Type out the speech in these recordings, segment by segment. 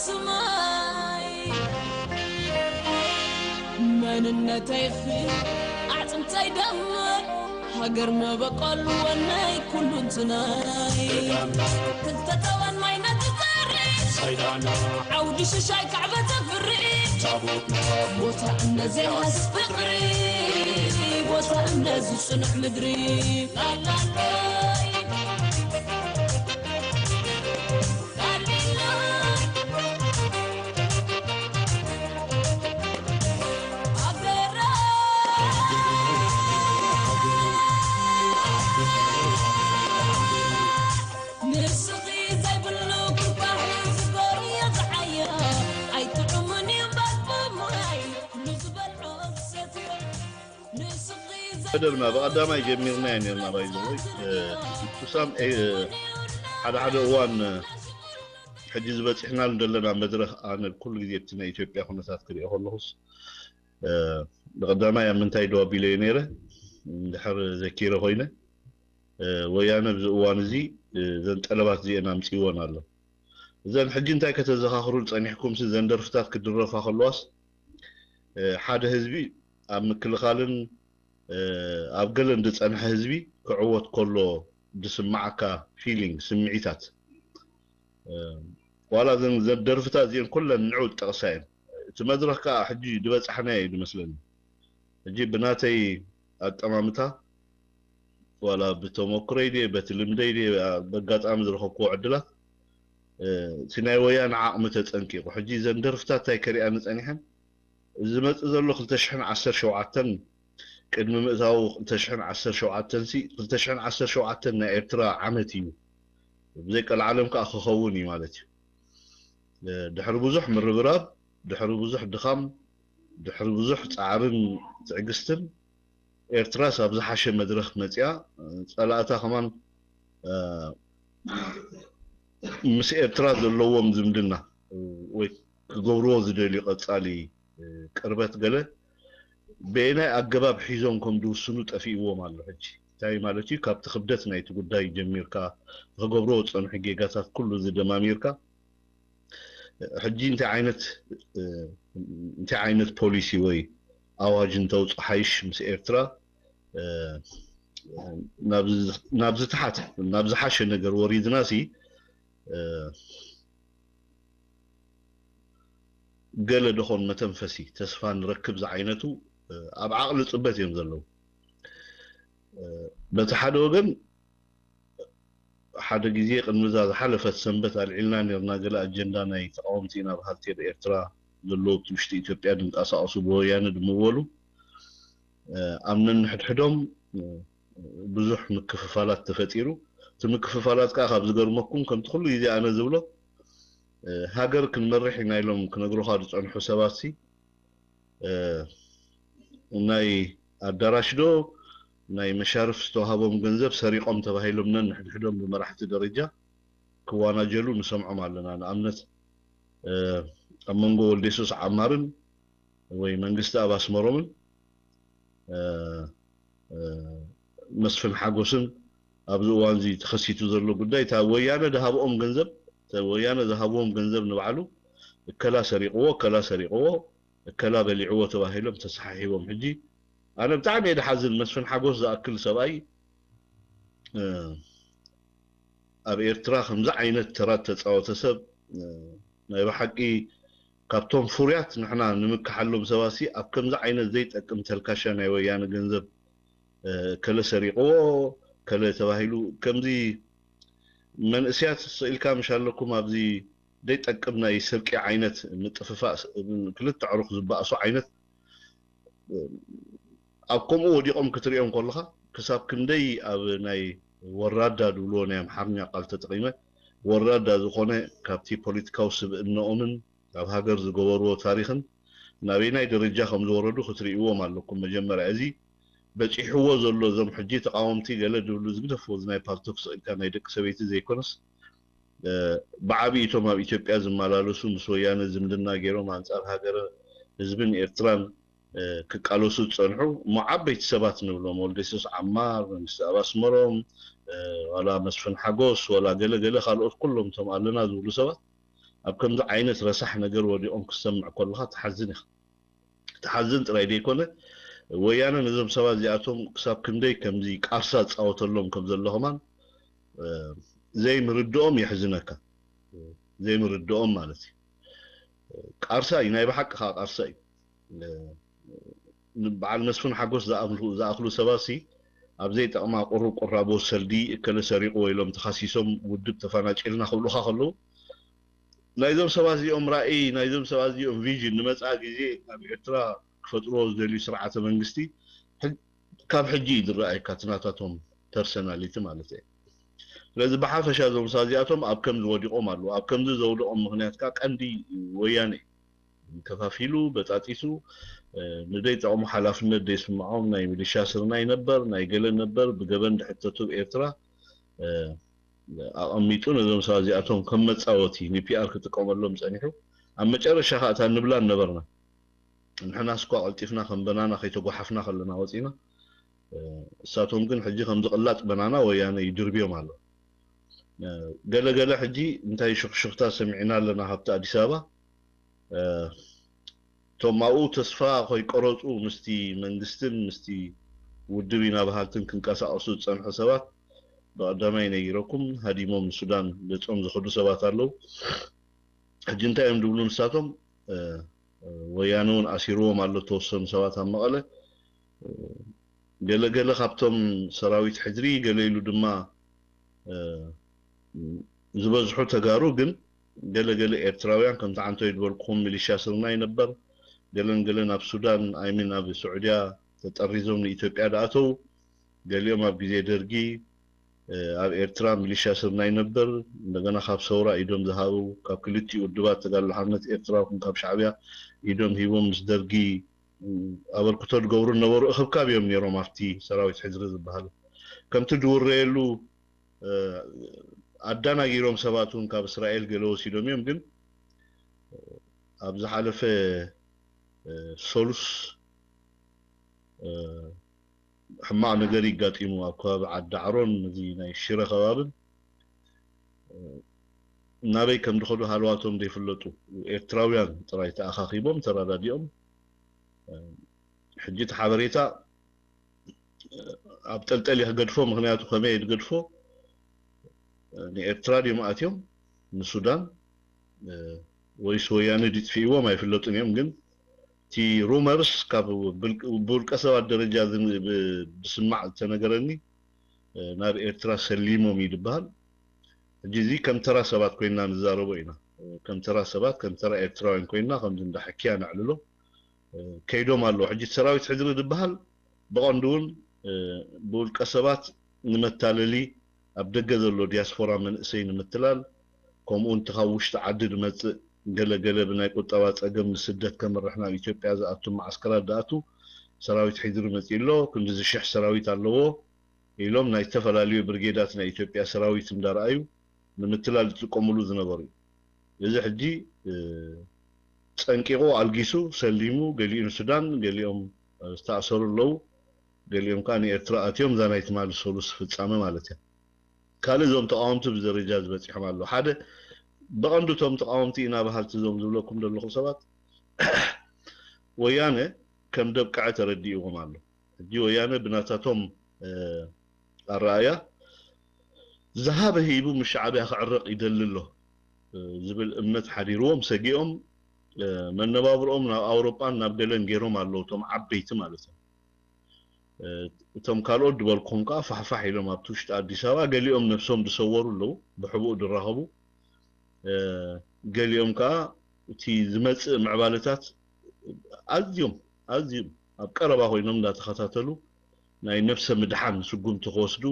ስማይ መንነተይ ክፍል ኣዕፅምተይ ደምዕ ሃገር መበቆል ወነይ ኩሉ እንትናይ ክልተ ጠበን ማይ ነቲ ዘሪ ዓውዲ ሽሻይ ካዕበ ተፍሪ ቦታ እምነት ዘይሃስ ፍቅሪ ቦታ እምነት ዝፅንሕ ምድሪ ላላላይ መደብና ብቐዳማይ ጀሚርናዮ ነርና ባይዘወይ ቱሳም ሓደ ሓደ እዋን ሕጂ ዝበፂሕናሉ ዘለና መድረኽ ኣነ ኩሉ ግዜ እቲ ናይ ኢትዮጵያ ኩነታት ክሪኦ ከለኹስ ብቐዳማይ ኣብ ምንታይ ደው ኣቢለዮ ነይረ እንድሕር ዘኪረ ኮይነ ወያነ ኣብዚ እዋን እዚ ዘን ጠለባት እዚአን ኣምፅእወን ኣሎ እዘን ሕጂ እንታይ ከተዘኻኽሩ ፀኒሕኩም ሲ ዘን ደርፍታት ክድረፋ ከለዋስ ሓደ ህዝቢ ኣብ ምክልኻልን ኣብ ገለን ዝፀንሐ ህዝቢ ክዕወት ከሎ ዝስማዓካ feeling ስምዒታት ዋላ ዘን ደርፍታት እዚአን ኩለን ንዑ ዝጠቕሳ እየን እቲ መድረኽ ከዓ ሕጂ ዝበፃሕናዮ እዩ ዝመስለኒ ሕጂ ብናተይ ኣጠማምታ ዋላ ብተመክሮይ ድየ በቲ ልምደይ ድየ በጋጣሚ ዝረኸብክዎ ዕድላት እቲ ናይ ወያነ ዓቕሚ ተፀንቂቑ ሕጂ ዘን ደርፍታት እንታይ ከሪኣኒ ፀኒሐን ዝመፅእ ዘሎ ክልተ ሽሕን ዓሰርተ ሸውዓተን ቅድሚ ምእታዉ ክልተ ሽሕን ዓሰርተ ሸውዓተን ሲ ክልተ ሽሕን ዓሰርተ ሸውዓተን ናይ ኤርትራ ዓመት እዩ ብዘይ ቀልዓለም ከዓ ክኸውን እዩ ማለት እዩ ድሕሪ ብዙሕ ምርብራብ ድሕሪ ብዙሕ ድኻም ድሕሪ ብዙሕ ፃዕርን ትዕግስትን ኤርትራስ ኣብ ዝሓሸ መድረኽ መፅያ ፀላእታ ከማን ምስ ኤርትራ ዘለዎም ዝምድና ወይ ክገብርዎ ዝደልዩ ቀፃሊ ቅርበት ገለ በየናይ ኣገባብ ሒዞም ከም ዝውስኑ ጠፊእዎም ኣሎ ሕጂ እንታይ ማለት እዩ ካብቲ ክብደት ናይቲ ጉዳይ ጀሚርካ ንክገብርዎ ዝፀንሑ ጌጋታት ኩሉ ዝደማሚርካ ሕጂ እንታይ ዓይነት እንታይ ዓይነት ፖሊሲ ወይ ኣዋጅ እንተውፅእ ሓይሽ ምስ ኤርትራ ናብዚ ትሓት ናብ ዝሓሸ ነገር ወሪድና ሲ ገለ ደኾን መተንፈሲ ተስፋ ንረክብ ዝዓይነቱ ኣብ ዓቕሊ ፅበት እዮም ዘለዉ በቲ ሓደ ወገን ሓደ ግዜ ቅድሚ እዛ ዝሓለፈት ሰንበት ኣልዒልና ነርና ገለ ኣጀንዳ ናይ ተቃወምቲ ኢና በሃልቲ ኣብ ኤርትራ ዘለዉ ኣብቲ ውሽጢ ኢትዮጵያ ድንቀሳቀሱ ብወያነ ድምወሉ ኣብ ነንሕድሕዶም ብዙሕ ምክፍፋላት ተፈጢሩ እቲ ምክፍፋላት ከዓ ካብ ዝገርመኩም ከምቲ ኩሉ ግዜ ኣነ ዝብሎ ሃገር ክንመርሕ ኢና ኢሎም ክነግሩካ ዝፀንሑ ሰባት ሲ ናይ ኣዳራሽ ዶ ናይ መሻርፍ ዝተዋሃቦም ገንዘብ ሰሪቆም ተባሂሎም ነንሕድሕዶም ብመራሕቲ ደረጃ ክዋናጀሉ ንሰምዖም ኣለና ንኣብነት ኣብ መንጎ ወልደየሱስ ዓማርን ወይ መንግስቲ ኣብ ኣስመሮምን መስፍን ሓጎስን ኣብዚ እዋን እዚ ተኸሲቱ ዘሎ ጉዳይ እታ ወያነ ዝሃብኦም ገንዘብ ወያነ ዝሃብዎም ገንዘብ ንባዕሉ እከላ ሰሪቕዎ እከላ ሰሪቕዎ እከላ በሊዕዎ ተባሂሎም ተሰሓሒቦም ሕጂ ኣነ ብጣዕሚ እየ ዝሓዝን መስፍን ሓጎስ ዝኣክል ሰብኣይ ኣብ ኤርትራ ከምዚ ዓይነት ተራ ተፃወተ ሰብ ናይ ብሓቂ ካብቶም ፍሩያት ንሕና ንምክሓሎም ሰባሲ ኣብ ከምዚ ዓይነት ዘይጠቅም ተልካሻ ናይ ወያነ ገንዘብ ከለ ሰሪቕዎ ከለ ተባሂሉ ከምዚ መንእስያት ስኢልካ ምሽ ኣለኩም ኣብዚ ዘይጠቅም ናይ ስርቂ ዓይነት ምጥፍፋእ ክልተ ዕሩኽ ዝበኣሱ ዓይነት ኣብ ከምኡ ወዲቖም ክትሪኦም ከለኻ ክሳብ ክንደይ ኣብ ናይ ወራዳ ዝብልዎ ናይ ኣምሓርኛ ቃል ተጠቒመ ወራዳ ዝኾነ ካብቲ ፖለቲካዊ ስብእነኦምን ኣብ ሃገር ዝገበርዎ ታሪኽን ናበይናይ ደረጃ ከም ዝወረዱ ክትርእይዎም ኣለኩም። መጀመርያ እዚ በፂሕዎ ዘሎ እዞም ሕጂ ተቃወምቲ ገለ ዝብሉ ዝግደፍዎ እዚ ናይ ፓልቶክ ስቕ ኢልካ ናይ ደቂ ሰበይቲ ዘይኮነስ ብዓብዪ እቶም ኣብ ኢትዮጵያ ዝመላለሱ ምስ ወያነ ዝምድና ገይሮም ኣንፃር ሃገርን ህዝብን ኤርትራን ክቃለሱ ዝፀንሑ እሞ ዓበይቲ ሰባት ንብሎም ወልደየሱስ ዓማር፣ መንግስትኣብ ኣስመሮም፣ ዋላ መስፍን ሓጎስ፣ ዋላ ገለ ገለ ካልኦት ኩሎም እቶም ኣለና ዝብሉ ሰባት ኣብ ከምዚ ዓይነት ረሳሕ ነገር ወዲቖም ክትሰምዕ ከለኻ ትሓዝን ኢኻ። ትሓዝን ጥራይ ዘይኮነ፣ ወያነ ነዞም ሰባት እዚኣቶም ክሳብ ክንደይ ከምዚ ቃርሳ ዝጻወተሎም ከም ዘሎ ከማን ዘይምርድኦም የሕዝነካ። ዘይምርድኦም ማለት እዩ። ቃርሳ እዩ፣ ናይ ብሓቂ ከዓ ቃርሳ እዩ። በዓል መስፍን ሓጎስ ዝኣኽሉ ሰባት ሲ ኣብ ዘይጠቕማ ቁሩብ ቁራቦ ሰልዲ እከለ ሰሪቑ ኢሎም ተኻሲሶም ውድብ ተፋናጭልና ክብሉኻ ከለዉ፣ ናይዞም ሰባት እዚኦም ራእይ፣ ናይዞም ሰባት እዚኦም ቪዥን ንመጻኢ ግዜ ኣብ ኤርትራ ክፈጥርዎ ዝደልዩ ስርዓተ መንግስቲ ካብ ሕጂ እዩ ዝረኣየካ፣ እቲ ናታቶም ፐርሰናሊቲ ማለት እየ። ስለዚ ብሓፈሻ እዞም ሰባት እዚኣቶም ኣብ ከምዚ ወዲቖም ኣለዉ። ኣብ ከምዚ ዘውደቖም ምኽንያት ከዓ ቀንዲ ወያነ እዩ። ከፋፊሉ በጣጢሱ ንደይ ጠቕሙ ሓላፍነት ደይ ስምዖም ናይ ሚሊሻ ስርናይ ነበር ናይ ገለ ነበር ብገበን ድሕተቱ ኤርትራ ኣቐሚጡ ነዞም ሰባት እዚኣቶም ከም መጻወቲ ንፒኣር ክጥቀመሎም ጸኒሑ። ኣብ መጨረሻ ከዓ እታ ንብላ ነበርና ንሕና ስኳ ቀልጢፍና ከም በናና ከይተጓሓፍና ከለና ወፂና። እሳቶም ግን ሕጂ ከም ዝቕላጥ በናና ወያነ ይድርብዮም ኣሎ። ገለገለ ሕጂ እንታይ ሽኽሽኽታ ሰሚዕና ኣለና ካብቲ ኣዲስ ኣበባ። እቶም ኣብኡ ተስፋ ከይቆረፁ ምስቲ መንግስትን ምስቲ ውድብ ኢና በሃልትን ክንቀሳቐሱ ዝፀንሑ ሰባት ብቐዳማይ ነጊረኩም ሃዲሞም ንሱዳን ገፆም ዝኸዱ ሰባት ኣለዉ። ሕጂ እንታይ እዮም ዝብሉ ንሳቶም? ወያነ እውን ኣሲርዎም ኣሎ ተወሰኑ ሰባት ኣብ መቐለ። ገለገለ ካብቶም ሰራዊት ሕድሪ ገለ ኢሉ ድማ ዝበዝሑ ተጋሩ ግን ገለገለ ኤርትራውያን ከምቲ ዓንቶይ ዝበልኩኹም ሚሊሻ ስርናይ ነበር ገለን ገለን ኣብ ሱዳን ኣይሚን ኣብ ስዑድያ ተጠሪዞም ንኢትዮጵያ ደኣተው። ገሊኦም ኣብ ግዜ ደርጊ ኣብ ኤርትራ ሚሊሻ ስርናይ ነበር እንደገና ካብ ሰውራ ኢዶም ዝሃቡ ካብ ክልቲኡ ውድባት ተጋድሎ ሓርነት ኤርትራ ይኹን ካብ ሻዕብያ ኢዶም ሂቦም ምስ ደርጊ ኣበርክቶ ዝገብሩ ነበሩ እኽብካብ እዮም ነይሮም ኣብቲ ሰራዊት ሕድሪ ዝበሃል ከምቲ ዝውረየሉ ኣዳናጊሮም ሰባት እውን ካብ እስራኤል ገለ ወሲዶም እዮም ግን ኣብ ዝሓለፈ ሰሉስ ሕማቕ ነገር ይጋጢሙ ኣብ ከባቢ ዓዲ ዓሮን እዚ ናይ ሽረ ከባብን ናበይ ከም ዝኸዱ ሃለዋቶም ዘይፍለጡ ኤርትራውያን ጥራይ ተኣኻኺቦም ተረዳዲኦም ሕጂ እቲ ሓበሬታ ኣብ ጠልጠል እየ ክገድፎ ምክንያቱ ከመይ እየ ዝገድፎ ንኤርትራ ድዮም ኣትዮም ንሱዳን ወይስ ወያነ ድጥፊእዎም ኣይፍለጡን እዮም ግን እቲ ሩመርስ ካብ ብውልቀ ሰባት ደረጃ ዝስማዕ ዝተነገረኒ ናብ ኤርትራ ሰሊሞም እዩ ዝበሃል ሕጂ እዚ ከም ተራ ሰባት ኮይና ንዛረቦ ኢና ከም ተራ ሰባት ከም ተራ ኤርትራውያን ኮይና ከምዚ እንዳ ሕክያ ነዕልሎ ከይዶም ኣለዉ ሕጂ ሰራዊት ሕድሪ ዝበሃል ብቐንዱ እውን ብውልቀ ሰባት ንመታለሊ ኣብ ደገ ዘሎ ዲያስፖራ መንእሰይ ንምትላል ከምኡ እውን እቲ ካብ ውሽጢ ዓዲ ዝመፅእ ገለገለ ብናይ ቁጠባ ፀገም ንስደት ከምርሕ ናብ ኢትዮጵያ ዝኣቱ መዓስከራት ዝኣቱ ሰራዊት ሕድሪ መፂኡ ኣሎ ክንድዚ ሽሕ ሰራዊት ኣለዎ ኢሎም ናይ ዝተፈላለዩ ብርጌዳት ናይ ኢትዮጵያ ሰራዊት እንዳረኣዩ ንምትላል ዝጥቀምሉ ዝነበሩ እዩ እዚ ሕጂ ፀንቂቑ ኣልጊሱ ሰሊሙ ገሊኡ ንሱዳን ገሊኦም ዝተኣሰሩ ኣለዉ ገሊኦም ከዓ ንኤርትራ ኣትዮም እዛ ናይ ትማሊ ሰሉስ ፍፃመ ማለት እያ ካልእ እዞም ተቃወምቲ ብደረጃ ዝበፂሖም ኣለዉ ሓደ ብቐንዱ እቶም ተቃወምቲ ኢና በሃልቲ እዞም ዝብለኩም ዘለኹ ሰባት ወያነ ከም ደብቅዐ ተረዲእዎም ኣሎ ሕጂ ወያነ ብናታቶም ኣረኣያ ዝሃበ ሂቡ ምስ ሻዕብያ ክዕረቕ ይደሊ ኣሎ ዝብል እምነት ሓዲርዎም ሰጊኦም መነባብርኦም ናብ ኣውሮጳን ናብ ገለን ገይሮም ኣለዉ እቶም ዓበይቲ ማለት እዮም እቶም ካልኦት ዝበልኩም ከዓ ፋሕፋሕ ኢሎም ኣብቲ ውሽጢ ኣዲስ ኣበባ ገሊኦም ነብሶም ዝሰወሩ ኣለዉ ብሕቡእ ዝራኸቡ ገሊኦም ከዓ እቲ ዝመፅእ ምዕባለታት ኣዝዮም ኣዝዮም ኣብ ቀረባ ኮይኖም እንዳተኸታተሉ ናይ ነብሰ ምድሓን ስጉምቲ ክወስዱ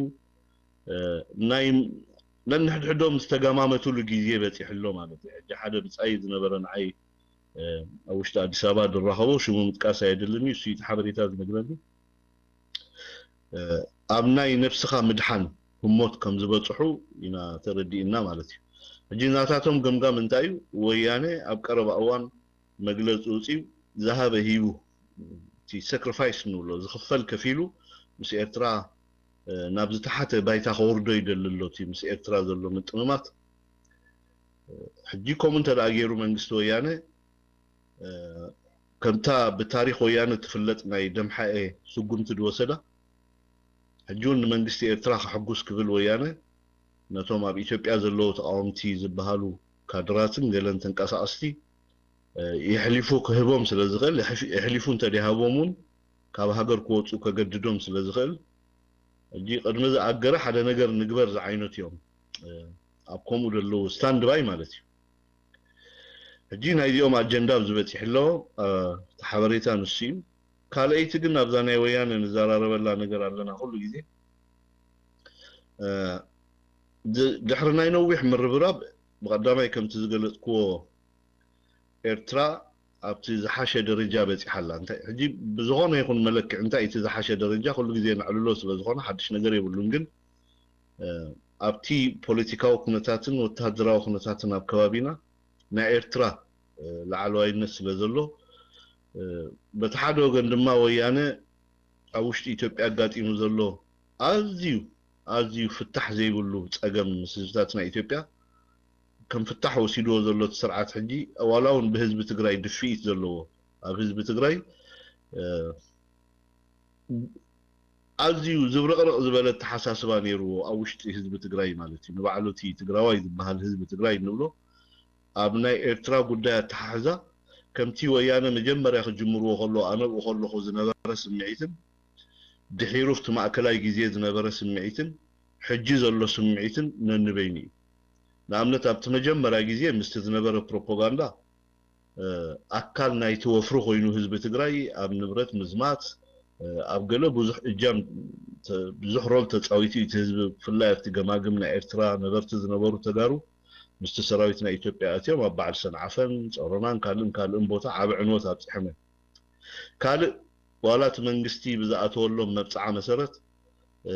ናይ ነንሕድሕዶም ዝተገማመትሉ ግዜ በፂሑ ኣሎ ማለት እዩ ሕጂ ሓደ ብፃይ ዝነበረ ንዓይ ኣብ ውሽጢ ኣዲስ ኣበባ ዝራኸቦ ሽሙ ምጥቃስ ኣየድልን እዩ እሱ እቲ ሓበሬታ ዝነግረኒ ኣብ ናይ ነብስኻ ምድሓን ህሞት ከም ዝበፅሑ ኢና ተረዲእና ማለት እዩ ሕጂ ናታቶም ገምጋም እንታይ እዩ ወያነ ኣብ ቀረባ እዋን መግለፂ ውፅዩ ዝሃበ ሂቡ እቲ ሳክሪፋይስ ንብሎ ዝኽፈል ከፊሉ ምስ ኤርትራ ናብ ዝተሓተ ባይታ ከወርዶ ይደሊ ኣሎ እቲ ምስ ኤርትራ ዘሎ ምጥምማት ሕጂ ከምኡ እንተ ደኣ ገይሩ መንግስቲ ወያነ፣ እ፣ ከምታ ብታሪኽ ወያነ ትፍለጥ ናይ ደምሓኤ ስጉምቲ ዝወሰዳ፣ ሕጂ እውን ንመንግስቲ ኤርትራ ከሐጉስ ክብል ወያነ ነቶም ኣብ ኢትዮጵያ ዘለዉ ተቓወምቲ ዝበሃሉ ካድራትን ገለን ተንቀሳቐስቲ፣ እ፣ የሕሊፉ ክህቦም ስለ ዝኽእል፣ የሕፊ-፣ የሕሊፉ እንተደይሃቦም እውን ካብ ሃገር ክወፁ ከገድዶም ስለ ዝኽእል፣ ሕጂ ቅድሚ ዝኣገረ ሓደ ነገር ንግበር ዝዓይነቱ እዮም። እ፣ ኣብ ከምኡ ዘለዉ ስታንድባይ ማለት እዩ። ሕጂ ናይዚኦም ኣጀንዳ ኣብዚ በፂሑ ኣሎ። እ፣ እቲ ሓበሬታ ንሱ እዩ። ካልኣይቲ ግን ኣብዛ ናይ ወያነ ንዘራረበላ ነገር ኣለና ኩሉ ግዜ። እ፣ ድ-፣ ድሕሪ ናይ ነዊሕ ምርብራብ ብቐዳማይ ከምቲ ዝገለጽክዎ ኤርትራ ኣብቲ ዝሓሸ ደረጃ በጺሓ ኣላ። እንታይ ሕጂ ብዝኾነ ይኹን መለክዒ እንታይ እቲ ዝሓሸ ደረጃ ኩሉ ግዜ ነዕልሎ ስለ ዝኾነ ሓድሽ ነገር የብሉን። ግን፣ እ፣ ኣብቲ ፖለቲካዊ ኩነታትን ወተሃደራዊ ኩነታትን ኣብ ከባቢና ናይ ኤርትራ፣ እ፣ ላዕለዋይነት ስለ ዘሎ፣ እ፣ በቲ ሓደ ወገን ድማ ወያነ ኣብ ውሽጢ ኢትዮጵያ ኣጋጢሙ ዘሎ ኣዝዩ፣ ኣዝዩ ፍታሕ ዘይብሉ ጸገም ምስ ህዝብታት ናይ ኢትዮጵያ ከም ፍታሕ ወሲድዎ ዘሎ እቲ ስርዓት ሕጂ ዋላ እውን ብህዝቢ ትግራይ ድፍኢት ዘለዎ ኣብ ህዝቢ ትግራይ፣ እ፣ ኣዝዩ ዝብርቕርቕ ዝበለ ኣተሓሳስባ ነይርዎ ኣብ ውሽጢ ህዝቢ ትግራይ ማለት እዩ። ንባዕሉ እቲ ትግራዋይ ዝበሃል ህዝቢ ትግራይ እንብሎ ኣብ ናይ ኤርትራ ጉዳይ ኣተሓሕዛ ከምቲ ወያነ መጀመርያ ክጅምርዎ ከሎ ኣነ ኣብኡ ከለኹ ዝነበረ ስምዒትን ድሒሩ ኣብቲ ማእከላይ ግዜ ዝነበረ ስምዒትን ሕጂ ዘሎ ስምዒትን ነንበይኑ እዩ። ንኣብነት ኣብቲ መጀመርያ ግዜ ምስቲ ዝነበረ ፕሮፓጋንዳ፣ እ፣ ኣካል ናይቲ ወፍሪ ኮይኑ ህዝቢ ትግራይ ኣብ ንብረት ምዝማት፣ እ፣ ኣብ ገለ ብዙሕ እጃም ተ-፣ ብዙሕ ሮል ተጻዊቱ እዩ። እቲ ህዝቢ ብፍላይ ኣብቲ ገማግም ናይ ኤርትራ ነበርቲ ዝነበሩ ተጋሩ ምስቲ ሰራዊት ናይ ኢትዮጵያ ኣትዮም ኣብ በዓል ሰንዓፈን ጾሮናን ካልእን ካልእን ቦታ ዓቢ ዕንወት ኣብጺሖም እዮም። ካልእ ዋላ እቲ መንግስቲ ብዝኣተወሎም መብጽዓ መሰረት፣ እ፣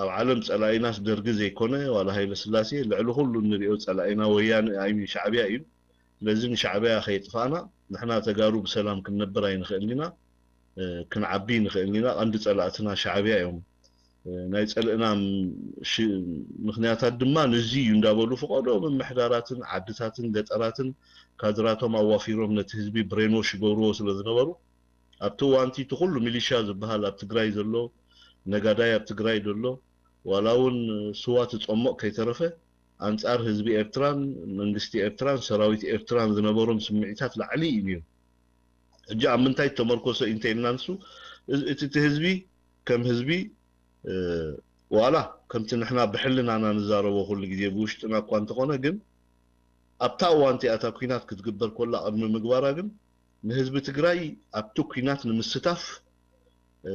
ኣብ ዓለም ጸላኢናስ ደርጊ ዘይኮነ ዋላ ሃይለ ስላሴ ልዕሊ ኩሉ እንሪኦ ጸላኢና ወያነ ኣይሚን ሻዕብያ እዩ። ስለዚ ንሻዕብያ ከየጥፋእና ንሕና ተጋሩ ብሰላም ክንነብር ኣይንኽእልን ኢና፣ እ፣ ክንዓቢ ንኽእልን ኢና። ቀንዲ ጸላእትና ሻዕብያ እዮም። እ፣ ናይ ጸልእና ም-፣ ሽ-፣ ምኽንያታት ድማ ንዚ እዩ እንዳበሉ ፍቐዶ ምምሕዳራትን ዓድታትን ገጠራትን ካድራቶም ኣዋፊሮም ነቲ ህዝቢ ብሬንዎሽ ይገብርዎ ስለ ዝነበሩ ኣብቲ እዋንቲ እቲ ኩሉ ሚሊሻ ዝበሃል ኣብ ትግራይ ዘሎ ነጋዳይ ኣብ ትግራይ ዘሎ ዋላ እውን ስዋ ትጸሞቕ ከይተረፈ ኣንጻር ህዝቢ ኤርትራን መንግስቲ ኤርትራን ሰራዊት ኤርትራን ዝነበሮም ስምዒታት ላዕሊ እዩ ነይሩ። ሕጂ ኣብ ምንታይ ተመርኮሰ እንተኢልና ንሱ፣ እዚ፣ እቲ፣ እቲ ህዝቢ ከም ህዝቢ፣ እ፣ ዋላ ከምቲ ንሕና ብሕልናና ንዛረቦ ኩሉ ግዜ ብውሽጥና እኳ እንተኾነ፣ ግን ኣብታ እዋን እቲኣ እታ ኲናት ክትግበር ኮላ ቅድሚ ምግባራ ግን ንህዝቢ ትግራይ ኣብቲ ኲናት ንምስታፍ፣ እ፣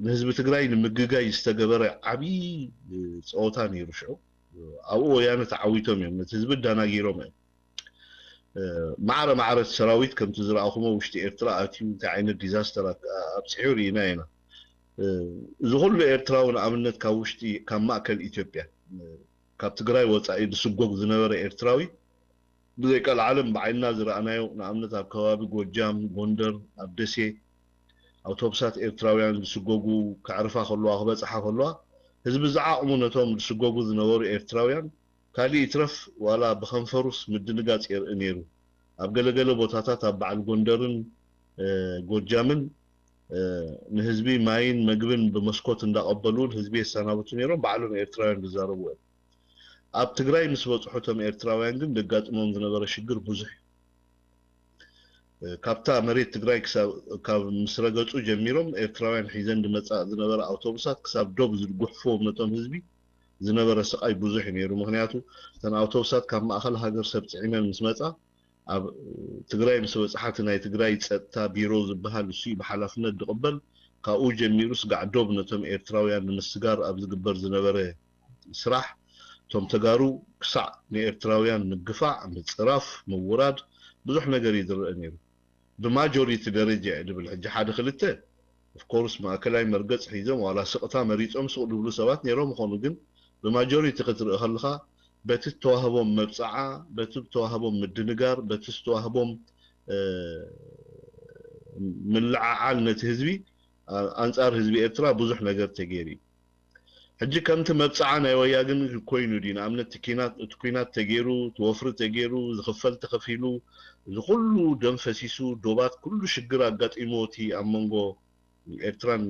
ንህዝቢ ትግራይ ንምግጋይ ዝተገበረ ዓብዪ፣ እ፣ ፀወታ ነይሩ። ሽዑ ኣብኡ ወያነ ተዓዊቶም እዮም፣ ነቲ ህዝቢ ኣዳናጊሮም እዮም። እ፣ ማዕረ ማዕረ እቲ ሰራዊት ከምቲ ዝረኣኹሞ ውሽጢ ኤርትራ ኣትዩ እንታይ ዓይነት ዲዛስተር ኣብ-፣ ኣብፂሑ ርኢና ኢና። እ፣ እዚ ኩሉ ኤርትራዊ ንኣብነት ካብ ውሽጢ፣ ካብ ማእከል ኢትዮጵያ፣ እ፣ ካብ ትግራይ ወፃኢ ዝስጎግ ዝነበረ ኤርትራዊ ብዘይ ቀልዓለም ብዓይንና ዝረኣናዮ፣ ንኣብነት ኣብ ከባቢ ጎጃም፣ ጎንደር፣ ኣብ ደሴ ኣውቶቡሳት ኤርትራውያን ዝስጎጉ ከዕርፋ ከለዋ፣ ክበፅሓ ከለዋ፣ ህዝቢ ዝዓቕሙ ነቶም ዝስጎጉ ዝነበሩ ኤርትራውያን ካሊእ ይትረፍ ዋላ ብኸንፈሩስ ምድንጋጽ የርኢ ነይሩ። ኣብ ገለገለ ቦታታት ኣብ በዓል ጎንደርን፣ እ፣ ጎጃምን፣ እ፣ ንህዝቢ ማይን መግብን ብመስኮት እንዳቐበሉ ንህዝቢ የሰናብቱ ነይሮም፣ ባዕሎም ኤርትራውያን ዝዛረቡ እዮም። ኣብ ትግራይ ምስ በጽሑ እቶም ኤርትራውያን ግን ዘጋጥሞም ዝነበረ ሽግር ብዙሕ እዩ። እ፣ ካብታ መሬት ትግራይ ክሳብ፣ ካብ ምስ ረገጹ ጀሚሮም ኤርትራውያን ሒዘን ዝመጻ ዝነበረ ኣውቶቡሳት ክሳብ ዶብ ዝጉሕፍዎም ነቶም ህዝቢ ዝነበረ ስቓይ ብዙሕ እዩ ነይሩ። ምኽንያቱ እተን ኣውቶቡሳት ካብ ማእኸል ሃገር ሰብ ጽዒነን ምስ መጻ ኣብ ትግራይ ምስ በጽሓ እቲ ናይ ትግራይ ጸጥታ ቢሮ ዝበሃል እሱ እዩ ብሓላፍነት ዝቕበል። ካብኡ ጀሚሩ ስጋዕ ዶብ ነቶም ኤርትራውያን ንምስጋር ኣብ ዝግበር ዝነበረ ስራሕ እቶም ተጋሩ ክሳዕ ንኤርትራውያን ምግፋዕ፣ ምጽራፍ፣ ምውራድ ብዙሕ ነገር እዩ ዝረአ ነይሩ። ብማጆሪቲ ደረጃ እየ ዝብል። ሕጂ ሓደ ክልተ ኦፍኮርስ ማእከላይ መርገጽ ሒዞም ዋላ ስቕታ መሪጾም ስቕ ዝብሉ ሰባት ነይሮም ይኾኑ፣ ግን ብማጆሪቲ ክትርኢ ከለኻ በቲ ዝተዋህቦም መብጽዓ፣ በቲ ዝተዋህቦም ምድንጋር፣ በቲ ዝተዋህቦም፣ እ፣ ምልዕዓል ነቲ ህዝቢ፣ ኣ-፣ ኣንጻር ህዝቢ ኤርትራ ብዙሕ ነገር ተገይሩ እዩ። ሕጂ ከምቲ መብፅዓ ናይ ወያ ግን ኮይኑ ድዩ? ንኣብነት እቲ ኪናት፣ እቲ ኩናት ተገይሩ፣ እቲ ወፍሪ ተገይሩ፣ ዝኽፈል ተኸፊሉ፣ እዚ ኩሉ ደም ፈሲሱ፣ ዶባት ኩሉ ሽግር ኣጋጢሞ፣ እቲ ኣብ መንጎ ኤርትራን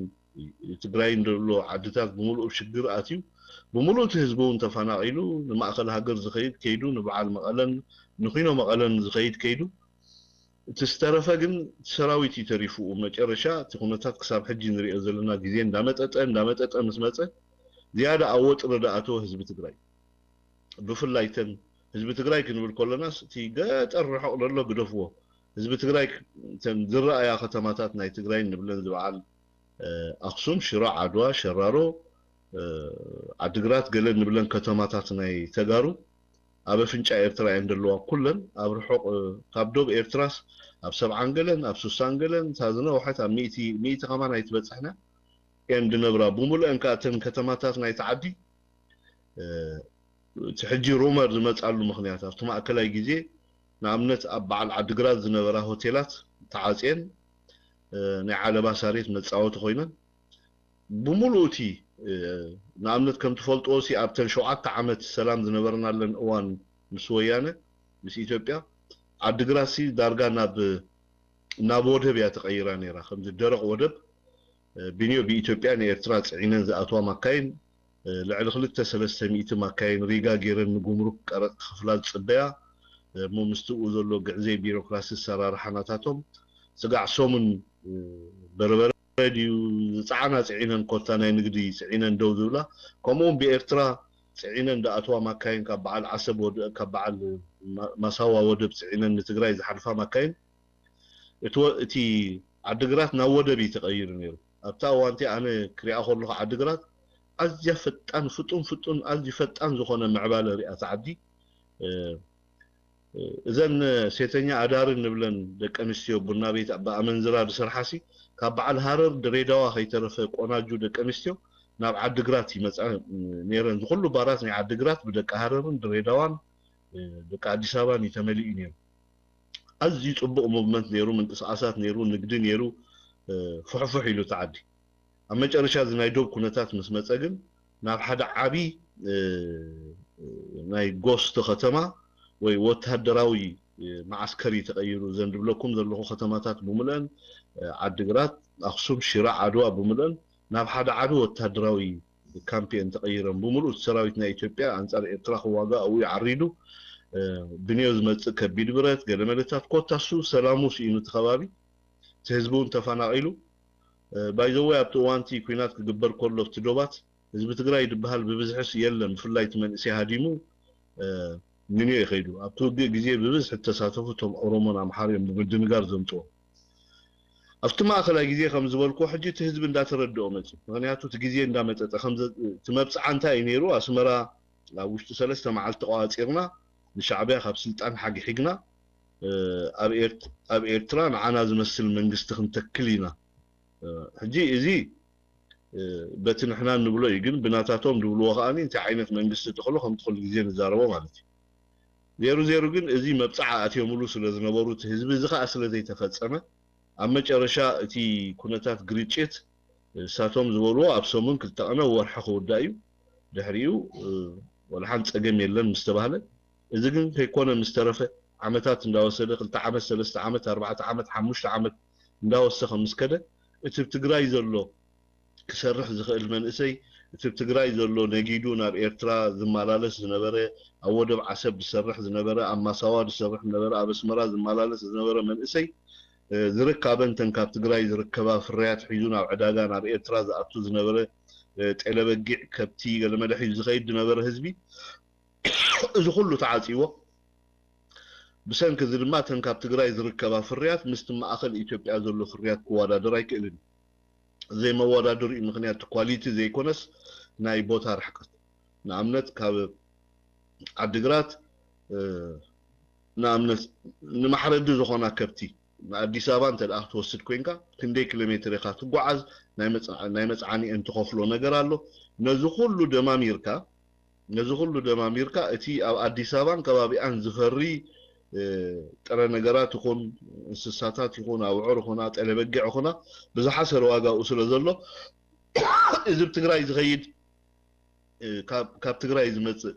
ትግራይን ዘሎ ዓድታት ብምሉኡ ሽግር ኣትዩ፣ ብምሉኡ እቲ ህዝቢ እውን ተፈናቒሉ፣ ንማእኸል ሃገር ዝኸይድ ከይዱ፣ ንበዓል መቐለን ንኪኖ መቐለን ዝኸይድ ከይዱ፣ እቲ ዝተረፈ ግን እቲ ሰራዊት እዩ ተሪፉ። መጨረሻ እቲ ኩነታት ክሳብ ሕጂ ንሪኦ ዘለና ግዜ እንዳመጠጠ እንዳመጠጠ ምስ መፀ፣ ዝያዳ ኣብ ወጥሪ ዝኣተወ ህዝቢ ትግራይ። ብፍላይ እተን ህዝቢ ትግራይ ክንብል ከለናስ እቲ ገጠር ርሑቕ ዘሎ ግደፍዎ። ህዝቢ ትግራይ እተን ዝረኣያ ከተማታት ናይ ትግራይ ንብለን ዝበዓል ኣኽሱም፣ ሽሮ፣ ዓድዋ፣ ሸራሮ፣ ዓድግራት ገለ ንብለን ከተማታት ናይ ተጋሩ ኣብ ኣፍንጫ ኤርትራ እየን ዘለዋ። ኩለን ኣብ ርሑቕ ካብ ዶብ ኤርትራስ ኣብ ሰብዓን ገለን ኣብ ሱሳን ገለን እታ ዝነውሐት ኣብ ሚእቲ ሚእቲ ከማን ኣይትበጽሕና እየን ዝነብራ። ብምሉአን ከዓ እተን ከተማታት ናይቲ ዓዲ እቲ ሕጂ ሩመር ዝመፃሉ ምኽንያት ኣብቲ ማእከላይ ግዜ ንኣብነት ኣብ በዓል ዓድግራት ዝነበራ ሆቴላት ተዓፅየን ናይ ዓለባ ሳሬት መፃወቲ ኮይነን ብምሉኡ እቲ ንኣብነት ከም ትፈልጥዎ ሲ ኣብተን ሸውዓተ ዓመት ሰላም ዝነበርናለን እዋን ምስ ወያነ ምስ ኢትዮጵያ ዓድግራት ሲ ዳርጋ ናብ ናብ ወደብ እያ ተቐይራ ነይራ። ከምዚ ደረቕ ወደብ ቢንዮ ብኢትዮጵያ ንኤርትራ ጽዒነን ዝኣትዋ ማካይን ልዕሊ ክልተ ሰለስተ ሚእቲ ማካይን ሪጋ ገይረን ንጉምሩክ ቀረጥ ክኽፍላ ዝጽበያ እሞ ምስቲ ብኡ ዘሎ ግዕዘይ ቢሮክራሲ ኣሰራርሓ ናታቶም ስጋዕ ሰሙን በርበረ ድዩ ዝጸዓና ጽዒነን ኮታ ናይ ንግዲ ጽዒነን ደው ዝብላ ከምኡውን ብኤርትራ ጽዒነን ዝኣትዋ ማካይን ካብ በዓል ዓሰብ ወደ ካብ በዓል ማሳዋ ወደብ ጽዒነን ንትግራይ ዝሓልፋ ማካይን እቲ ዓድግራት ናብ ወደብ እዩ ተቐይሩ ነይሩ። ኣብታ እዋንቲ ኣነ ክሪኣ ከለኹ ዓድግራት ኣዝያ ፈጣን ፍጡን ፍጡን ኣዝዩ ፈጣን ዝኾነ ምዕባለ ሪኣ እታ ዓዲ። እዘን ሴተኛ ኣዳሪ ንብለን ደቂ ኣንስትዮ ቡና ቤት ብኣመንዝራ ዝሰርሓሲ ካብ በዓል ሃረር ድሬዳዋ ከይተረፈ ቆናጁ ደቂ ኣንስትዮ ናብ ዓድግራት ይመፃ ነይረን። ዝኩሉ ባራት ናይ ዓድግራት ብደቂ ሃረርን ድሬዳዋን ደቂ ኣዲስ ኣበባን እዩ ተመሊኡ ነይሩ። ኣዝዩ ፅቡቕ ሙቭመንት ነይሩ፣ ምንቅስቃሳት ነይሩ፣ ንግዲ ነይሩ፣ ፍሕፉሕ ኢሉ እቲ ዓዲ። ኣብ መጨረሻ እዚ ናይ ዶብ ኩነታት ምስ መፀ ግን ናብ ሓደ ዓቢ ናይ ጎስት ከተማ ወይ ወታደራዊ መዓስከር እዩ ተቐይሩ። እዘን ዝብለኩም ዘለኹ ከተማታት ብምልአን ዓድግራት፣ ኣኽሱም፣ ሽረ፣ ዓድዋ ብምልአን ናብ ሓደ ዓቢ ወታደራዊ ካምፕ እየን ተቐይረን። ብምሉእ እቲ ሰራዊት ናይ ኢትዮጵያ ኣንጻር ኤርትራ ክዋጋእ ኣብኡ እዩ ዓሪዱ። ብንዮ ዝመጽእ ከቢድ ብረት፣ ገለመለታት ኮታ እሱ ሰላሙ ስኢኑ እቲ ከባቢ፣ እቲ ህዝቢ እውን ተፈናቒሉ። ባይዘወይ ኣብቲ እዋንቲ ኩናት ክግበር ከሎ ኣብቲ ዶባት ህዝቢ ትግራይ ዝበሃል ብብዝሕስ የለን፣ ብፍላይ እቲ መንእሰይ ሃዲሙ ንንዮ ይኸይዱ። ኣብቲ ውግእ ግዜ ብብዝሒ ዝተሳተፉ እቶም ኦሮሞን ኣምሓሩ እዮም ብምድንጋር ዘምፅዎ። ኣብቲ ማእኸላይ ግዜ ከም ዝበልኩ ሕጂ እቲ ህዝቢ እንዳተረድኦ መፅዩ። ምክንያቱ እቲ ግዜ እንዳመጠጠ እቲ መብፅዓ እንታይ እዩ ነይሩ? ኣስመራ ኣብ ውሽጢ ሰለስተ መዓልቲ ተቋፂርና ንሻዕብያ ካብ ስልጣን ሓግሒግና ኣብ ኤርትራ ንዓና ዝመስል መንግስቲ ክንተክል ኢና። ሕጂ እዚ በቲ ንሕና ንብሎ እዩ፣ ግን ብናታቶም ዝብልዎ ከኣ እንታይ ዓይነት መንግስቲ ትኽሉ ከምቲ ኩሉ ግዜ ንዛረቦ ማለት እዩ። ዜሩ ዜሩ ግን እዚ መብፅዓ ኣትዮምሉ ስለ ዝነበሩ እቲ ህዝቢ እዚ ከኣ ስለ ዘይተፈፀመ ኣብ መጨረሻ እቲ ኩነታት ግርጭት እሳቶም ዝበልዎ ኣብ ሰሙን ክልተ ቀነ ወርሒ ክውዳእ እዩ። ድሕሪኡ ወላ ሓንቲ ፀገም የለን ምስ ተባህለ፣ እዚ ግን ከይኮነ ምስ ተረፈ ዓመታት እንዳወሰደ ክልተ ዓመት ሰለስተ ዓመት ኣርባዕተ ዓመት ሓሙሽተ ዓመት እንዳወሰኸ ምስ ከደ እቲ ትግራይ ዘሎ ክሰርሕ ዝኽእል መንእሰይ እቲ ትግራይ ዘሎ ነጊዱ ናብ ኤርትራ ዝመላለስ ዝነበረ ኣብ ወደብ ዓሰብ ዝሰርሕ ዝነበረ ኣብ ማሳዋ ዝሰርሕ ዝነበረ ኣብ ኣስመራ ዝመላለስ ዝነበረ መንእሰይ ዝርካበን ተን ካብ ትግራይ ዝርከባ ፍርያት ሒዙ ናብ ዕዳጋ ናብ ኤርትራ ዝኣቱ ዝነበረ ጤለበጊዕ ከብቲ ገለመለ ሒዙ ዝኸይድ ዝነበረ ህዝቢ እዚ ኩሉ ተዓፂዎ ብሰንኪ እዚ ድማ ተን ካብ ትግራይ ዝርከባ ፍርያት ምስቲ ማእኸል ኢትዮጵያ ዘሎ ፍርያት ክወዳደር ኣይክእልን እዩ። ዘይመወዳደሪኡ ምክንያት ኳሊቲ ዘይኮነስ ናይ ቦታ ርሕቀት ንኣብነት ካብ ዓድግራት ንኣብነት ንማሕረዲ ዝኾና ከብቲ ንኣዲስ ኣበባ እንተ ደኣ ክትወስድ ኮይንካ ክንደይ ኪሎ ሜትር ኢኻ ትጓዓዝ ናይ መፅዓኒአን ትኸፍሎ ነገር ኣሎ ነዚ ኩሉ ደማሚርካ ነዚ ኩሉ ደማሚርካ እቲ ኣብ ኣዲስ ኣበባን ከባቢኣን ዝፈሪ ጥረ ነገራት ይኹን እንስሳታት ይኹን ኣብዑር ይኹና ጠለበጊዕ ይኹና ብዝሓሰረ ዋጋኡ ስለ ዘሎ እዚ ብ ትግራይ ዝኸይድ ካብ ትግራይ ዝመፅእ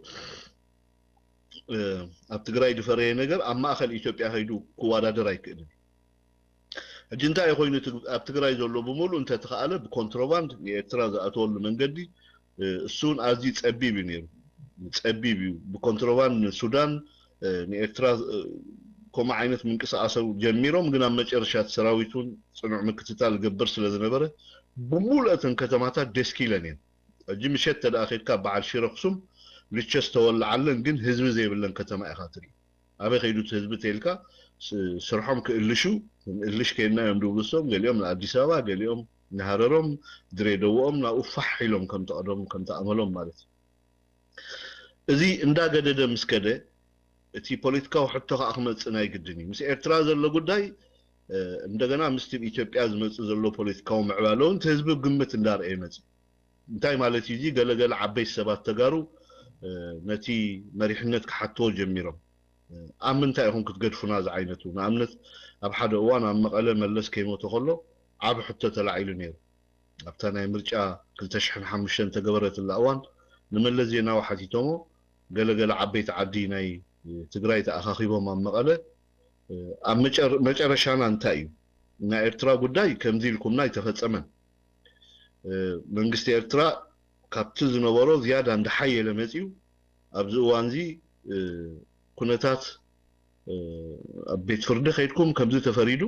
ኣብ ትግራይ ዝፈረየ ነገር ኣብ ማእኸል ኢትዮጵያ ከይዱ ክወዳደር ኣይክእልን። ሕጂ እንታይ ኮይኑ ኣብ ትግራይ ዘሎ ብምሉእ እንተተኸኣለ ብኮንትሮባንድ ንኤርትራ ዝኣተወሉ መንገዲ እሱን ኣዝዩ ፀቢብ እዩ ነይሩ። ፀቢብ እዩ። ብኮንትሮባንድ ንሱዳን ንኤርትራ ከምኡ ዓይነት ምንቅስቃሰው ጀሚሮም፣ ግን ኣብ መጨረሻ ሰራዊቱን ፅኑዕ ምክትታል ገብር ስለዝነበረ ብምሉእ እተን ከተማታት ደስኪለን እየን። ሕጂ ምሸት ተደኣ ኬድካ በዓል ሽረ ኣኽሱም ልቸ ዝተወልዓለን ግን ህዝቢ ዘይብለን ከተማ ኢኻ ትርኢ። ኣበይ ከይዱ እቲ ህዝቢ ተልካ ስርሖም ክእልሹ እልሽ ከይድና እዮም ድብሉ እሶም። ገሊኦም ንኣዲስ ኣበባ፣ ገሊኦም ንሃረሮም ድሬደውኦም ናብኡ ፋሕ ኢሎም ከምተቐደሙ ከምተኣመሎም ማለት እዩ። እዚ እንዳገደደ ምስ ከደ እቲ ፖለቲካዊ ሕቶ ከዓ ክመፅእ ናይ ግድን እዩ። ምስ ኤርትራ ዘሎ ጉዳይ እንደገና ምስቲ ኢትዮጵያ ዝመፅእ ዘሎ ፖለቲካዊ ምዕባለ እውን እቲ ህዝቢ ግምት እንዳርአ ይመፅእ። እንታይ ማለት እዩ እዚ? ገለገለ ዓበይቲ ሰባት ተጋሩ ነቲ መሪሕነት ክሓትዎ ጀሚሮም፣ ኣብ ምንታይ ኢኹም ክትገድፉና ዝዓይነቱ? ንኣብነት ኣብ ሓደ እዋን ኣብ መቐለ መለስ ከይሞተ ከሎ ዓብ ሕቶ ተላዒሉ ነይሩ። ኣብታ ናይ ምርጫ ክልተ ሽሕን ሓሙሽተን ተገበረትላ እዋን ንመለስ ዜናዊ ሓቲቶሞ፣ ገለገለ ዓበይቲ ዓዲ ናይ ትግራይ ተኣኻኺቦም ኣብ መቐለ ኣብ መጨረሻና እንታይ እዩ? ናይ ኤርትራ ጉዳይ ከምዚ ኢልኩምና ኣይተፈጸመን። መንግስቲ ኤርትራ ካብቲ ዝነበሮ ዝያዳ እንዳሓየለ መፅዩ። ኣብዚ እዋን እዚ ኩነታት ኣብ ቤት ፍርዲ ከይድኩም ከምዚ ተፈሪዱ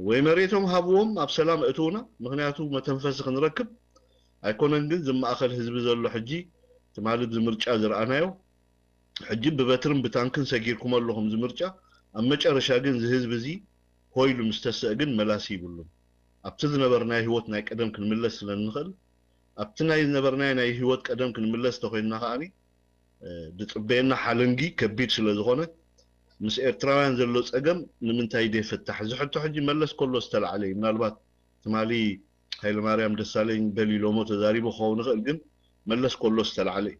ወይ መሬቶም ሃብዎም ኣብ ሰላም እትውና፣ ምክንያቱ መተንፈሲ ክንረክብ ኣይኮነን። ግን ዝማእኸል ህዝቢ ዘሎ ሕጂ ትማሊ ኣብዚ ምርጫ ዝረኣናዮ ሕጂ ብበትርን ብታንክን ሰጊርኩም ኣለኹም እዚ ምርጫ። ኣብ መጨረሻ ግን እዚ ህዝቢ እዚ ሆይሉ ምስ ተሰእ ግን መላሲ ይብሉን። ኣብቲ ዝነበርናዮ ህይወት ናይ ቀደም ክንምለስ ስለ እንኽእል ኣብቲ ናይ ዝነበርናዮ ናይ ህይወት ቀደም ክንምለስ ተኮይንና ከዓኒ ዝፅበየና ሓለንጊ ከቢድ ስለ ዝኾነ ምስ ኤርትራውያን ዘሎ ፀገም ንምንታይ ደይፍታሕ? እዚ ሕቶ ሕጂ መለስ ከሎ ዝተላዕለ እዩ። ምናልባት ትማሊ ሃይለማርያም ደሳለኝ በል ኢሎሞ ተዛሪቡ ክኸውን ይኽእል፣ ግን መለስ ከሎ ዝተላዕለ እዩ።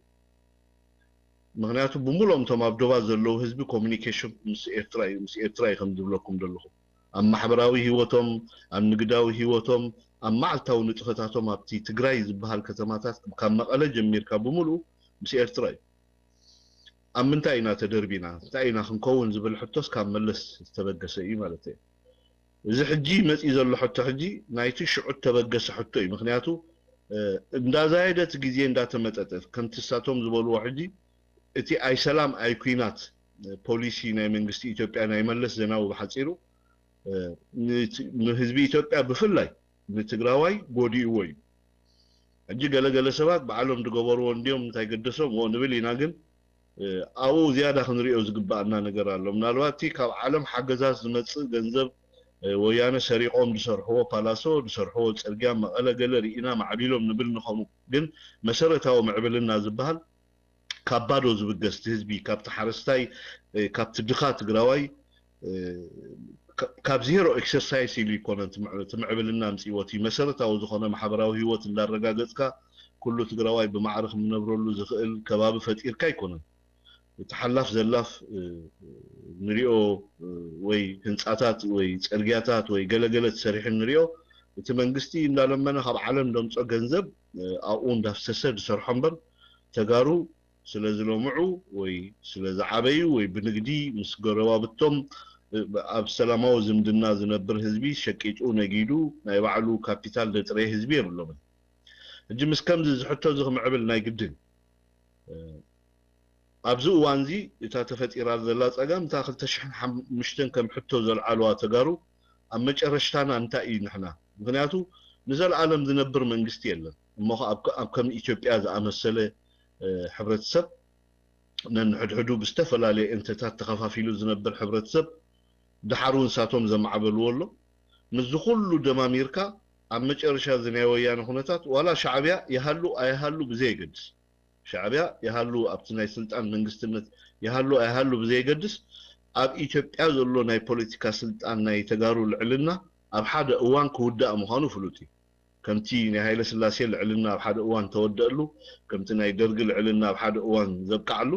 ምክንያቱ ብምሉኦም እቶም ኣብ ዶባት ዘለዉ ህዝቢ ኮሚኒኬሽን ምስ ኤርትራ እዩ፣ ምስ ኤርትራ እዩ ከም ዝብለኩም ዘለኹ። ኣብ ማሕበራዊ ህይወቶም፣ ኣብ ንግዳዊ ህይወቶም፣ ኣብ መዓልታዊ ንጥፈታቶም ኣብቲ ትግራይ ዝበሃል ከተማታት ካብ መቐለ ጀሚርካ ብምሉኡ ምስ ኤርትራ እዩ። ኣብ ምንታይ ኢና ተደርቢና? እንታይ ኢና ክንከውን ዝብል ሕቶስ ካብ መለስ ዝተበገሰ እዩ ማለት እዩ። እዚ ሕጂ መፂ ዘሎ ሕቶ ሕጂ ናይቲ ሽዑ ተበገሰ ሕቶ እዩ። ምክንያቱ እንዳዛየደ እቲ ግዜ እንዳተመጠጠ ከምቲ እሳቶም ዝበልዎ ሕጂ እቲ ኣይ ሰላም ኣይ ኩናት ፖሊሲ ናይ መንግስቲ ኢትዮጵያ ናይ መለስ ዜናዊ ብሓፂሩ ንህዝቢ ኢትዮጵያ ብፍላይ ንትግራዋይ ጎዲእዎ እዩ። ሕጂ ገለገለ ሰባት ባዕሎም ዝገበርዎ እንዲዮም እንታይ ገደሶም ንብል ኢና፣ ግን ኣብኡ ዝያዳ ክንሪኦ ዝግባኣና ነገር ኣሎ። ምናልባት እቲ ካብ ዓለም ሓገዛት ዝመፅእ ገንዘብ ወያነ ሰሪቖም ዝሰርሕዎ ፓላሶ ዝሰርሕዎ ፅርግያ መቐለ ገለ ርኢና ማዕቢሎም ንብል ንኸምኡ፣ ግን መሰረታዊ ምዕብልና ዝበሃል ካብ ባዶ ዝብገስ እቲ ህዝቢ ካብቲ ሓረስታይ ካብቲ ድኻ ትግራዋይ ካብ ዜሮ ኤክሰርሳይስ ኢሉ ይኮነ ትምዕብልና ምፅእዎ እቲ መሰረታዊ ዝኾነ ማሕበራዊ ህይወት እንዳረጋገፅካ ኩሉ ትግራዋይ ብማዕረ ክምነብረሉ ዝኽእል ከባቢ ፈጢርካ ኣይኮነን። እቲ ሓላፍ ዘላፍ ንሪኦ ወይ ህንፃታት ወይ ፅርግያታት ወይ ገለገለ ተሰሪሑ ንሪኦ እቲ መንግስቲ እንዳለመነ ካብ ዓለም ደምፆ ገንዘብ ኣብኡ እንዳፍሰሰ ዝሰርሖ እምበር ተጋሩ ስለ ዝለምዑ ወይ ስለ ዝዓበዩ ወይ ብንግዲ ምስ ጎረባብቶም ኣብ ሰላማዊ ዝምድና ዝነብር ህዝቢ ሸቂጡ ነጊዱ ናይ ባዕሉ ካፒታል ዘጥረየ ህዝቢ የብሎምን። ሕጂ ምስ ከምዚ እዚ ሕቶ እዚ ክምዕብል ናይ ግድን ኣብዚ እዋን እዚ እታ ተፈጢራ ዘላ ፀገም እታ ክልተ ሽሕን ሓሙሽተን ከም ሕቶ ዘልዓልዋ ተጋሩ ኣብ መጨረሽታና እንታይ እዩ ንሕና? ምክንያቱ ንዘለኣለም ዝነብር መንግስቲ የለን እሞ ኣብ ከም ኢትዮጵያ ዝኣመሰለ ሕብረተሰብ ነንሕድሕዱ ብዝተፈላለየ እንተታት ተኸፋፊሉ ዝነብር ሕብረተሰብ ድሓር እውን ንሳቶም ዘማዕበልዎ ኣሎ። ምስዚ ኩሉ ደማሚርካ ኣብ መጨረሻ እዚ ናይ ወያነ ኩነታት ዋላ ሻዕብያ ይሃሉ ኣይሃሉ ብዘየገድስ ሻዕብያ ይሃሉ ኣብቲ ናይ ስልጣን መንግስትነት ይሃሉ ኣይሃሉ ብዘየገድስ ኣብ ኢትዮጵያ ዘሎ ናይ ፖለቲካ ስልጣን ናይ ተጋሩ ልዕልና ኣብ ሓደ እዋን ክውዳእ ምዃኑ ፍሉጥ እዩ። ከምቲ ናይ ሃይለ ስላሴ ልዕልና ኣብ ሓደ እዋን ተወደአሉ፣ ከምቲ ናይ ደርጊ ልዕልና ኣብ ሓደ እዋን ዘብቅዓሉ፣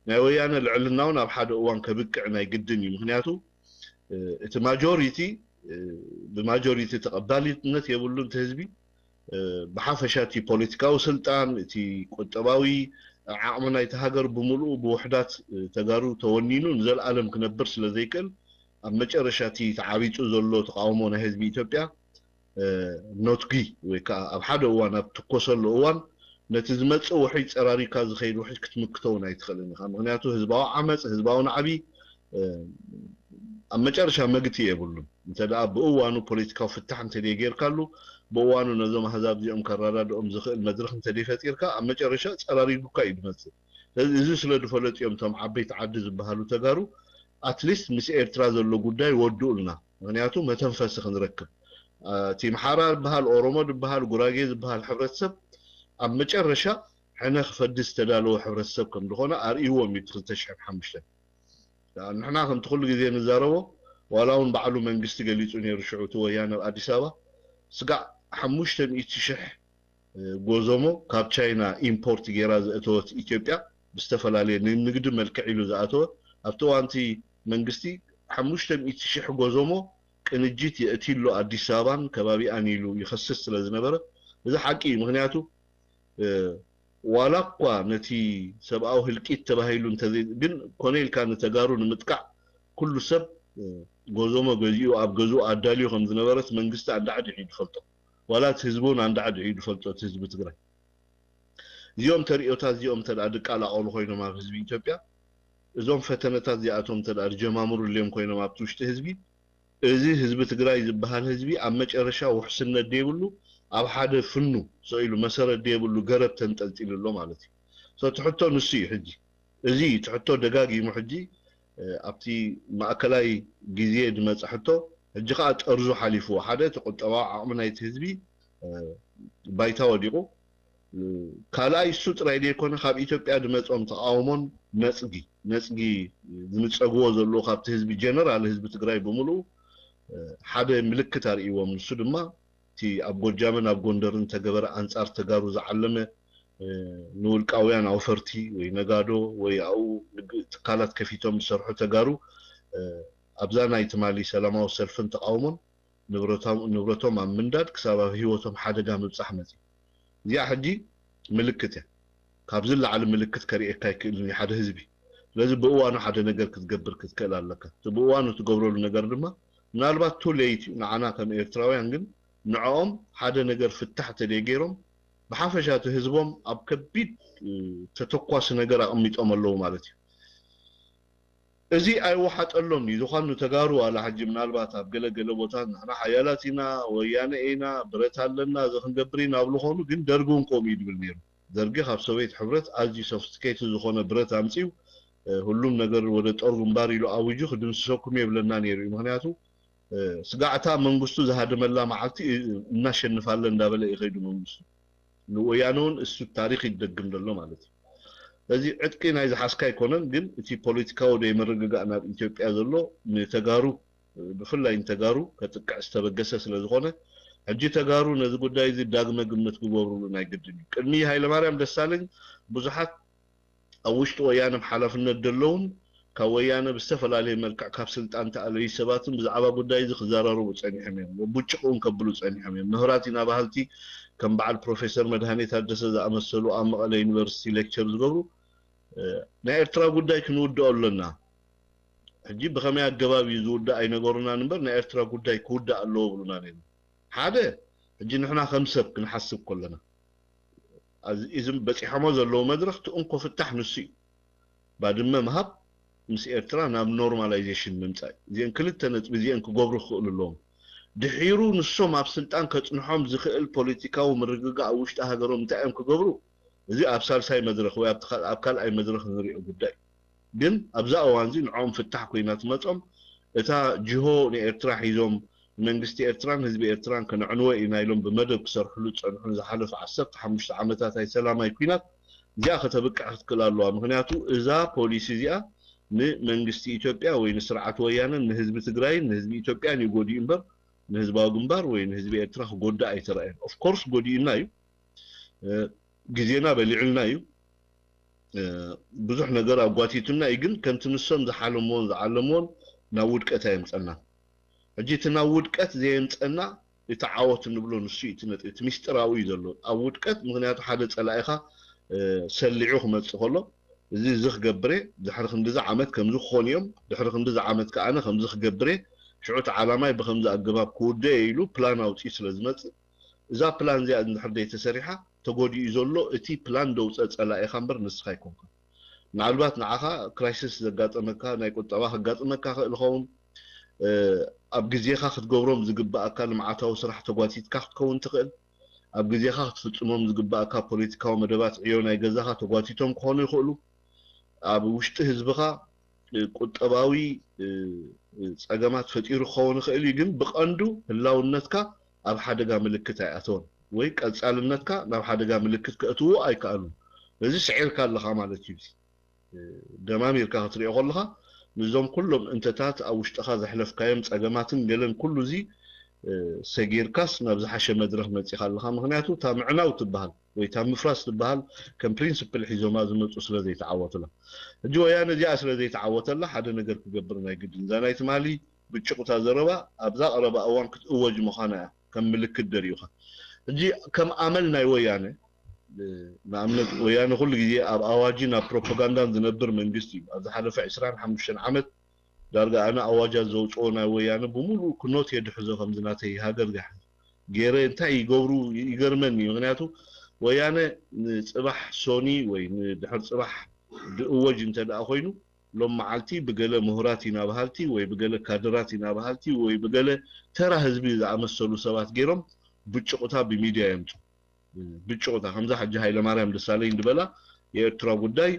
ናይ ወያነ ልዕልና እውን ኣብ ሓደ እዋን ከብቅዕ ናይ ግድን እዩ። ምክንያቱ እቲ ማጆሪቲ ብማጆሪቲ ተቐባልነት የብሉን እቲ ህዝቢ። ብሓፈሻ እቲ ፖለቲካዊ ስልጣን፣ እቲ ቁጠባዊ ዓቕሚ ናይቲ ሃገር ብምሉኡ ብውሕዳት ተጋሩ ተወኒኑ ንዘለኣለም ክነብር ስለ ዘይክእል፣ ኣብ መጨረሻ እቲ ተዓቢጡ ዘሎ ተቓውሞ ናይ ህዝቢ ኢትዮጵያ ኖትጊ ወይ ከዓ ኣብ ሓደ እዋን ኣብ ትኮሰሉ እዋን ነቲ ዝመፅእ ውሕጅ ፀራሪካ ዝኸይድ ውሕጅ ክትምክቶ እውን ኣይትኽእልን ኢኻ። ምክንያቱ ህዝባዊ ዓመፅ፣ ህዝባዊ ናዕቢ ኣብ መጨረሻ መግቲ የብሉን። እንተ ደኣ ብእዋኑ ፖለቲካዊ ፍታሕ እንተ ጌርካሉ፣ ብእዋኑ ነዞም ኣህዛብ እዚኦም ከረዳድኦም ዝኽእል መድረኽ እንተ ፈጢርካ፣ ኣብ መጨረሻ ፀራሪጉካ እዩ ዝመፅእ። ስለዚ እዚ ስለ ዝፈለጡ እዮም እቶም ዓበይቲ ዓዲ ዝበሃሉ ተጋሩ ኣትሊስት ምስ ኤርትራ ዘሎ ጉዳይ ወድኡልና፣ ምክንያቱ መተንፈሲ ክንረክብ። እቲ ምሓራ ዝበሃል፣ ኦሮሞ ዝበሃል፣ ጉራጌ ዝበሃል ሕብረተሰብ ኣብ መጨረሻ ሕነ ክፈዲ ዝተዳለወ ሕብረተሰብ ከም ዝኾነ ኣርእይዎም እዩ እቲ ክልተ ሽሕን ሓሙሽተን። ንሕና ከምቲ ኩሉ ግዜ ንዛረቦ፣ ዋላ እውን ባዕሉ መንግስቲ ገሊጹ ነይሩ ሽዑ እቲ ወያነ ኣብ ኣዲስ ኣበባ ስጋዕ ሓሙሽተ ሚእቲ ሽሕ ጎዞሞ ካብ ቻይና ኢምፖርት ጌራ ዘእተወት ኢትዮጵያ ብዝተፈላለየ ንንግዲ መልክዕ ኢሉ ዝኣተወ ኣብቲ እዋንቲ መንግስቲ ሓሙሽተ ሚእቲ ሽሕ ጎዞሞ ቅንጅት የእትይሎ ኣዲስ ኣበባን ከባቢኣን ኢሉ ይኸስስ ስለ ዝነበረ እዚ ሓቂ እዩ። ምክንያቱ ዋላ እኳ ነቲ ሰብኣዊ ህልቂት ተባሂሉ እንተዘይ ግን ኮነ ኢልካ ንተጋሩ ንምጥቃዕ ኩሉ ሰብ ጎዞሞ ገዚኡ ኣብ ገዝኡ ኣዳልዩ ከም ዝነበረት መንግስቲ ኣንዳዕዲዑ እዩ ዝፈልጦ። ዋላ እቲ ህዝቢ እውን ኣንዳዕዲዑ እዩ ዝፈልጦ፣ እቲ ህዝቢ ትግራይ። እዚኦም ተርእዮታት እዚኦም እንተ ደኣ ዝቀላቐሉ ኮይኖም ኣብ ህዝቢ ኢትዮጵያ፣ እዞም ፈተነታት እዚኣቶም እንተ ደኣ ዝጀማምሩ ኣልዮም ኮይኖም ኣብቲ ውሽጢ ህዝቢ፣ እዚ ህዝቢ ትግራይ ዝበሃል ህዝቢ ኣብ መጨረሻ ውሕስነት ዘይብሉ ኣብ ሓደ ፍኑ ሰኢሉ መሰረት ዘይብሉ ገረብ ተንጠልጢሉ ኣሎ ማለት እዩ። እቲ ሕቶ ንሱ እዩ ሕጂ። እዚ እቲ ሕቶ ደጋጊሙ ሕጂ ኣብቲ ማእከላይ ግዜ ዝመፀ ሕቶ ሕጂ ከዓ ጠርዙ ሓሊፍዎ። ሓደ እቲ ቁጠባዊ ዓቕሚ ናይቲ ህዝቢ ባይታ ወዲቑ፣ ካልኣይ እሱ ጥራይ ዘይኮነ ካብ ኢትዮጵያ ዝመፆም ተቃውሞን ነፅጊ ነፅጊ ዝንፀግዎ ዘለዉ ካብቲ ህዝቢ ጀነራል ህዝቢ ትግራይ ብምሉኡ ሓደ ምልክት ኣርእይዎም። ንሱ ድማ እቲ ኣብ ጎጃምን ኣብ ጎንደርን ተገበረ ኣንፃር ተጋሩ ዝዓለመ ንውልቃውያን ኣውፈርቲ ወይ ነጋዶ ወይ ኣብኡ ትካላት ከፊቶም ዝሰርሑ ተጋሩ ኣብዛ ናይ ትማሊ ሰላማዊ ሰልፍን ተቃውሞን ንብረቶም ኣብ ምንዳድ ክሳብ ኣብ ህይወቶም ሓደጋ ምብፃሕ መፂ። እዚኣ ሕጂ ምልክት እያ። ካብዚ ላዕሊ ምልክት ከርእየካ ኣይክእልን ሓደ ህዝቢ። ስለዚ ብእዋኑ ሓደ ነገር ክትገብር ክትክእል ኣለካ። እቲ ብእዋኑ ትገብረሉ ነገር ድማ ምናልባት ቱ ሌይት እዩ ንዓና ከም ኤርትራውያን፣ ግን ንዕኦም ሓደ ነገር ፍታሕ ተደይ ገይሮም ብሓፈሻ እቲ ህዝቦም ኣብ ከቢድ ተተኳሲ ነገር ኣቕሚጦም ኣለዉ ማለት እዩ። እዚ ኣይወሓጠሎም እዩ ዝኾኑ ተጋሩ ዋላ ሕጂ ምናልባት ኣብ ገለ ገለ ቦታ ንሕና ሓያላት ኢና፣ ወያነ ኢና፣ ብረት ኣለና፣ እዚ ክንገብር ኢና ኣብ ዝኾኑ ግን ደርጊ እውን ከምኡ እዩ ድብል ነይሩ። ደርጊ ካብ ሶቪየት ሕብረት ኣዝዩ ሶፊስቲኬትድ ዝኾነ ብረት ኣምፅኡ ሁሉም ነገር ወደ ጦር ግንባር ኢሉ ኣዊጁ ክድምስሰኩም የብለና ነይሩ እዩ። ምክንያቱ ስጋዕታ መንግስቱ ዝሃደመላ መዓልቲ እናሸንፋለን እንዳበለ እዩ ከይዱ መንግስቱ። ንወያነ እውን እሱ ታሪክ ይደግም ዘሎ ማለት እዩ። ስለዚ ዕጥቂ ናይ ዝሓዝካ ኣይኮነን፣ ግን እቲ ፖለቲካዊ ዘይምርግጋእ ናብ ኢትዮጵያ ዘሎ ንተጋሩ ብፍላይ ንተጋሩ ከጥቅዕ ዝተበገሰ ስለ ዝኾነ ሕጂ ተጋሩ ነዚ ጉዳይ እዚ ዳግመ ግምት ክገብሩሉ ናይ ግድን እዩ። ቅድሚ ሃይለማርያም ደሳለኝ ብዙሓት ኣብ ውሽጢ ወያነ ብሓላፍነት ዘለውን ካብ ወያነ ብዝተፈላለየ መልክዕ ካብ ስልጣን ተኣለዩ ሰባትን ብዛዕባ ጉዳይ እዚ ክዘራረቡ ፀኒሖም እዮም። ቡጭቕ እውን ከብሉ ፀኒሖም እዮም። ምሁራት ኢና በሃልቲ ከም በዓል ፕሮፌሰር መድሃኔ ታደሰ ዝኣመሰሉ ኣብ መቐለ ዩኒቨርሲቲ ሌክቸር ዝገብሩ ናይ ኤርትራ ጉዳይ ክንውድኦ ኣለና። ሕጂ ብኸመይ ኣገባብ እዩ ዝውዳእ ኣይነገሩናን እምበር ናይ ኤርትራ ጉዳይ ክውዳእ ኣለዎ ብሉና ነይሩ። ሓደ ሕጂ ንሕና ከም ሰብ ክንሓስብ ከለና እዚም በፂሖሞ ዘለዉ መድረኽ እቲ እንኮ ፍታሕ ንሱ እዩ። ባድመ ምሃብ ምስ ኤርትራ ናብ ኖርማላይዜሽን ምምፃእ እዚአን ክልተ ነጥቢ እዚአን ክገብሩ ክኽእሉ ኣለዎም። ድሒሩ ንሶም ኣብ ስልጣን ከፅንሖም ዝኽእል ፖለቲካዊ ምርግጋእ ኣብ ውሽጢ ሃገሮም እንታይ እዮም ክገብሩ? እዚ ኣብ ሳልሳይ መድረኽ ወይ ኣብ ካልኣይ መድረኽ ንሪኦ ጉዳይ። ግን ኣብዛ እዋን እዚ ንዕኦም ፍታሕ ኮይና ትመፆም እታ ጅሆ ንኤርትራ ሒዞም ንመንግስቲ ኤርትራን ህዝቢ ኤርትራን ከነዕንወ ኢና ኢሎም ብመደብ ክሰርሕሉ ዝፀንሑ ንዝሓለፈ ዓሰርተ ሓሙሽተ ዓመታት ኣይ ሰላማይ ኩናት እዚኣ ከተብቅዕ ክትክእል ኣለዋ። ምክንያቱ እዛ ፖሊሲ እዚኣ ንመንግስቲ ኢትዮጵያ ወይ ንስርዓት ወያነን ንህዝቢ ትግራይን ንህዝቢ ኢትዮጵያን እዩ ጎዲኡ እምበር ንህዝባዊ ግንባር ወይ ንህዝቢ ኤርትራ ክጎድእ ኣይተረኣየን። ኦፍኮርስ ጎዲኡና እዩ፣ ግዜና በሊዑልና እዩ፣ ብዙሕ ነገር ኣጓቲቱና እዩ። ግን ከምቲ ንሶም ዝሓለምዎን ዝዓለምዎን ናብ ውድቀት ኣየምፀና። ሕጂ እቲ ናብ ውድቀት ዘየምፀና እቲ ዓወት እንብሎ ንሱ እዩ እቲ ነጥቢ፣ እቲ ሚስጥራዊ እዩ ዘሎ ኣብ ውድቀት። ምክንያቱ ሓደ ጸላኢኻ ሰሊዑ ክመጽእ ከሎ፣ እዚ እዚ ክገብር እየ፣ ድሕሪ ክንዲዚ ዓመት ከምዚ ክኾኑ እዮም፣ ድሕሪ ክንዲዚ ዓመት ከኣ ኣነ ከምዚ ክገብር እየ፣ ሽዑ እቲ ዓላማይ ብከምዚ ኣገባብ ክውደ እየ ኢሉ ፕላን ኣውጺኡ ስለ ዝመጽእ፣ እዛ ፕላን እዚኣ እንድሕር ዘይተሰሪሓ፣ ተጎዲኡ ዘሎ እቲ ፕላን ደውፀ ጸላኢኻ እምበር ንስኻ ኣይኮንካ። ምናልባት ንዓኻ ክራይሲስ ዘጋጠመካ፣ ናይ ቁጠባ ከጋጥመካ ክእል ይኸውን። ኣብ ግዜኻ ክትገብሮም ዝግባኣካ ልምዓታዊ ስራሕ ተጓቲትካ ክትከውን ትኽእል። ኣብ ግዜኻ ክትፍጽሞም ዝግባኣካ ፖለቲካዊ መደባት ዕዮ ናይ ገዛኻ ተጓቲቶም ክኾኑ ይኽእሉ። ኣብ ውሽጢ ህዝብኻ ቁጠባዊ ጸገማት ፈጢሩ ክኸውን ይኽእል እዩ፣ ግን ብቐንዱ ህላውነትካ ኣብ ሓደጋ ምልክት ኣይኣተወን ወይ ቀጻልነትካ ናብ ሓደጋ ምልክት ከእትዎ ኣይከኣሉን። ስለዚ ስዒርካ ኣለኻ ማለት እዩ። ደማሚርካ ክትሪኦ ከለኻ፣ ምስዞም ኩሎም እንተታት ኣብ ውሽጥኻ ዘሕለፍካዮም ጸገማትን ገለን ኩሉ እዚ ሰጊርካስ ናብ ዝሓሸ መድረኽ መጺኻ ኣለኻ። ምክንያቱ እታ ምዕናው ትበሃል ወይ እታ ምፍራስ ትበሃል ከም ፕሪንስፕል ሒዞማ ዝመጹ ስለ ዘይተዓወቱላ። ሕጂ ወያነ እዚኣ ስለ ዘይተዓወተላ ሓደ ነገር ክገብር ናይ ግድን። እዛ ናይ ትማሊ ብጭቑታ ዘረባ ኣብዛ ቀረባ እዋን ክትእወጅ ምዃና እያ ከም ምልክት ደሪኡኻ። ሕጂ ከም ኣመል ናይ ወያነ፣ ንኣብነት ወያነ ኩሉ ግዜ ኣብ ኣዋጅን ኣብ ፕሮፓጋንዳን ዝነብር መንግስቲ እዩ። ኣብ ዝሓለፈ ዕስራን ሓሙሽተን ዓመት ዳርጋ ኣነ ኣዋጃት ዘውፅኦ ናይ ወያነ ብምሉእ ክኖት እየ ድሕዞ ከምዚ ናተይ ሃገር ዝሓዝ ገይረ እንታይ ይገብሩ ይገርመኒ እዩ። ምክንያቱ ወያነ ንፅባሕ ሶኒ ወይ ንድሕር ፅባሕ ድእወጅ እንተ ደኣ ኮይኑ ሎም መዓልቲ ብገለ ምሁራት ኢና በሃልቲ ወይ ብገለ ካድራት ኢና በሃልቲ ወይ ብገለ ተራ ህዝቢ ዝኣመሰሉ ሰባት ገይሮም ብጭቑታ ብሚድያ የምፁ። ብጭቑታ ከምዛ ሕጂ ሃይለማርያም ደሳለኝ ዝበላ የኤርትራ ጉዳይ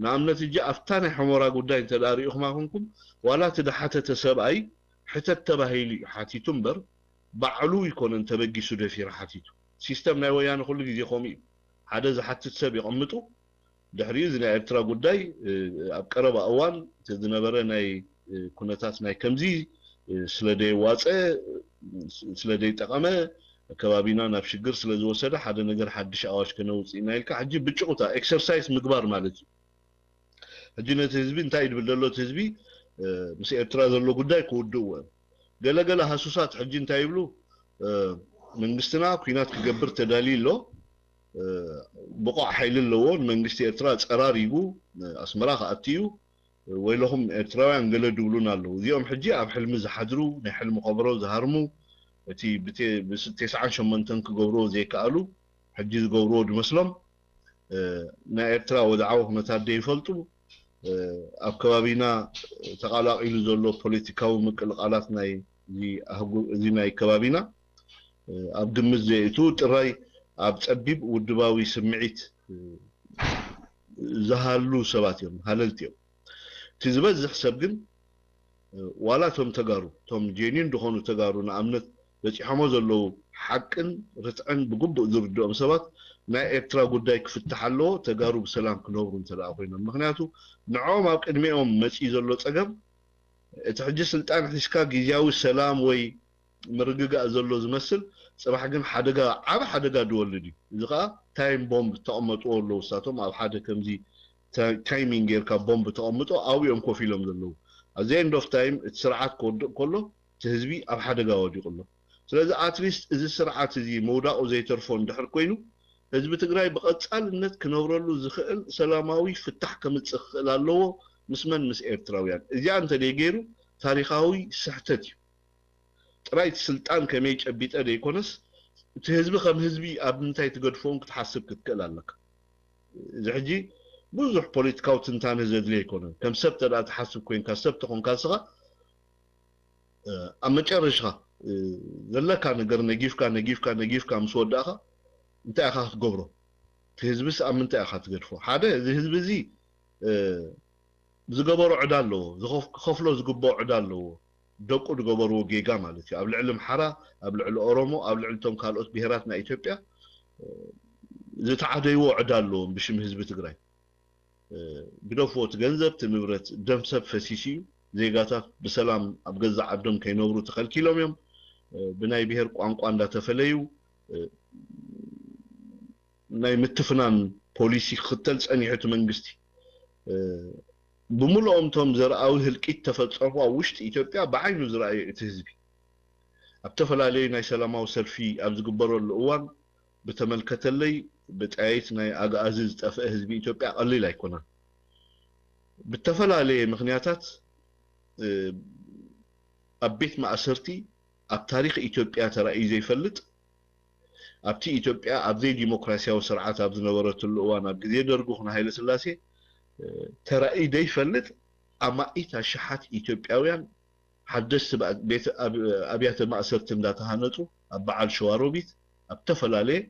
ንኣብነት እጂ ኣብታ ናይ ሑመራ ጉዳይ እንተ ደኣ ሪኢኹማ ኮንኩም ዋላ እቲ ደሓተተ ሰብኣይ ሕተት ተባሂሉ እዩ ሓቲቱ እምበር ባዕሉ ይኮነን ተበጊሱ ደፊሩ ሓቲቱ። ሲስተም ናይ ወያነ ኩሉ ግዜ ከምኡ እዩ። ሓደ ዝሓትት ሰብ የቐምጡ ድሕሪኡ እዚ ናይ ኤርትራ ጉዳይ ኣብ ቀረባ እዋን እቲ ዝነበረ ናይ ኩነታት ናይ ከምዚ ስለ ደየዋፀ ስለ ደይጠቐመ ከባቢና ናብ ሽግር ስለ ዝወሰደ ሓደ ነገር ሓድሽ ኣዋጅ ከነውፅእ ኢና ኢልካ ሕጂ ብጭቑታ ኤክሰርሳይስ ምግባር ማለት እዩ። ሕጂ ነቲ ህዝቢ እንታይ ድብል ዘሎ እቲ ህዝቢ ምስ ኤርትራ ዘሎ ጉዳይ ክውድእዎ እዮም። ገለገለ ሃሱሳት ሕጂ እንታይ ይብሉ? መንግስትና ኩናት ክገብር ተዳልዩ ኣሎ፣ ብቑዕ ሓይሊ ኣለዎ፣ ንመንግስቲ ኤርትራ ጸራሪጉ ኣስመራ ክኣቲ እዩ፣ ወይለኹም ኤርትራውያን ገለ ድብሉን ኣለዉ። እዚኦም ሕጂ ኣብ ሕልሚ ዝሓድሩ፣ ናይ ሕልሚ ከበሮ ዝሃርሙ፣ እቲ ብቴስዓን ሸሞንተን ክገብርዎ ዘይከኣሉ ሕጂ ዝገብርዎ ድመስሎም፣ ናይ ኤርትራ ወድዓዊ ኩነታት ደይፈልጡ፣ ኣብ ከባቢና ተቓላቒሉ ዘሎ ፖለቲካዊ ምቅልቓላት ናይ እዚ ናይ ከባቢና ኣብ ግምት ዘየእትዉ ጥራይ ኣብ ጸቢብ ውድባዊ ስምዒት ዝሃሉ ሰባት እዮም፣ ሃለልቲ እዮም። እቲ ዝበዝሕ ሰብ ግን ዋላ እቶም ተጋሩ እቶም ጄኒን ዝኾኑ ተጋሩ ንኣብነት በፂሖሞ ዘለዉ ሓቅን ርትዕን ብግቡእ ዝርድኦም ሰባት ናይ ኤርትራ ጉዳይ ክፍታሕ ኣለዎ ተጋሩ ብሰላም ክነብሩ እንተ ኮይኖም ምክንያቱ ንዕኦም ኣብ ቅድሚኦም መፂኡ ዘሎ ፀገም እቲ ሕጂ ስልጣን ሒዝካ ግዜያዊ ሰላም ወይ ምርግጋእ ዘሎ ዝመስል ፅባሕ ግን ሓደጋ ዓብ ሓደጋ ድወልድ እዩ። እዚ ከዓ ታይም ቦምብ ተቐመጥዎ ኣለዉ እሳቶም ኣብ ሓደ ከምዚ ታይሚንግ ጌርካ ቦምብ ተቐምጦ ኣብኡ እዮም ኮፍ ኢሎም ዘለዉ። ኣብዚ ኤንድ ኦፍ ታይም እቲ ስርዓት ክወድቕ ከሎ እቲ ህዝቢ ኣብ ሓደጋ ወዲቑ ኣሎ። ስለዚ ኣትሊስት እዚ ስርዓት እዚ ምውዳቑ ዘይተርፎ እንድሕር ኮይኑ ህዝቢ ትግራይ ብቐፃልነት ክነብረሉ ዝኽእል ሰላማዊ ፍታሕ ከምፅእ ክኽእል ኣለዎ። ምስ መን? ምስ ኤርትራውያን። እዚኣ እንተደይ ገይሩ ታሪኻዊ ስሕተት እዩ። ጥራይ እቲ ስልጣን ከመይ ጨቢጠ ደይኮነስ እቲ ህዝቢ ከም ህዝቢ ኣብ ምንታይ ትገድፎን ክትሓስብ ክትክእል ኣለካ። እዚ ሕጂ ብዙሕ ፖለቲካዊ ትንታነ ዘድልዮ ኣይኮነን። ከም ሰብ ተደኣ ትሓስብ ኮይንካ ሰብ ተኾንካ ንስኻ ኣብ መጨረሽኻ ዘለካ ነገር ነጊፍካ ነጊፍካ ነጊፍካ ምስ ወዳእኻ እንታይ ኢኻ ክትገብሮ? እቲ ህዝብስ ኣብ ምንታይ ኢኻ ትገድፎ? ሓደ እዚ ህዝቢ እዚ ዝገበሮ ዕዳ ኣለዎ፣ ዝኸፍሎ ዝግብኦ ዕዳ ኣለዎ። ደቁ ዝገበርዎ ጌጋ ማለት እዩ። ኣብ ልዕሊ ኣምሓራ፣ ኣብ ልዕሊ ኦሮሞ፣ ኣብ ልዕሊ እቶም ካልኦት ብሄራት ናይ ኢትዮጵያ ዝተዓደይዎ ዕዳ ኣለዎም ብሽም ህዝቢ ትግራይ። ግደፍዎ፣ እቲ ገንዘብ፣ እቲ ንብረት ደም ሰብ ፈሲሱ እዩ። ዜጋታት ብሰላም ኣብ ገዛእ ዓዶም ከይነብሩ ተኸልኪሎም እዮም። ብናይ ብሄር ቋንቋ እንዳተፈለዩ ናይ ምትፍናን ፖሊሲ ክኽተል ጸኒሑ እቲ መንግስቲ። ብምልኦም እቶም ዘርኣዊ ህልቂት ተፈጸሙ ኣብ ውሽጢ ኢትዮጵያ ብዓይኑ ዝረኣዩ እቲ ህዝቢ። ኣብ ተፈላለዩ ናይ ሰላማዊ ሰልፊ ኣብ ዝግበረሉ እዋን ብተመልከተለይ ብጣይት ናይ ኣግኣዚ ዝጠፍአ ህዝቢ ኢትዮጵያ ቀሊል ኣይኮነን። ብተፈላለየ ምኽንያታት ኣብ ቤት ማእሰርቲ ኣብ ታሪኽ ኢትዮጵያ ተራእዩ ዘይፈልጥ ኣብቲ ኢትዮጵያ ኣብ ዘይዲሞክራሲያዊ ስርዓት ኣብ ዝነበረትሉ እዋን ኣብ ግዜ ደርጉ ኹን ሃይለ ስላሴ ተራእዩ ዘይፈልጥ ኣማኢት ኣሽሓት ኢትዮጵያውያን ሓደስቲ ኣብያተ ማእሰርቲ እንዳተሃነፁ ኣብ በዓል ሸዋሮቢት ኣብ ተፈላለየ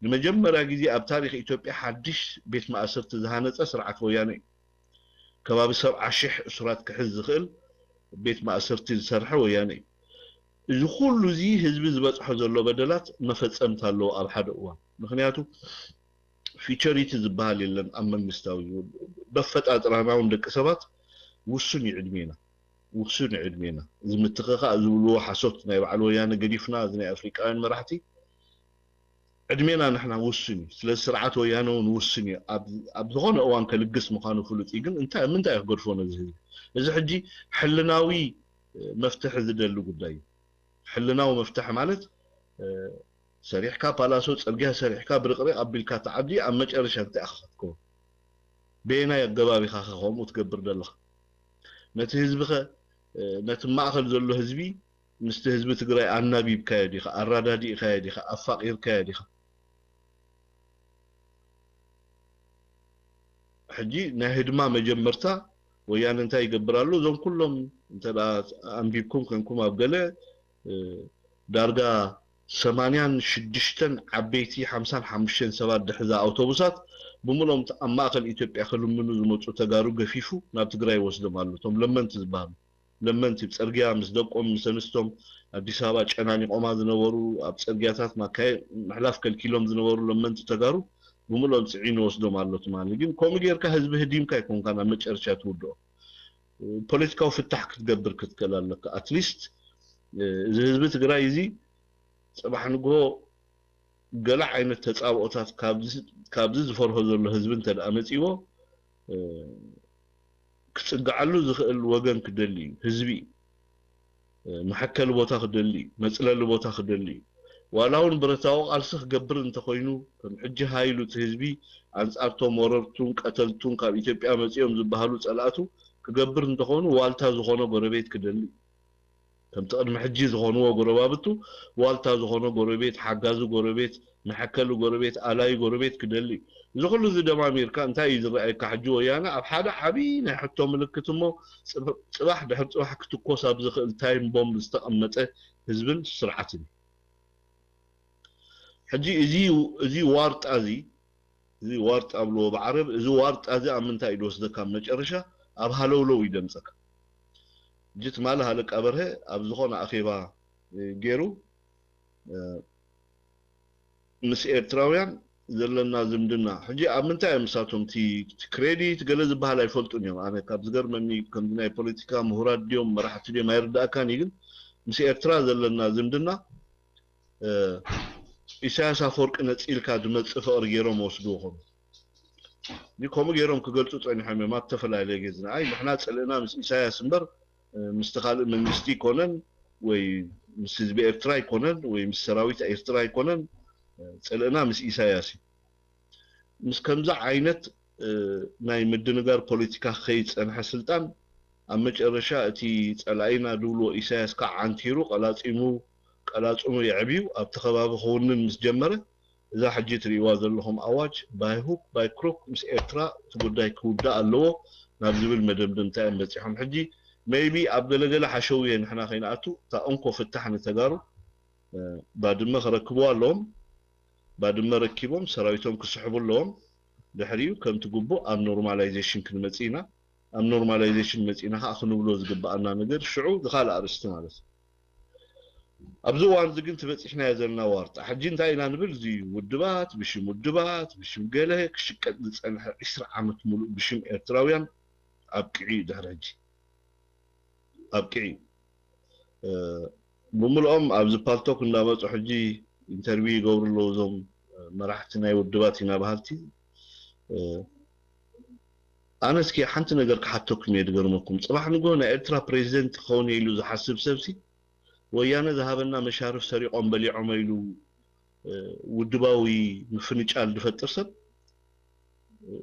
ንመጀመርያ ግዜ ኣብ ታሪኽ ኢትዮጵያ ሓድሽ ቤት ማእሰርቲ ዝሃነፀ ስርዓት ወያነ እዩ። ከባቢ ሰብዓ ሽሕ እሱራት ክሕዝ ዝኽእል ቤት ማእሰርቲ ዝሰርሐ ወያነ እዩ። እዚ ኩሉ እዚ ህዝቢ ዝበፅሖ ዘሎ በደላት መፈፀምታ ኣለዎ ኣብ ሓደ እዋን። ምክንያቱ ፊቸሪቲ ዝበሃል የለን ኣብ መንግስታዊ በፈጣጥራና እውን ደቂ ሰባት ውሱን እዩ ዕድሜና ውሱን እዩ ዕድሜና እዚ ምትኸኻእ ዝብልዎ ሓሶት ናይ በዓል ወያነ ገዲፍና እዚ ናይ ኣፍሪቃውያን መራሕቲ ዕድሜና ንሕና ውሱን እዩ። ስለዚ ስርዓት ወያነ እውን ውሱን እዩ። ኣብ ዝኾነ እዋን ከልግስ ምዃኑ ፍሉጥ እዩ። ግን እንታይ ምንታይ ክገድፎ ነዚ ህዝቢ? እዚ ሕጂ ሕልናዊ መፍትሒ ዝደሊ ጉዳይ እዩ። ሕልናዊ መፍትሒ ማለት ሰሪሕካ ፓላሶ ፅርግያ ሰሪሕካ ብርቅሪቅ ኣቢልካ ተዓዲ ኣብ መጨረሻ እንታይ ኢኻ ክትከውን? በየናይ ኣገባብ ኢኻ ከምኡ ትገብር ዘለኻ? ነቲ ህዝቢ ኸ ነቲ ማእኸል ዘሎ ህዝቢ ምስቲ ህዝቢ ትግራይ ኣናቢብካዮ ዲኻ? ኣራዳዲእካዮ ዲኻ? ኣፋቂርካዮ ዲኻ? ሕጂ ናይ ህድማ መጀመርታ ወያነ እንታይ ይገብር ኣሎ? እዞም ኩሎም እንተ ኣንቢብኩም ከንኩም ኣብ ገለ ዳርጋ ሰማንያን ሽዱሽተን ዓበይቲ ሓምሳን ሓሙሽተን ሰባት ድሕዛ ኣውቶቡሳት ብምሎም ኣብ ማእከል ኢትዮጵያ ክልምኑ ዝመፁ ተጋሩ ገፊፉ ናብ ትግራይ ይወስዶም ኣሎ። እቶም ለመንቲ ዝበሃሉ ለመንቲ ብፅርግያ ምስ ደቆም ምስ ኣንስቶም ኣዲስ ኣበባ ጨናኒቆማ ዝነበሩ ኣብ ፅርግያታት ማካየ ምሕላፍ ከልኪሎም ዝነበሩ ለመንቲ ተጋሩ ብምሎም ፅዒኑ ወስዶም ኣሎ ትማሊ። ግን ከምኡ ጌርካ ህዝቢ ህዲምካ ኣይኮንካ ናብ መጨረሻ ትውድኦ። ፖለቲካዊ ፍታሕ ክትገብር ክትክእል ኣለካ። ኣትሊስት እዚ ህዝቢ ትግራይ እዚ ፅባሕ ንግሆ ገለ ዓይነት ተፃብኦታት ካብዚ ዝፈርሆ ዘሎ ህዝቢ እንተ ደኣ መፂዎ ክፅግዓሉ ዝኽእል ወገን ክደሊ እዩ። ህዝቢ እዩ። መሐከሊ ቦታ ክደሊ እዩ። መፅለሊ ቦታ ክደሊ እዩ። ዋላ እውን ብረታዊ ቃልሲ ክገብር እንተኾይኑ ከም ሕጂ ሃይሉ እቲ ህዝቢ ኣንፃርቶም ወረርቱን ቀተልቱን ካብ ኢትዮጵያ መፂኦም ዝበሃሉ ፀላእቱ ክገብር እንተኾኑ ዋልታ ዝኾኖ ጎረቤት ክደሊ እዩ። ከምቲ ቅድሚ ሕጂ ዝኾንዎ ጎረባብቱ ዋልታ ዝኾኖ ጎረቤት፣ ሓጋዚ ጎረቤት፣ መሐከሊ ጎረቤት፣ ኣላዩ ጎረቤት ክደሊ እዩ። እዚ ኩሉ እዚ ደማሚርካ እንታይ እዩ ዝረኣየካ? ሕጂ ወያነ ኣብ ሓደ ዓብዪ ናይ ሕቶ ምልክት እሞ ፅባሕ ድሕሪ ፅባሕ ክትኮስ ኣብ ዝኽእል ታይም ቦምብ ዝተቐመጠ ህዝብን ስርዓትን እዩ። ሕጂ እዚ ዋርጣ እዚ እዚ ዋርጣ ኣብልዎ ብዓረብ እዚ ዋርጣ እዚ ኣብ ምንታይ እዩ ዝወስደካ? ኣብ መጨረሻ ኣብ ሃለውለው እዩ ደምፀካ። ሕጂ ትማሊ ሃለቃ በርሀ ኣብ ዝኾነ ኣኼባ ገይሩ ምስ ኤርትራውያን ዘለና ዝምድና ሕጂ ኣብ ምንታይ እዮም ምሳቶም እቲ ክሬዲት ገለ ዝበሃል ኣይፈልጡን እዮም። ኣነ ካብ ዝገርመኒ ከምዚ ናይ ፖለቲካ ምሁራት ድዮም መራሕቲ ድዮም ኣይርዳእካን እዩ። ግን ምስ ኤርትራ ዘለና ዝምድና ኢሳያስ ኣፈወርቂ ነፂልካ ዝመፅእ ፍቕሪ ገይሮም ወስድዎ ኾኑ። ከምኡ ገይሮም ክገልፁ ፀኒሖም እዮም ኣብ ተፈላለየ ግዜ። ኣይ ንሕና ፅልእና ምስ ኢሳያስ እምበር ምስቲ ካልእ መንግስቲ ኣይኮነን ወይ ምስ ህዝቢ ኤርትራ ኣይኮነን ወይ ምስ ሰራዊት ኤርትራ ኣይኮነን። ፅልእና ምስ ኢሳያስ እዩ። ምስ ከምዚ ዓይነት ናይ ምድንጋር ፖለቲካ ክኸይድ ዝፀንሐ ስልጣን ኣብ መጨረሻ እቲ ፀላኢና ዝብልዎ ኢሳያስ ከዓ ዓንቲሩ ቀላፂሙ ቀላፅሙ የዕብዩ ኣብቲ ከባቢ ክውንን ምስ ጀመረ እዛ ሕጂ ትርእይዋ ዘለኹም ኣዋጅ ባይ ሁክ ባይ ክሩክ ምስ ኤርትራ እቲ ጉዳይ ክውዳእ ኣለዎ ናብ ዝብል መደምደምታ እዮም በፂሖም። ሕጂ ሜይቢ ኣብ ገለገለ ሓሸውየ ንሕና ከይንኣቱ እታ እንኮ ፍታሕ ንተጋሩ ባድመ ክረክብዋ ኣለዎም። ባድመ ረኪቦም ሰራዊቶም ክስሕቡ ኣለዎም። ድሕሪኡ ከምቲ ግቡእ ኣብ ኖርማላይዜሽን ክንመፅእ ኢና። ኣብ ኖርማላይዜሽን መፂእና ከዓ ክንብሎ ዝግበኣና ነገር ሽዑ ዝካልእ ኣርእስቲ ማለት እዩ። ኣብዚ እዋን እዚ ግን ትበፂሕናዮ ዘለና ዋርጣ ሕጂ እንታይ ኢና ንብል? እዚ ውድባት ብሽም ውድባት ብሽም ገለ ክሽቀጥ ዝፀንሐ ዒስራ ዓመት ሙሉእ ብሽም ኤርትራውያን ኣብቂዑ እዩ ድሕሪ ሕጂ ኣብቂዑ እዩ። ብምልኦም ኣብዚ ፓልቶክ እንዳመፁ ሕጂ ኢንተርቪው ይገብሩ ኣለዉ እዞም መራሕቲ ናይ ውድባት ኢና በሃልቲ። ኣነ እስኪ ሓንቲ ነገር ክሓተኩም እየ ድገርመኩም። ፅባሕ ንግሆ ናይ ኤርትራ ፕሬዚደንት ክኸውን እየ ኢሉ ዝሓስብ ሰብሲ ወያነ ዝሃበና መሻርፍ ሰሪቖም በሊዖም ኢሉ ውድባዊ ምፍንጫል ዝፈጥር ሰብ፣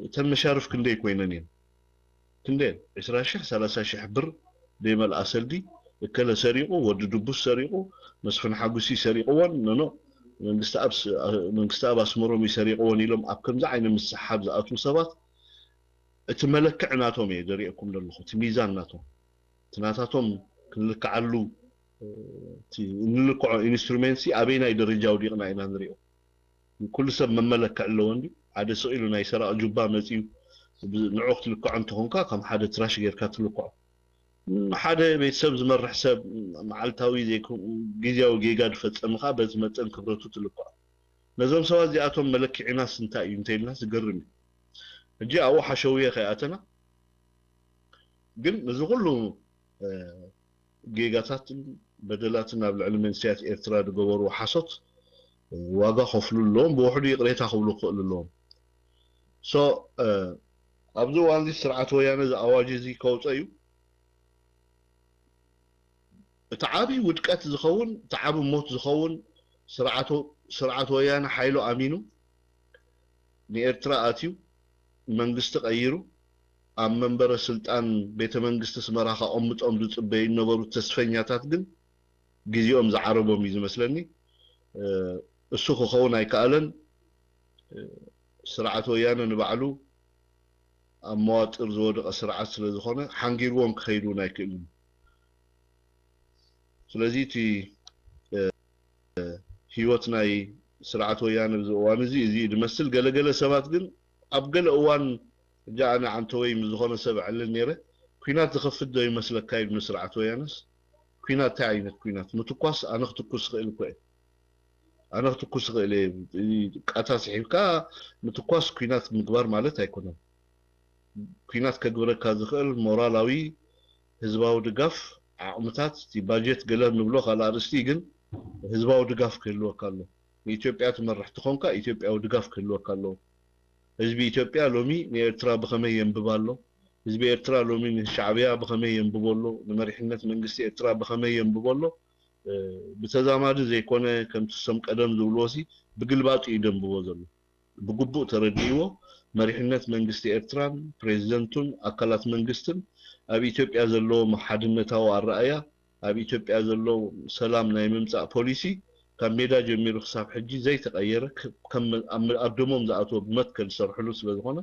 እተን መሻርፍ ክንደይ ኮይነን እየን? ክንደይ? ዕስራ ሺሕ፣ ሰላሳ ሺሕ ብር ዘይመልኣ ሰልዲ እከለ ሰሪቑ፣ ወዲ ድቡስ ሰሪቑ፣ መስፍን ሓጉሲ ሰሪቕዎን፣ ኖኖ፣ መንግስቲ ኣብ ስ- መንግስቲ ኣብ ኣስመሮም ይሰሪቕዎን ኢሎም ኣብ ከምዚ ዓይነት ምስሓብ ዝኣትዉ ሰባት፣ እቲ መለክዕ ናቶም እየ ዘርእየኩም ዘለኹ፣ እቲ ሚዛን ናቶም፣ እቲ ናታቶም ክንልክዓሉ እንልክዖ ኢንስትሩሜንት ኣበይናይ ደረጃ ውዲቕና ኢና ንሪኦ። ኩሉ ሰብ መመለክዕ ኣለዎ እንዲ ሓደ ስቕ ኢሉ ናይ ሰራቕ ጁባ መፅዩ ንዑ ክትልክዖ እንተኾንካ ከም ሓደ ትራሽ ጌርካ ትልክዖ። ሓደ ቤተሰብ ዝመርሕ ሰብ መዓልታዊ ግዜያዊ ጌጋ ዝፈፀመ ከዓ በዚ መጠን ክብረቱ ትልክዖ። ነዞም ሰባት እዚኣቶም መለክዒናስ እንታይ እዩ እንተኢልና ዝገርም እዩ። ሕጂ ኣብኡ ሓሸውየ ከይኣተና ግን እዚ ኩሉ ጌጋታትን በደላትን ኣብ ልዕሊ መንስያት ኤርትራ ዝገበሩ ሓሶት ዋጋ ከፍሉ ኣለዎም፣ ብውሕዱ ይቕሬታ ክብሉ ክኽእሉ ኣለዎም። ሶ ኣብዚ እዋን እዚ ስርዓት ወያነ እዚ ኣዋጅ እዚ ከውፀ እዩ። እቲ ዓብዪ ውድቀት ዝኸውን፣ እቲ ዓብዪ ሞት ዝኸውን ስርዓት ወያነ ሓይሉ ኣሚኑ ንኤርትራ ኣትዩ መንግስቲ ቀይሩ ኣብ መንበረ ስልጣን ቤተ መንግስቲ ኣስመራ ከቐምጦም ዝፅበዩ ዝነበሩ ተስፈኛታት ግን ግዜኦም ዝዓረቦም እዩ ዝመስለኒ። እሱ ክኸውን ኣይከኣለን። ስርዓት ወያነ ንባዕሉ ኣብ መዋጥር ዝወደቐ ስርዓት ስለ ዝኾነ ሓንጊርዎም ክኸይድ እውን ኣይክእልን። ስለዚ እቲ ህይወት ናይ ስርዓት ወያነ ኣብዚ እዋን እዚ እዚ እዩ ዝመስል። ገለገለ ሰባት ግን ኣብ ገለ እዋን እጃ ኣነ ዓንተወይ ምስ ዝኾነ ሰብ እዕልል ነይረ። ኲናት ዝኸፍት ዶ ይመስለካ ኢሉ ንስርዓት ወያነስ? ኲናት እንታይ ዓይነት ኲናት? ምትኳስ ኣነ ክትኩስ እኽእል እኮ እየ። ኣነ ክትኩስ እኽእል እየ። ቃታ ስሒብካ ምትኳስ ኲናት ምግባር ማለት ኣይኮነን። ኲናት ከግብረካ ዝኽእል ሞራላዊ ህዝባዊ ድጋፍ፣ ዓቕምታት፣ እቲ ባጀት ገለ ንብሎ ካልእ ኣርእስቲ ግን ህዝባዊ ድጋፍ ክህልወካ ኣሎ። ንኢትዮጵያ ትመርሕ ተኾንካ ኢትዮጵያዊ ድጋፍ ክህልወካ ኣለዎ። ህዝቢ ኢትዮጵያ ሎሚ ንኤርትራ ብኸመይ የንብብ ኣሎ? ህዝቢ ኤርትራ ሎሚ ንሻዕብያ ብኸመይ የንብቦ ኣሎ? ንመሪሕነት መንግስቲ ኤርትራ ብኸመይ የንብቦ ኣሎ? ብተዛማዲ ዘይኮነ ከምቲ እሶም ቀደም ዝብልዎ ሲ ብግልባጡ እዩ ደንብቦ ዘሎ። ብግቡእ ተረዲእዎ መሪሕነት መንግስቲ ኤርትራን ፕሬዚደንቱን ኣካላት መንግስትን ኣብ ኢትዮጵያ ዘለዎም ሓድነታዊ ኣረኣእያ ኣብ ኢትዮጵያ ዘሎ ሰላም ናይ ምምፃእ ፖሊሲ ካብ ሜዳ ጀሚሩ ክሳብ ሕጂ ዘይተቐየረ ኣብ ደሞም ዝኣትዎ ብመትከል ዝሰርሕሉ ስለዝኾነ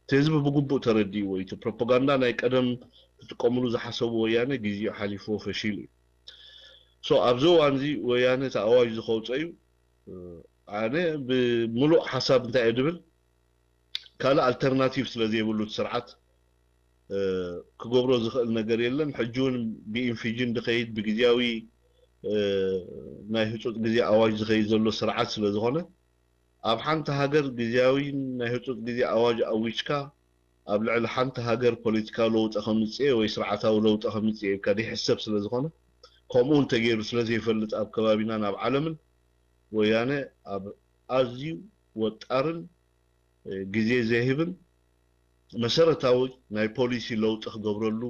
እቲ ህዝቢ ብግቡእ ተረዲእዎ እዩ። እቲ ፕሮፓጋንዳ ናይ ቀደም ክጥቀምሉ ዝሓሰቡ ወያነ ግዜኡ ሓሊፍዎ ፈሺሉ እዩ። ሶ ኣብዚ እዋን እዚ ወያነ እቲ ኣዋጅ ዝኸውፀ እዩ። ኣነ ብምሉእ ሓሳብ እንታይ እየ ድብል ካልእ ኣልተርናቲቭ ስለ ዘይብሉ እቲ ስርዓት ክገብሮ ዝኽእል ነገር የለን። ሕጂ እውን ብኢንፊጅን ዝኸይድ ብግዜያዊ ናይ ህፁፅ ግዜ ኣዋጅ ዝኸይድ ዘሎ ስርዓት ስለ ዝኾነ ኣብ ሓንቲ ሃገር ግዜያዊ ናይ ህፁፅ ግዜ ኣዋጅ ኣዊጅካ ኣብ ልዕሊ ሓንቲ ሃገር ፖለቲካዊ ለውጢ ከምፅእ ወይ ስርዓታዊ ለውጢ ከምፅእ ኢልካ ዘይሕሰብ ስለ ዝኾነ ከምኡ እንተገይሩ ስለ ዘይፈልጥ ኣብ ከባቢናን ኣብ ዓለምን ወያነ ኣብ ኣዝዩ ወጣርን ግዜ ዘይህብን መሰረታዊ ናይ ፖሊሲ ለውጢ ክገብረሉ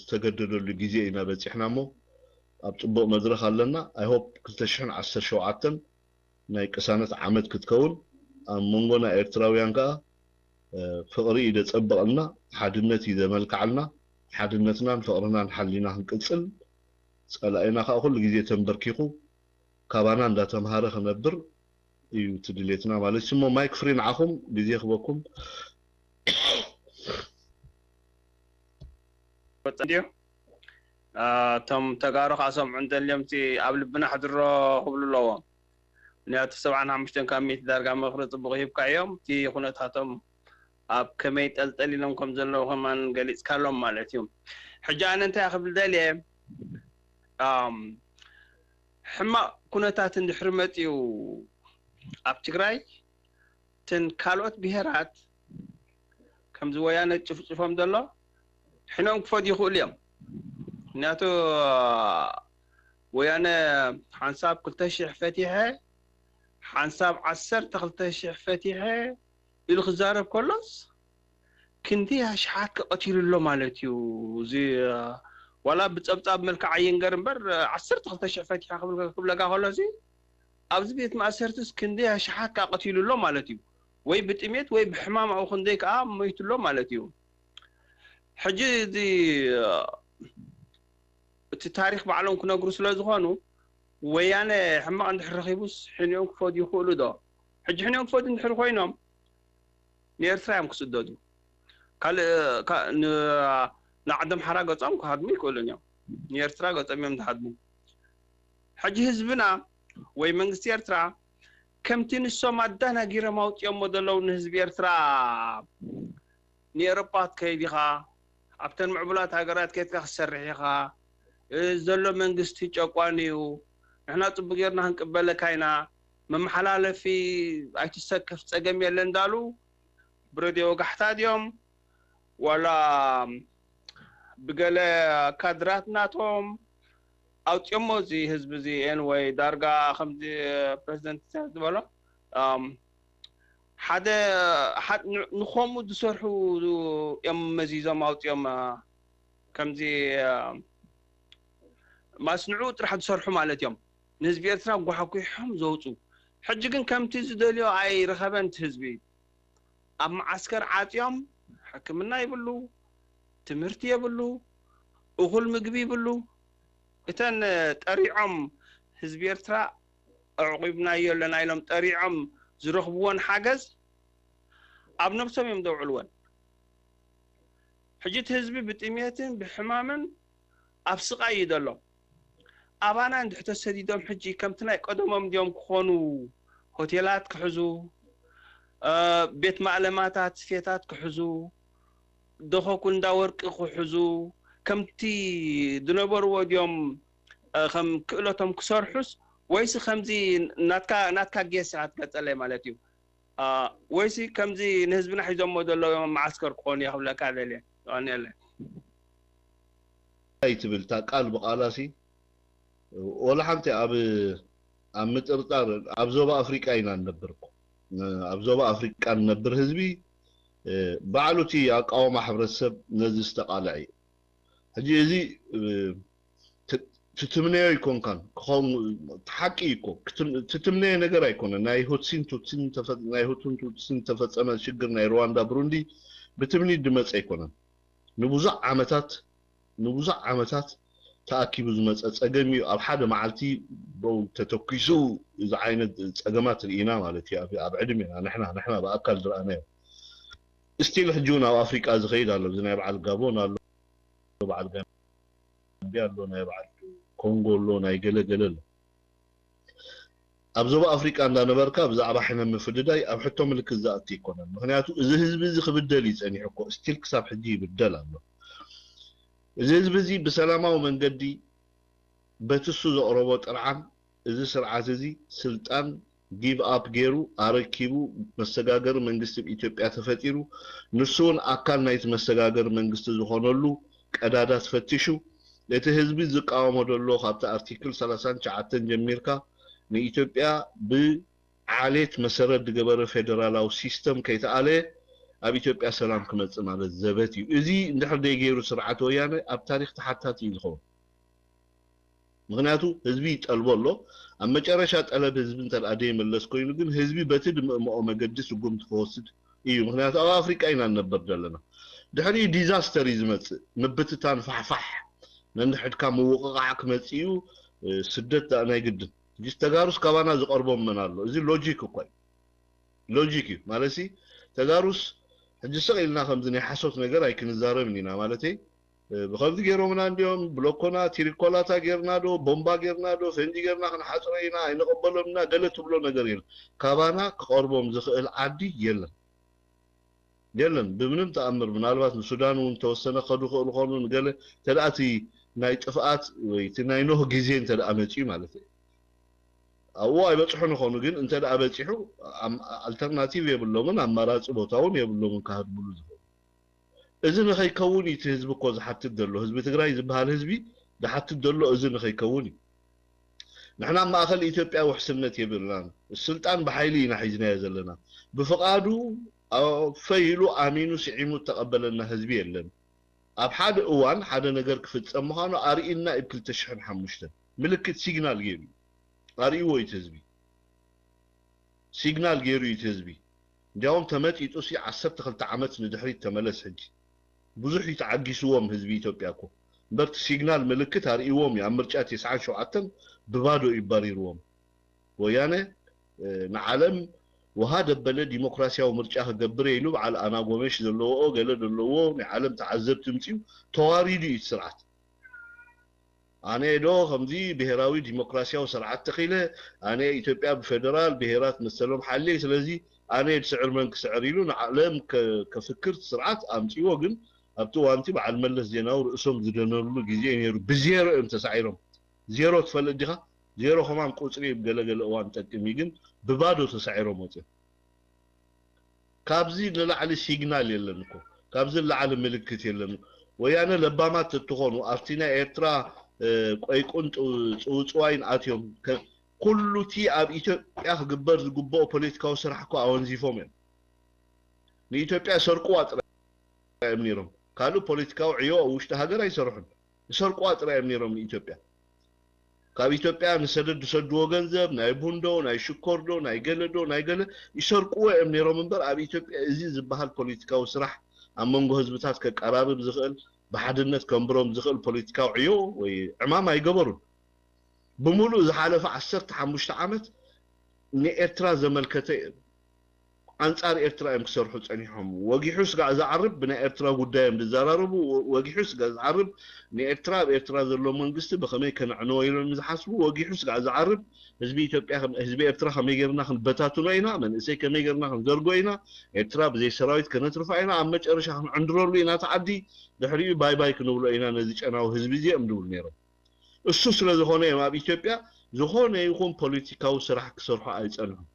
ዝተገደደሉ ግዜ ኢና በፂሕና እሞ ኣብ ፅቡቕ መድረኽ ኣለና። I hope ክልተ ሽሕን ዓሰርተ ሸውዓተን ናይ ቅሳነት ዓመት ክትከውን ኣብ መንጎና ኤርትራውያን ከዓ ፍቕሪ እዩ ዘፀብቐልና፣ ሓድነት እዩ ዘመልክዓልና። ሓድነትናን ፍቕርናን ሓሊና ክንቅፅል ፀላኢና ከዓ ኩሉ ግዜ ተንበርኪኹ ካባና እንዳተምሃረ ክነብር እዩ እቲ ድሌትና ማለት እዩ። እሞ ማይክ ፍሪ ንዓኹም ግዜ ክበኩም። ወፀ እንድዩ። እቶም ተጋሩ ከዓ ሰምዑ እንተልዮም እቲ ኣብ ልብና ሕድሮ ክብሉ ኣለዎም። ምክንያቱ ሰብዓን ሓሙሽተን ካብ ሚእቲ ዳርጋ ምኽሪ ፅቡቕ ሂብካ እዮም። እቲ ኩነታቶም ኣብ ከመይ ጠልጠል ኢሎም ከም ዘለዉ ከማን ገሊፅካሎም ማለት እዩ። ሕጂ ኣነ እንታይ ክብል ደልየ ሕማቕ ኩነታት እንድሕሪ መፅዩ ኣብ ትግራይ እተን ካልኦት ብሄራት ከምዚ ወያነ ጭፍጭፎም ዘሎ ሕኖም ክፈትዩ ይኽእሉ እዮም። ምክንያቱ ወያነ ሓንሳብ ክልተ ሽሕ ፈቲሐ ሓንሳብ ዓሰርተ ክልተ ሽሕ ፈቲሐ ኢሉ ክዛረብ ከሎስ ክንደይ ኣሽሓት ክቐቲሉ ኣሎ ማለት እዩ። እዚ ዋላ ብጸብጻብ መልክዓ ይንገር እምበር ዓሰርተ ክልተ ሽሕ ፈቲሐ ክብል ክብለካ ከሎ እዚ ኣብዚ ቤት ማእሰርትስ ክንደይ ኣሽሓት ከኣ ቀቲሉ ኣሎ ማለት እዩ። ወይ ብጥሜት ወይ ብሕማም ኣብኡ ክንደይ ከኣ ሞይቱ ኣሎ ማለት እዩ። ሕጂ እዚ እቲ ታሪኽ ባዕሎም ክነግሩ ስለ ዝኾኑ ወያነ ሕማቕ እንድሕር ረኺቡስ ሕኒኦም ክፈዱ ይኽእሉ ዶ? ሕጂ ሕኒኦም ክፈዱ እንድሕር ኮይኖም ንኤርትራ እዮም ክስደዱ። ካልእ ንዓዲ ኣምሓራ ገጾም ክሃድሙ ይክእሉን እዮም። ንኤርትራ ገጾም እዮም ዝሃድሙ። ሕጂ ህዝብና ወይ መንግስቲ ኤርትራ ከምቲ ንሶም ኣዳናጊሮም ኣውጺኦሞ ዘለዉ ንህዝቢ ኤርትራ ንኤሮፓ ክትከይድ ኢኻ፣ ኣብተን ምዕቡላት ሃገራት ኬድካ ክትሰርሕ ኢኻ፣ ዘሎ መንግስቲ ጨቋኒ እዩ፣ ንሕና ጽቡቅ ጌርና ክንቅበለካ ኢና፣ መመሓላለፊ ኣይትሰከፍ ጸገም የለን እንዳሉ ብረድዮ ወጋሕታ ድዮም ዋላ ብገለ ካድራት ናቶም ኣውፅኦሞ እዚ ህዝቢ እዚ ኤንወይ ዳርጋ ከምዚ ፕረዚደንት ኢሳያስ ዝበሎ ሓደ ንኸምኡ ዝሰርሑ እዮም መዚዞም ኣውፅኦም ከምዚ ማስንዑ ጥራሕ ዝሰርሑ ማለት እዮም ንህዝቢ ኤርትራ ጓሓጒሖም ዘውፁ ሕጂ ግን ከምቲ ዝደልዮ ኣይረኸበን እቲ ህዝቢ ኣብ መዓስከር ዓፅዮም ሕክምና ይብሉ ትምህርቲ የብሉ እኹል ምግቢ ይብሉ እተን ጠሪዖም ህዝቢ ኤርትራ ኣዕቂብናዮ ኣለና ኢሎም ጠሪዖም ዝረኽብዎን ሓገዝ ኣብ ነብሶም እዮም ዘውዕልወን ሕጂ እቲ ህዝቢ ብጥሜትን ብሕማምን ኣብ ስቓይ እዩ ዘሎ ኣባና እንድሕር ተሰዲዶም ሕጂ ከምቲ ናይ ቀደሞም ድዮም ክኾኑ ሆቴላት ክሕዙ ቤት ማእለማታት ስፌታት ክሕዙ ደኾኩ እንዳ ወርቂ ክሕዙ ከምቲ ዝነበርዎ ድዮም ከም ክእለቶም ክሰርሑስ ወይሲ ከምዚ ናትካ ናትካ ጌስ ኢኻ ትገልጸለይ ማለት እዩ ወይሲ ከምዚ ንህዝብና ሒዞሞ ዘለዉ መዓስከር ክኾኑ እየ ክብለካ ደልየ ቀንየለይ ኣይትብል እታ ቃል ብቓላሲ ወላ ሓንቲ ኣብ ኣብ ምጥርጣር ኣብ ዞባ ኣፍሪቃ ኢና ንነብር እኮ ኣብ ዞባ ኣፍሪቃ ንነብር ህዝቢ ባዕሉ እቲ ኣቃወማ ሕብረተሰብ ነዚ ዝተቃልዐ እዩ ሕጂ እዚ ትትምነዮ ኣይኮንካን ክኸውን ሓቂ እኮ ትትምነዮ ነገር ኣይኮነ ናይ ሁትሲን ቱትሲን ናይ ሁቱን ቱትሲን ተፈጸመ ሽግር ናይ ሩዋንዳ ብሩንዲ ብትምኒት ድመጸ ኣይኮነን ንብዙሕ ዓመታት ንብዙሕ ዓመታት ተኣኪቡ ዝመጸ ጸገም እዩ ኣብ ሓደ መዓልቲ በው ተተኪሱ እዚ ዓይነት ጸገማት ርኢና ማለት እዩ ኣብ ዕድሜና ንሕና ንሕና ብኣካል ዝረኣናዮ ስቲል ሕጂ እውን ኣብ ኣፍሪቃ ዝኸይድ ኣሎ እዚ ናይ በዓል ጋቦን ኣሎ በዓል ጋምቢያ ኣሎ ናይ በዓል ኮንጎ ኣሎ ናይ ገለ ገለ ኣሎ ኣብ ዞባ ኣፍሪቃ እንዳነበርካ ብዛዕባ ሕነ ምፍድዳይ ኣብ ሕቶ ምልክት ዝኣቲ ኣይኮነን ምክንያቱ እዚ ህዝቢ እዚ ክብደል እዩ ጸኒሑ እኮ ስቲል ክሳብ ሕጂ ይብደል ኣሎ እዚ ህዝቢ እዚ ብሰላማዊ መንገዲ በቲ እሱ ዘቕረቦ ጥርዓን እዚ ስርዓት እዚ ስልጣን give up ገይሩ ኣረኪቡ መሰጋገሪ መንግስቲ ብ ኢትዮጵያ ተፈጢሩ ንሱ እውን ኣካል ናይቲ መሰጋገሪ መንግስቲ ዝኾነሉ ቀዳዳት ፈቲሹ እቲ ህዝቢ ዝቃወሞ ዘሎ ካብቲ ኣርቲክል ሰላሳን ትሽዓተን ጀሚርካ ንኢትዮጵያ ብ ዓሌት መሰረት ዝገበረ ፌደራላዊ ሲስተም ከይተኣለየ ኣብ ኢትዮጵያ ሰላም ክመፅእ ማለት ዘበት እዩ። እዚ እንድሕር ደይገይሩ ስርዓት ወያነ ኣብ ታሪክ ተሓታቲ እዩ ዝኸውን። ምክንያቱ ህዝቢ ይጠልቦ ኣሎ። ኣብ መጨረሻ ጠለብ ህዝቢ እንተ ደኣ ደይመለስ ኮይኑ ግን ህዝቢ በቲ ድምእምኦ መገዲ ስጉምቲ ክወስድ እዩ። ምክንያቱ ኣብ ኣፍሪቃ ኢና ንነብር ዘለና። ድሕሪኡ ዲዛስተር እዩ ዝመፅእ። ምብትታን ፋሕፋሕ ነንሕድካ ምውቕቓዕ ክመፅእ እዩ። ስደት ደኣ ናይ ግድን። ሕጂስ ተጋሩስ ካባና ዝቐርቦም መን ኣሎ? እዚ ሎጂክ እኮ እዩ። ሎጂክ እዩ። ማለትሲ ተጋሩስ ሕጂ ስቕ ኢልና ከምዚ ናይ ሓሶት ነገር ኣይክንዛረብን ኢና። ማለተይ ብኸምዚ ገይሮምና እንዲዮም፣ ብሎኮና፣ ቲሪኮላታ ጌርና ዶ፣ ቦምባ ጌርና ዶ፣ ፈንጂ ጌርና ክንሓፅሮ ኢና፣ ኣይንቕበሎም ኢና፣ ገለ ትብሎ ነገር የለን። ካባና ክቐርቦም ዝኽእል ዓዲ የለን። የለን ብምንም ተኣምር ምናልባት ንሱዳን እውን ተወሰነ ከዱ ክእሉ ኾኑ ንገለ ተደኣቲ ናይ ጥፍኣት ወይ እቲ ናይ ኖህ ግዜ እንተ ደኣ መፅዩ ማለት እዩ ኣብኡ ኣይበፅሑን ይኾኑ ግን እንተ ደኣ በፂሑ ኣልተርናቲቭ የብሎምን ኣማራፂ ቦታ እውን የብሎምን ካህድምሉ ዝኽእሉ እዚ ንኸይከውን እዩ እቲ ህዝቢ እኮ ዝሓትት ዘሎ ህዝቢ ትግራይ ዝበሃል ህዝቢ ዝሓትት ዘሎ እዚ ንኸይከውን እዩ ንሕና ኣብ ማእኸል ኢትዮጵያ ውሕስነት የብልናን። ስልጣን ብሓይሊ ኢና ሒዝናዮ ዘለና። ብፍቓዱ ፈይ ኢሉ ኣሚኑ ስዒሙ እተቐበለና ህዝቢ የለን። ኣብ ሓደ እዋን ሓደ ነገር ክፍጸም ምዃኑ ኣርእይና እዩ። ክልተ ሽሕን ሓሙሽተን ምልክት ሲግናል ገይሩ እዩ። ኣርእይዎ እዩ እቲ ህዝቢ። ሲግናል ገይሩ እዩ እቲ ህዝቢ። እንዲያውም ተመጢጡ ሲ ዓሰርተ ክልተ ዓመት ንድሕሪት ተመለስ ሕጂ። ብዙሕ እዩ ተዓጊስዎም ህዝቢ ኢትዮጵያ እኮ። እምበር እቲ ሲግናል ምልክት ኣርእይዎም እዩ። ኣብ ምርጫ ተስዓን ሸውዓተን ብባዶ እዩ ባሪርዎም። ወያነ፣ እ፣ ንዓለም ውሃ ደበለ ዲሞክራሲያዊ ምርጫ ክገብር ኢሉ በዓል ኣና ጎመሽ ዘለዎኦ ገለ ዘለዎኦ ናይ ዓለም ተዓዘብቲ ምጽኡ ተዋሪዱ እዩ እቲ ስርዓት። ኣነ ዶ ከምዚ ብሄራዊ ዲሞክራሲያዊ ስርዓት ተኺለ፣ ኣነ ኢትዮጵያ ብፌደራል ብሄራት መሰሎም ሓልየ፣ ስለዚ ኣነ ድስዕር መን ክስዕር ኢሉ ንዓለም ከ-፣ ከፍክር ስርዓት ኣምጺዎ። ግን ኣብቲ እዋንቲ በዓል መለስ ዜናዊ ርእሶም ዝደነርሉ ግዜ እዩ ነይሩ። ብዜሮ እዮም ተሳዒሮም። ዜሮ ትፈልጥ ዲኻ? ዜሮ ከማን ቁጽሪ እዩ፣ ገለ ገለ እዋን ጠቅም እዩ፣ ግን ብባዶ ተሳዒሮም ወጽዮም። ካብዚ ንላዕሊ ሲግናል የለን እኮ፣ ካብዚ ንላዕሊ ምልክት የለን። ወያነ ለባማት እትኾኑ ኣብቲ ናይ ኤርትራ፣ እ፣ ቆይቁን ጥ-፣ ጽውጽዋይን ኣትዮም ከ-፣ ኩሉ እቲ ኣብ ኢትዮጵያ ክግበር ዝግብኦ ፖለቲካዊ ስራሕ እኮ ኣወንዚፎም እዮም። ንኢትዮጵያ ሰርቅዋ ጥራይ እዮም ነይሮም። ካልእ ፖለቲካዊ ዕዮ ኣብ ውሽጢ ሃገር ኣይሰርሑን። ዝሰርቅዋ ጥራይ እዮም ነይሮም ንኢትዮጵያ። ካብ ኢትዮጵያ ንሰደድ ዝሰድዎ ገንዘብ፣ ናይ ቡንዶ፣ ናይ ሽኮርዶ፣ ናይ ገለዶ፣ ናይ ገለ ይሰርቅዎ እዮም ነይሮም እምበር፣ ኣብ ኢትዮጵያ እዚ ዝበሃል ፖለቲካዊ ስራሕ ኣብ መንጎ ህዝብታት ከቀራርብ ዝኽእል፣ ብሓድነት ከንብሮም ዝኽእል ፖለቲካዊ ዕዮ ወይ ዕማም ኣይገበሩን። ብምሉእ ዝሓለፈ ዓሰርተ ሓሙሽተ ዓመት ንኤርትራ ዘመልከተ ኣንጻር ኤርትራ እዮም ክሰርሑ ጸኒሖም። ወጊሑ ስጋዕ ዝዓርብ ብናይ ኤርትራ ጉዳይ እዮም ዝዘራረቡ። ወ-፣ ወጊሑ ስጋዕ ዝዓርብ ንኤርትራ፣ ኣብ ኤርትራ ዘሎ መንግስቲ ብኸመይ ከነዕንዎ ኢሎም ዝሓስቡ። ወጊሑ ስጋዕ ዝዓርብ ህዝቢ ኢትዮጵያ፣ ከም-፣ ህዝቢ ኤርትራ ከመይ ጌርና ክንበታትኖ ኢና፣ መንእሰይ ከመይ ጌርና ክንዘርጎ ኢና፣ ኤርትራ ብዘይ ሰራዊት ከነትርፋ ኢና፣ ኣብ መጨረሻ ክንዕንድረሉ ኢና እቲ ዓዲ፣ ድሕሪኡ ባይ ባይ ክንብሎ ኢና ነዚ ጨናዊ ህዝቢ እዚ እዮም ዝብሉ ነይሮም። እሱ ስለ ዝኾነ እዮም ኣብ ኢትዮጵያ ዝኾነ ይኹን ፖለቲካዊ ስራሕ ክሰርሑ ኣይጸንሑን።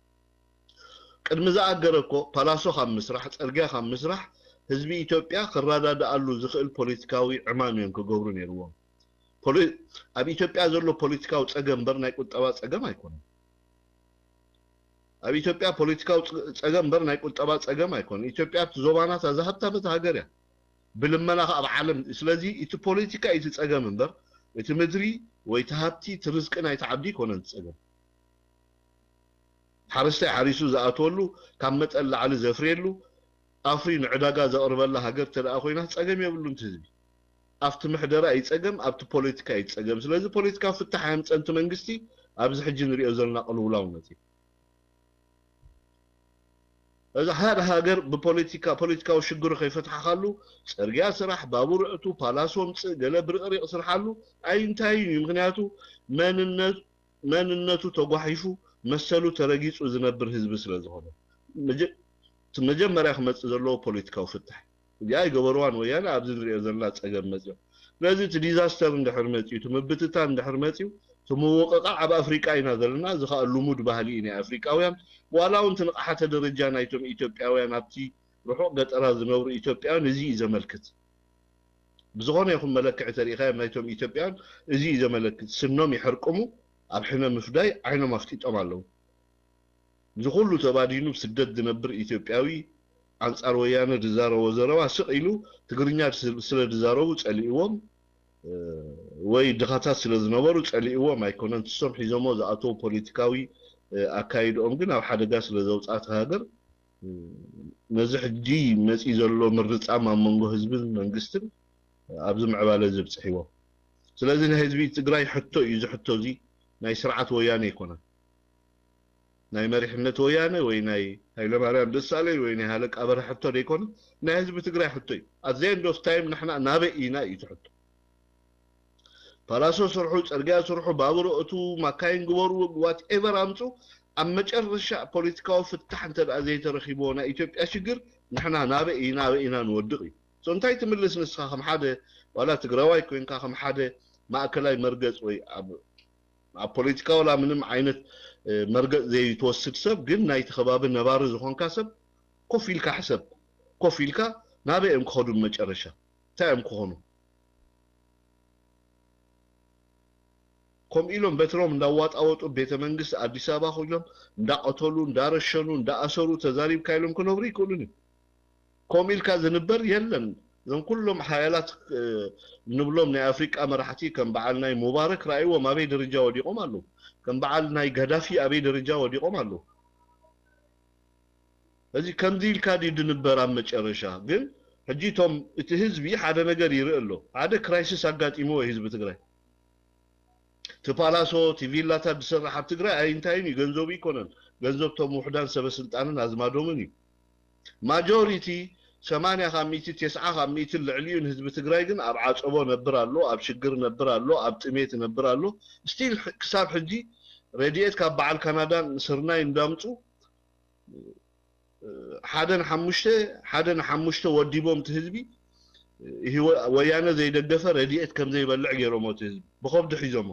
ቅድሚ ዝኣገረ እኮ ፓላሶ ካብ ምስራሕ፣ ጽርግያ ካብ ምስራሕ ህዝቢ ኢትዮጵያ ክረዳድኣሉ ዝኽእል ፖለቲካዊ ዕማም እዮም ክገብሩ ነይርዎም። ፖሊ-፣ ኣብ ኢትዮጵያ ዘሎ ፖለቲካዊ ጸገም እምበር ናይ ቁጠባ ጸገም ኣይኮነን። ኣብ ኢትዮጵያ ፖለቲካዊ ጸ-፣ ጸገም እምበር ናይ ቁጠባ ጸገም ኣይኮነን። ኢትዮጵያ ኣብቲ ዞባና እታ ዝሃብታመት ሃገር እያ። ብልመና ከኣ ኣብ ዓለም፣ ስለዚ እቲ ፖለቲካ እዩ እቲ ጸገም እምበር እቲ ምድሪ ወይ እቲ ሃብቲ እቲ ርዝቂ ናይቲ ዓዲ ኣይኮነን እቲ ጸገም። ሓረስታይ ሓሪሱ ዝኣትወሉ፣ ካብ መጠን ላዕሊ ዘፍርየሉ፣ ኣፍርዩ ንዕዳጋ ዘቕርበላ ሃገር እንተ ደኣ ኮይና ጸገም የብሉን እቲ ህዝቢ። ኣብቲ ምሕደራ እዩ ጸገም፣ ኣብቲ ፖለቲካ እዩ ጸገም። ስለዚ ፖለቲካዊ ፍታሕ ኣየምጸን እቲ መንግስቲ፣ ኣብዚ ሕጂ ንሪኦ ዘለና ቅልውላውነት እዩ። እዚ ሓደ ሃገር ብፖለቲካ፣ ፖለቲካዊ ሽግሩ ከይፈትሓኻሉ፣ ጽርግያ ስራሕ፣ ባቡር እቱ፣ ፓላሶ ምጽእ፣ ገለ ብርቕሪቕ ስርሓሉ ኣይንታይን እዩ። ምኽንያቱ መንነት፣ መንነቱ ተጓሒፉ፣ መሰሉ ተረጊጹ ዝነብር ህዝቢ ስለ ዝኾነ። መጀ-፣ እቲ መጀመርያ ክመጽእ ዘለዎ ፖለቲካዊ ፍታሕ። እዚኣ ኣይገበርዋን ወያነ፣ ኣብዚ ንሪኦ ዘለና ጸገም መጺኦም። ስለዚ እቲ ዲዛስተር እንድሕር መጺኡ፣ እቲ ምብትታን እንድሕር መጺኡ፣ እቲ ምውቕቓዕ ኣብ ኣፍሪቃ ኢና ዘለና፣ እዚ ኸኣ ልሙድ ባህሊ እዩ ናይ ኣፍሪቃውያን። ዋላ እውን እቲ ንቕሓተ ደረጃ ናይቶም ኢትዮጵያውያን ኣብቲ ርሑቕ ገጠራት ዝነብሩ ኢትዮጵያውያን እዚ እዩ ዘመልክት። ብዝኾነ ይኹን መለክዒ ተሪኢኻዮም ናይቶም ኢትዮጵያውያን እዚ እዩ ዘመለክት። ስኖም ይሕርቅሙ፣ ኣብ ሕነ ምፍዳይ ዓይኖም ኣፍጢጦም ኣለዉ። እዚ ኩሉ ተባዲኑ ብስደት ዝነብር ኢትዮጵያዊ ኣንጻር ወያነ ዝዛረቦ ዘረባ ስቕ ኢሉ ትግርኛ ስለ ዝዛረቡ ጸሊእዎም፣ እ፣ ወይ ድኻታት ስለ ዝነበሩ ጸሊእዎም ኣይኮነን። ንሶም ሒዞሞ ዝኣተዉ ፖለቲካዊ፣ እ፣ ኣካይድኦም ግን ኣብ ሓደጋ ስለ ዘውጽኣት ሃገር፣ እ፣ ነዚ ሕጂ መጺኡ ዘሎ ምርጻም ኣብ መንጎ ህዝብን መንግስትን ኣብዚ ምዕባለ እዚ ኣብጽሕዎ። ስለዚ ናይ ህዝቢ ትግራይ ሕቶ እዩ። እዚ ሕቶ እዚ ናይ ስርዓት ወያነ ኣይኮነን። ናይ መሪሕነት ወያነ ወይ ናይ ሃይለማርያም ደሳለኝ ወይ ናይ ሃለቃ በርሀ ሕቶ ዘይኮነ፣ ናይ ህዝቢ ትግራይ ሕቶ እዩ። At the end of time ንሕና ናበይ ኢና እዩ እቲ ሕቶ። ፓላሶ ስርሑ፣ ጽርግያ ስርሑ፣ ባቡር እቱ፣ ማካይን ግበሩ፣ ዋትኤቨር ኣምጹ፣ ኣብ መጨረሻ ፖለቲካዊ ፍታሕ እንተ ደኣ ዘይተረኺብዎ ናይ ኢትዮጵያ ሽግር ንሕና ናበይ ኢና፣ ናበይ ኢና ንወድቕ እዩ። So እንታይ ትምልስ ንስኻ ከም ሓደ ዋላ ትግራዋይ ኮይንካ ከም ሓደ ማእከላይ መርገጽ ወይ ኣብ፣ ኣብ ፖለቲካ ዋላ ምንም ዓይነት፣ እ፣ መርገጽ ዘይትወስድ ሰብ ግን ናይቲ ከባቢ ነባሪ ዝኾንካ ሰብ ኮፍ ኢልካ ሕሰብ። ኮፍ ኢልካ ናበይ እዮም ክኸዱ ብመጨረሻ? እንታይ እዮም ክኾኑ? ከምኡ ኢሎም በትሮም እንዳዋጣወጡ ቤተ መንግስቲ ኣዲስ ኣበባ ኮይኖም እንዳቐተሉ፣ እንዳረሸኑ፣ እንዳኣሰሩ ተዛሪብካ ኢሎም ክነብሩ ይክእሉን እዮም። ከምኡ ኢልካ ዝንበር የለን። እዞም ኩሎም ሓያላት እንብሎም ናይ ኣፍሪቃ መራሕቲ ከም በዓል ናይ ሙባረክ ረኣይዎም ኣበይ ደረጃ ወዲቖም ኣለዉ። ከም በዓል ናይ ጋዳፊ ኣበይ ደረጃ ወዲቖም ኣለዉ። እዚ ከምዚ ኢልካ ድዩ ድንበር ኣብ መጨረሻ? ግን ሕጂ እቶም እቲ ህዝቢ ሓደ ነገር ይርኢ ኣሎ። ሓደ ክራይሲስ ኣጋጢምዎ ህዝቢ ትግራይ። እቲ ፓላሶ እቲ ቪላታት ዝስራሕ ኣብ ትግራይ ኣይንታይን እዩ፣ ገንዘቡ ይኮነን፣ ገንዘብ ቶም ውሕዳን ሰበ ስልጣንን ኣዝማዶምን እዩ። ማጆሪቲ ሰማንያ ካብ ሚእቲ ተስዓ ካብ ሚእቲ ልዕሊኡ ንህዝቢ ትግራይ ግን ኣብ ዓፀቦ ነብር ኣሎ፣ ኣብ ሽግር ነብር ኣሎ፣ ኣብ ጥሜት ነብር ኣሎ። ስቲል ክሳብ ሕጂ ረድኤት ካብ በዓል ካናዳን ስርናይ እንዳምፁ ሓደ ንሓሙሽተ ሓደ ንሓሙሽተ ወዲቦም እቲ ህዝቢ ወያነ ዘይደገፈ ረድኤት ከም ዘይበልዕ ገይሮሞ እቲ ህዝቢ ብኸብዱ ሒዞሞ።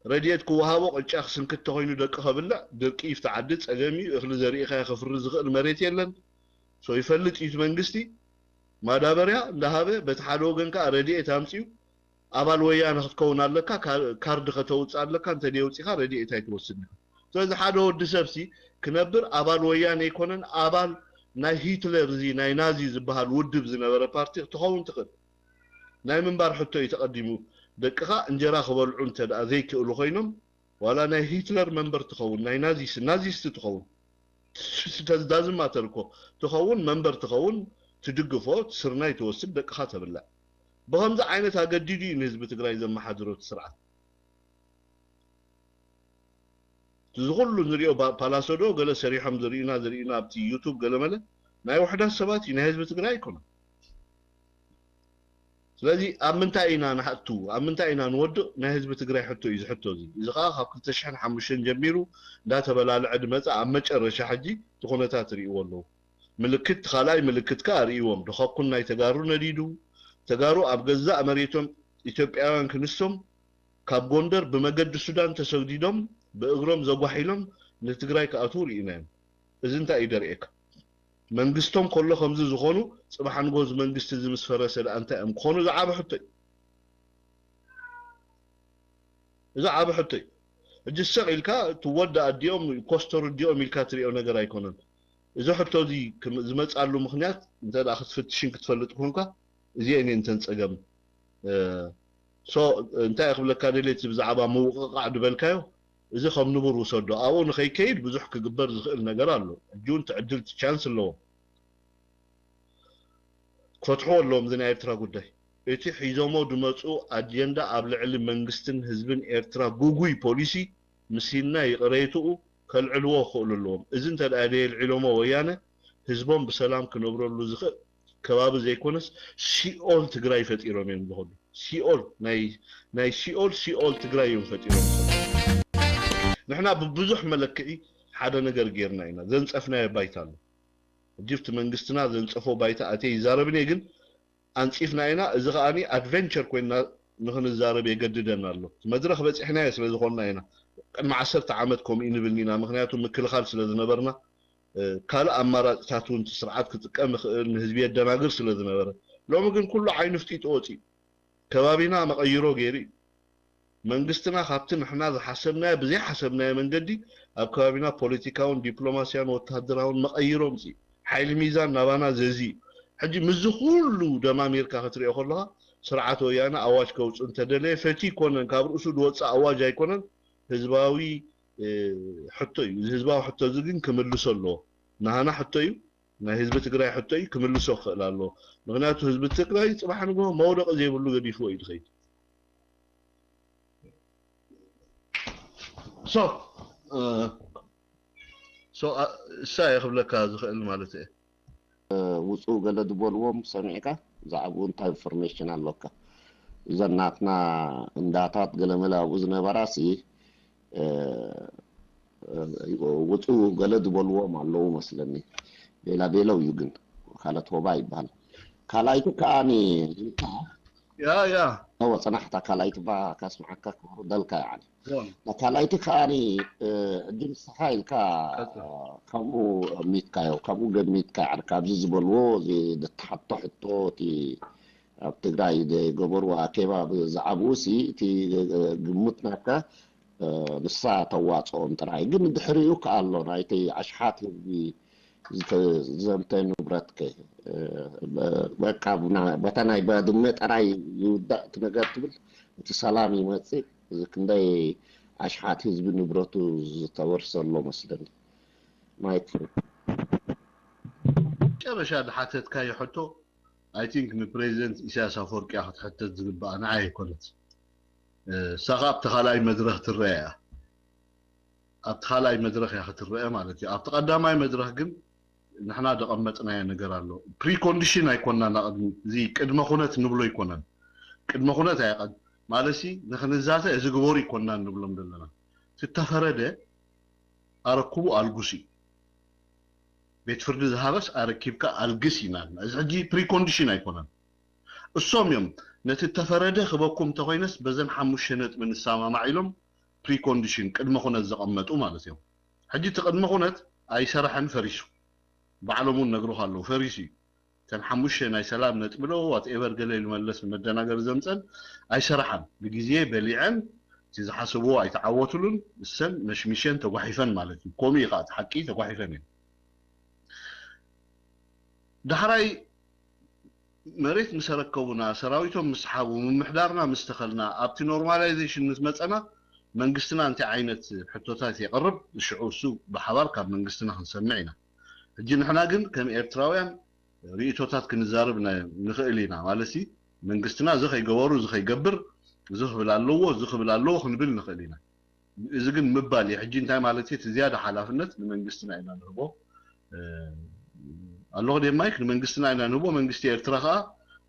ረድኤት ክወሃቦ ቅጫ ክስንክት ተኾይኑ ደቂ ከብልዕ ድርቂ ይፍቲ ዓዲ ፀገም እዩ። እኽሊ ዘሪእኻ ከፍሪ ዝኽእል መሬት የለን። ሶ ይፈልጥ እዩ እቲ መንግስቲ ማዳበርያ እንዳሃበ በቲ ሓደ ወገን ከዓ ረድኤት ኣምፅኡ ኣባል ወያነ ክትከውን ኣለካ፣ ካርድ ከተውፅእ ኣለካ፣ እንተደይ ኣውፂኻ ረድኤት ኣይትወስድን። ስለዚ ሓደ ወዲ ሰብሲ ክነብር ኣባል ወያነ ኣይኮነን፣ ኣባል ናይ ሂትለር እዚ ናይ ናዚ ዝበሃል ውድብ ዝነበረ ፓርቲ ክትኸውን ትኽእል። ናይ ምንባር ሕቶ እዩ ተቐዲሙ። ደቅኻ እንጀራ ክበልዑ እንተ ደኣ ዘይክእሉ ኮይኖም ዋላ ናይ ሂትለር መንበር ትኸውን፣ ናይ ናዚስ ናዚስት ትኸውን ዳዝማተር እኮ ትኸውን መንበር ትኸውን ትድግፎ ስርናይ ትወስድ ደቅኻ ተብላዕ። ብኸምዚ ዓይነት ኣገዲዱ እዩ ንህዝቢ ትግራይ ዘመሓድሮ እቲ ስርዓት። እዚ ኩሉ ንሪኦ ፓላሶዶ ገለ ሰሪሖም ዝርዩና ዝርዩና ኣብቲ ዩቱብ ገለመለ ናይ ውሕዳት ሰባት እዩ፣ ናይ ህዝቢ ትግራይ ኣይኮነን። ስለዚ ኣብ ምንታይ ኢና ንሓቱ ኣብ ምንታይ ኢና ንወድቕ? ናይ ህዝቢ ትግራይ ሕቶ እዩ ዝሕቶ እዚ። እዚ ከዓ ካብ ክልተ ሽሕን ሓሙሽተን ጀሚሩ እንዳተበላለዐ ድመፀ ኣብ መጨረሻ ሕጂ እቲ ኩነታት ርእይዎ ኣለዉ። ምልክት ካልኣይ ምልክት ከዓ ርእይዎም ድኸኩን ናይ ተጋሩ ነዲዱ ተጋሩ ኣብ ገዛእ መሬቶም ኢትዮጵያውያን ክንሶም ካብ ጎንደር ብመገዲ ሱዳን ተሰግዲዶም ብእግሮም ዘጓሒሎም ንትግራይ ክኣትዉ ርኢናዮም። እዚ እንታይ እዩ ደርእየካ? መንግስቶም ከሎ ከምዚ ዝኾኑ ፅባሕ ንጎ እዚ መንግስቲ እዚ ምስ ፈረሰ ደኣ እንታይ እዮም ክኾኑ? ዝዓበ ሕቶ እዩ። እዚ ዓበ ሕቶ እዩ። ሕጂ ሰቕ ኢልካ እቲ ወዲ ኣዲኦም ኮስተር ኣዲኦም ኢልካ ትሪኦ ነገር ኣይኮነን። እዚ ሕቶ እዚ ዝመፅኣሉ ምክንያት እንተ ክትፍትሽን ክትፈልጥ ኮንካ እዚአን እየን እተን ፀገም። ሶ እንታይ ክብለካ ደልየ እቲ ብዛዕባ ምውቕቓዕ ዝበልካዮ እዚ ከም ንቡር ውሰዶ ኣብኡ ንኸይከይድ ብዙሕ ክግበር ዝኽእል ነገር ኣሎ። ሕጂ እውን ትዕድል ቻንስ ኣለዎም። ክፈትሕዎ ኣለዎም እዚ ናይ ኤርትራ ጉዳይ። እቲ ሒዞሞ ዝመፁ ኣጀንዳ ኣብ ልዕሊ መንግስትን ህዝብን ኤርትራ ጉጉይ ፖሊሲ ምስሂንና ይቕሬትኡ ከልዕልዎ ክኽእሉ ኣለዎም። እዚ እንተ ደኣ ደየልዒሎሞ ወያነ ህዝቦም ብሰላም ክነብረሉ ዝኽእል ከባቢ ዘይኮነስ ሲኦል ትግራይ ፈጢሮም እዮም ዝኸዱ። ሲኦል ናይ ናይ ሲኦል ሲኦል ትግራይ እዮም ፈጢሮም ዝኸዱ። ንሕና ብብዙሕ መለክዒ ሓደ ነገር ጌርና ኢና። ዘንፀፍናዮ ባይታ ኣሎ። ሕጂ ኣብቲ መንግስትና ዘንፀፎ ባይታ ኣትየ ይዛረብን እየ፣ ግን ኣንፂፍና ኢና። እዚ ከኣ ኣድቨንቸር ኮይንና ንክንዛረብ የገድደና ኣሎ። መድረኽ በፂሕናዮ ስለ ዝኾንና ኢና። ቅድሚ ዓሰርተ ዓመት ከምኡ ንብል ኢና፣ ምክንያቱ ምክልኻል ስለ ዝነበርና ካልእ ኣማራፅታት እውን እቲ ስርዓት ክጥቀም ይኽእል ንህዝቢ የደናግር ስለ ዝነበረ። ሎሚ ግን ኩሉ ዓይኑ ፍጢጡ ወፂኡ። ከባቢና መቐይሮ ገይሩ እዩ። መንግስትና ካብቲ ንሕና ዝሓሰብናዮ ብዘይሓሰብናዮ መንገዲ ኣብ ከባቢና ፖለቲካውን ዲፕሎማስያን ወታደራውን መቐይሮ ምፅእ ሓይሊ ሚዛን ናባና ዘዚ እዩ። ሕጂ ምስዚ ኩሉ ደማሚርካ ክትሪኦ ከለካ ስርዓት ወያነ ኣዋጅ ከውፅእ እንተደለየ ፈቲ ይኮነን ካብ ርእሱ ዝወፅእ ኣዋጅ ኣይኮነን ህዝባዊ ሕቶ እዩ። እዚ ህዝባዊ ሕቶ እዚ ግን ክምልሶ ኣለዎ። ናሃና ሕቶ እዩ። ናይ ህዝቢ ትግራይ ሕቶ እዩ ክምልሶ ክኽእል ኣለዎ። ምክንያቱ ህዝቢ ትግራይ ፅባሕ ንግሆ መውደቂ ዘይብሉ ገዲፍዎ እዩ ዝኸይድ። ሶ ሶ እሳ እየ ክብለካ ዝኽእል ማለት እየ። ውፁ ገለ ዝበልዎም ሰሚዕካ ብዛዕባኡ እንታይ ኢንፎርሜሽን ኣለካ? እዘን ናትና እንዳታት ገለመለ ኣብኡ ዝነበራ ሲ ውፁ ገለ ዝበልዎም ኣለዉ መስለኒ። ቤላ ቤለው እዩ ግን ካለት ሆባ ይበሃል። ካልኣይቲ ከዓኒ ያ ያ እወ ፅናሕታ ካልኣይቲ ባ ካስምዓካ ክብሩ ደልካ ይዓኒ ካልኣይቲ ከዓኒ ሕጂ ንስኻ ኢልካ ከምኡ ኣሚትካዮ ከምኡ ገሚትካ ይዓኒ ካብዚ ዝበልዎ ዝተሓቶ ሕቶ እቲ ኣብ ትግራይ ዝገበሩ ኣኬባ ብዛዕባኡ ሲ እቲ ግምት ናካ ንሳ ተዋፅኦም ጥራይ ግን ድሕሪኡ ከኣ ኣሎ ናይቲ ኣሽሓት ህዝቢ ዝተዘምተ ንብረትከ በቃ በታ ናይ ባድመ ጥራይ ይውዳእ እቲ ነገር ትብል፣ እቲ ሰላም ይመፅእ። እዚ ክንደይ ኣሽሓት ህዝቢ ንብረቱ ዝተወርሰ ኣሎ መስለኒ። ማይክ ጨረሻ ዝሓተትካዮ ሕቶ፣ I think ንፕሬዚደንት ኢሳያስ ኣፈወርቂ ክትሕተት ዝግባኣ፣ ንዓይ ኣይኮነት። እሳ ከኣ ኣብቲ ካልኣይ መድረኽ ትረአ እያ። ኣብቲ ካልኣይ መድረኽ እያ ክትረአ ማለት እዩ። ኣብቲ ቀዳማይ መድረኽ ግን ንሕና ደቐመጥናዮ ነገር ኣሎ። ፕሪኮንዲሽን ኣይኮና ናቕድሚ፣ እዚ ቅድመ ኩነት ንብሎ ኣይኮነን። ቅድመ ኩነት ኣያቐድ ማለሲ ንክንዛተ እዚ ግበሩ ኣይኮና ንብሎም ዘለና። ትተፈረደ ኣረክቡ ኣልጉስ እዩ። ቤት ፍርዲ ዝሃበስ ኣረኪብካ ኣልግስ ኢና። እዚ ሕጂ ፕሪኮንዲሽን ኣይኮነን። እሶም እዮም ነቲ ተፈረደ ክበኩም እንተኮይነስ በዘን ሓሙሽተ ነጥቢ ንሰማማዕ ኢሎም ፕሪኮንዲሽን ቅድመ ኩነት ዘቐመጡ ማለት እዮም። ሕጂ እቲ ቅድመ ኩነት ኣይሰራሐን፣ ፈሪሱ። ባዕሎም እውን ነግሩካ ኣለዉ፣ ፈሪሱ እዩ። እተን ሓሙሽተ ናይ ሰላም ነጥቢ ዶ ዋትኤቨር ገለ ኢሉ መለስ ንመደናገሪ ዘምፀን ኣይሰራሓን። ብግዜ በሊዐን እቲ ዝሓሰብዎ ኣይተዓወትሉን። እሰን መሽሚሸን ተጓሒፈን ማለት እዩ። ከምኡ እዩ ከዓ እቲ ሓቂ፣ ተጓሒፈን እየን። ዳሕራይ መሬት ምስ ኣረከቡና፣ ሰራዊቶም ምስ ሓቡ፣ ምምሕዳርና ምስ ተኸልና፣ ኣብቲ ኖርማላይዜሽን ምስ መፀና መንግስትና እንታይ ዓይነት ሕቶታት የቕርብ፣ ሽዑ እሱ ብሓባር ካብ መንግስትና ክንሰምዕ ኢና። ሕጂ ንሕና ግን ከም ኤርትራውያን ርእይቶታት ክንዛረብ ንኽእል ኢና። ማለትሲ መንግስትና እዚ ከይገበሩ፣ እዚ ከይገብር፣ እዚ ክብል ኣለዎ፣ እዚ ክብል ኣለዎ ክንብል ንኽእል ኢና። እዚ ግን ምባል እዩ። ሕጂ እንታይ ማለት እዩ? እቲ ዝያዳ ሓላፍነት ንመንግስትና ኢና ንህቦ። ኣለኹ ደ ማይክ፣ ንመንግስትና ኢና ንህቦ። መንግስቲ ኤርትራ ከዓ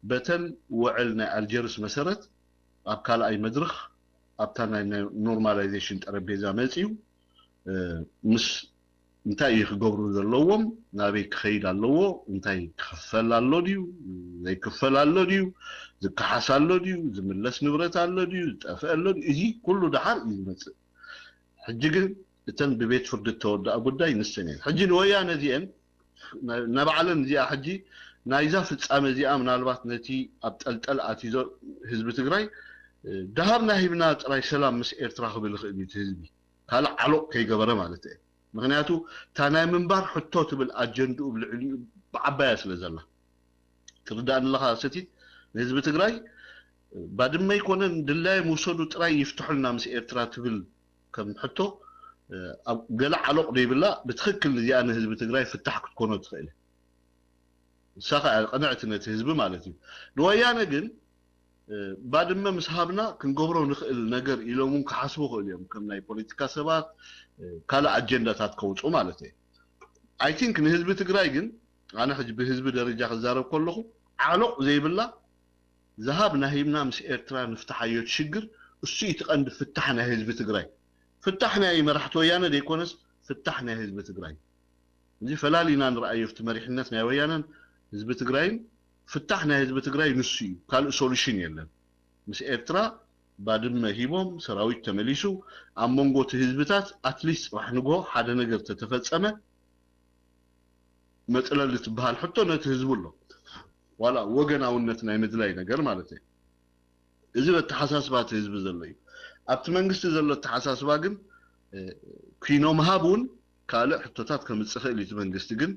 በተን ውዕል ናይ ኣልጀርስ መሰረት ኣብ ካልኣይ መድረኽ ኣብታ ናይ ኖርማላይዜሽን ጠረጴዛ መፅዩ ምስ እንታይ እዩ ክገብሩ ዘለዎም፣ ናበይ ክኸይድ ኣለዎ፣ እንታይ ክኽፈል ኣሎ ድዩ፣ ዘይክፈል ኣሎ ድዩ፣ ዝከሓስ ኣሎ ድዩ፣ ዝምለስ ንብረት ኣሎ ድዩ፣ ዝጠፍአ ኣሎ ድዩ፣ እዚ ኩሉ ደሓር እዩ ዝመፅእ። ሕጂ ግን እተን ብቤት ፍርዲ እተወደኣ ጉዳይ ንሰን እየን። ሕጂ ንወያነ እዚአን ናባዕለን እዚኣ ሕጂ ናይዛ ፍጻመ እዚኣ ምናልባት ነቲ ኣብ ጠልጠል ኣትይዞ ህዝቢ ትግራይ ደሃብና ሂብና ጥራይ ሰላም ምስ ኤርትራ ክብል ይኽእል እዩ እቲ ህዝቢ ካልእ ዓሎቕ ከይገበረ ማለት እየ። ምክንያቱ እታ ናይ ምንባር ሕቶ ትብል ኣጀንድኡ ብልዕሊኡ ብዓባያ ስለ ዘላ ትርዳእኒ ኣለኻ ሰቲት። ንህዝቢ ትግራይ ባድመ ይኮነን ድላዮም ውሰዱ ጥራይ ይፍትሑልና ምስ ኤርትራ ትብል ከም ሕቶ ኣብ ገለ ዓሎቕ ደይብላ ብትኽክል እዚኣ ንህዝቢ ትግራይ ፍታሕ ክትኮኖ ትኽእል። ንሳ ከዓ ቅንዕቲ ነቲ ህዝቢ ማለት እዩ። ንወያነ ግን ባድመ ምስ ሃብና ክንገብሮ ንኽእል ነገር ኢሎም እውን ክሓስቡ ክእል እዮም። ከም ናይ ፖለቲካ ሰባት ካልእ ኣጀንዳታት ከውፁ ማለት እዩ። I think ንህዝቢ ትግራይ ግን ኣነ ሕጂ ብህዝቢ ደረጃ ክዛረብ ከለኹ ዓሎቕ ዘይብላ ዝሃብ ናሂብና ምስ ኤርትራ ንፍትሓዮ ሽግር እሱ እዩ እቲ ቀንዲ ፍታሕ ናይ ህዝቢ ትግራይ። ፍታሕ ናይ መራሕቲ ወያነ ዘይኮነስ ፍታሕ ናይ ህዝቢ ትግራይ። እዚ ፈላሊና ንረኣዮ ኣብቲ መሪሕነት ናይ ወያነን ህዝቢ ትግራይን ፍታሕ ናይ ህዝቢ ትግራይ ንሱ እዩ። ካልእ ሶሉሽን የለን። ምስ ኤርትራ ባድመ ሂቦም ሰራዊት ተመሊሱ ኣብ መንጎ እቲ ህዝብታት ኣትሊስት ፅባሕ ንግሆ ሓደ ነገር ተተፈፀመ መፅለሊ ትበሃል ሕቶ ነቲ ህዝቡ ኣሎ። ዋላ ወገናውነት ናይ ምድላይ ነገር ማለት እዩ። እዚ በተሓሳስባ እቲ ህዝቢ ዘሎ እዩ። ኣብቲ መንግስቲ ዘሎ ኣተሓሳስባ ግን ኩኖ ምሃብ እውን ካልእ ሕቶታት ከምፅእ ይኽእል እዩ። እቲ መንግስቲ ግን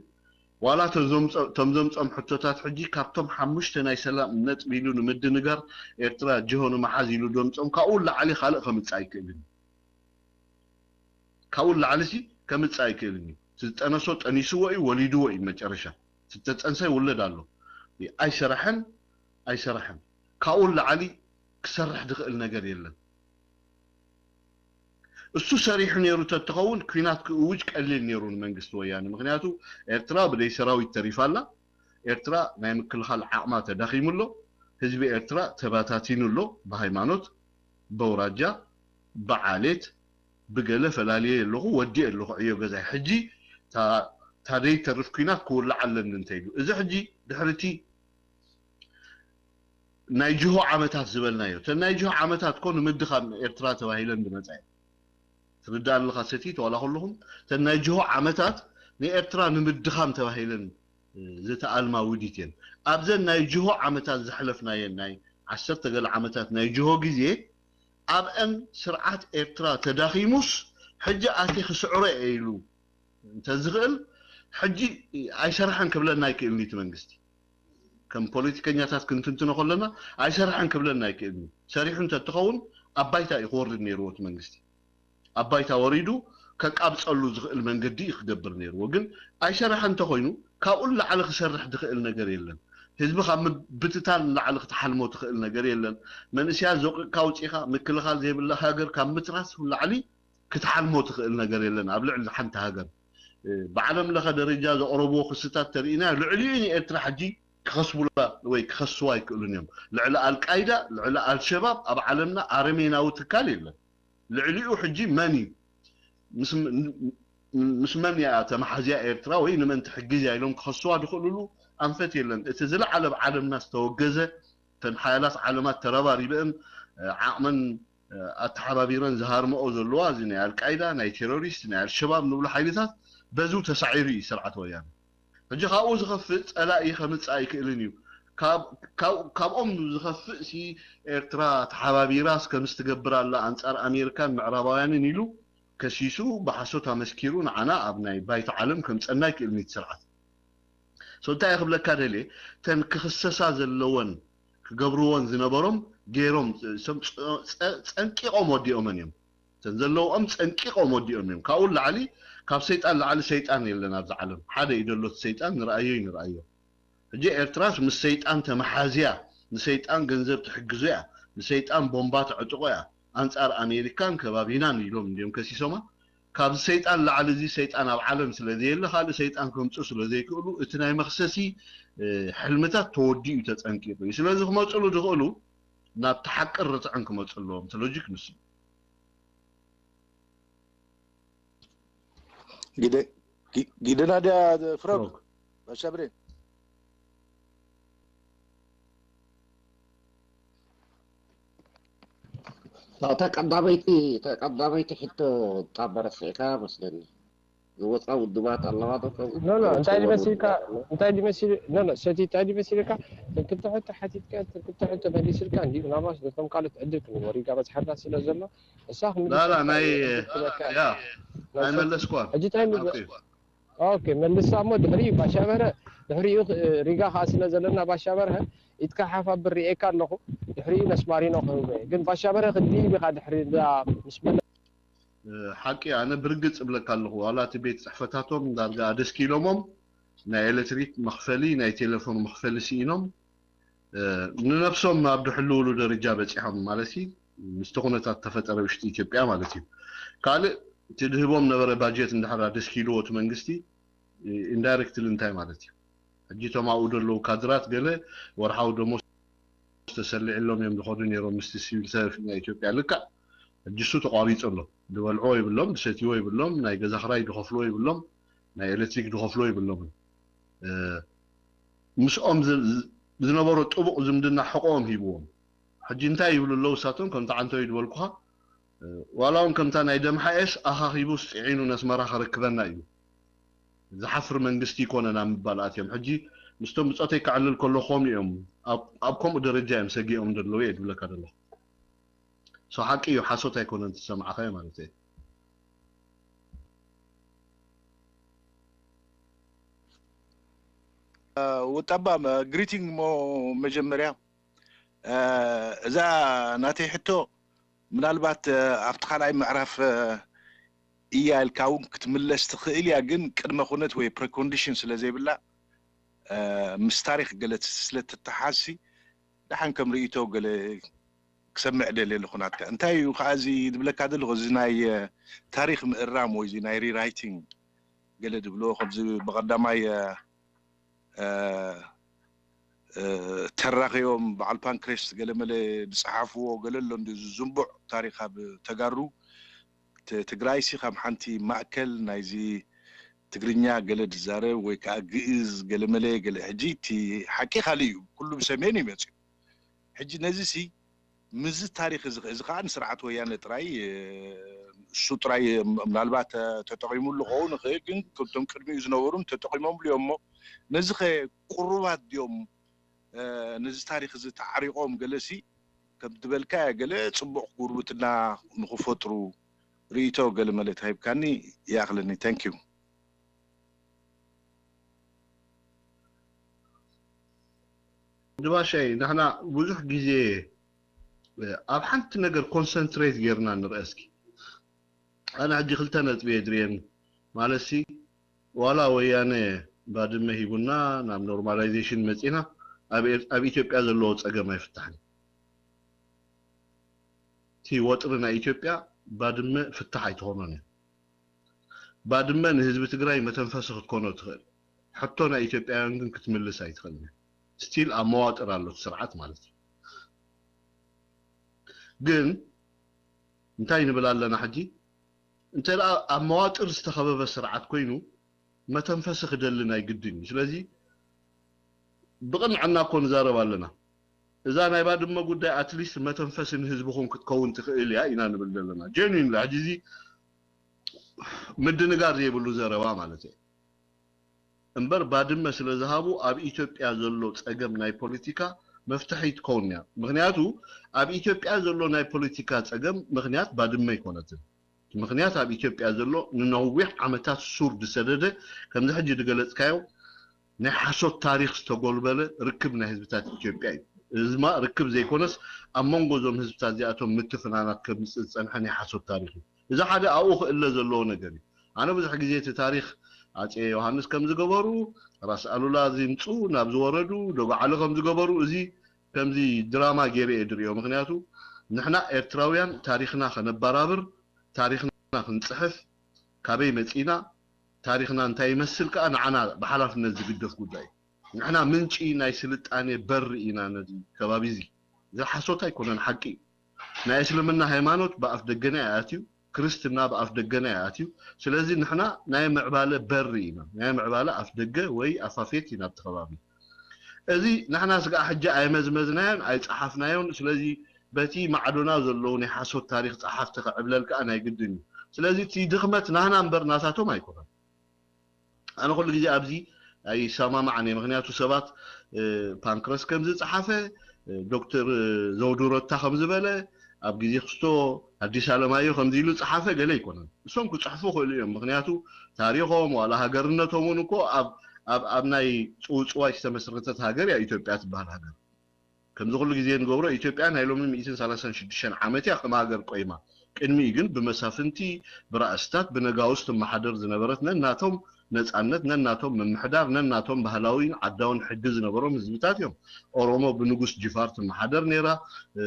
ዋላ እቶም ዘምፆም ሕቶታት ሕጂ ካብቶም ሓሙሽተ ናይ ሰላም ነጥቢ ኢሉ ንምድንጋር ኤርትራ ጅሆ ንምሓዝ ኢሉ ዘምፆም ካብኡ ላዕሊ ካልእ ከምፅእ ኣይክእልን። ካብኡ ላዕሊ ሲ ከምፅእ ኣይክእልን እዩ። ዝጠነሶ ጠኒስዎ እዩ፣ ወሊድዎ እዩ። መጨረሻ ዝተጠንሰ ይውለድ ኣሎ። ኣይሰራሐን ኣይሰራሐን ካብኡ ላዕሊ ክሰርሕ ዝኽእል ነገር የለን። እሱ ሰሪሑ ነይሩ ተትኸውን ኩናት ክእውጅ ቀሊል ነይሩ ንመንግስቲ ወያነ። ምክንያቱ ኤርትራ ብደይ ሰራዊት ተሪፋ ኣላ። ኤርትራ ናይ ምክልኻል ዓቕማ ተዳኺሙ ኣሎ። ህዝቢ ኤርትራ ተባታቲኑ ኣሎ። ብሃይማኖት፣ በውራጃ፣ ብዓሌት፣ ብገለ ፈላልየ ኣለኹ፣ ወዲእ ኣለኹ ዕዮ ገዛይ። ሕጂ ታደይ ተርፍ ኩናት ክውላዕ ኣለኒ እንተ ኢሉ እዚ ሕጂ ድሕርቲ ናይ ጅሆ ዓመታት ዝበልናዮ እተን ናይ ጅሆ ዓመታት ኮ ንምድኻም ኤርትራ ተባሂለን ዝመፃ እየን። ትርዳእ ኣለኻ ሰቲት ዋላ ከለኹም እተን ናይ ጅሆ ዓመታት ንኤርትራ ንምድኻም ተባሂለን ዝተኣልማ ውዲት እየን። ኣብዘን ናይ ጅሆ ዓመታት ዘሕለፍናየን ናይ ዓሰርተ ገለ ዓመታት ናይ ጅሆ ግዜ ኣብአን ስርዓት ኤርትራ ተዳኺሙስ ሕጂ ኣቲ ክስዕሮ እየ ኢሉ እንተዝኽእል ሕጂ ኣይሰርሐን ክብለና ኣይክእልን እቲ መንግስቲ። ከም ፖለቲከኛታት ክንትንትኖ ከለና ኣይሰርሐን ክብለና ኣይክእልን። ሰሪሑ እንተትኸውን ኣብ ባይታ እዩ ክወርድ ነይርዎ እቲ መንግስቲ። ኣብ ባይታ ወሪዱ ከቃብፀሉ ዝኽእል መንገዲ እዩ ክገብር ነይርዎ። ግን ኣይሰርሐን እንተኮይኑ ካብኡ ንላዕሊ ክሰርሕ ዝኽእል ነገር የለን። ህዝቢ ካብ ምብትታን ንላዕሊ ክትሓልሞ ትኽእል ነገር የለን። መንእሰያት ዘውቂቕካ ኣውፂእካ ምክልኻል ዘይብላ ሃገር ካብ ምትራስ ንላዕሊ ክትሓልሞ ትኽእል ነገር የለን ኣብ ልዕሊ ሓንቲ ሃገር። ብዓለም ለኸ ደረጃ ዘቕረብዎ ክስታት ተርኢና ልዕሊኡ ንኤርትራ ሕጂ ክኸስቡላ ወይ ክኸስዋ ኣይክእሉን እዮም። ልዕሊ ኣልቃይዳ፣ ልዕሊ ኣልሸባብ ኣብ ዓለምና ኣረሜናዊ ትካል የለን። ልዕሊኡ ሕጂ መን እዩ ምስ መን እያ ተመሓዝያ ኤርትራ ወይ ንመን ትሕግዝ እያ ኢሎም ክኸስዋ ዝኽእሉሉ ኣንፈት የለን። እቲ ዝለዓለ ኣብ ዓለምና ዝተወገዘ እተን ሓያላት ዓለማት ተረባሪበን ዓቕመን ኣተሓባቢረን ዝሃርመኦ ዘለዋ እዚ ናይ ኣልቃይዳ ናይ ቴሮሪስት ናይ ኣልሸባብ ንብሎ ሓይልታት በዚ ተሳዒሩ እዩ ስርዓት ወያነ። ሕጂ ካብኡ ዝኸፍእ ፀላኢ ከምፅእ ኣይክእልን እዩ። ካብኦም ዝኸፍእ ሲ ኤርትራ ተሓባቢራስ ከምዚ ትገብር ኣላ ኣንፃር ኣሜሪካን ምዕራባውያንን ኢሉ ከሲሱ ብሓሶት ኣመስኪሩ ንዓና ኣብ ናይ ባይታ ዓለም ከምፀና ኣይክእልን እዩ ስርዓት። ሶ እንታይ ክብለካ ደልየ እተን ክኽሰሳ ዘለወን ክገብርዎን ዝነበሮም ገይሮም ጸንቂቖም ወዲኦመን እዮም። እተን ዘለውኦም ጸንቂቖም ወዲኦም እዮም። ካብኡ ላዕሊ ካብ ሰይጣን ላዕሊ ሰይጣን የለን ኣብዚ ዓለም። ሓደ እዩ ዘሎ እቲ ሰይጣን ንርኣዮ እዩ ንርኣዮ። ሕጂ ኤርትራስ ምስ ሰይጣን ተመሓዝያ ንሰይጣን ገንዘብ ትሕግዞ እያ፣ ንሰይጣን ቦምባ ተዕጥቆ እያ፣ ኣንጻር ኣሜሪካን ከባቢናን ኢሎም እንዲዮም ከሲሶማ። ካብዚ ሰይጣን ላዕሊ እዚ ሰይጣን ኣብ ዓለም ስለ ዘየለ ካልእ ሰይጣን ከምፁ ስለ ዘይክእሉ እቲ ናይ መክሰሲ ሕልምታት ተወዲኡ ተፀንቂቁ እዩ። ስለዚ ክመፅሉ ዝኽእሉ ናብቲ ሓቅን ርትዕን ክመፁ ኣለዎም። እቲ ሎጂክ ንሱ ጊደና ድያ ፍረብ ባሻ ብሬን እታ ቀዳመይቲ እታ ቀዳመይቲ ሕቶ ጣበ ረሲዕካ መስለኒ ዝወፃ ውድባት ኣለዋ ዶ ከምኡ ኖ ኖ እንታይ ዝመስልካ እንታይ ዝመስል ኖ ኖ ሰቲ እንታይ ዝመስልካ ክልተ ሕቶ ሓቲትካ ክልተ ሕቶ መሊስልካ እንዲ ምናልባት ነቶም ካልኦት ዕድል ክንወር ኢጋ መፅሓፍና ስለ ዘሎ እሳ ላላ ናይ ያ ኣይመለስኳ ሕጂ እንታይ ኦኬ መልሳ እሞ ድሕሪ ባሻበረ ድሕሪኡ ሪጋ ከዓ ስለ ዘለና ባሻበረ ኢትካ ሓፍ ኣብር ሪኤካ ኣለኹ ድሕሪኡ ነስማሪኖ ክህበ ግን ባሻበረ ክትድይብ ኢኻ ድሕሪ ምስ መለ ሓቂ ኣነ ብርግፅ እብለካ ኣለኹ ዋላ እቲ ቤት ፅሕፈታቶም ዳርጋ ኣደስኪሎሞም ናይ ኤሌክትሪክ መኽፈሊ ናይ ቴሌፎን መኽፈሊ ስኢኖም ንነብሶም ኣብ ድሕልውሉ ደረጃ በፂሖም ማለት ምስቲ ኩነታት ተፈጠረ ውሽጢ ኢትዮጵያ ማለት እዩ ካልእ እቲ ድህቦም ነበረ ባጀት እንድሕር ኣደስኪልዎ እቲ መንግስቲ ኢንዳይሬክትሊ እንታይ ማለት እዩ ሕጂ እቶም ኣብኡ ዘለዉ ካድራት ገለ ወርሓዊ ደሞዝ ተሰሊዕሎም እዮም ዝኸዱ ነይሮም ምስቲ ሲቪል ሰርቪስ ናይ ኢትዮጵያ ልክዕ ሕጂ እሱ ተቋሪፁ ኣሎ ዝበልዕዎ ይብሎም ዝሰትይዎ ይብሎም ናይ ገዛ ክራይ ዝኸፍልዎ ይብሎም ናይ ኤሌክትሪክ ዝኸፍልዎ ይብሎምን ምስኦም ዝነበሮ ጥቡቕ ዝምድና ሕቆኦም ሂብዎም ሕጂ እንታይ ይብሉ ኣለዉ እሳቶም ከምቲ ዓንተው ዝበልኩኻ ዋላ እውን ከምታ ናይ ደምሓኤስ ኣኻኺቡስ ፅዒኑ ነስመራ ከረክበና እዩ ዝሓፍር መንግስቲ ይኮነና ምባል ኣትዮም ሕጂ ምስቶም ብፆተይ ክዕልል ከለኹም እዮም ኣብ ከምኡ ደረጃ እዮም ሰጊኦም ዘለዉ እየ ዝብለካ ዘለኹ ሰው ሓቂ እዩ ሓሶት ኣይኮነን ዝሰማዕኸ ማለት እዩ ውጠባ ግሪቲንግ ሞ መጀመርያ እዛ ናተይ ሕቶ ምናልባት ኣብቲ ካልኣይ ምዕራፍ እያ ኢልካ እውን ክትምለስ ትኽእል እያ ግን ቅድመ ኩነት ወይ ፕሪኮንዲሽን ስለ ዘይብላ ምስ ታሪክ ገለ ስለ ትተሓዝሲ ደሓን ከም ርእይቶ ገለ ክሰምዕ ደልየ ኣለኹ ናትካ እንታይ እዩ ከዓ እዚ ዝብለካ ዘለኹ እዚ ናይ ታሪክ ምእራም ወይ እዚ ናይ ሪራይቲንግ ገለ ዝብልዎ ከምዚ ብቀዳማይ ተራኺቦም በዓል ፓንክሬስ ገለመለ ዝፀሓፍዎ ገለ ኣሎ እንዲ ዝንቡዕ ታሪክ ኣብ ተጋሩ ትግራይሲ ከም ሓንቲ ማእከል ናይዚ ትግርኛ ገለ ዝዛረብ ወይ ከዓ ግእዝ ገለመለ ገለ ሕጂ እቲ ሓቂ ካልእ እዩ ኩሉ ብሰሜን እዩ መፅኡ ሕጂ ነዚ ሲ ምዚ ታሪክ እዚ እዚ ከዓ ንስርዓት ወያነ ጥራይ እሱ ጥራይ ምናልባት ተጠቂሙሉ ክኸውን ይኽእል ግን ከምቶም ቅድሚኡ ዝነበሩን ተጠቂሞምሉ እዮም እሞ ነዚ ከ ቁሩባት ድዮም ነዚ ታሪክ እዚ ተዓሪቆም ገለሲ ከም ዝበልካ ገለ ፅቡቅ ጉርብትና ንክፈጥሩ ርእይቶ ገለ መለ ተሂብካኒ ይኣክለኒ thank you ድባሻይ፣ ንሕና ብዙሕ ግዜ ኣብ ሓንቲ ነገር ኮንሰንትሬት ጌርና ንርአ እስኪ። ኣነ ሕጂ ክልተ ነጥቢ እየ ድርየኒ። ማለትሲ፣ ዋላ ወያነ ባድመ ሂቡና ናብ ኖርማላይዜሽን መጺና፣ ኣብ ኤር-፣ ኣብ ኢትዮጵያ ዘለዎ ጸገም ኣይፍታሕን። እቲ ወጥሪ ናይ ኢትዮጵያ ባድመ ፍታሕ ኣይትኾኖን እያ። ባድመ ንህዝቢ ትግራይ መተንፈሲ ክትኮኖ ትኽእል፣ ሕቶ ናይ ኢትዮጵያውያን ግን ክትምልስ ኣይትኽእልን እያ። ስቲል ኣብ መዋጥር ኣሎ እቲ ስርዓት ማለት እዩ። ግን እንታይ ንብል ኣለና ሕጂ? እንተ ደኣ ኣብ መዋጥር ዝተኸበበ ስርዓት ኮይኑ መተንፈሲ ክደሊ ናይ ግድን እዩ። ስለዚ ብቕንዕና እኮ ንዛረብ ኣለና። እዛ ናይ ባድመ ጉዳይ ኣትሊስት መተንፈሲ ንህዝብኹም ክትከውን ትኽእል እያ ኢና ንብል ዘለና። ጀኒን ሕጂ እዚ ምድንጋር ዘይብሉ ዘረባ ማለት እዩ። እምበር ባድመ ስለ ዝሃቡ ኣብ ኢትዮጵያ ዘሎ ጸገም ናይ ፖለቲካ መፍትሒ ትከውን እያ። ምኽንያቱ ኣብ ኢትዮጵያ ዘሎ ናይ ፖለቲካ ጸገም ምኽንያት ባድመ ኣይኮነትን። ምኽንያት ኣብ ኢትዮጵያ ዘሎ ንነዊሕ ዓመታት ሱር ዝሰደደ፣ ከምዚ ሕጂ ዝገለጽካዮ ናይ ሓሶት ታሪኽ ዝተጎልበለ ርክብ ናይ ህዝብታት ኢትዮጵያ እዩ። እዚ ድማ ርክብ ዘይኮነስ ኣብ መንጎ እዞም ህዝብታት እዚኣቶም ምትፍናናት ከምፅእ ዝፀንሐ ናይ ሓሶት ታሪኽ እዩ። እዚ ሓደ ኣብኡ ክእለ ዘለዎ ነገር እዩ። ኣነ ብዙሕ ግዜ እቲ ታሪኽ ኣጼ ዮሃንስ ከም ዝገበሩ፣ ራስ ኣሉላ ዝምፁ ናብ ዝወረዱ፣ ደጉዓሊ ከም ዝገበሩ፣ እዚ ከምዚ ድራማ ገይረ እየ ድሪኦ። ምኽንያቱ ንሕና ኤርትራውያን ታሪኽና ከነባራብር፣ ታሪኽና ክንፅሕፍ፣ ካበይ መፂና፣ ታሪኽና እንታይ ይመስል ከዓ ንዓና ብሓላፍነት ዝግደፍ ጉዳይ እዩ። ንሕና ምንጪ ናይ ስልጣኔ በሪ ኢና ነዚ ከባቢ እዚ። እዚ ሓሶት ኣይኮነን፣ ሓቂ እዩ። ናይ እስልምና ሃይማኖት ብኣፍ ደገና ይኣትዩ፣ ክርስትና ብኣፍ ደገና ይኣትዩ። ስለዚ ንሕና ናይ ምዕባለ በሪ ኢና፣ ናይ ምዕባለ ኣፍ ደገ ወይ ኣፋፌት ኢና ኣብቲ ከባቢ። እዚ ንሕና ስጋዕ ሕጂ ኣይመዝመዝናዮን ኣይጸሓፍናዮን። ስለዚ በቲ ማዕዶና ዘለዉ ናይ ሓሶት ታሪኽ ጸሓፍቲ ክዕብለል ከኣ ናይ ግድን እዩ። ስለዚ እቲ ድኽመት ናህና እምበር ናታቶም ኣይኮነን። ኣነ ኩሉ ግዜ ኣብዚ ኣይሰማማዕን እየ። ምኽንያቱ ሰባት፣ እ፣ ፓንክረስ ከም ዝጸሓፈ፣ እ፣ ዶክተር ዘውዱ ረታ ከም ዝበለ፣ ኣብ ግዜ ክስቶ ኣዲስ ኣለማዮ ከምዚ ኢሉ ጸሓፈ ገለ ኣይኮነን። እሶም ክጽሕፉ ክእሉ እዮም። ምኽንያቱ ታሪኾም ዋላ ሃገርነቶም እውን እኮ ኣብ፣ ኣብ፣ ኣብ ናይ ጽውጽዋይ ዝተመስረተት ሃገር እያ ኢትዮጵያ ትበሃል ሃገር። ከምዚ ኩሉ ግዜ ንገብሮ፣ ኢትዮጵያ ናይ ሎሚ ሚእትን ሰላሳን ሽዱሽተን ዓመት እያ ከም ሃገር ቆይማ። ቅድሚኡ ግን ብመሳፍንቲ፣ ብራእስታት፣ ብነጋውስ ትመሓደር ዝነበረት ነናቶም ነጻነት፣ ነናቶም ምምሕዳር፣ ነናቶም ባህላዊን ዓዳውን ሕጊ ዝነበሮም ህዝብታት እዮም። ኦሮሞ ብንጉስ ጅፋር ትመሓደር ነይራ፣ እ፣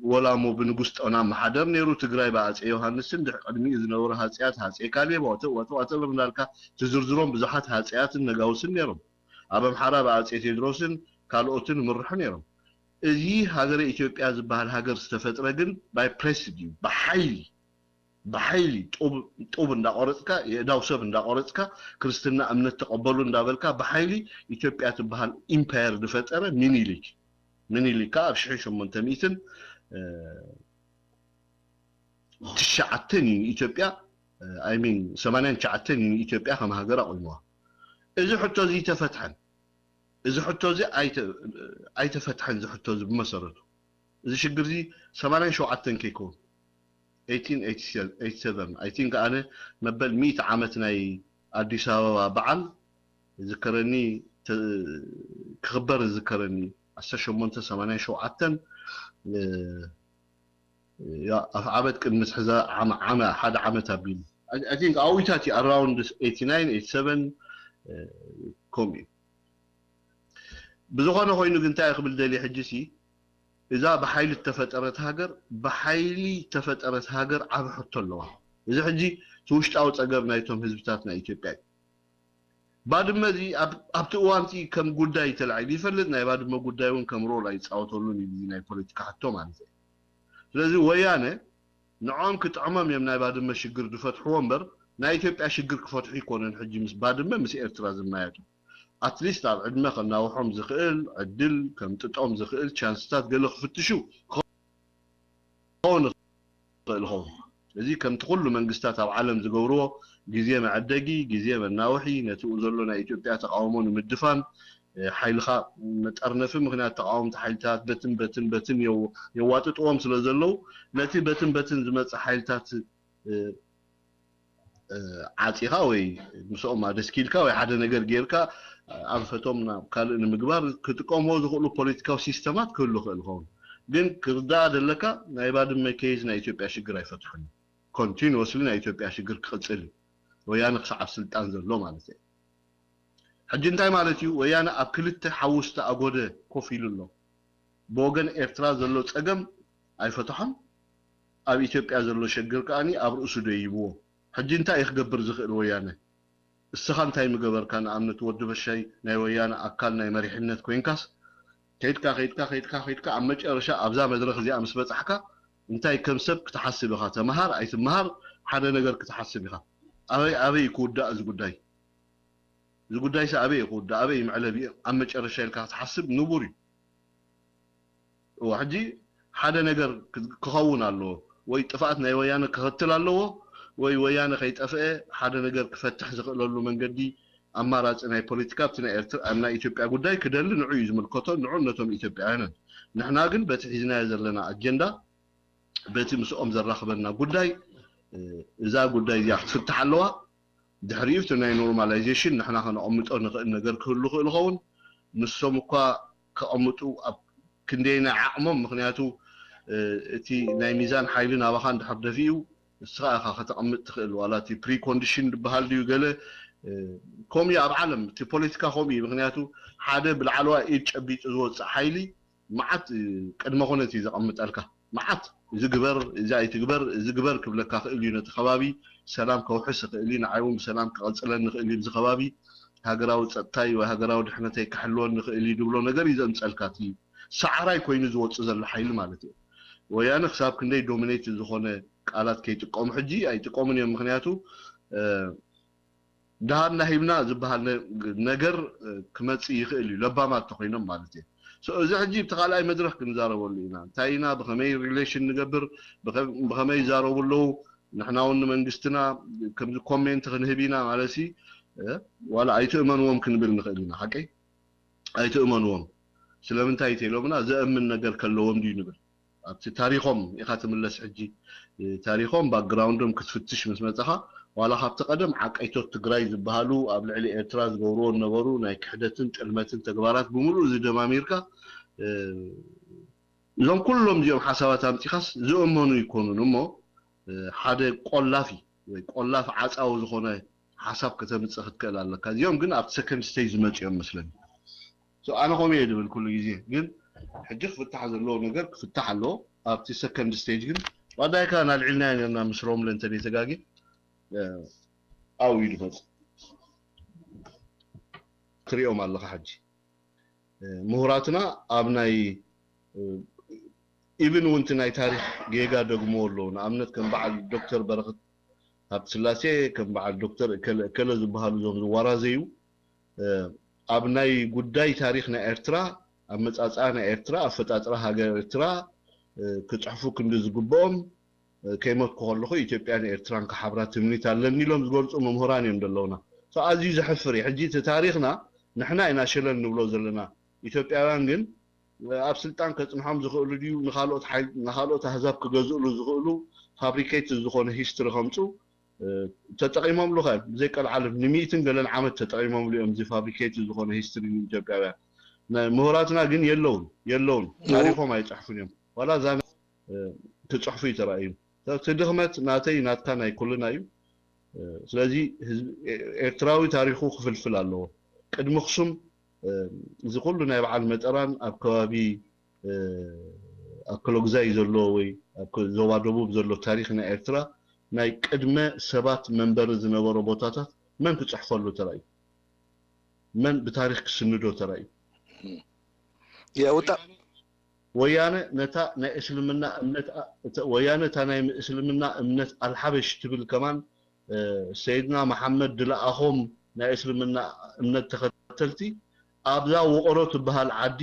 ወላሞ ብንጉስ ጦና መሓደር ነይሩ፣ ትግራይ ብኣጼ ዮሃንስን ድሕሪ ቅድሚኡ ዝነበሩ ሃጼያት፣ ሃጼ ካሌብ፣ ወተ-፣ ወተ-፣ ወተቨር እንዳልካ ትዝርዝሮም ብዙሓት ሃጼያትን ነጋውስን ነይሮም። ኣብ ኣምሓራ ብኣጼ ቴድሮስን ካልኦትን ምርሑ ነይሮም። እዚ ሃገረ ኢትዮጵያ ዝበሃል ሃገር ዝተፈጥረ ግን ባይ ፕሬስ እዩ፣ ብሓይሊ፣ ብሓይሊ ጡብ፣ ጡብ እንዳቆረጽካ፣ የእዳው ሰብ እንዳቆረጽካ፣ ክርስትና እምነት ተቐበሉ እንዳበልካ፣ ብሓይሊ ኢትዮጵያ ትበሃል ኢምፓየር ዝፈጠረ ሚኒሊክ። ሚኒሊክ ከኣ ኣብ ሽሕን ሸሞንተ ሚእትን፣ እ፣ ትሽዓተን እዩ ንኢትዮጵያ፣ እ፣ ኣይ ሚን፣ ሰማንያን ትሽዓተን እዩ ንኢትዮጵያ ከም ሃገር ኣቑምዋ። እዚ ሕቶ እዚ ኣይተፈትሐን። እዚ ሕቶ እዚ ኣይተ-፣ ኣይተፈትሐን። እዚ ሕቶ እዚ ብመሰረቱ፣ እዚ ሽግር እዚ ሰማንያን ሸውዓተን ከይከውን፣ ኤይቲን ኤይቲ ሰቨን፣ ኣይ ቲንክ፣ ኣነ መበል ሚእቲ ዓመት ናይ ኣዲስ ኣበባ በዓል ይዝከረኒ፣ ተ-፣ ክኽበር ይዝከረኒ። ዓሰርተ ሸሞንተ ሰማንያን ሸውዓተን፣ እ፣ ያ፣ ኣፍ ዓመት ቅድሚ ሕዛ ዓመ-፣ ዓመ-፣ ሓደ ዓመት ኣቢሉ። ኣይ ቲንክ ኣዊታት እዩ፣ ኣራውንድ ኤይቲ ናይን፣ ኤይቲ ሰቨን፣ እ፣ ከምኡ እዩ። ብዝኾነ ኮይኑ ግን እንታይ ክብል ደልየ ሕጂ ሲ፣ እዛ ብሓይሊ እተፈጠረት ሃገር፣ ብሓይሊ እተፈጠረት ሃገር ዓቢ ሕቶ ኣለዋ። እዚ ሕጂ እቲ ውሽጣዊ ጸገም ናይቶም ህዝብታት ናይ ኢትዮጵያ እዩ። ባድመ እዚ ኣብ-፣ ኣብቲ እዋን እቲ ከም ጉዳይ ተላዒሉ ይፈልጥ፣ ናይ ባድመ ጉዳይ እውን ከም ሮል ኣይጻወተሉን እዩ፣ እዚ ናይ ፖለቲካ ሕቶ ማለት እዩ። ስለዚ ወያነ ንዖም ክጥዕሞም እዮም ናይ ባድመ ሽግር ዝፈትሕዎ እምበር፣ ናይ ኢትዮጵያ ሽግር ክፈትሑ ኣይኮኑን። ሕጂ ምስ ባድመ ምስ ኤርትራ ዝመያየጡ፣ ኣትሊስት ኣብ ዕድመ ከናውሖም ዝኽእል ዕድል፣ ከምጥጦም ዝኽእል ቻንስታት ገለ ክፍትሹ ክኸውን ይኽእል ይኸውን። እዚ ከምቲ ኩሉ መንግስታት ኣብ ዓለም ዝገብርዎ፣ ግዜ መዐደጊ፣ ግዜ መናውሒ፣ ነቲ ብኡ ዘሎ ናይ ኢትዮጵያ ተቃውሞ ንምድፋን፣ እ፣ ሓይልኻ መጠርነፊ። ምኽንያት ተቃወምቲ ሓይልታት በትን በትን በትን የው-፣ የዋጥጥዎም ስለ ዘለዉ፣ ነቲ በትን በትን ዝመጽእ ሓይልታት፣ እ፣ እ፣ ዓጺኻ ወይ ምስኦም ኣደስኪልካ ወይ ሓደ ነገር ጌርካ፣ ኣንፈቶም ናብ ካልእ ንምግባር ክጥቀምዎ ዝኽእሉ ፖለቲካዊ ሲስተማት ክህሉ ይኽእል ይኸውን። ግን ክርዳእ ዘለካ ናይ ባድመ ኬዝ ናይ ኢትዮጵያ ሽግር ኣይፈትሖን። ኮንቲኒወስሊ ናይ ኢትዮጵያ ሽግር ክቕጽል እዩ። ወያነ ክሳዕ ኣብ ስልጣን ዘሎ ማለት እዩ። ሕጂ እንታይ ማለት እዩ? ወያነ ኣብ ክልተ ሓዊ ዝተኣጎደ ኮፍ ኢሉ ኣሎ። ብወገን ኤርትራ ዘሎ ጸገም ኣይፈትሖን፣ ኣብ ኢትዮጵያ ዘሎ ሸግር ከኣ ኣብ ርእሱ ደይብዎ። ሕጂ እንታይ እዩ ክገብር ዝኽእል ወያነ? እስኻ እንታይ ምገበርካ? ንኣብነት ወዲ በሻይ ናይ ወያነ ኣካል ናይ መሪሕነት ኮይንካስ ከይድካ ከይድካ ከይድካ ከይድካ ኣብ መጨረሻ ኣብዛ መድረኽ እዚኣ ምስ በጻሕካ እንታይ ከም ሰብ ክትሓስብ ኢኻ? ተመሃር ኣይትመሃር ሓደ ነገር ክትሓስብ ኢኻ። ኣበይ ኣበይ ክውዳእ እዚ ጉዳይ? እዚ ጉዳይስ ኣበይ ክውዳእ ኣበይ መዕለቢ ኣብ መጨረሻ ኢልካ ክትሓስብ ንቡር እዩ። እወ ሕጂ ሓደ ነገር ክኸውን ኣለዎ፣ ወይ ጥፍኣት ናይ ወያነ ክኸትል ኣለዎ፣ ወይ ወያነ ከይጠፍአ ሓደ ነገር ክፈትሕ ዝኽእለሉ መንገዲ ኣማራፂ ናይ ፖለቲካ ኣብቲ ናይ ኤርትራ ኣብ ናይ ኢትዮጵያ ጉዳይ ክደሊ ንዑ እዩ ዝምልከቶ፣ ንዑ ነቶም ኢትዮጵያውያንን። ንሕና ግን በቲ ሒዝናዮ ዘለና ኣጀንዳ በቲ ምስኦም ዘራኽበና ጉዳይ እዛ ጉዳይ እዚኣ ክትፍታሕ ኣለዋ። ድሕሪኡ እቲ ናይ ኖርማላይዜሽን ንሕና ከነቐምጦ ንኽእል ነገር ክህሉ ክእል ይኸውን። ንሶም እኳ ከቐምጡ ኣብ ክንደየናይ ዓቕሞም፣ ምኽንያቱ እቲ ናይ ሚዛን ሓይሊ ናባኻ እንድሕር ደፊኡ ንስኻ ኢኻ ከተቐምጥ ትኽእል። ዋላ እቲ ፕሪኮንዲሽን ዝበሃል ድዩ ገለ ከምኡ ኣብ ዓለም እቲ ፖለቲካ ከምኡ እዩ። ምኽንያቱ ሓደ ብላዕለዋ ኢድ ጨቢጡ ዝወፅእ ሓይሊ መዓት ቅድመ ኩነት እዩ ዘቐምጠልካ። መዓት እዚ ግበር፣ እዚ ኣይትግበር፣ እዚ ግበር ክብለካ ክእል እዩ። ነቲ ከባቢ ሰላም ከውሕስ ይኽእል እዩ። ንዓይ እውን ብሰላም ክቐፅለኒ ይኽእል እዩ። እዚ ከባቢ ሃገራዊ ፀጥታይ ወይ ሃገራዊ ድሕነተይ ክሕልወኒ ይኽእል እዩ ዝብሎ ነገር እዩ ዘምፀልካ። እቲ ሰዓራይ ኮይኑ ዝወፅእ ዘሎ ሓይሊ ማለት እዩ። ወያነ ክሳብ ክንደይ ዶሚኔት ዝኾነ ቃላት ከይጥቀሙ ሕጂ ኣይጥቀሙን እዮም። ምኽንያቱ ደሃብና ሂብና ዝበሃል ነገር ክመፅእ ይኽእል እዩ፣ ለባማት ተኮይኖም ማለት እዩ። እዚ ሕጂ እቲ ካልኣይ መድረክ ክንዛረበሉ ኢና። እንታይ ኢና፣ ብኸመይ ሪሌሽን ንገብር፣ ብኸመይ ይዛረቡ ኣለዉ፣ ንሕና እውን ንመንግስትና ከምዚ ኮሜንት ክንህብ ኢና ማለት ሲ ዋላ ኣይትእመንዎም ክንብል ንኽእል ኢና። ሓቀይ ኣይትእመንዎም። ስለምንታይ ተኢሎምና ዘእምን ነገር ከለዎም ድዩ ንብል ኣብቲ ታሪኾም ኢኻ ትምለስ። ሕጂ ታሪኾም ባክግራውንዶም ክትፍትሽ ምስ መፀኻ ዋላ ካብቲ ቀደም ዓቀይቶት ትግራይ ዝበሃሉ ኣብ ልዕሊ ኤርትራ ዝገብርዎ ዝነበሩ ናይ ክሕደትን ጥልመትን ተግባራት ብምሉእ ዝደማሚርካ እዞም ኩሎም እዚኦም ሓሳባት ኣምፂኻስ ዝእመኑ ይኮኑን እሞ ሓደ ቆላፊ ወይ ቆላፍ ዓፃዊ ዝኾነ ሓሳብ ከተምፅእ ክትክእል ኣለካ። እዚኦም ግን ኣብቲ ሰከንድ ስቴጅ ዝመፅኦም መስለኒ። ኣነ ከምኡ እየ ዝብል ኩሉ ግዜ። ግን ሕጂ ክፍታሕ ዘለዎ ነገር ክፍታሕ ኣለዎ። ኣብቲ ሰከንድ ስቴጅ ግን ዋዳይካ ናልዒልና ነርና ምስ ሮምለ እንተ ተጋጊ ኣው እዩ ዝመፅ ትሪኦም ኣለኻ። ሕጂ ምሁራትና ኣብ ናይ ኢቭን እውን እቲ ናይ ታሪክ ጌጋ ደግምዎ ኣለዉ። ንኣብነት ከም በዓል ዶክተር በረክት ሃብተስላሴ ከም በዓል ዶክተር እከለ ዝበሃሉ እዞም ዝዋራዘዩ ኣብ ናይ ጉዳይ ታሪክ ናይ ኤርትራ ኣመፃፅኣ ናይ ኤርትራ ኣፈጣጥራ ሃገር ኤርትራ ክፅሕፉ ክንዲ ዝግብኦም ከይሞትኩ ከለኹ ኢትዮጵያን ኤርትራን ክሓብራ ትምኒት ኣለኒ ኢሎም ዝገልፁ መምህራን እዮም ዘለውና። ኣዝዩ ዘሕፍር እዩ። ሕጂ እቲ ታሪክና ንሕና ኢና ሸለል ንብሎ ዘለና። ኢትዮጵያውያን ግን ኣብ ስልጣን ከፅንሖም ዝኽእሉ ድዩ ንካልኦት ኣህዛብ ክገዝእሉ ዝኽእሉ ፋብሪኬት ዝኾነ ሂስትሪ ከምፁ ተጠቂሞምሉ ከ ብዘይ ቀልዓለም ንሚእትን ገለን ዓመት ተጠቂሞምሉ እዮም። እዚ ፋብሪኬት ዝኾነ ሂስትሪ ንኢትዮጵያውያን ምሁራትና ግን የለውን የለውን ታሪኮም ኣይፅሕፉን እዮም። ዋላ እዛ ክፅሕፉ እዩ ተራእዩ። እቲ ድኽመት ናተይ ናትካ ናይ ኩልና እዩ። ስለዚ ኤርትራዊ ታሪኩ ክፍልፍል ኣለዎ። ቅድሚ ክሱም እዚ ኩሉ ናይ በዓል መጠራን ኣብ ከባቢ ኣከለጉዛይ ዘሎ ወይ ኣብ ዞባ ደቡብ ዘሎ ታሪክ ናይ ኤርትራ ናይ ቅድመ ሰባት መንበሪ ዝነበሮ ቦታታት መን ክፅሕፈሉ ተራእዩ? መን ብታሪክ ክስንዶ ተራእዩ? የውጣ ወያነ ነታ ናይ እስልምና እምነት ወያነ እታ ናይ እስልምና እምነት ኣልሓበሽ ትብል ከማን ሰይድና መሓመድ ድለኣኾም ናይ እስልምና እምነት ተኸተልቲ ኣብዛ ውቕሮ ትበሃል ዓዲ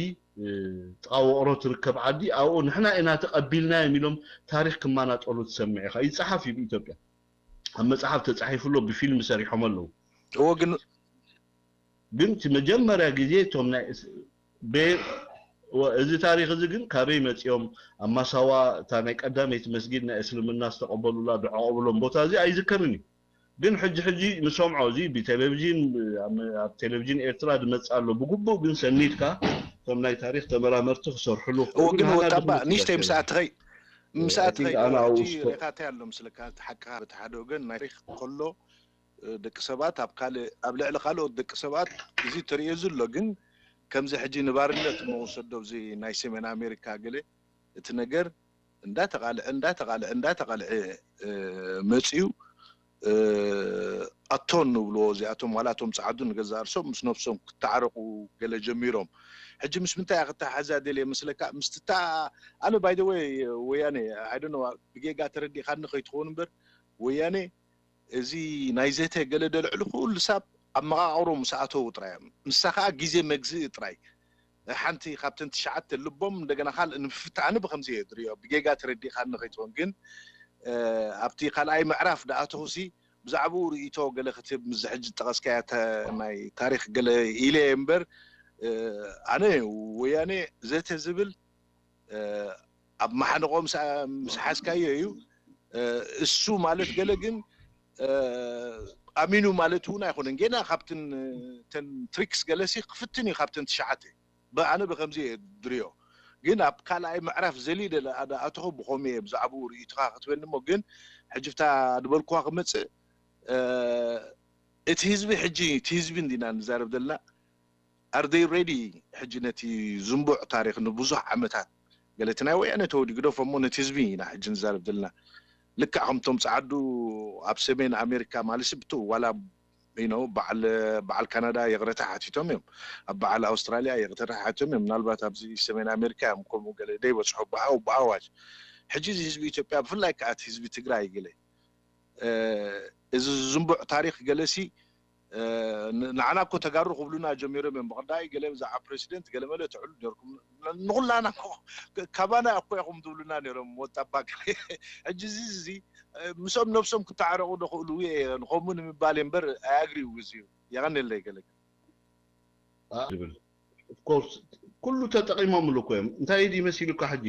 ጥቓ ውቕሮ ትርከብ ዓዲ ኣብኡ ንሕና ኢና ተቐቢልናዮም ኢሎም ታሪክ ክማናጠሉ ትሰምዕ ኢኻ። ይፀሓፍ እዩ ብኢትዮጵያ ኣብ መፅሓፍ ተፃሒፉ ኣሎ ብፊልም ሰሪሖም ኣለዉ። እዎ ግን ግን እቲ መጀመርያ ግዜ እቶም ናይ እስ- ቤ- ወ- እዚ ታሪክ እዚ ግን ካበይ መፂኦም ኣብ ማሳዋ እታ ናይ ቀዳመይቲ መስጊድ ናይ እስልምና ዝተቀበሉላ ድሕቆ ብሎም ቦታ እዚ ኣይዝከርን እዩ። ግን ሕጂ ሕጂ ንሰምዖ፣ እዚ ብቴሌቪዥን፣ ኣብ ቴሌቪዥን ኤርትራ ዝመጽእ ኣሎ። ብግቡእ ግን ሰኒድካ እቶም ናይ ታሪኽ ተመራመርቲ ክሰርሕሉ እዎ። ግን ወጣባ ንእሽተይ ምስኣትኸይ ምስኣትኸይ ሬካታይ ኣሎ ምስለካ። ሓቅኻ፣ በቲ ሓደ ወገን ናይ ታሪኽ ከሎ ደቂ ሰባት ኣብ ካልእ፣ ኣብ ልዕሊ ካልኦት ደቂ ሰባት እዚ ተርእዮ ዘሎ፣ ግን ከምዚ ሕጂ ንባርነት መወሰዶ እዚ ናይ ሰሜን ኣሜሪካ ገለ እቲ ነገር እንዳተቓልዐ እንዳተቓልዐ እንዳተቓልዐ መፅዩ። ኣቶን ንብልዎ እዚኣቶም ዋላ እቶም ፀዓዱ ንገዛ ርሶም ምስ ነብሶም ክተዓረቁ ገለ ጀሚሮም። ሕጂ ምስ ምንታይ ክትሓሓዛ ደልየ መስለካ? ምስትታ ኣነ ባይደወይ ወያኔ ኣይደነ ብጌጋ ተረዲእካኒ ከይትኸውን እምበር ወያኔ እዚ ናይ ዘተ ገለ ደልዕሉ ኩሉ ሳብ ኣብ መቓቕሮ ምስ ኣተዉ ጥራይ እዮም። ንሳ ከዓ ግዜ መግዝኢ ጥራይ ሓንቲ ካብተን ትሽዓተ ልቦም እንደገና ካልእ ንምፍታሕ ኣነ ብከምዚ እየ ዝሪኦ። ብጌጋ ተረዲእካኒ ከይትኾን ግን ኣብቲ ካልኣይ ምዕራፍ ደኣተኹሲ ብዛዕባኡ ርእይቶ ገለ ክትህብ ምስ ሕጂ ዝጠቐስካያ ናይ ታሪክ ገለ ኢለ እየ እምበር ኣነ ወያኔ ዘተ ዝብል ኣብ መሓንቆ ምስ ሓዝካዮ እዩ። እሱ ማለት ገለ ግን ኣሚኑ ማለት እውን ኣይኮነን። ጌና ካብትን ተን ትሪክስ ገለሲ ክፍትን እዩ ካብተን ትሽዓተ። ኣነ ብከምዚ እየ ድርዮ። ግን ኣብ ካልኣይ ምዕራፍ ዘሊለ ኣተኹ ብኸምኡ እየ ብዛዕባኡ ርእይቶኻ ክትበኒ እሞ ግን ሕጂ ብታ ዝበልኩዋ ክመፅእ እቲ ህዝቢ ሕጂ እቲ ህዝቢ እንዲና ንዛረብ ዘለና are they ready? ሕጂ ነቲ ዝንቡዕ ታሪክ ንብዙሕ ዓመታት ገለ እቲ ናይ ወያነ ተወዲ ግደፎ እሞ ነቲ ህዝቢ ኢና ሕጂ ንዛረብ ዘለና። ልክዕ ከምቶም ፃዓዱ ኣብ ሰሜን ኣሜሪካ ማለት ብትኡ ዋላ you know በዓል በዓል ካናዳ ይቕረታ ሓቲቶም እዮም። ኣብ በዓል ኣውስትራሊያ ይቕረታ ሓቲቶም እዮም። ምናልባት ኣብዚ ሰሜን ኣሜሪካ እዮም ከምኡ ገለ ደይበፅሑ ብኣው ብኣዋጅ። ሕጂ እዚ ህዝቢ ኢትዮጵያ ብፍላይ ከዓ እቲ ህዝቢ ትግራይ ገለ እዚ ዝንቡዕ ታሪክ ገለሲ ንዓና እኮ ተጋሩ ክብሉና ጀሚሮም እዮም። ብቀዳይ ገለ ብዛዕባ ፕሬዚደንት ገለ መለ ትዕሉ ነርኩም ንኩላና ካባና እኮ ኢኹም ትብሉና ነሮም። ወጣባ ሕጂ እዚ እዚ ምስኦም ነብሶም ክተዓረቁ ዶ ክእሉ ንከምኡ ንምባል እምበር ኣያግሪው እዚ እዩ። የቀንለይ ገለ ዝብል ኦፍኮርስ ኩሉ ተጠቂሞምሉ እኮ እዮም። እንታይ ድዩ መሲሉካ ሕጂ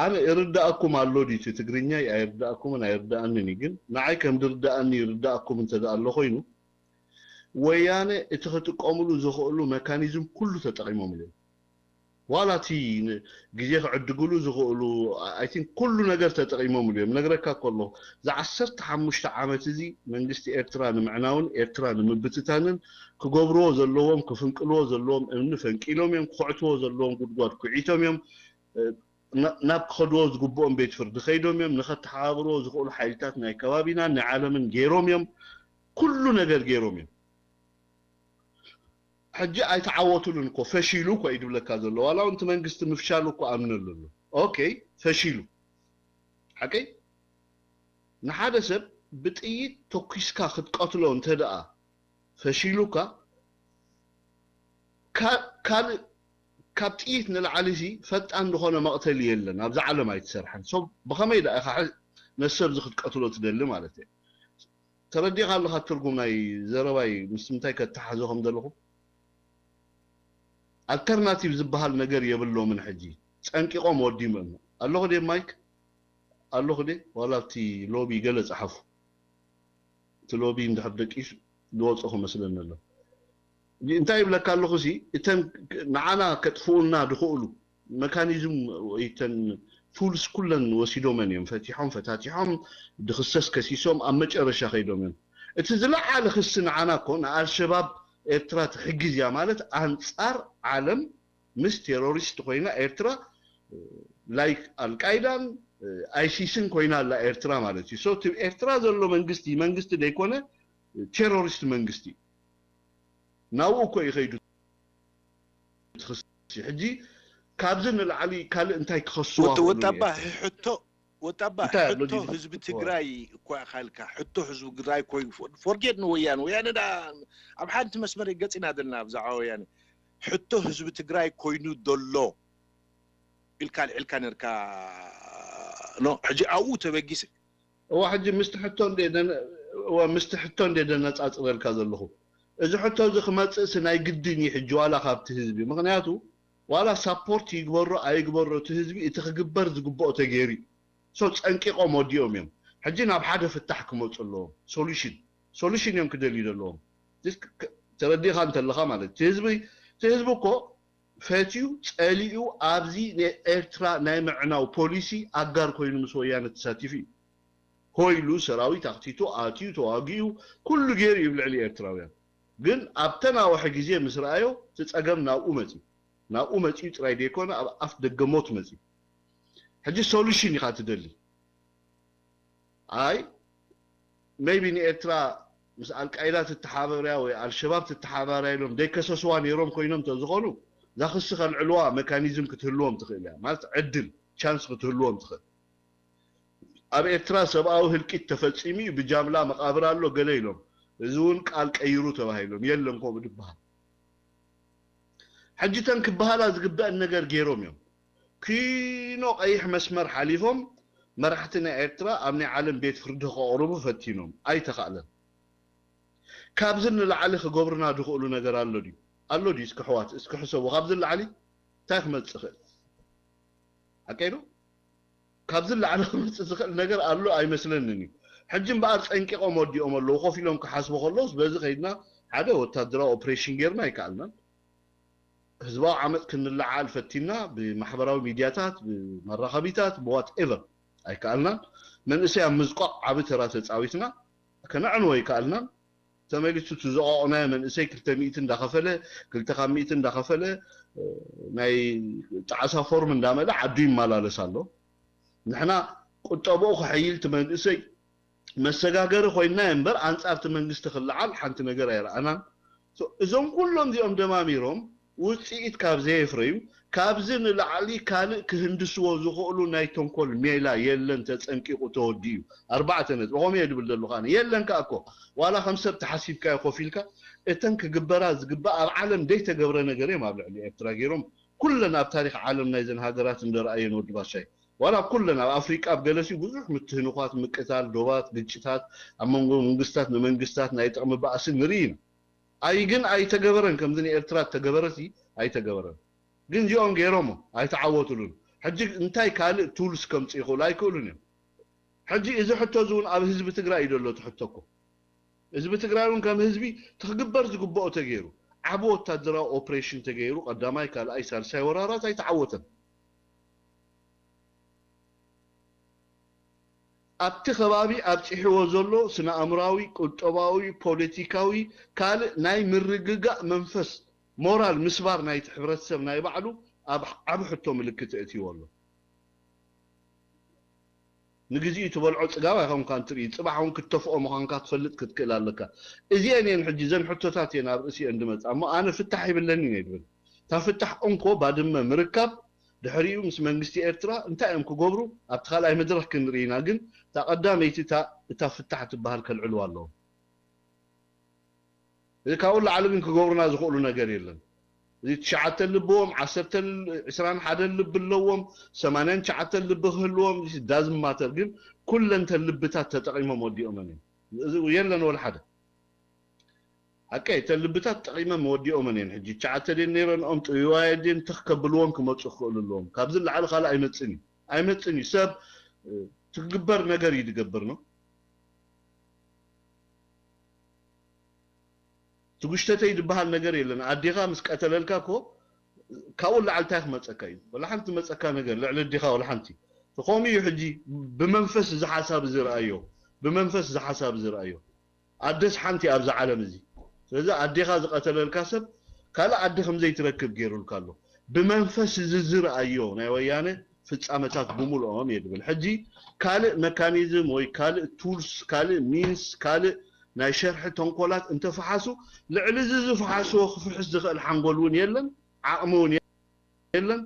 ኣነ ይርዳእኩም ኣሎ ድዩ እቲ ትግርኛይ ኣይርዳእኩምን ኣይርዳእንን እዩ። ግን ንዓይ ከም ዝርዳእኒ ይርዳእኩም እንተ ደኣ ኣሎ ኮይኑ ወያነ እቲ ክጥቀምሉ ዝኽእሉ መካኒዝም ኩሉ ተጠቂሞምሉ እዮም። ዋላ እቲ ግዜ ክዕድግሉ ዝኽእሉ I think ኩሉ ነገር ተጠቂሞምሉ እዮም። ነግረካ ከሎ እዚ ዓሰርተ ሓሙሽተ ዓመት እዚ መንግስቲ ኤርትራ ንምዕናውን ኤርትራ ንምብትታንን ክገብርዎ ዘለዎም ክፍንቅልዎ ዘለዎም እምኒ ፈንቂሎም እዮም። ክኹዕትዎ ዘለዎም ጉድጓድ ኩዒቶም እዮም። ናብ ክኸድዎ ዝግብኦም ቤት ፍርዲ ከይዶም እዮም። ንኸተሓባብርዎ ዝኽእሉ ሓይልታት ናይ ከባቢናን ናይ ዓለምን ገይሮም እዮም። ኩሉ ነገር ገይሮም እዮም። ሕጂ ኣይተዓወቱሉን እኮ ፈሺሉ እኮ እዩ ድብለካ ዘሎ። ዋላ እውን እቲ መንግስቲ ምፍሻሉ እኮ ኣምነሉ ኣሎ። ኦኬ ፈሺሉ ሓቀይ ንሓደ ሰብ ብጥይት ተኩስካ ክትቀትሎ እንተ ደኣ ፈሺሉካ ካልእ ካብ ጥይት ንላዕሊ ሲ ፈጣን ዝኾነ መቕተሊ የለን ኣብዛ ዓለም ኣይትሰርሐን። ሶ ብኸመይ ደኣ ኢኻ ነሰብ እዚ ክትቀትሎ ትደሊ ማለት እየ። ተረዲኻ ኣለኻ ትርጉም ናይ ዘረባይ ምስ ምንታይ ከተሓዞ ከም ዘለኹ? ኣልተርናቲቭ ዝበሃል ነገር የብሎምን። ሕጂ ጸንቂቖም ወዲሞም ኣለኹ ደ ማይክ ኣለኹ ደ ዋላ ኣብቲ ሎቢ ገለ ጸሓፉ። እቲ ሎቢ እንድሕር ደቂሱ ዝወጾ ክመስለኒ ኣሎ። እንታይ ይብለካ ኣለኹ ሲ እተን ንዓና ከጥፍኡልና ድኽእሉ መካኒዝም ወይ እተን ቱልስ ኩለን ወሲዶመን እዮም ፈቲሖም ፈታቲሖም ድኽሰስ ከሲሶም ኣብ መጨረሻ ከይዶም እዮም። እቲ ዝለዓለ ክሲ ንዓና እኮ ንኣልሸባብ ኤርትራ ትሕግዝ እያ ማለት ኣንጻር ዓለም ምስ ቴሮሪስት ኮይና ኤርትራ ላይክ ኣልቃይዳን ኣይሲስን ኮይና ኣላ ኤርትራ ማለት እዩ። ሶ እቲ ኤርትራ ዘሎ መንግስቲ መንግስቲ ዘይኮነ ቴሮሪስት መንግስቲ ናብኡ እኮ እዩ ከይዱ። ሕጂ ካብዚ ንላዕሊ ካልእ እንታይ ክኸስዋ ወጣባ ሕቶ ወጣባ ሕቶ ህዝቢ ትግራይ እኳ ኢኻ ኢልካ ሕቶ ህዝቢ ትግራይ ኮይኑ forget ንወያነ ወያነ ዳ ኣብ ሓንቲ መስመር ገፂና ዘለና ብዛዕባ ወያነ ሕቶ ህዝቢ ትግራይ ኮይኑ ዘሎ ኢልካ ኣልዒልካ ነርካ ኖ ሕጂ ኣብኡ ተበጊሰ እዋ ሕጂ ምስቲ ሕቶ እንደ ምስቲ ሕቶ እንደ ደነፃፅረልካ ዘለኹ እዚ ሕቶ እዚ ክመፅእሲ ናይ ግድን እዩ ሕጂ ዋላ ካብቲ ህዝቢ ምክንያቱ ዋላ ሳፖርት ይግበሮ ኣይግበሮ እቲ ህዝቢ እቲ ክግበር ዝግብኦ ተገይሩ እዩ ሶ ፀንቂቆም ወዲኦም እዮም ሕጂ ናብ ሓደ ፍታሕ ክመፁ ኣለዎም። ሶሉሽን ሶሉሽን እዮም ክደልዩ ዘለዎም። ተረዲኻ እንተለኻ ማለት እቲ ህዝቢ እቲ ህዝቢ እኮ ፈትዩ ጸሊኡ ኣብዚ ንኤርትራ ናይ ምዕናው ፖሊሲ ኣጋር ኮይኑ ምስ ወያነ ተሳቲፉ እዩ። ሆይሉ ሰራዊት ኣኽቲቱ ኣትዩ ተዋጊኡ ኩሉ ገይሩ እዩ ልዕሊ ኤርትራውያን። ግን ኣብ ተናወሐ ግዜ ምስ ረኣዮ እቲ ጸገም ናብኡ መጺ ናብኡ መጺኡ ጥራይ ዘይኮነ ኣብ ኣፍ ደገ ሞት መጺ። ሕጂ ሶሉሽን ኢኻ ትደሊ። ኣይ maybe ንኤርትራ ምስ ኣልቃይዳ ትተሓባበርያ ወይ ኣልሸባብ ትተሓባበርያ ኢሎም ዘይከሰስዋ ነይሮም ኮይኖም ተዝኾኑ እዛ ክሲ ከልዕልዋ መካኒዝም ክትህልዎም ትኽእል እያ ማለት ዕድል ቻንስ ክትህልዎም ትኽእል። ኣብ ኤርትራ ሰብኣዊ ህልቂት ተፈጺሙ እዩ ብጃምላ መቓብር ኣሎ ገለ ኢሎም እዚ እውን ቃል ቀይሩ ተባሂሎም የለን ከምኡ ድበሃል። ሕጂ ተን ክበሃላ ዝግበአን ነገር ገይሮም እዮም። ኪኖ ቀይሕ መስመር ሓሊፎም መራሕቲ ናይ ኤርትራ ኣብ ናይ ዓለም ቤት ፍርዲ ከቕርቡ ፈቲኖም ኣይተኻእለን። ካብዚ ንላዕሊ ክገብሩና ዝኽእሉ ነገር ኣሎ ድዩ? ኣሎ ድዩ? እስኪ ኣሕዋት እስኪ ሕሰቡ። ካብዚ ንላዕሊ እንታይ ክመጽእ ይኽእል? ሓቀይ ዶ? ካብዚ ንላዕሊ ክመጽእ ዝኽእል ነገር ኣሎ ኣይመስለንን እዩ። ሕጂ እምበኣር ጸንቂቖም ወዲኦም ኣለዉ። ኮፍ ኢሎም ክሓስቡ ከለውስ በዚ ከይድና ሓደ ወታደራዊ ኦፕሬሽን ጌርና ኣይከኣልናን። ህዝባዊ ዓመፅ ክንለዓል ፈቲና ብማሕበራዊ ሚድያታት ብመራኸቢታት ብዋት ኤቨር ኣይከኣልናን። መንእሰይ ኣብ ምዝቋቕ ዓቢ ተራ ተፃዊትና ከነዕንዎ ኣይከኣልናን። ተመሊሱ እቲ ዘቋቑናዮ መንእሰይ ክልተ ሚእቲ እንዳኸፈለ ክልተ ካብ ሚእቲ እንዳኸፈለ ናይ ጣዕሳ ፎርም እንዳመለ ዓዱ ይመላለስ ኣሎ። ንሕና ቁጠብኡ ክሕይል እቲ መንእሰይ መሰጋገሪ ኮይንና እምበር ኣንፃር እቲ መንግስቲ ክለዓል ሓንቲ ነገር ኣይረኣናን። እዞም ኩሎም እዚኦም ደማሚሮም ውፅኢት ካብ ዘየፍረዩ ካብዚ ንላዕሊ ካልእ ክህንድስዎ ዝኽእሉ ናይ ተንኮል ሜላ የለን። ተፀንቂቑ ተወዲኡ እዩ። ኣርባዕተ ነጥቢ ከምኡ እየ ድብል ዘለኹ ኣነ። የለን ከዓ እኮ ዋላ ከም ሰብ ተሓሲብካዮ ኮፍ ኢልካ እተን ክግበራ ዝግባእ ኣብ ዓለም ዘይተገብረ ነገር እዮም ኣብ ልዕሊ ኤርትራ ገይሮም። ኩለን ኣብ ታሪክ ዓለም ናይዘን ሃገራት እንደረኣየን ወዲ ባሻይ ዋላ ኣብ ኩለን ኣብ ኣፍሪቃ ኣብ ገለሲ ብዙሕ ምትህንኳት፣ ምቅታል፣ ዶባት፣ ግጭታት ኣብ መንጎ መንግስታት ንመንግስታት ናይ ጥቕሚ ባእሲ ንርኢ ኢና። ኣይ ግን ኣይተገበረን ከምዚ ንኤርትራ ተገበረሲ ኣይተገበረን። ግን እዚኦም ገይሮሞ ኣይተዓወትሉን። ሕጂ እንታይ ካልእ ቱልስ ከምጽእ ይኽእሉ ኣይክእሉን እዮም። ሕጂ እዚ ሕቶ እዚ እውን ኣብ ህዝቢ ትግራይ እዩ ዘሎ እቲ ሕቶ እኮ። ህዝቢ ትግራይ እውን ከም ህዝቢ ትክግበር ዝግብኦ ተገይሩ ዓቢ ወታደራዊ ኦፕሬሽን ተገይሩ ቀዳማይ ካልኣይ ሳልሳይ ወራራት ኣይተዓወተን። ኣብቲ ከባቢ ኣብፂሕዎ ዘሎ ስነ ኣእምራዊ ቁጠባዊ ፖለቲካዊ ካልእ ናይ ምርግጋእ መንፈስ ሞራል ምስባር ናይቲ ሕብረተሰብ ናይ ባዕሉ ኣብ ዓቢ ሕቶ ምልክት ኣእትይዎ ኣሎ። ንግዚኡ ትበልዖ ፅጋብ ኣይኮንካን ትርኢ ፅባሕ እውን ክትተፍኦ ምዃንካ ትፈልጥ ክትክእል ኣለካ። እዚአን እየን ሕጂ እዘን ሕቶታት እየን ኣብ ርእሲአን ድመፃ እሞ ኣነ ፍታሕ ይብለኒን እየ ድብል። እታ ፍታሕ እንኮ ባድመ ምርካብ ድሕሪኡ ምስ መንግስቲ ኤርትራ እንታይ እዮም ክገብሩ ኣብቲ ካልኣይ መድረክ ክንርኢ ኢና። ግን እታ ቀዳመይቲ እታ ፍታሕ ትበሃል ከልዕልዋ ኣለዎም። እዚ ካብኡ ላዕሊ ግን ክገብሩና ዝኽእሉ ነገር የለን። እዚ ትሽዓተ ልብዎም ዓሰርተ ዕስራን ሓደን ልቢ ኣለዎም ሰማንያን ትሽዓተን ልቢ ክህልዎም ዳዝም ማተር ግን ኩለንተን ልብታት ተጠቒሞም ወዲኦመን እዮም። የለን ወላ ሓደ ሓቀይ እተን ልብታት ጠቒመን ወዲኦመን እየን። ሕጂ ትሽዓተ ድን ነይረንኦም ጥውይዋየ ድን ትኽ ከብልዎም ክመፁ ክኽእሉ ኣለዎም። ካብዚ ላዕሊ ካልእ ኣይመፅን እዩ ኣይመፅን እዩ። ሰብ ትግበር ነገር እዩ ዝገብር ነው። ትጉሽተተይ ዝበሃል ነገር የለን። ኣዴኻ ምስ ቀተለልካ እኮ ካብኡ ላዕሊ እንታይ ክመፀካ እዩ? ወላ ሓንቲ መፀካ ነገር ልዕሊ ኣዴኻ ወላ ሓንቲ። ከምኡ እዩ ሕጂ ብመንፈስ እዚ ሓሳብ እዚ ረኣዮ፣ ብመንፈስ እዚ ሓሳብ እዚ ረኣዮ። ኣደስ ሓንቲ ኣብዛ ዓለም እዚ። ስለዚ ኣዴኻ ዝቐተለልካ ሰብ ካልእ ኣደ ከም ዘይትረክብ ገይሩልካ ኣሎ። ብመንፈስ እዚ ዝረኣዮ ናይ ወያነ ፍጻመታት ብምልኦም እየ ድብል። ሕጂ ካልእ መካኒዝም ወይ ካልእ ቱልስ ካልእ ሚንስ ካልእ ናይ ሸርሒ ተንኮላት እንተፈሓሱ ልዕሊ እዚ ዝፈሓስዎ ክፍሕስ ዝኽእል ሓንጎል እውን የለን፣ ዓቕሚ እውን የለን፣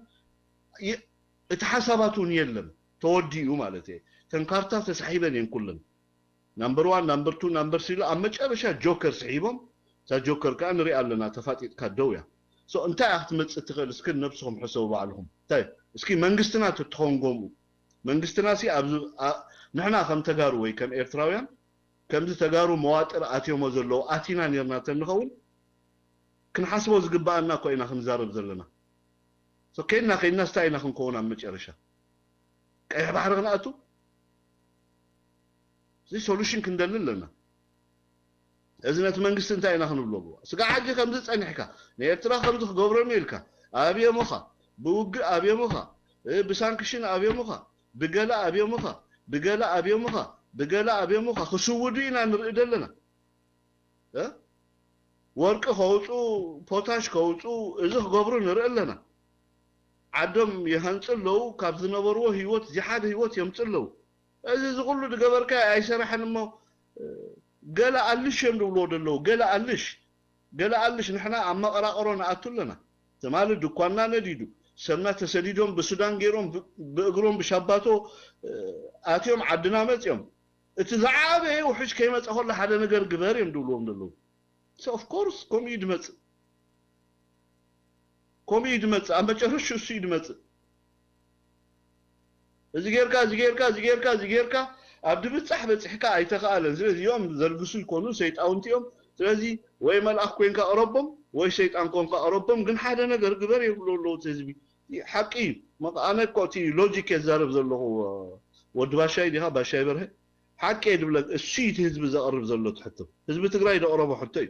እቲ ሓሳባት እውን የለን። ተወዲኡ ማለት እየ። ተንካርታ ተሳሒበን እየን ኩለን ናምበር ዋን ናምበር ቱ ናምበር ስሪ ኣብ መጨረሻ ጆከር ስሒቦም እዛ ጆከር ከዓ ንሪኣ ኣለና ተፋጢጥካ ደው እያ። እንታይ እያ ክትመፅእ ትኽእል እስኪ ነብስኹም ሕሰቡ ባዕልኹም። እንታይ እስኪ መንግስትና ተተኾንጎምኡ መንግስትና ሲ ንሕና ከም ተጋሩ ወይ ከም ኤርትራውያን ከምዚ ተጋሩ መዋጥር ኣትዮሞ ዘለዉ ኣቲና ነርና ተንኸውን ክንሓስቦ ዝግበኣና እኮ ኢና ክንዛረብ ዘለና። ከይድና ከይድና ስታይ ኢና ክንከውን ኣብ መጨረሻ ቀይሕ ባሕሪ ክንኣቱ እዚ ሶሉሽን ክንደሊ ኣለና። እዚ ነቲ መንግስቲ እንታይ ኢና ክንብሎ? ስጋ ሓጂ ከምዚ ጸኒሕካ ንኤርትራ ከምዚ ክገብረኒ ኢልካ ኣብየሙኻ ብውግእ ኣብየሙኻ ብሳንክሽን ኣብየሙኻ ብገለ ኣብየሙኻ ብገለ ኣብየሙኻ ብገለ ኣብየሙኻ ክስውዱ ኢና ንርኢ ዘለና። ወርቂ ከውፁ፣ ፖታሽ ከውፁ፣ እዚ ክገብሩ ንርኢ ኣለና። ዓዶም ይሃንፁ ኣለዉ። ካብ ዝነበርዎ ህይወት ዝሓደ ህይወት የምፁ ኣለዉ። እዚ እዚ ኩሉ ዝገበርካ ኣይሰራሕን እሞ ገለ ኣልሽ እዮም ዝብልዎ ዘለዉ። ገለ ኣልሽ ገለ ኣልሽ ንሕና ኣብ መቐራቕሮ ንኣቱ ኣለና። ትማሊ ድኳንና ነዲዱ፣ ሰብና ተሰዲዶም ብሱዳን ገይሮም ብእግሮም ብሻባቶ ኣትዮም ዓድና መፅዮም። እቲ ዝዓበየ ውሕጅ ከይመፀ ከሎ ሓደ ነገር ግበር እዮም ዝብልዎም ዘለዉ። ኦፍኮርስ ከምኡ እዩ ድመፅእ። ከምኡ እዩ ድመፅእ። ኣብ መጨረሹ እሱ እዩ ድመፅእ። እዚ ጌርካ እዚ ጌርካ እዚ ጌርካ እዚ ጌርካ ኣብ ድብፃሕ በፂሕካ ኣይተኸኣለን። ስለዚ እዚኦም ዘልግሱ ይኮኑ፣ ሰይጣውንቲ እዮም። ስለዚ ወይ መልኣኽ ኮንካ ቅረቦም ወይ ሰይጣን ኮንካ ቅረቦም፣ ግን ሓደ ነገር ግበር የብሎ ኣለዉ። እቲ ህዝቢ ሓቂ እዩ። ኣነ እኮ እቲ ሎጂክ የዛረብ ዘለኹ። ወዲ ባሻይ ዲኻ? ባሻይ በርሀ ሓቂ እየ ድብለክ። እሱ እዩ እቲ ህዝቢ ዘቕርብ ዘሎ ትሕቶ። ህዝቢ ትግራይ ዘቕረቦ ሕቶ እዩ።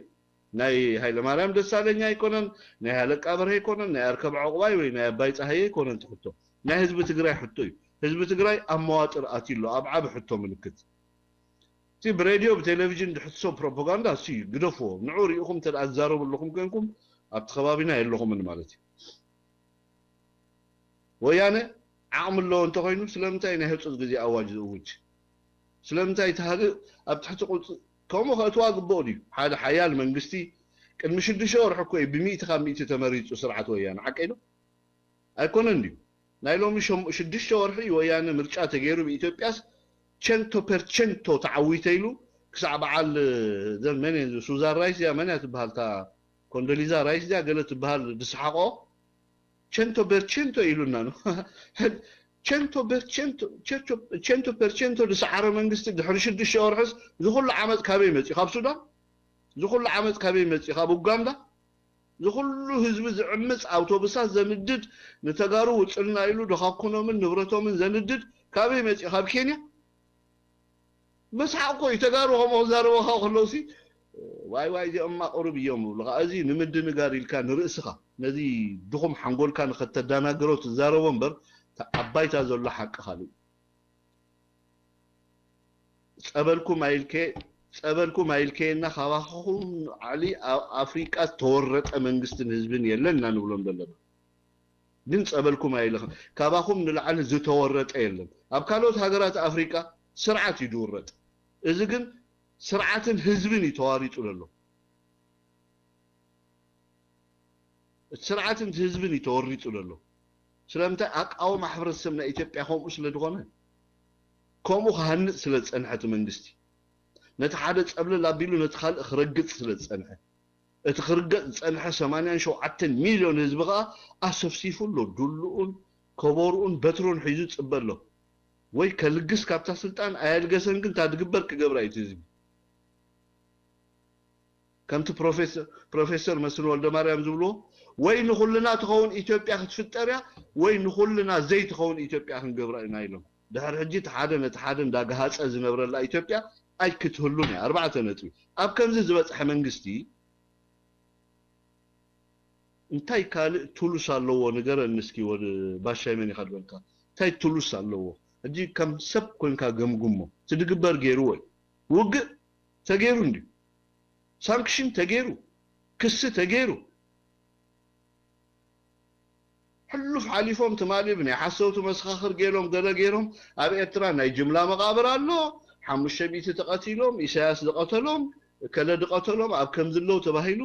ናይ ሃይለማርያም ደሳለኛ ኣይኮነን፣ ናይ ሃለቃ በርሀ ኣይኮነን፣ ናይ ኣርከብ ዕቑባይ ወይ ናይ ኣባይ ፀሃየ ኣይኮነን እቲ ሕቶ። ናይ ህዝቢ ትግራይ ሕቶ እዩ። ህዝቢ ትግራይ ኣብ መዋጥር ኣትዩ ኣሎ፣ ኣብ ዓቢ ሕቶ ምልክት። እቲ ብሬድዮ ብቴሌቪዥን ድሕትሶ ፕሮፓጋንዳ እሱ እዩ፣ ግደፍዎ። ንዑ ሪኢኹም እንተ ደኣ ትዛረቡ ኣለኹም ኮንኩም ኣብቲ ከባቢና የለኹምን ማለት እዩ። ወያነ ዓቕሚ ኣለዎ እንተኾይኑ ስለምንታይ ናይ ህፁፅ ግዜ ኣዋጅ ዝእውጅ? ስለምንታይ እቲ ሃገር ኣብ ትሕቲ ቁፅ ከምኡ ከእትዋ ግብኦ ድዩ? ሓደ ሓያል መንግስቲ ቅድሚ ሽዱሽተ ወርሒ እኮ እዩ ብሚእቲ ካብ ሚእቲ ተመሪፁ ስርዓት ወያነ። ሓቀይ ዶ ኣይኮነን ድዩ? ናይ ሎሚ ሸም- ሽዱሽተ ወርሒ ወያነ ምርጫ ተገይሩ ብኢትዮጵያስ ቸንቶ ፐርቸንቶ ተዓዊተ ኢሉ ክሳዕ በዓል ዘን መን እየን ሱዛን ራይስ እያ መን እያ ትበሃል እታ ኮንዶሊዛ ራይስ እያ ገለ ትበሃል ዝሰሓቆ ቸንቶ ፐርቸንቶ ኢሉና ነው። ቸንቶ ፐርቸንቶ ቸንቶ ፐርቸንቶ ዝሰዓረ መንግስቲ ድሕሪ ሽዱሽተ ወርሕስ ዝኩሉ ዓመፅ ካበይ መፅዩ? ካብ ሱዳን ዝኩሉ ዓመፅ ካበይ መፅዩ? ካብ ኡጋንዳ ዝኩሉ ህዝቢ ዝዕምፅ ኣውቶቡሳት ዘንድድ ንተጋሩ ውፅልና ኢሉ ድኻኩኖምን ንብረቶምን ዘንድድ ካበይ መፅዩ? ካብ ኬንያ። መስሓቕ እኮ እዩ። ተጋሩ ከምኡ ክዛረቡ ካብ ከለውሲ ዋይ ዋይ እዚኦም ማቕሩብ እዮም ይብሉኻ። እዚ ንምድንጋር ኢልካ ንርእስኻ ነዚ ድኹም ሓንጎልካ ንኸተዳናግሮ ትዛረቦ እምበር እቲ ኣብ ባይታ ዘሎ ሓቂ ካልእ እዩ። ጸበልኩም ኣይልከ ጸበልኩም ኣይልከየና ካባኹም ንላዕሊ ኣብ ኣፍሪቃ ዝተወረጠ መንግስትን ህዝብን የለን ኢና ንብሎም ዘለና። ግን ጸበልኩም ኣይልኸ ካባኹም ንላዕሊ ዝተወረጠ የለን። ኣብ ካልኦት ሃገራት ኣፍሪቃ ስርዓት እዩ ዝውረጥ። እዚ ግን ስርዓትን ህዝብን እዩ ተዋሪጡ ዘሎ። እቲ ስርዓትን እቲ ህዝብን እዩ ተወሪጡ ዘሎ። ስለምንታይ ኣቃውማ ሕብረተሰብ ናይ ኢትዮጵያ ከምኡ ስለ ዝኾነ ከምኡ ክሃንፅ ስለ ዝፀንሐ እቲ መንግስቲ ነቲ ሓደ ፀብለል ኣቢሉ ነቲ ካልእ ክረግፅ ስለ ዝፀንሐ እቲ ክርገፅ ዝፀንሐ ሰማንያን ሸውዓተን ሚልዮን ህዝቢ ከዓ ኣሰፍሲፉ ኣሎ። ዱልኡን ከበርኡን በትሩን ሒዙ ይፅበ ኣሎ። ወይ ከልግስ ካብታ ስልጣን ኣየልገሰን ግን እታ ድግበር ክገብራ እዩ እቲ ህዝቢ። ከምቲ ፕሮፌሰር መስፍን ወልደማርያም ዝብልዎ ወይ ንኹልና ትኸውን ኢትዮጵያ ክትፍጠር እያ ወይ ንኹልና ዘይትኸውን ኢትዮጵያ ክንገብራ ኢና ኢሎም። ድሕሪ ሕጂ እቲ ሓደ ነቲ ሓደ እንዳገሃፀ ዝነብረላ ኢትዮጵያ ኣይክትህሉን እያ። ኣርባዕተ ነጥቢ። ኣብ ከምዚ ዝበፅሐ መንግስቲ እንታይ ካልእ ቱሉስ ኣለዎ ንገረኒ እስኪ። ወዲ ባሻይ መን ኢኻ ዝበልካ እንታይ ቱሉስ ኣለዎ? ሕጂ ከም ሰብ ኮንካ ገምግሞ። እቲ ድግበር ገይርዎ እዩ። ውግእ ተገይሩ እንድዩ። ሳንክሽን ተገይሩ፣ ክሲ ተገይሩ። ሕሉፍ ሓሊፎም ትማሊ ብናይ ሓሰውቲ መሰኻኽር ገይሮም ገለ ገይሮም ኣብ ኤርትራ ናይ ጅምላ መቓብር ኣሎ፣ ሓሙሽተ ሚእቲ ተቐቲሎም፣ ኢሳያስ ዝቐተሎም፣ እከለ ዝቐተሎም ኣብ ከም ዝለው ተባሂሉ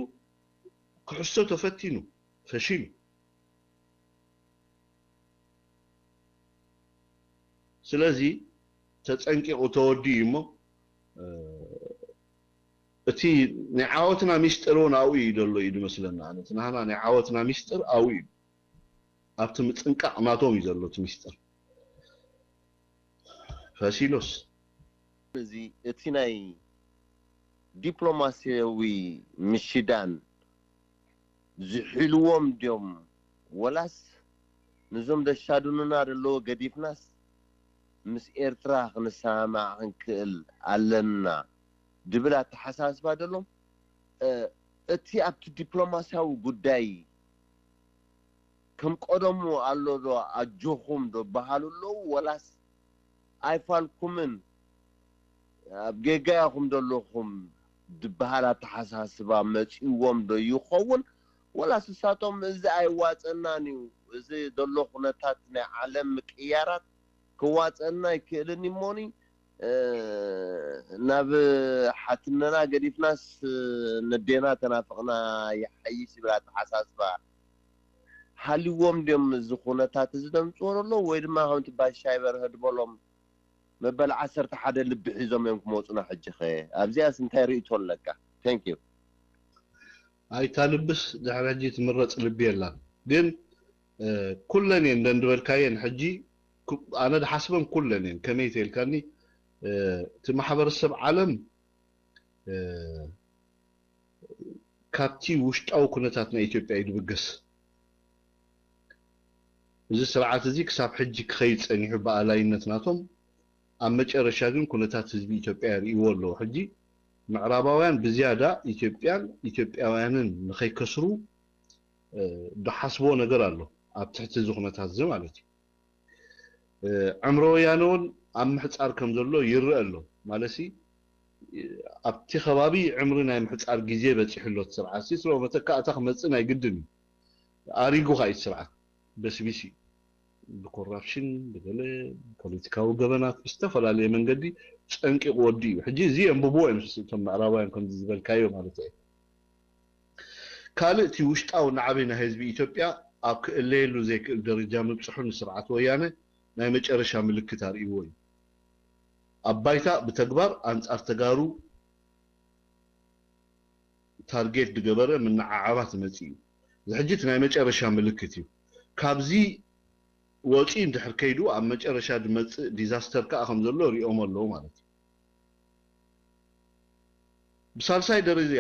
ክሕሶ ተፈቲኑ ፈሺሉ። ስለዚ ተጸንቂቑ ተወዲኡ እሞ እቲ ናይ ዓወትና ሚስጥር እውን ኣብኡ እዩ ዘሎ እዩ ዝመስለና። ኣነ እቲ ናህና ናይ ዓወትና ሚስጥር ኣብኡ እዩ። ኣብቲ ምጽንቃቕ ናቶም እዩ ዘሎ እቲ ሚስጥር። ፈሲሉስ እዚ እቲ ናይ ዲፕሎማሲያዊ ምሽዳን ዝሕልዎም ድዮም ወላስ ንዞም ዘሻድኑና ዘለዉ ገዲፍናስ ምስ ኤርትራ ክንሰማማዕ ክንክእል ኣለና ድብል ኣተሓሳስባ ደሎም እቲ ኣብቲ ዲፕሎማስያዊ ጉዳይ ከም ቀደሙ ኣሎ ዶ ኣጆኹም ዶ በሃሉ ኣለዉ ወላስ ኣይፋልኩምን ኣብ ጌጋ ኢኹም ዘለኹም ዝበሃል ኣተሓሳስባ መፂዎም ዶ ይኸውን? ወላስ ንሳቶም እዚ ኣይዋፀናን እዩ፣ እዚ ዘሎ ኩነታት ናይ ዓለም ምቅያራት ክዋፀና ኣይክእልን እሞኒ ናብ ሓትነና ገዲፍናስ ነዴና ተናፍቕና ይሓይሽ ይብል ኣተሓሳስባ ሃልዎም ድዮም እዚ ኩነታት እዚ ደምፅዎ ዘሎ ወይ ድማ ከምቲ ባሻይ በርሀ ድበሎም መበል ዓሰርተ ሓደ ልቢ ሒዞም እዮም ክመፁና ሕጂ ኸ ኣብዚኣስ እንታይ ርእቶ ኣለካ? Thank you። ኣይታ ልብስ ድሕሪ ሕጂ ትምረፅ ልቢ የላን ግን ኩለን እየን ደንድበልካየን ሕጂ ኣነ ድሓስበን ኩለን እየን ከመይ ተልካኒ እቲ ማሕበረሰብ ዓለም ካብቲ ውሽጣዊ ኩነታት ናይ ኢትዮጵያ እዩ ድብገስ እዚ ስርዓት እዚ ክሳብ ሕጂ ክኸይድ ፀኒሑ ብኣላይነት ናቶም ኣብ መጨረሻ ግን ኩነታት ህዝቢ ኢትዮጵያ የርእይዎ ኣለዉ ሕጂ ምዕራባውያን ብዝያዳ ኢትዮጵያን ኢትዮጵያውያንን ንኸይከስሩ ዝሓስብዎ ነገር ኣሎ ኣብ ትሕቲ እዚ ኩነታት እዚ ማለት እዩ ዕምሮ ወያነ እውን ኣብ ምሕፃር ከም ዘሎ ይረአ ኣሎ ማለሲ ኣብቲ ከባቢ ዕምሪ ናይ ምሕፃር ግዜ በፂሑ ኣሎ ስርዓት ስለ መተካእታ ክመፅእ ናይ ግድን እዩ ኣሪጉ ከዓ እዩ ስርዓት በስቢስ እዩ ብኮራፕሽን ብገለ ፖለቲካዊ ገበናት ብዝተፈላለየ መንገዲ ፀንቂቑ ወዲ እዩ ሕጂ እዚ የንብብዎ እዮም እቶም ምዕራባውያን ከምዚ ዝበልካዮ ማለት እዩ ካልእ እቲ ውሽጣዊ ናዕቢ ናይ ህዝቢ ኢትዮጵያ ኣብ ክእለየሉ ዘይክእል ደረጃ ምብፅሑ ንስርዓት ወያነ ናይ መጨረሻ ምልክት ኣርእይዎ እዩ ኣብ ባይታ ብተግባር ኣንፃር ተጋሩ ታርጌት ዝገበረ ምንዓዓባት ይመፅእ እዩ ዝሕጂ እቲ ናይ መጨረሻ ምልክት እዩ ካብዚ ወፂኡ እንድሕር ከይዱ ኣብ መጨረሻ ዝመፅእ ዲዛስተር ከዓ ከም ዘሎ ሪኦም ኣለዉ ማለት እዩ ብሳልሳይ ደረጃ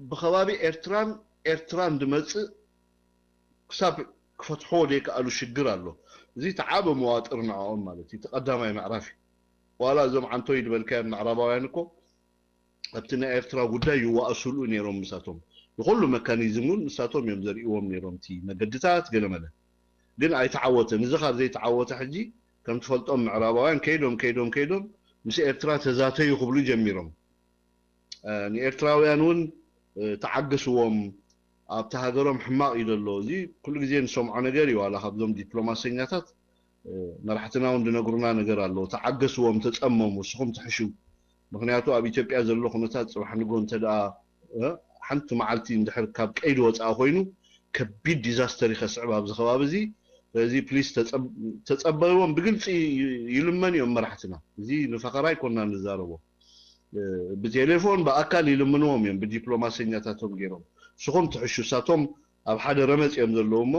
ብከባቢ ኤርትራን ኤርትራን ዝመፅእ ክሳብ ክፈትሖ ዘይከኣሉ ሽግር ኣሎ እዚ ተዓበ መዋጥር ንዕኦም ማለት እዩ ተቀዳማይ ምዕራፍ እዩ ዋላ እዞም ዓንቶይ ዝበልካዮም ምዕራባውያን እኮ ኣብቲ ናይ ኤርትራ ጉዳይ ይዋእሱሉ ነይሮም ምሳቶም ንኩሉ መካኒዝም እውን ንሳቶም እዮም ዘርእዎም ነይሮም እቲ መገድታት ገለመለ ግን ኣይተዓወተን እዚ ካብ ዘይተዓወተ ሕጂ ከም ትፈልጦም ምዕራባውያን ከይዶም ከይዶም ከይዶም ምስ ኤርትራ ተዛተዩ ክብሉ ጀሚሮም ንኤርትራውያን እውን ተዓገስዎም ኣብቲ ሃገሮም ሕማቕ እዩ ዘሎ እዚ ኩሉ ግዜ ንሰምዖ ነገር እዩ ዋላ ካብዞም ዲፕሎማሰኛታት መራሕትና እውን ዝነግሩና ነገር ኣሎ ተዓገስዎም ተፀመሙ እስኹም ትሕሹ ምክንያቱ ኣብ ኢትዮጵያ ዘሎ ኩነታት ፅባሕ ንጎ እንተ ሓንቲ መዓልቲ እንድሕር ካብ ቀይዲ ወፃኢ ኮይኑ ከቢድ ዲዛስተር ይኸስዕብ ኣብዚ ከባቢ እዚ ስለዚ ፕሊስ ተፀበይዎም ብግልፂ ይልመን እዮም መራሕትና እዚ ንፈኸራ ይኮና ንዛረቦ ብቴሌፎን ብኣካል ይልምንዎም እዮም ብዲፕሎማሰኛታቶም ገይሮም ስኹም ትሕሹ ሳቶም ኣብ ሓደ ረመፅ እዮም ዘለዉ እሞ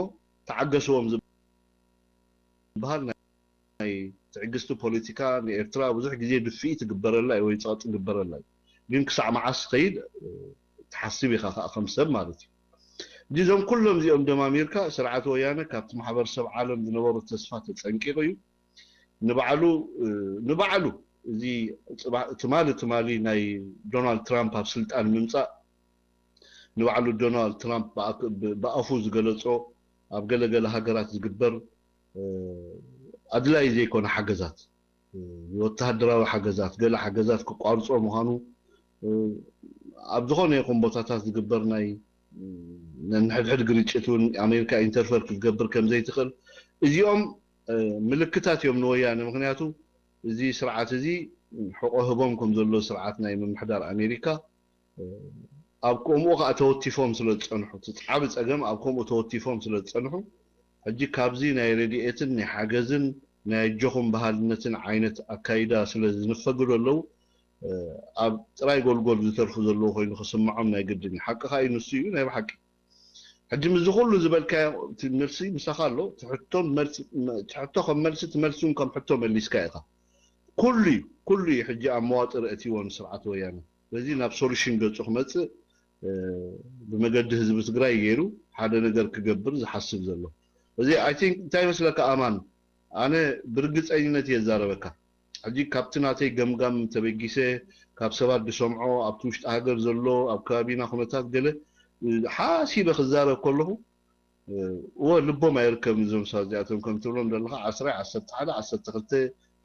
ተዓገስዎም ዝበሃል ናይ ትዕግስቲ ፖለቲካ ንኤርትራ ብዙሕ ግዜ ድፍኢት ይግበረላ እዩ ወይ ፀቕጢ ይግበረላ እዩ ግን ክሳዕ መዓስ ኸይድ ትሓስብ ኢኻ ከዓ ከም ሰብ ማለት እዩ እዞም ኩሎም እዚኦም ደማሚርካ ስርዓት ወያነ ካብቲ ማሕበረሰብ ዓለም ዝነበሩ ተስፋ ተፀንቂቑ እዩ ንባዕሉ ንባዕሉ እዚ ትማሊ ትማሊ ናይ ዶናልድ ትራምፕ ኣብ ስልጣን ምምፃእ ንባዕሉ ዶናልድ ትራምፕ ብኣፉ ዝገለፆ ኣብ ገለገለ ሃገራት ዝግበር ኣድላይ ዘይኮነ ሓገዛት ወተሃደራዊ ሓገዛት ገለ ሓገዛት ክቋርፆ ምዃኑ ኣብ ዝኾነ ይኹን ቦታታት ዝግበር ናይ ነንሕድሕድ ግርጭት እውን ኣሜሪካ ኢንተርፈር ክትገብር ከም ዘይትኽእል እዚኦም ምልክታት እዮም ንወያነ ምክንያቱ እዚ ስርዓት እዚ ሕቆ ህቦም ከም ዘሎ ስርዓት ናይ ምምሕዳር ኣሜሪካ ኣብ ከምኡ ከዓ ተወቲፎም ስለ ዝፀንሑ እቲ ዓብ ፀገም ኣብ ከምኡ ተወቲፎም ስለ ዝፀንሑ ሕጂ ካብዚ ናይ ረድኤትን ናይ ሓገዝን ናይ ኣጆኹም በሃልነትን ዓይነት ኣካይዳ ስለ ዝንፈግዱ ኣለዉ ኣብ ጥራይ ጎልጎል ዝተርፉ ዘለዉ ኮይኑ ክስምዖም ናይ ግድን እዩ ሓቂ ከዓ ንሱ እዩ ናይ ብሓቂ ሕጂ ምዚ ኩሉ ዝበልካዮ እቲ መልሲ ምሳኻ ኣሎ ትሕቶ ከም መልሲ ትመልሱን ከም ሕቶ መሊስካ ኢኻ ኩሉ እዩ ኩሉ እዩ ሕጂ ኣብ መዋጥር እቲዎ ንስርዓት ወያነ ስለዚ ናብ ሶሉሽን ገፁ ክመፅእ ብመገዲ ህዝቢ ትግራይ ገይሩ ሓደ ነገር ክገብር ዝሓስብ ዘሎ እዚ I think እንታይ ይመስለካ ኣማን ኣነ ብርግፀኝነት እየ ዝዛረበካ። ሕጂ ካብቲ ናተይ ገምጋም ተበጊሰ፣ ካብ ሰባት ዝሰምዖ፣ ኣብቲ ውሽጢ ሃገር ዘሎ፣ ኣብ ከባቢና ኩነታት ገለ፣ እ፣ ሓሲበ ክዛረብ ከለኹ፣ እ፣ እወ ልቦም ኣይርከብን እዞም ሰባት እዚኣቶም ከም ትብሎም ዘለኻ ዓስራይ፣ ዓሰርተ ሓደ፣ ዓሰርተ ክልተ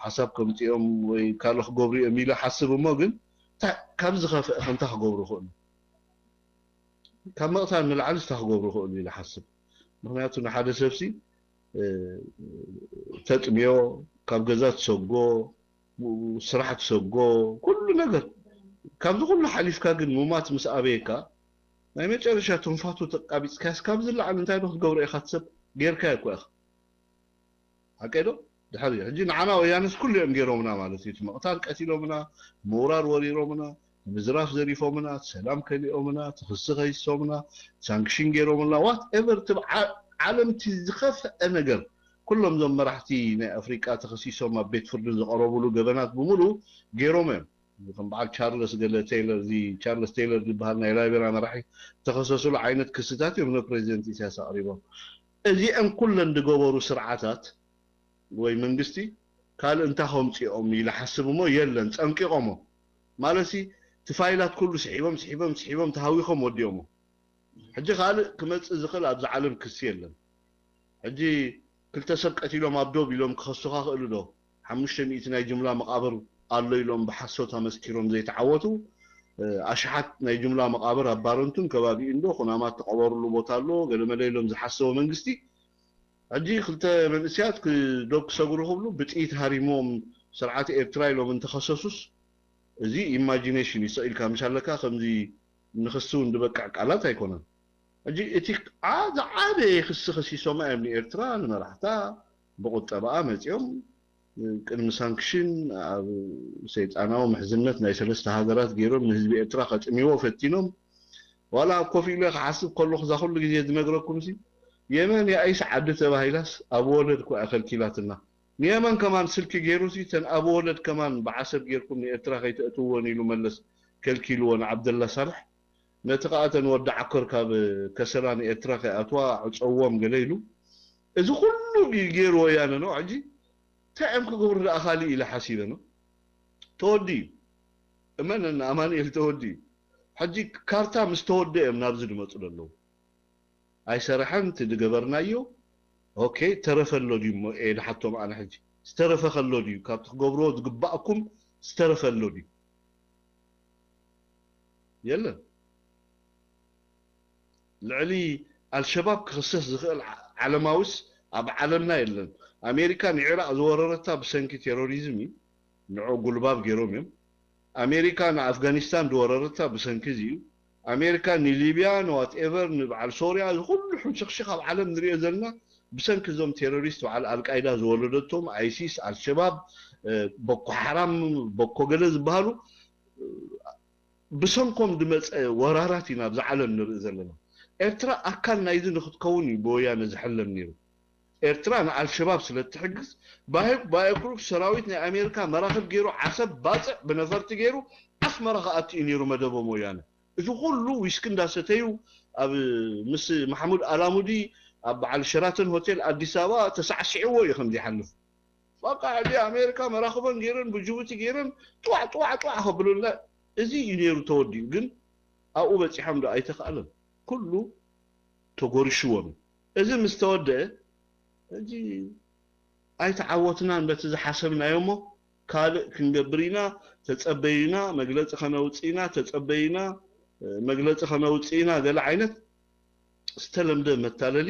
ሓሳብ ከምፅኦም ወይ ካልእ ክገብሩ እዮም ኢለ ሓስብ እሞ ግን እንታይ ካብ ዝኸፍአ ከ እንታይ ክገብሩ ይኽእሉ? ካብ ምቕታል ንላዕሊ እንታይ ክገብሩ ይኽእሉ ኢለ ሓስብ። ምኽንያቱ ንሓደ ሰብሲ፣ እ፣ ተጥምዮ፣ ካብ ገዛ ትሰጎ፣ ስራሕ ትሰጎ፣ ኩሉ ነገር። ካብዚ ኩሉ ሓሊፍካ ግን ሙማት ምስ ኣበየካ፣ ናይ መጨረሻ ትንፋቱ ተቃቢጽካስ ካብዚ ላዕሊ እንታይ ዶ ክትገብሮ ኢኻ? ሰብ ጌርካ እኮ ኢኻ። ሓቀይ ዶ? ድሕሪ ሕጂ ንዓና ወያነስ ኩሉ እዮም ገይሮምና ማለት እዩ። እቲ ምቕታል ቀቲሎምና፣ ምውራር ወሪሮምና፣ ምዝራፍ ዘሪፎምና፣ ሰላም ከሊኦምና፣ ትኽሲ ከይሶምና፣ ሳንክሽን ገይሮምና፣ ዋት ኤቨር እቲ ዓ-፣ ዓለም እቲ ዝኸፍአ ነገር ኩሎም እዞም መራሕቲ ናይ ኣፍሪቃ ተኸሲሶም ኣብ ቤት ፍርዲ ዝቐረቡሉ ገበናት ብምሉ ገይሮም እዮም። ከም በዓል ቻርለስ ገለ ቴይለር፣ እዚ ቻርለስ ቴይለር ዝበሃል ናይ ላይቤርያ መራሒ ተኸሰሱሉ ዓይነት ክስታት እዮም ንፕሬዚደንት ኢሳያስ ኣቕሪቦም። እዚአን ኩለን ዝገበሩ ስርዓታት ወይ መንግስቲ ካልእ እንታይ ከምፅኦም ኢለ ሓስብ እሞ የለን፣ ፀንቂቖሞ ማለት እቲ ፋይላት ኩሉ ስሒቦም ስሒቦም ስሒቦም ተሃዊኾም ወዲኦሞ። ሕጂ ካልእ ክመፅእ ዝኽእል ኣብዚ ዓለም ክሲ የለን። ሕጂ ክልተ ሰብ ቀቲሎም ኣብ ዶብ ኢሎም ክኸሱኻ ክእሉ ዶ? ሓሙሽተ ሚእቲ ናይ ጅምላ መቓብር ኣሎ ኢሎም ብሓሶት ኣመስኪሮም ዘይተዓወቱ፣ እ፣ ኣሽሓት ናይ ጅምላ መቓብር ኣብ ባረንቱን ከባቢኡን ዶ ኩናማት ተቐበርሉ ቦታ ኣሎ ገለመለ ኢሎም ዝሓሰቦ መንግስቲ፣ ሕጂ ክልተ መንእስያት ክ-፣ ዶብ ክሰግሩ ክብሉ ብጥይት ሃሪሞም ስርዓት ኤርትራ ኢሎም እንተኸሰሱስ፣ እዚ ኢማጂኔሽን እዩ። ስቕ ኢልካ ምሽ ኣለካ ከምዚ ንኽሲ እውን ዝበቅዕ ቃላት ኣይኮነን። ሕጂ እቲ ዓ-፣ ዝዓበየ ክሲ ከሲሶማ እዮም ንኤርትራ፣ ንመራሕታ፣ ብቑጠባኣ መጺኦም ቅድሚ ሳንክሽን ኣብ ሰይጣናዊ ምሕዝነት ናይ ሰለስተ ሃገራት ገይሮም ንህዝቢ ኤርትራ ከጥምይዎ ፈቲኖም። ዋላ ኮፍ ኢለ ክሓስብ ከለኹ እዛ ኩሉ ግዜ ዝነግረኩም ሲ የመን የኣይስ ዓዲ ተባሂላስ ኣብ ወለድ እኮ እያ ከልኪላትና። ንየመን ከማን ስልኪ ገይሩ ሲ ተን ኣብ ወለድ ከማን ብዓሰብ ገይርኩም ንኤርትራ ከይተእትውወን ኢሉ መለስ ከልኪልዎ ንዓብደላ ሳልሕ። ነቲ ከኣ እተን ወዲ ዓኮር ካብ ከሰላ ንኤርትራ ከይኣትዋ ዕጸዎም ገለ ኢሉ። እዚ ኩሉ ግ-፣ ገይሩ ወያነ ነው። ሕጂ እንታይ እዮም ክገብሩ ደኣ ካልእ ኢለ ሓሲበ ነው። ተወዲ እዩ። እመነና ኣማኑኤል ተወዲ እዩ። ሕጂ ካርታ ምስ ተወደ እዮም ናብዚ ዝመጹ ዘለዉ። ኣይሰረሐን እቲ ዝገበርናዮ። ኦኬ፣ ተረፈ ኣሎ ድዩ እሞ እየ ዝሓቶም ኣነ ሕጂ። ዝተረፈ ከሎ ድዩ? ካብቲ ክገብርዎ ዝግባእኩም ዝተረፈ ኣሎ ድዩ? የለን። ልዕሊ ኣልሸባብ ክኽሰስ ዝኽእል ዓ-፣ ዓለማዊስ ኣብ ዓለምና የለን። ኣሜሪካ ንዒራቕ ዝወረረታ ብሰንኪ ቴሮሪዝም እዩ። ንዑ ጉልባብ ገይሮም እዮም። ኣሜሪካ ንኣፍጋኒስታን ዝወረረታ ብሰንኪ እዚ እዩ። ኣሜሪካ ንሊብያ ንዋትኤቨር ንበዓል ሶርያ እዚ ኩሉ ሕምሽኽሽኽ ኣብ ዓለም ንሪኦ ዘለና ብሰንኪ እዞም ቴሮሪስት በዓል ኣልቃይዳ ዝወለደቶም ኣይሲስ፣ ኣልሸባብ፣ እ፣ ቦኮ ሓራም፣ ቦኮ ገለ ዝበሃሉ ብሰንኮም ዝመፀ ወራራት ኢና ኣብዚ ዓለም ንርኢ ዘለና። ኤርትራ ኣካል ናይዚ ንክትከውን እዩ ብወያነ ዝሕለም ነይሩ። ኤርትራ ንኣልሸባብ ስለ እትሕግዝ ባይኩ ባይኩሩክ ሰራዊት ናይ ኣሜሪካ መራክብ ገይሩ ዓሰብ ባፅዕ ብነፈርቲ ገይሩ ኣስመራ ክኣቱ እዩ ነይሩ መደቦም ወያነ። እዚ ኩሉ ዊስኪ እንዳሰተዩ ኣብ ምስ ማሕሙድ ኣላሙዲ ኣብ በዓል ሸራተን ሆቴል ኣዲስ ኣበባ ተሳዕሲዕዎ እዩ ከም ዝሓልፍ። በቃ ሕጂ ኣሜሪካ መራኽበን ገይረን ብጅቡቲ ገይረን ጥዋዕ ጥዋዕ ጥዋዕ ከብሉና። እዚ እዩ ነይሩ ተወዲኡ። ግን ኣብኡ በፂሖም ዶ ኣይተኻእለን። ኩሉ ተጎሪሽዎም እዩ። እዚ ምስ ተወደአ ሕጂ ኣይተዓወትናን በቲ ዝሓሰብናዮ እሞ ካልእ ክንገብር ኢና ተፀበዩና፣ መግለፂ ከነውፅእ ኢና ተፀበዩና፣ መግለፂ ከነውፅእ ኢና ገለ ዓይነት ዝተለምደ መታለሊ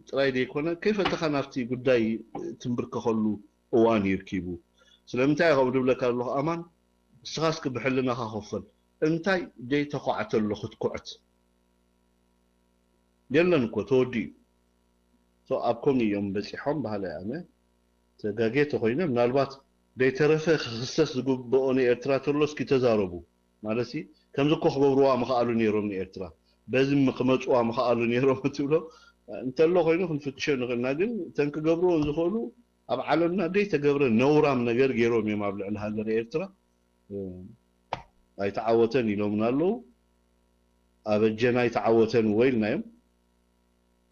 ጥራይ ዘይኮነ ከይፈተኻ ናብቲ ጉዳይ ትንብርከኸሉ እዋን እዩ ርኪቡ። ስለምንታይ ከምኡ ዝብለካ ኣለኹ ኣማን፣ ንስኻ እስኪ ብሕልናኻ ኮፈል። እንታይ ዘይተኳዕተ ኣሎ ክትኩዕት? የለን እኮ ተወዲኡ። So ኣብ ከምኡ እዮም በፂሖም በሃላይ ኣነ። ተጋጌ ተኮይነ ምናልባት ዘይተረፈ ክኽሰስ ዝግብኦ ንኤርትራ ተሎ እስኪ ተዛረቡ። ማለት ሲ ከምዚ እኮ ክገብርዋ ምኽኣሉ ነይሮም ንኤርትራ። በዚ ም-፣ ክመፅዋ ምኽኣሉ ነይሮም ትብሎ እንተሎ ኮይኑ ክንፍትሾ ንኽእልና። ግን እተን ክገብርዎ ዝኽእሉ ኣብ ዓለምና ዘይተገብረ ነውራም ነገር ገይሮም እዮም ኣብ ልዕሊ ሃገር ኤርትራ። እ፣ ኣይተዓወተን ኢሎምና ኣለዉ። ኣበጀና ኣይተዓወተን እወ ኢልናዮም።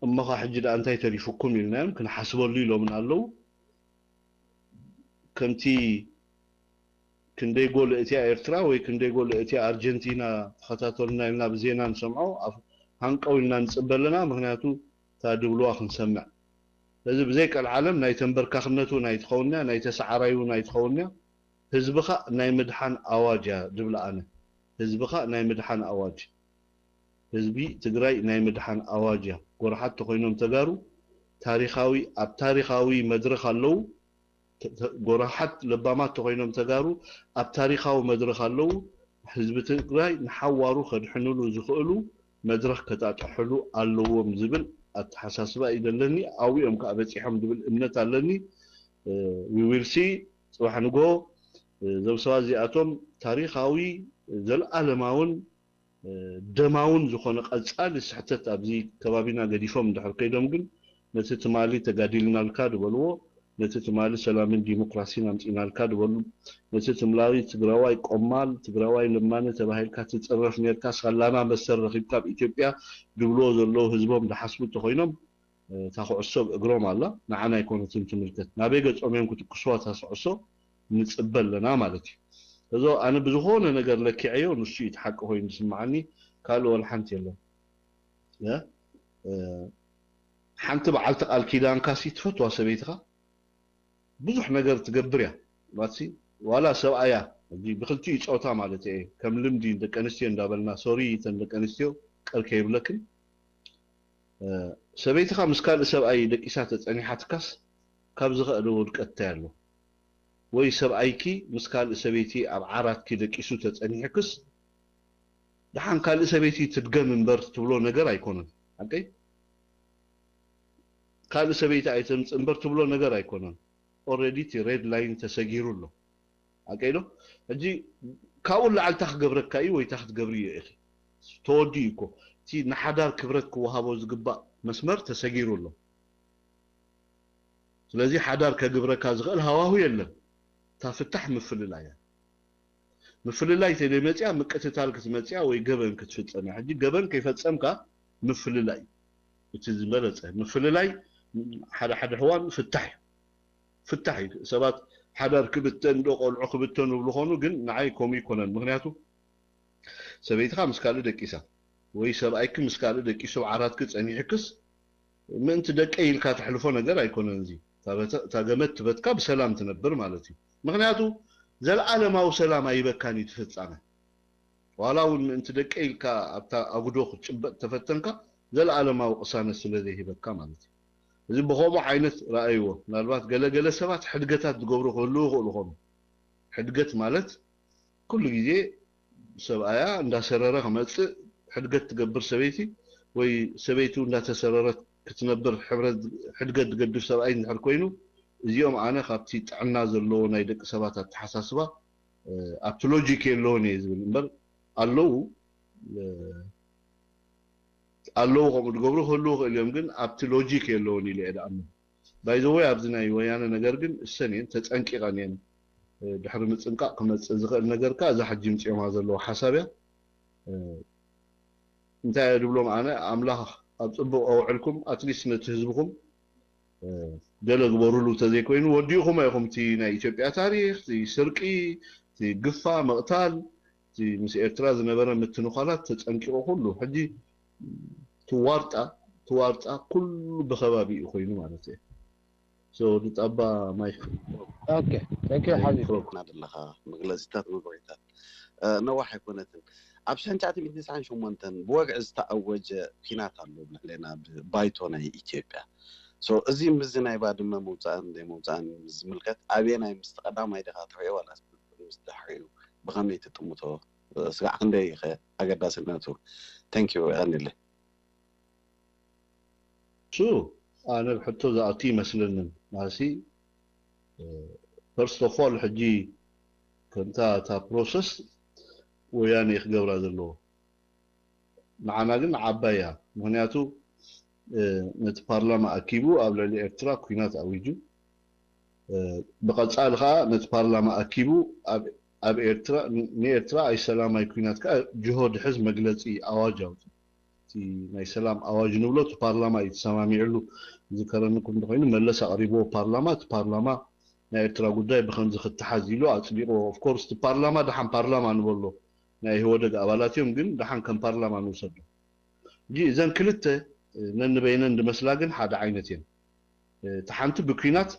እሞኻ ሕጂ ደኣ እንታይ ተሪፉኩም ኢልናዮም። ክንሓስበሉ ኢሎምና ኣለዉ። ከምቲ ክንደይ ጎል እቲያ ኤርትራ ወይ ክንደይ ጎል እቲያ ኣርጀንቲና ተኸታተሉና ኢልና ብዜና ንሰምዖ፣ ኣፍ-፣ ሃንቀው ኢልና ንጽበ ኣለና። ምኽንያቱ እታ ድብልዋ ክንሰምዕ። ስለዚ ብዘይ ቀልዓለም ናይ ተንበርካኽነቱ ናይ ትኸውንያ፣ ናይ ተሰዓራዩ ናይ ትኸውንያ፣ ህዝብኻ ናይ ምድሓን ኣዋጅ እያ ድብል ኣነ። ህዝብኻ ናይ ምድሓን ኣዋጅ። ህዝቢ ትግራይ ናይ ምድሓን ኣዋጅ እያ። ጎራሓት ተኾይኖም ተጋሩ ታሪኻዊ፣ ኣብ ታሪኻዊ መድረኽ ኣለዉ። ተ-፣ ተ-፣ ጎራሓት ለባማት ተኾይኖም ተጋሩ ኣብ ታሪኻዊ መድረኽ ኣለዉ። ህዝቢ ትግራይ ንሓዋሩ ከድሕንሉ ዝኽእሉ መድረኽ ከጣጥሕሉ ኣለዎም ዝብል ኣተሓሳስባ እዩ ዘለኒ። ኣብኡ እዮም ከዓ በፂሖም ዝብል እምነት ኣለኒ። እ፣ we will see። ፅባሕ ንጎ፣ እ፣ እዞም ሰባት እዚኣቶም ታሪኻዊ ዘለኣለማውን፣ እ፣ ደማውን ዝኾነ ቀፃሊ ስሕተት ኣብዚ ከባቢና ገዲፎም እንድሕር ከይዶም ግን ነቲ ትማሊ ተጋዲልናልካ ዝበልዎ፣ ነቲ ትማሊ ሰላምን ዲሞክራሲን ኣምፂናልካ ዝበሉ፣ ነቲ ትማሊ ትግራዋይ ቆማል፣ ትግራዋይ ለማኒ ተባሂልካ ትፅረፍ ነርካ፣ ሳላና መሰል ረኺብካ ኣብ ኢትዮጵያ ድብልዎ ዘለዉ ህዝቦም ዝሓስቡ እንተኾይኖም፣ እ፣ እታ ኩዕሶ ኣብ እግሮም ኣላ፣ ንዓና ኣይኮነትን ትምልከት። ናበይ ገጾም እዮም ክትኩስዋ እታ ኩዕሶ ንጽበ ኣለና ማለት እዩ። እዞ ኣነ ብዝኾነ ነገር ለኪዐዮ ንሱ እዩ እቲ ሓቂ ኮይኑ ዝስምዓኒ፣ ካልእ ወላ ሓንቲ የለን። እ፣ እ፣ ሓንቲ በዓልቲ ቃል ኪዳንካ ሲ ትፈትዋ ሰበይትኻ ብዙሕ ነገር ትገብር እያ። ማለትሲ ዋላ ሰብኣያ፣ ሕጂ ብክልቲኡ ጾታ ማለት እየ፣ ከም ልምዲ ደቂ ኣንስትዮ እንዳበልና፣ ሶሪ እተን ደቂ ኣንስትዮ ቅር ከይብለክን፣ እ፣ ሰበይትኻ ምስ ካልእ ሰብኣይ ደቂሳ ተጸኒሓትካስ ካብ ዝኸእደ ውድቀት እንታይ ኣሎ? ወይ ሰብኣይኪ ምስ ካልእ ሰበይቲ ኣብ ዓራትኪ ደቂሱ ተጸኒሕክስ ደሓን ካልእ ሰበይቲ ትድገም እምበር ትብሎ ነገር ኣይኮነን። ሓቀይ? ካልእ ሰበይቲ ኣይተምጽእ እምበር ትብሎ ነገር ኣይኮነን። ኦልሬዲ እቲ ሬድ ላይን ተሰጊሩ ኣሎ። ሓቀይ ዶ? ሕጂ ካብኡ ንላዕሊ እንታይ ክገብረካ እዩ ወይ እንታይ ክትገብሪ እዮ ኢኺ? ተወዲኡ እኮ። እቲ ንሓዳር ክብረት ክወሃቦ ዝግባእ መስመር ተሰጊሩ ኣሎ። ስለዚ ሓዳር ከግብረካ ዝኽእል ሃዋሁ የለን። እታ ፍታሕ ምፍልላይ እያ። ምፍልላይ ተዘይመፅያ ምቅትታል ክትመፅያ ወይ ገበን ክትፍፀም እያ። ሕጂ ገበን ከይፈፀምካ ምፍልላይ እዩ እቲ ዝበለፀ። ምፍልላይ ሓደ ሓደ እዋን ፍታሕ እዩ። ፍታሕ እዩ። ሰባት ሓዳር ክብተን ዶ ቆልዑ ክብተኑ ዝብሉ ኾኑ፣ ግን ንዓይ ከምኡ ይኮነን። ምኽንያቱ ሰበይትኻ ምስ ካልእ ደቂሳ ወይ ሰብኣይኪ ምስ ካልእ ደቂሱ ኣብ ዓራትኪ ጸኒሕክስ ምእንቲ ደቀይ ኢልካ ተሕልፎ ነገር ኣይኮነን። እዚ እታ በተ-፣ እታ ገመድ ትበትካ ብሰላም ትነብር ማለት እዩ። ምኽንያቱ ዘለኣለማዊ ሰላም ኣይበካን እዩ እቲ ፍጻመ። ዋላ እውን ምእንቲ ደቀይ ኢልካ ኣብታ ኣጉዶ ክትጭበጥ ተፈተንካ ዘለኣለማዊ ቅሳነት ስለ ዘይህበካ ማለት እዩ። እዚ ብኸምኡ ዓይነት ረኣይዎ። ምናልባት ገለ ገለ ሰባት ሕድገታት ዝገብሩ ክህልዉ ይኽእሉ ኾኑ። ሕድገት ማለት ኩሉ ግዜ ሰብኣያ እንዳሰረረ ክመጽእ ሕድገት ትገብር ሰበይቲ ወይ ሰበይቱ እንዳተሰረረት ክትነብር ሕብረት፣ ሕድገት ዝገድፍ ሰብኣይ እንድሕር ኮይኑ፣ እዚኦም ኣነ ካብቲ ጥዕና ዘለዎ ናይ ደቂ ሰባት ኣተሓሳስባ፣ እ፣ ኣብቲ ሎጂክ የለውን እየ ዝብል እምበር ኣለዉ፣ እ፣ ኣለዉ ከምኡ ዝገብሩ ክህልዉ ይኽእሉ እዮም፣ ግን ኣብቲ ሎጂክ የለውን ኢለ እየ ዝኣምን። ባይ ዘ ወይ ኣብዚ ናይ ወያነ ነገር ግን እሰን እየን ተጸንቂቐን እየን። እ፣ ድሕሪ ምጽንቃቕ ክመጽእ ዝኽእል ነገር ከኣ እዛ ሕጂ ምጽዮማ ዘለዉ ሓሳብ እያ። እ፣ እንታይ እየ ድብሎም ኣነ፣ ኣምላኽ ኣብ ጽቡቕ ኣውዕልኩም፣ ኣትሊስት ነቲ ህዝብኹም፣ እ፣ ገለ ግበሩሉ እንተዘይኮይኑ ወዲእኹም ኢኹም። እቲ ናይ ኢትዮጵያ ታሪኽ፣ እቲ ስርቂ፣ እቲ ግፋ፣ ምቕታል፣ እቲ ምስ ኤርትራ ዝነበረ ምትንዃላት ተጸንቂቑ ኩሉ። ሕጂ ትዋርጣ፣ ትዋርጣ ኩሉ ብኸባቢኡ ኮይኑ ማለት እየ። ሶ፣ ድጣባ ማይክ። ኦኬ፣ ታንክ ዩ ሓቢቢ። ናደለኻ መግለጺታት መብሬታት፣ እ፣ ነዋሕ ኣይኮነትን። ኣብ ሽሕን ትሽዓተ ሚእትን ተስዓን ሸሞንተን ብወግዒ ዝተኣወጀ ኲናት ኣሎ ኣብ ልዕሌና ብባይቶ ናይ ኢትዮጵያ። ሶ፣ እዚ ምስዚ ናይ ባድመ ምውጻእን ዘይምውጻእን ምስ ዝምልከት ኣበየናይ ምስቲ ቀዳማይ ዲኻ ትሪኦ ዋላስ ምስቲ ድሕሪኡ ብኸመይ ትጥምቶ? እ፣ ስጋዕ ክንደይ ኢኸ ኣገዳስነቱ? ታንክ ዩ፣ የቐንየለይ። እሱ ኣነ ብሕቶ ዝኣቱ ይመስለንን። ማለትሲ፣ እ፣ ፈርስት ኦፍ ኦል፣ ሕጂ ከምታ እታ ፕሮሰስ ወያነ እዩ ክገብራ ዘለዎ። ንዓና ግን ዓባይ እያ። ምኽንያቱ፣ እ፣ ነቲ ፓርላማ ኣኪቡ ኣብ ልዕሊ ኤርትራ ኲናት ኣዊጁ። እ፣ ብቐጻሊ ኸኣ ነቲ ፓርላማ ኣኪቡ ኣብ፣ ኣብ ኤርትራ፣ ን-፣ ንኤርትራ ኣይ ሰላማይ ኲናት ከኣ ጅሆ ድሕዝ መግለጺ ኣዋጅ ኣውጺኡ። እቲ ናይ ሰላም ኣዋጅ ንብሎ እቲ ፓርላማ እዩ ተሰማሚዕሉ። ዝከረንኩም እንተኾይኑ መለስ ኣቕሪብዎ ፓርላማ፣ እቲ ፓርላማ ናይ ኤርትራ ጉዳይ ብኸምዚ ክተሓዝ ኢሉ ኣጽዲቑ። ኦፍኮርስ እቲ ፓርላማ ደሓን ፓርላማ ንበሎ ናይ ኢህወደግ ኣባላት እዮም፣ ግን ደሓን ከም ፓርላማ ንውሰዶ። ሕጂ እዘን ክልተ ነንበይነን ዝመስላ ግን ሓደ ዓይነት እየን። እታ ሓንቲ ብኲናት፣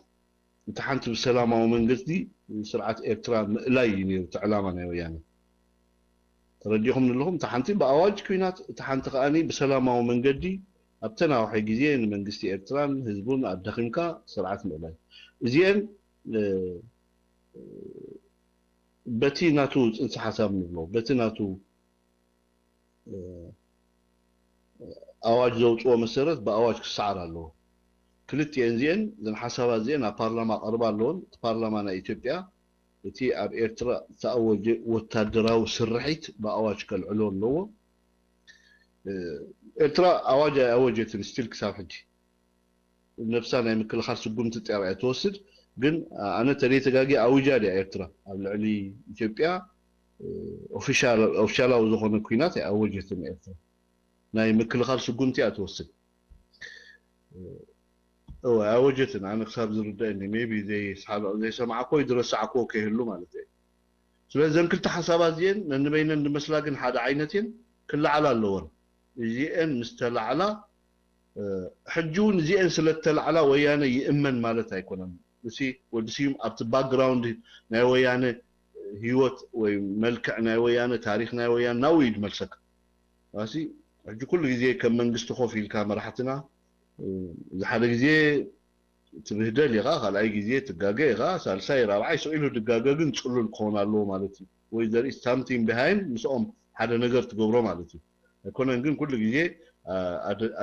እታ ሓንቲ ብሰላማዊ መንገዲ ስርዓት ኤርትራ ምእላይ እዩ ነይሩ እቲ ዕላማ ናይ ወያነ። ተረዲኹም ኣለኹም? እታ ሓንቲ ብኣዋጅ ኲናት፣ እታ ሓንቲ ከኣ ብሰላማዊ መንገዲ ኣብ ተናውሐ ግዜ ንመንግስቲ ኤርትራን ህዝቡን ኣዳኺምካ ስርዓት ምእላይ። እዚአን በቲ ናቱ ፅንሰ ሓሳብ ንብሎ በቲ ናቱ ኣዋጅ ዘውፅኦ መሰረት ብኣዋጅ ክሰዓር ኣለዎ። ክልቲኤን እዚአን እዘን ሓሳባት እዚአን ኣብ ፓርላማ ቀርባ ኣለዎን እቲ ፓርላማ ናይ ኢትዮጵያ እቲ ኣብ ኤርትራ ዝተኣወጀ ወታደራዊ ስርሒት ብኣዋጅ ከልዕሎ ኣለዎ። ኤርትራ ኣዋጅ ኣይኣወጀትን ስቲል ክሳብ ሕጂ ነብሳ ናይ ምክልኻል ስጉምቲ ጥራይ ትወስድ። ግን ኣነ ተደይ ተጋጊ ኣውጃ ድያ ኤርትራ ኣብ ልዕሊ ኢትዮጵያ ኦፊሻላዊ ዝኾነ ኲናት ኣይኣወጀትን ኤርትራ። ናይ ምክልኻል ስጉምቲ እያ ትወስድ። እወ ኣይወጀትን ኣነ ክሳብ ዝርደአኒ maybe ዘይሰማዕኮ ወይ ዝረሳዕኮ ከይህሉ ማለት እዩ። ስለዚ እዘን ክልተ ሓሳባት እዚአን ነንበይነን ዝመስላ ግን ሓደ ዓይነት እየን ክለዓላ ኣለወን። እዚአን ምስ ተላዕላ ሕጂ እውን እዚአን ስለ እተላዕላ ወያነ ይእመን ማለት ኣይኮነን። እሲ ወዲ ስዩም ኣብቲ ባክግራውንድ ናይ ወያነ ህይወት ወይ መልክዕ ናይ ወያነ ታሪክ ናይ ወያነ ናብኡ እዩ ዝመልሰካ። እሲ ሕጂ ኩሉ ግዜ ከም መንግስቲ ኮፍ ኢልካ መራሕትና እዚ ሓደ ግዜ ትብህደል ኢኻ፣ ካልኣይ ግዜ ትጋገ ኢኻ፣ ሳልሳይ ራብዓይ ስቕ ኢሉ ድጋገ ግን ፅሉል ክኸውን ኣለዎ ማለት እዩ። ወይ there is something behind ምስኦም ሓደ ነገር ትገብሮ ማለት እዩ። ኣይኮነን ግን ኩሉ ግዜ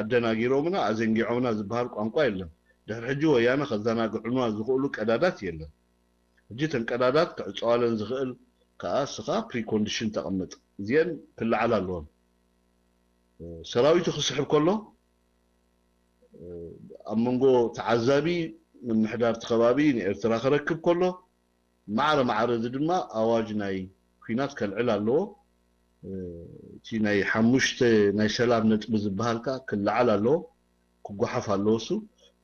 ኣደናጊሮምና ኣዘንጊዖምና ዝበሃል ቋንቋ የለን። ድሕሪ ሕጂ ወያነ ከዘናግዑና ዝኽእሉ ቀዳዳት የለን። ሕጂ ተን ቀዳዳት ክዕፀዋለን ዝኽእል ከዓ እስኻ ፕሪኮንዲሽን ተቐምጥ። እዚአን ክለዓል ኣለዎን። ሰራዊቱ ክስሕብ ከሎ ኣብ መንጎ ተዓዛቢ ምምሕዳር እቲ ከባቢ ንኤርትራ ክረክብ ከሎ ማዕረ ማዕረ እዚ ድማ ኣዋጅ ናይ ኲናት ከልዕል ኣለዎ። እቲ ናይ ሓሙሽተ ናይ ሰላም ነጥቢ ዝበሃል ከዓ ክለዓል ኣለዎ፣ ክጓሓፍ ኣለዎ። እሱ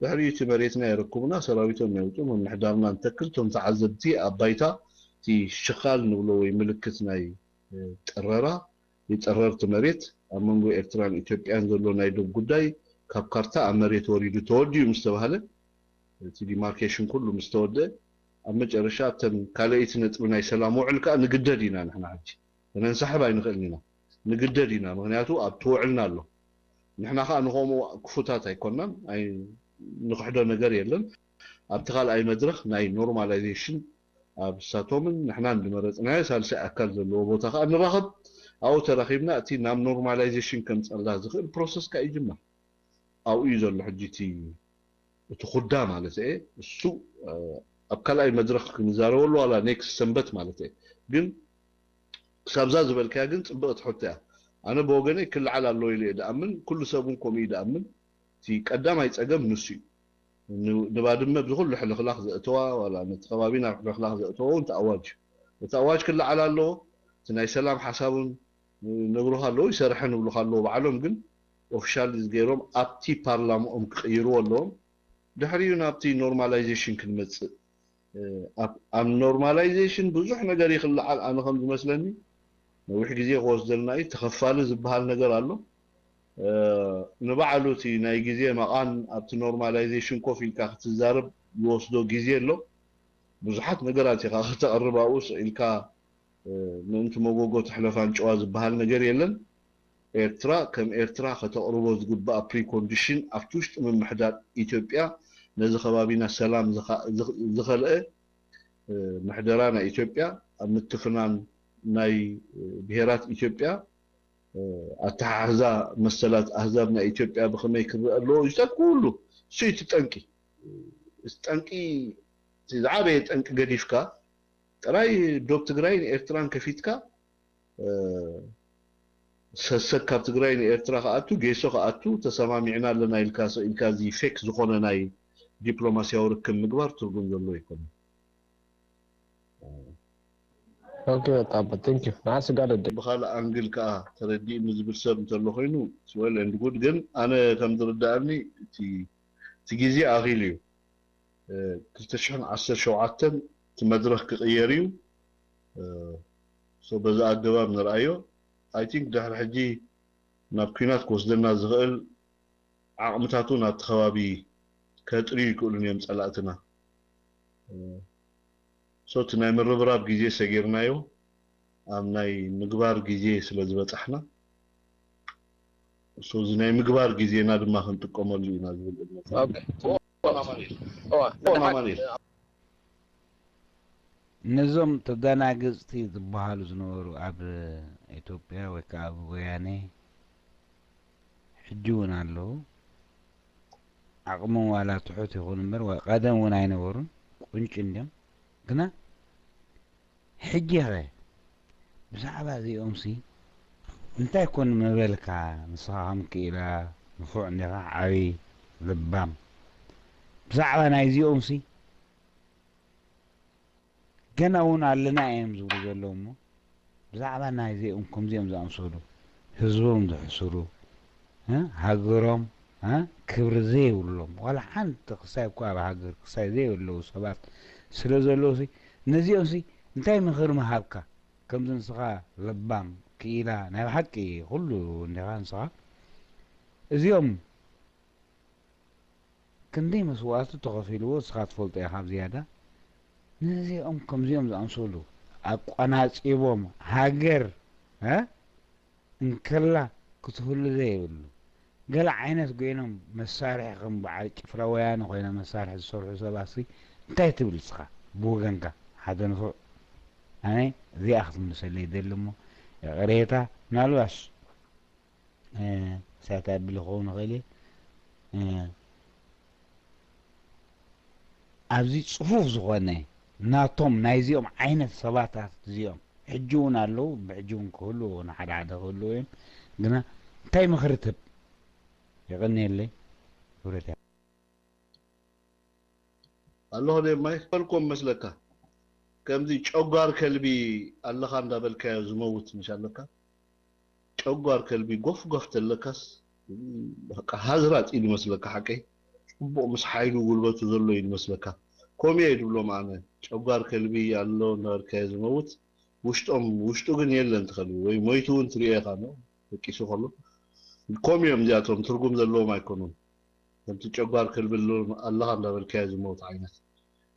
ድሕሪኡ እቲ መሬትና የረክቡና፣ ሰራዊቶም የውፅኡ፣ ምምሕዳርና ንተክል። እቶም ተዓዘብቲ ኣብ ባይታ እቲ ሽኻል ንብሎ ወይ ምልክት ናይ ጥረራ ይጥረር እቲ መሬት። ኣብ መንጎ ኤርትራን ኢትዮጵያን ዘሎ ናይ ዶብ ጉዳይ ካብ ካርታ ኣብ መሬት ወሪዱ ተወዲኡ ምስ ተባህለ፣ እቲ ዲማርኬሽን ኩሉ ምስ ተወደአ፣ ኣብ መጨረሻ እተን ካልኣይቲ ነጥቢ ናይ ሰላም ውዕል ከኣ ንግደድ ኢና ንሕና ሕጂ ከነንሳሕብ ኣይንኽእልን ኢና። ንግደድ ኢና፣ ምኽንያቱ ኣብቲ ውዕልና ኣሎ። ንሕና ከኣ ንኸምኡ ክፉታት ኣይኮናን፣ ንኽሕዶ ነገር የለን። ኣብቲ ካልኣይ መድረኽ ናይ ኖርማላይዜሽን ኣብ ሳቶምን ንሕናን ዝመረፅናዮ ሳልሳይ ኣካል ዘለዎ ቦታ ከኣ ንራኸብ። ኣብኡ ተራኺብና እቲ ናብ ኖርማላይዜሽን ከምፀልና ዝኽእል ፕሮሰስ ከኣ ይጅመር። ኣብኡ እዩ ዘሎ ሕጂ እቲ እቲ ኩዳ ማለት እየ። እሱ ኣብ ካልኣይ መድረኽ ክንዛረበሉ ዋላ ኔክስት ሰንበት ማለት እየ። ግን ክሳብዛ ዝበልካያ ግን ፅብቕቲ ሕቶ እያ። ኣነ ብወገነይ ክለዓል ኣለዎ ኢለ እየ ድኣምን፣ ኩሉ ሰብ እውን ከምኡ እዩ ድኣምን። እቲ ቀዳማይ ፀገም ንሱ እዩ። ንባድመ ብዝኩሉ ሕልኽላኽ ዘእተዋ ዋላ ነቲ ከባቢ ናብ ሕልኽላኽ ዘእተዎ እውን እቲ ኣዋጅ እዩ። እቲ ኣዋጅ ክለዓል ኣለዎ። እቲ ናይ ሰላም ሓሳብ እውን ነግሩኻ ኣለዉ፣ ይሰርሐ ንብሉኻ ኣለዉ ባዕሎም፣ ግን ኦፊሻል ዝገይሮም ኣብቲ ፓርላማኦም ክቕይርዎ ኣለዎም። ድሕሪኡ ናብቲ ኖርማላይዜሽን ክንመፅእ ኣብ ኖርማላይዜሽን ብዙሕ ነገር ይኽልዓል። ኣነ ከም ዝመስለኒ ነዊሕ ግዜ ክወስደልና እዩ። ተኸፋሊ ዝበሃል ነገር ኣሎ። ንባዕሉ እቲ ናይ ግዜ መቓን ኣብቲ ኖርማላይዜሽን ኮፍ ኢልካ ክትዛረብ ዝወስዶ ግዜ ኣሎ። ብዙሓት ነገራት ኢኻ ከተቕርብ ኣብኡ ስቕ ኢልካ ምእንቲ መጎጎ ትሕለፍ ኣንጭዋ ዝበሃል ነገር የለን። ኤርትራ ከም ኤርትራ ከተቕርቦ ዝግብኣ ፕሪኮንዲሽን ኣብቲ ውሽጢ ምምሕዳር ኢትዮጵያ ነዚ ከባቢና ሰላም ዝኸልአ ምሕደራ ናይ ኢትዮጵያ ኣብ ምትፍናን ናይ ብሄራት ኢትዮጵያ ኣተሓሕዛ መሰላት ኣህዛብ ናይ ኢትዮጵያ ብኸመይ ክረአ ኣለዎ እዩ ኩሉ እሱ እዩ እቲ ጠንቂ። እቲ ጠንቂ እቲ ዝዓበየ ጠንቂ ገዲፍካ ጥራይ ዶብ ትግራይን ኤርትራን ከፊትካ ሰሰግ ካብ ትግራይ ንኤርትራ ክኣቱ ጌሶ ክኣቱ ተሰማሚዕና ኣለና ኢልካ ስቕ ኢልካ እዚ ፌክ ዝኾነ ናይ ዲፕሎማስያዊ ርክብ ምግባር ትርጉም ዘለዎ ኣይኮነን። Okay, Taba, thank you. ንዓስ ጋደደ። ብኻልእ ኣንግል ከዓ ተረዲእኒ ዝብል ሰብ እንተሎ ኮይኑ well and good፣ ግን ኣነ ከም ዝርዳእኒ እቲ እቲ ግዜ ኣኺሉ እዩ። ክልተ ሽሕን ዓሰርተ ሸውዓተን እቲ መድረኽ ክቕየር እዩ። በዚ ኣገባብ ንርኣዮ። I think ድሕሪ ሕጂ ናብ ኲናት ክወስደና ዝኽእል ዓቕምታት እውን ኣብቲ ከባቢ ከጥርዩ ይክእሉን እዮም ጸላእትና። So እቲ ናይ ምርብራብ ግዜ ሰጊርናዮ፣ ኣብ ናይ ምግባር ግዜ ስለ ዝበጻሕና፣ so እዚ ናይ ምግባር ግዜና ድማ ክንጥቀመሉ ኢና ዝብል እምነት ኣለኒ። ነዞም ተደናገጽቲ ዝበሃሉ ዝነበሩ ኣብ ኢትዮጵያ ወይ ከዓ ኣብ ወያኔ ሕጂ እውን ኣለዉ። ዓቕሞም ዋላ ትሑት ይኹን እምበር፣ ቀደም እውን ኣይነበሩን፣ ቁንጭ እንድዮም። ግና ሕጂ ኸ ብዛዕባ እዚኦም ሲ እንታይ ኮን ምበልካ? ንስኻ ከም ክኢላ ንፉዕ እንዲኻ፣ ዓቢ ልባም። ብዛዕባ ናይዚኦም ሲ ገና እውን ኣለና እዮም ዝብሉ ዘለዉ እሞ፣ ብዛዕባ ናይዚኦም ከምዚኦም ዝኣምሰሉ ህዝቦም ዝሕስሩ፣ ሃገሮም ክብሪ ዘይብሎም፣ ዋላ ሓንቲ ክሳይ እኳ ኣብ ሃገር ክሳይ ዘይብለዉ ሰባት ስለ ዘለዉ ሲ፣ ነዚኦም ሲ እንታይ ምኽሪ ምሃብካ? ከምዚ ንስኻ ለባም ክኢላ ናይ ብሓቂ ኩሉ እንዲኻ ንስኻ። እዚኦም ክንደይ መስዋእቲ ተኸፊልዎ ንስኻ ትፈልጦ ኢኻ ብዝያዳ። ነዚኦም ከምዚኦም ዝኣምሰሉ ኣቋናጺቦም ሃገር እንከላ ክትህሉ ዘይብሉ ገለ ዓይነት ኮይኖም መሳርሒ ከም በዓል ጭፍራ ወያነ ኮይኖም መሳርሒ ዝሰርሑ ሰባት ሲ እንታይ ትብል ንስኻ ብወገንካ ሓደ ንፉዕ? ኣነ እዚኣ ክትምልሰለይ ይደሊ እሞ ይቕሬታ ምናልባሽ ሳት ኣቢለ ክኸውን ይኽእል እየ። ኣብዚ ፅፉፍ ዝኾነ ናቶም ናይዚኦም ዓይነት ሰባታት እዚኦም ሕጂ እውን ኣለዉ፣ ብሕጂ እውን ክህልዉ ንሓደ ሓደ ክህልዉ እዮም። ግና እንታይ ምኽሪ ትህብ? የቐንየለይ። ክብረት ኣለኹ ደ ማይ ፈልኮም መስለካ ከምዚ ጨጓር ከልቢ ኣለኻ እንዳበልካዮ ዝመውት ምሽ ኣለካ። ጨጓር ከልቢ ጎፍ ጎፍ ተለካስ በቃ ሃዝራጥ ኢሉ መስለካ ሓቀይ ጽቡቕ ምስ ሓይሉ ጉልበቱ ዘሎ ኢሉ መስለካ። ኮሚየ ድብሎም ኣነ ጨጓር ከልቢ ኣሎ እንዳበልካዮ ዝመውት ውሽጦም ውሽጡ ግን የለን ትኸልቢ ወይ ሞይቱ እውን ትሪኦ ኢኻ ነው ደቂሱ ከሎ ኮሚዮም እዚኣቶም ትርጉም ዘለዎም ኣይኮኑን። ከምቲ ጨጓር ከልቢ ኣሎ ኣለኻ እንዳበልካዮ ዝመውት ዓይነት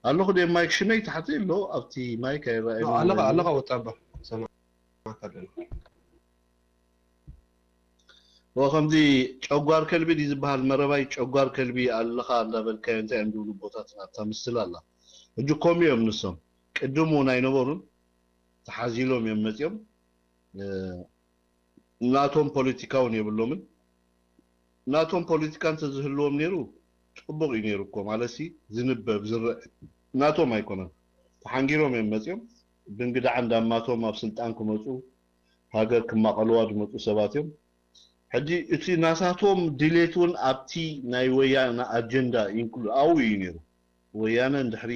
ኣለኹ ደ ማይክ ሽመይ ታሕቲ ኣሎ ኣብቲ ማይክ ኣይረኣየን ኣለኻ ኣለኻ ወጣባ ሰማዕካ ኣለና ወ ከምዚ ጨጓር ከልቢ ድዩ ዝበሃል መረባይ ጨጓር ከልቢ ኣለኻ እንዳበልካዮ እንታይ እዮም ዝብሉ ቦታትና ኣብታ ምስል ኣላ ሕጂ ኮም እዮም ንሶም ቅድም እውን ኣይነበሩን ተሓዚሎም እዮም መፅኦም ናቶም ፖለቲካ እውን የብሎምን ናቶም ፖለቲካ እንተዝህልዎም ነይሩ ፅቡቕ እዩ ነይሩ እኮ ማለት ሲ ዝንበብ ዝረእ ናቶም ኣይኮነን ተሓንጊሮም እዮም መፅኦም ብእንግድዓ እንዳማቶም ኣብ ስልጣን ክመፁ ሃገር ክማቐልዋ ዝመፁ ሰባት እዮም ሕጂ እቲ ናሳቶም ድሌት እውን ኣብቲ ናይ ወያነ ኣጀንዳ ኢንክሉ ኣብኡ እዩ ነይሩ ወያነ እንድሕሪ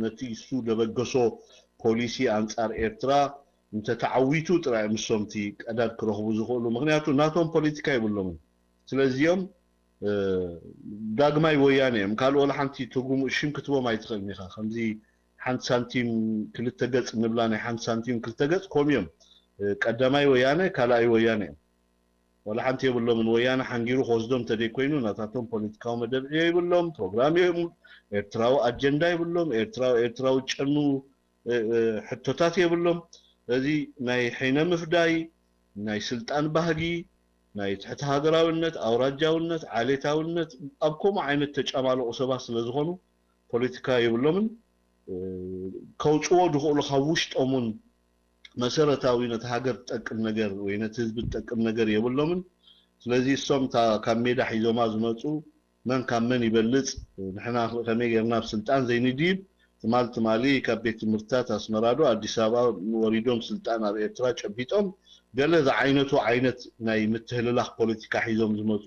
ነቲ እሱ ደበገሶ ፖሊሲ ኣንጻር ኤርትራ እንተተዓዊቱ ጥራይ ምሶምቲ ቀዳድ ክረኽቡ ዝኽእሉ ምክንያቱ ናቶም ፖለቲካ ይብሎምን ስለዚኦም ዳግማይ ወያነ እዮም ካልእ ወላ ሓንቲ ትርጉሙ ሽም ክትቦም ኣይትኽእልን ኢኻ ከምዚ ሓንቲ ሳንቲም ክልተ ገጽ ንብላ ናይ ሓንቲ ሳንቲም ክልተ ገጽ ኮም እዮም ቀዳማይ ወያነ ካልኣይ ወያነ እዮም ወላ ሓንቲ የብሎምን ወያነ ሓንጊሩ ክወስዶም ተደይ ኮይኑ ናታቶም ፖለቲካዊ መደብ ዕዮ ይብሎም ፕሮግራም እዮም ኤርትራዊ ኣጀንዳ ይብሎም ኤርትራዊ ኤርትራዊ ጨኑ ሕቶታት የብሎም እዚ ናይ ሕይነ ምፍዳይ ናይ ስልጣን ባህጊ ናይ ትሕቲ ሃገራዊነት ኣውራጃውነት ዓሌታውነት ኣብ ከምኡ ዓይነት ተጫማለቑ ሰባት ስለ ዝኾኑ ፖለቲካ የብሎምን ከውፅዎ ዝኽእሉ ካብ ውሽጦም እውን መሰረታዊ ነቲ ሃገር ትጠቅም ነገር ወይ ነቲ ህዝቢ ትጠቅም ነገር የብሎምን ስለዚ እሶም እታ ካብ ሜዳ ሒዞማ ዝመፁ መን ካብ መን ይበልፅ ንሕና ከመይ ጌርና ኣብ ስልጣን ዘይንድይብ ትማል ትማሊ ካብ ቤት ትምህርትታት ኣስመራዶ ኣዲስ ኣበባ ወሪዶም ስልጣን ኣብ ኤርትራ ጨቢጦም ገለ ዝዓይነቱ ዓይነት ናይ ምትህልላኽ ፖለቲካ ሒዞም ዝመፁ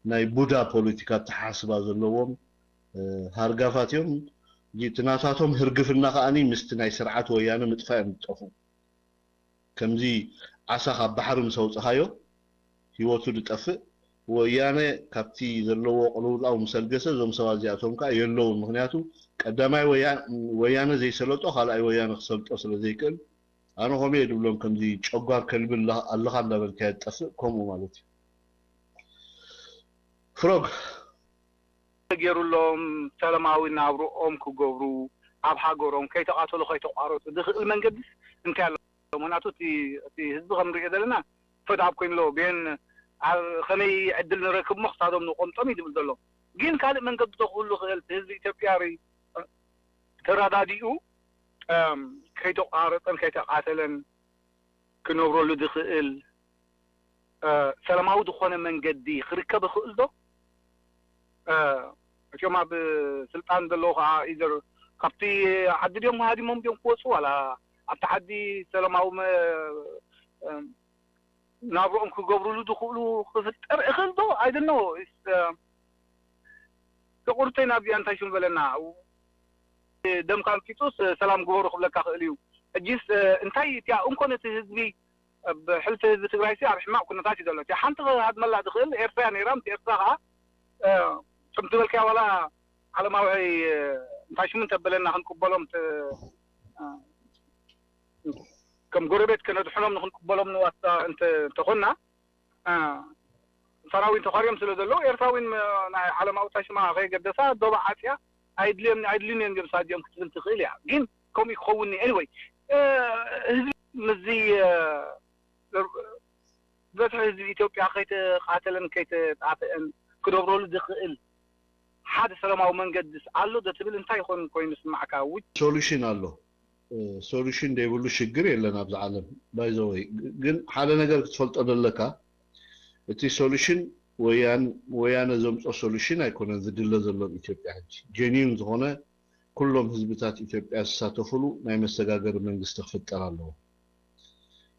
ናይ ቡዳ ፖለቲካ ኣተሓስባ ዘለዎም ሃርጋፋት እዮም እቲ ናታቶም ህርግፍና ከዓኒ ምስቲ ናይ ስርዓት ወያነ ምጥፋእ እዮም ዝጠፍኡ ከምዚ ዓሳ ካብ ባሕሪ ምስ ኣውፅኻዮ ህይወቱ ዝጠፍእ ወያነ ካብቲ ዘለዎ ቅልውላው ምስ ኣልገሰ እዞም ሰባት እዚኣቶም ከዓ የለውን ምክንያቱ ቀዳማይ ወያ- ወያነ ዘይሰለጦ ካልኣይ ወያነ ክሰልጦ ስለ ዘይክእል ኣነ ከምኡ እየ ድብሎም። ከምዚ ጨጓር ከልቢ ኣለ- ኣለኻ እንዳበልካዮ ትጠፍእ ከምኡ ማለት እዩ። ፍሮግ ተገይሩሎም ሰላማዊ ናብርኦም ክገብሩ ኣብ ሃገሮም ከይተቓተሉ ከይተቋረፁ ዝኽእል መንገዲስ እንታይ ኣሎ? ምክንያቱ እቲ እቲ ህዝቢ ከም ንሪኦ ዘለና ፈድ ኣብ ኮይኑ ኣሎ። ብሄን ኣብ ከመይ ዕድል ንረክብ እሞ ክሳዶም ንቆምጦም እዩ ዝብል ዘሎ። ግን ካልእ መንገዲ ዶ ክህሉ ይኽእል? እቲ ህዝቢ ኢትዮጵያ ሪ- ተረዳዲኡ እም፣ ከይተቋረፀን ከይተቓተለን ክነብረሉ ዝኽእል እ፣ ሰላማዊ ዝኾነ መንገዲ ክርከብ ይኽእል ዶ? እ፣ እቶም ኣብ ስልጣን ዘለዉ ከዓ ኢዘር ካብቲ ዓዲ ድዮም ሃዲሞም ድዮም ክወፁ ዋላ ኣብቲ ዓዲ ሰላማዊ መ- እ፣ ናብርኦም ክገብሩሉ ዝኽእሉ ክፍጠር ይኽእል ዶ? I don't know. It's, እ፣ ቁርተይ ናብዚኣ እንታይ ሽም በለና ደምካ ኣንቂፁስ ሰላም ግበሩ ክብለካ ክእል እዩ። ሕጂስ እ፣ እንታይ እቲያ እንኮ ነቲ ህዝቢ ኣብ ሕልፊ ህዝቢ ትግራይ ሲ ኣብ ሕማቕ ኩነታት እዩ ዘሎ። እቲ ሓንቲ ክሃድመላ ዝኽእል ኤርትራ እያ ነይራ። ምስ ኤርትራ ከዓ እ፣ ከም ዝበልካያ ዋላ ዓለማዊ እ፣ እንታይ ሽሙ እንተበለና ክንቅበሎም ተ- እ፣ ከም ጎረቤት ከነድሕኖም ንክንቅበሎም ንዋስታ እንተ- እንተኾንና እ፣ ሰራዊን ተኻርዮም ስለ ዘለዉ ኤርትራዊን እ፣ ናይ ዓለማዊ ታሽማ ከየገደሳ ዶባ ዓፅያ ኣይድልዮም ኣይድልን እዮም ገብሳ እዚኦም ክትብል ትኽእል እያ። ግን ከምኡ ክኸውን እዩ። Anyway እ፣ ህዝቢ ምስዚ እ፣ በዝሒ ህዝቢ ኢትዮጵያ ከይተቃተለን ከይተጣፍአን ክነብረሉ ዝኽእል ሓደ ሰላማዊ መንገድስ ኣሎ ዶ ትብል እንታይ ይኾን ኮይኑ ስማዕካ? ውጭ ሶሉሽን ኣሎ። ሶሉሽን ዘይብሉ ሽግር የለን ኣብዚ ዓለም። By the way ግን ሓደ ነገር ክትፈልጦ ዘለካ እቲ ሶሉሽን ወያን ወያነ ዘምጾ ሶሉሽን ኣይኮነን ዝድለ ዘሎ ኣብ ኢትዮጵያ ሕጂ። ጀኒን ዝኾነ ኩሎም ህዝብታት ኢትዮጵያ ዝሳተፉሉ ናይ መሰጋገሪ መንግስቲ ክፍጠር ኣለዎ።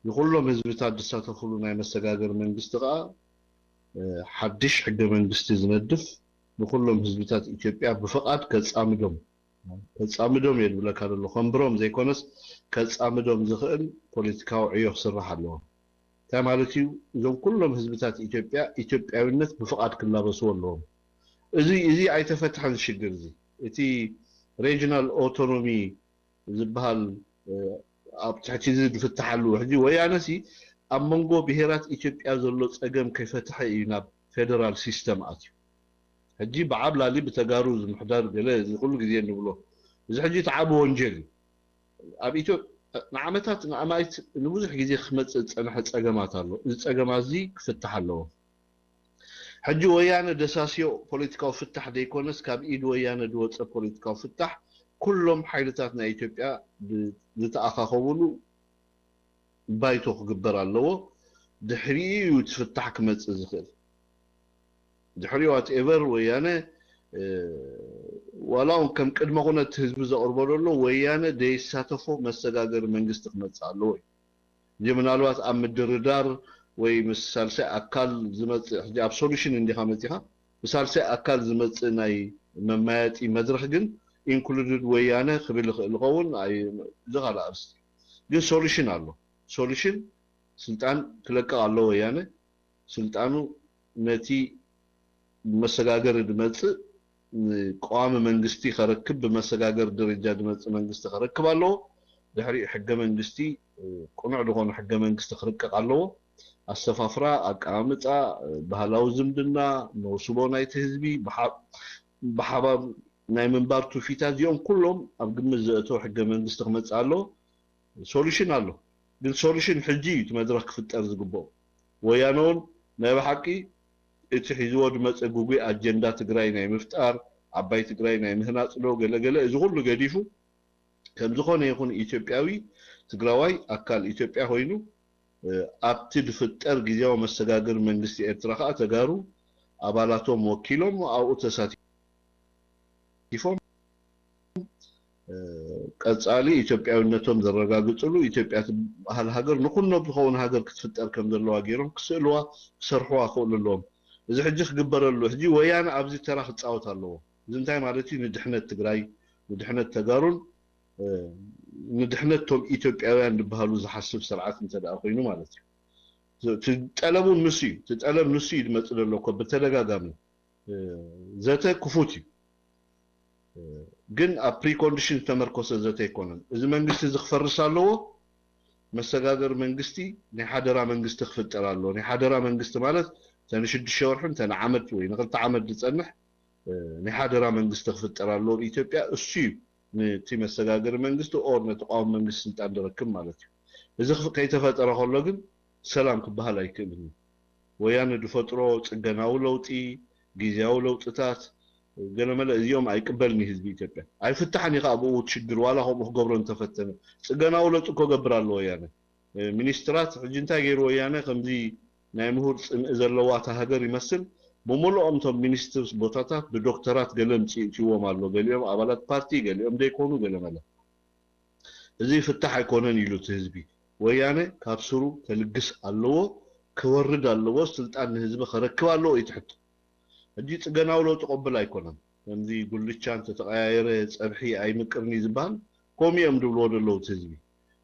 ንኩሎም ህዝብታት ዝሳተፉሉ ናይ መሰጋገሪ መንግስቲ ከዓ እ፣ ሓድሽ ሕገ መንግስቲ ዝነድፍ ንኩሎም ህዝብታት ኢትዮጵያ ብፍቓድ ከጻምዶም ከጻምዶም እየ ዝብለካ ዘሎ ከንብሮም ዘይኮነስ ከጻምዶም ዝኽእል ፖለቲካዊ ዕዮ ክስራሕ ኣለዎ። እንታይ ማለት እዩ? እዞም ኩሎም ህዝብታት ኢትዮጵያ ኢትዮጵያዊነት ብፍቓድ ክላበስዎ ኣለዎም። እዚ እዚ ኣይተፈትሐን ሽግር እዚ እቲ ሬጅናል ኦቶኖሚ ዝበሃል ኣብ ትሕቲ እዚ ዝፍትሓሉ ሕጂ ወያነ ሲ ኣብ መንጎ ብሄራት ኢትዮጵያ ዘሎ ፀገም ከይፈትሐ እዩ ናብ ፌደራል ሲስተም ኣትዩ። ሕጂ ብዓብላሊ ብተጋሩ ዝምሕደር ገለ እዚ ኩሉ ግዜ እንብሎ እዚ ሕጂ እቲ ዓቢ ወንጀል እዩ። ኣብ ኢትዮ ንዓመታት ንኣማኢት ንብዙሕ ግዜ ክመፅእ ዝፀንሐ ፀገማት ኣሎ። እዚ ፀገማት እዚ ክፍታሕ ኣለዎ። ሕጂ ወያነ ደሳስዮ ፖለቲካዊ ፍታሕ ዘይኮነስ ካብ ኢድ ወያነ ዝወፀ ፖለቲካዊ ፍታሕ ኩሎም ሓይልታት ናይ ኢትዮጵያ ዝተኣኻኸብሉ ባይቶ ክግበር ኣለዎ። ድሕሪኡ እዩ እቲ ፍታሕ ክመፅእ ዝኽእል። ድሕሪኡ ዋትኤቨር ወያነ ዋላ እውን ከም ቅድመ ኩነት ህዝቢ ዘቕርቦ ዘሎ ወያነ ዘይሳተፎ መሰጋገሪ መንግስቲ ክመፅእ ኣለዎ እዩ። እዚ ምናልባት ኣብ ምድርዳር ወይ ምስ ሳልሳይ ኣካል ዝመፅእ ሕጂ ኣብ ሶሉሽን እንዲኻ መፂኻ ብሳልሳይ ኣካል ዝመፅእ ናይ መማያጢ መድረኽ ግን ኢንክሉድድ ወያነ ክብል ይኽእል ይኸውን። እዚ ካልእ ኣርስቲ ግን ሶሉሽን ኣሎ። ሶሉሽን ስልጣን ክለቅቕ ኣሎ ወያነ ስልጣኑ ነቲ ብመሰጋገሪ ዝመፅእ ንቀዋሚ መንግስቲ ከረክብ ብመሰጋገሪ ደረጃ ዝመፅእ መንግስቲ ከረክብ ኣለዎ። ድሕሪኡ ሕገ መንግስቲ ቅኑዕ ዝኾነ ሕገ መንግስቲ ክርቀቕ ኣለዎ። ኣሰፋፍራ፣ ኣቀማምጣ፣ ባህላዊ ዝምድና፣ መውስቦ ናይቲ ህዝቢ፣ ብሓባር ናይ ምንባር ትውፊታት እዚኦም ኩሎም ኣብ ግምት ዘእተው ሕገ መንግስቲ ክመፅእ ኣለዎ። ሶሉሽን ኣሎ ግን ሶሉሽን ሕጂ እዩ እቲ መድረክ ክፍጠር ዝግብኦ። ወያነ እውን ናይ ብሓቂ እቲ ሒዝዎ ዝመፀ ጉጉይ ኣጀንዳ ትግራይ ናይ ምፍጣር ዓባይ ትግራይ ናይ ምህናፅ ዶ ገለገለ እዚ ኩሉ ገዲፉ ከም ዝኾነ ይኹን ኢትዮጵያዊ ትግራዋይ ኣካል ኢትዮጵያ ኮይኑ ኣብቲ ዝፍጠር ግዜያዊ መሰጋገሪ መንግስቲ ኤርትራ ከዓ ተጋሩ ኣባላቶም ወኪሎም ኣብኡ ተሳቲፎም ቀፃሊ ኢትዮጵያዊነቶም ዘረጋግፅሉ ኢትዮጵያ ትበሃል ሃገር ንኩኖም ዝኸውን ሃገር ክትፍጠር ከም ዘለዋ ገይሮም ክስእልዋ ክሰርሕዋ ክኽእሉ ኣለዎም። እዚ ሕጂ ክግበረሉ ሕጂ ወያነ ኣብዚ ተራ ክፃወት ኣለዎ። እዚ እንታይ ማለት እዩ? ንድሕነት ትግራይ ንድሕነት ተጋሩን ንድሕነት ቶም ኢትዮጵያውያን ዝበሃሉ ዝሓስብ ስርዓት እንተ ደኣ ኮይኑ ማለት እዩ። እቲ ጠለብ እውን ንሱ እዩ። እቲ ጠለብ ንሱ እዩ ዝመፅእ ዘሎ እኮ ብተደጋጋሚ። ዘተ ክፉት እዩ። ግን ኣብ precondition ዝተመርኮሰ ዘተ ኣይኮነን። እዚ መንግስቲ እዚ ክፈርስ ኣለዎ። መሰጋገሪ መንግስቲ ናይ ሓደራ መንግስቲ ክፍጠር ኣለዎ። ናይ ሓደራ መንግስቲ ማለት ተን ሽዱሽተ ወርሕን ተን ዓመት ወይ ንክልተ ዓመት ዝፀንሕ ናይ ሓደራ መንግስቲ ክፍጠር ኣለዎ ኣብ ኢትዮጵያ። እሱ እዩ ነቲ መሰጋገሪ መንግስቲ or ነቲ ተቃዋሚ መንግስቲ ስልጣን ዝረክብ ማለት እዩ። እዚ ከይተፈጠረ ከሎ ግን ሰላም ክበሃል ኣይክእልን እዩ። ወያነ ዝፈጥሮ ፅገናዊ ለውጢ፣ ግዝያዊ ለውጥታት፣ ገለመለ እዚኦም ኣይቅበልን እዩ ህዝቢ ኢትዮጵያ። ኣይፍታሕን እዩ ከዓ ብኡ ሽግር ዋላ ከምኡ ክገብሮ እንተፈተነ። ፅገናዊ ለውጢ እኮ ገብር ኣሎ ወያነ። ሚኒስትራት ሕጂ እንታይ ገይሩ ወያነ ከምዚ ናይ ምሁር ፅምኢ ዘለዋ እታ ሃገር ይመስል ብምልኦም እቶም ሚኒስትርስ ቦታታት ብዶክተራት ገለ ምፅእትዎም ኣሎ። ገሊኦም ኣባላት ፓርቲ፣ ገሊኦም ዘይኮኑ ገለመለ። እዚ ፍታሕ ኣይኮነን ኢሉ እቲ ህዝቢ። ወያነ ካብ ስሩ ከልግስ ኣለዎ፣ ክወርድ ኣለዎ፣ ስልጣን ንህዝቢ ከረክብ ኣለዎ እዩ ትሕቶ። ሕጂ ፅገናዊ ለውጢ ቅቡል ኣይኮነን። ከምዚ ጉልቻ እንተተቀያየረ ፀብሒ ኣይምቅርን እዩ ዝበሃል ከምኡ እዮም ዝብልዎ ዘለዉ እቲ ህዝቢ።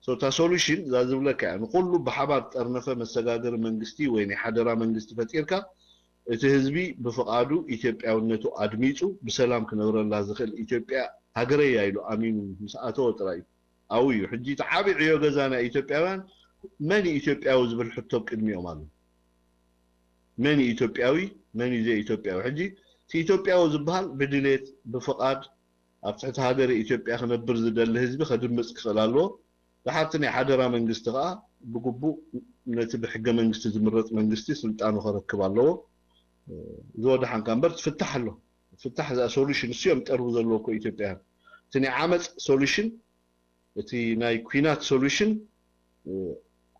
So እታ solution እዛ ዝብለካ እያ። ንኩሉ ብሓባር ጠርነፈ መሰጋገሪ መንግስቲ ወይ ናይ ሓደራ መንግስቲ ፈጢርካ እቲ ህዝቢ ብፍቃዱ ኢትዮጵያውነቱ ኣድሚፁ ብሰላም ክነብረላ ዝክእል ኢትዮጵያ ሃገረይ እያ ኢሉ ኣሚኑ ምስ ኣተወ ጥራይ እዩ። ኣብኡ እዩ ሕጂ እቲ ዓብዪ ዕዮ ገዛ ናይ ኢትዮጵያውያን መን እዩ ኢትዮጵያዊ ዝብል ሕቶ ኣብ ቅድሚኦም ኣሎ። መን እዩ ኢትዮጵያዊ መን እዩ ዘይኢትዮጵያዊ? ሕጂ እቲ ኢትዮጵያዊ ዝበሃል ብድሌት ብፍቃድ ኣብ ትሕቲ ሃገረ ኢትዮጵያ ክነብር ዝደሊ ህዝቢ ከድምፅ ክኽእል ኣለዎ። ደሓር እቲ ናይ ሓደራ መንግስቲ ከዓ ብግቡእ ነቲ ብሕገ መንግስቲ ዝምረፅ መንግስቲ ስልጣኑ ከረክብ ኣለዎ። ዝወደሓንካ እምበር ትፍታሕ ኣሎ። ፍታሕ እዛ solution እሱ እዮም ጠርቡ ዘለዎ እኮ ኢትዮጵያውያን። እቲ ናይ ዓመፅ solution እቲ ናይ ኲናት solution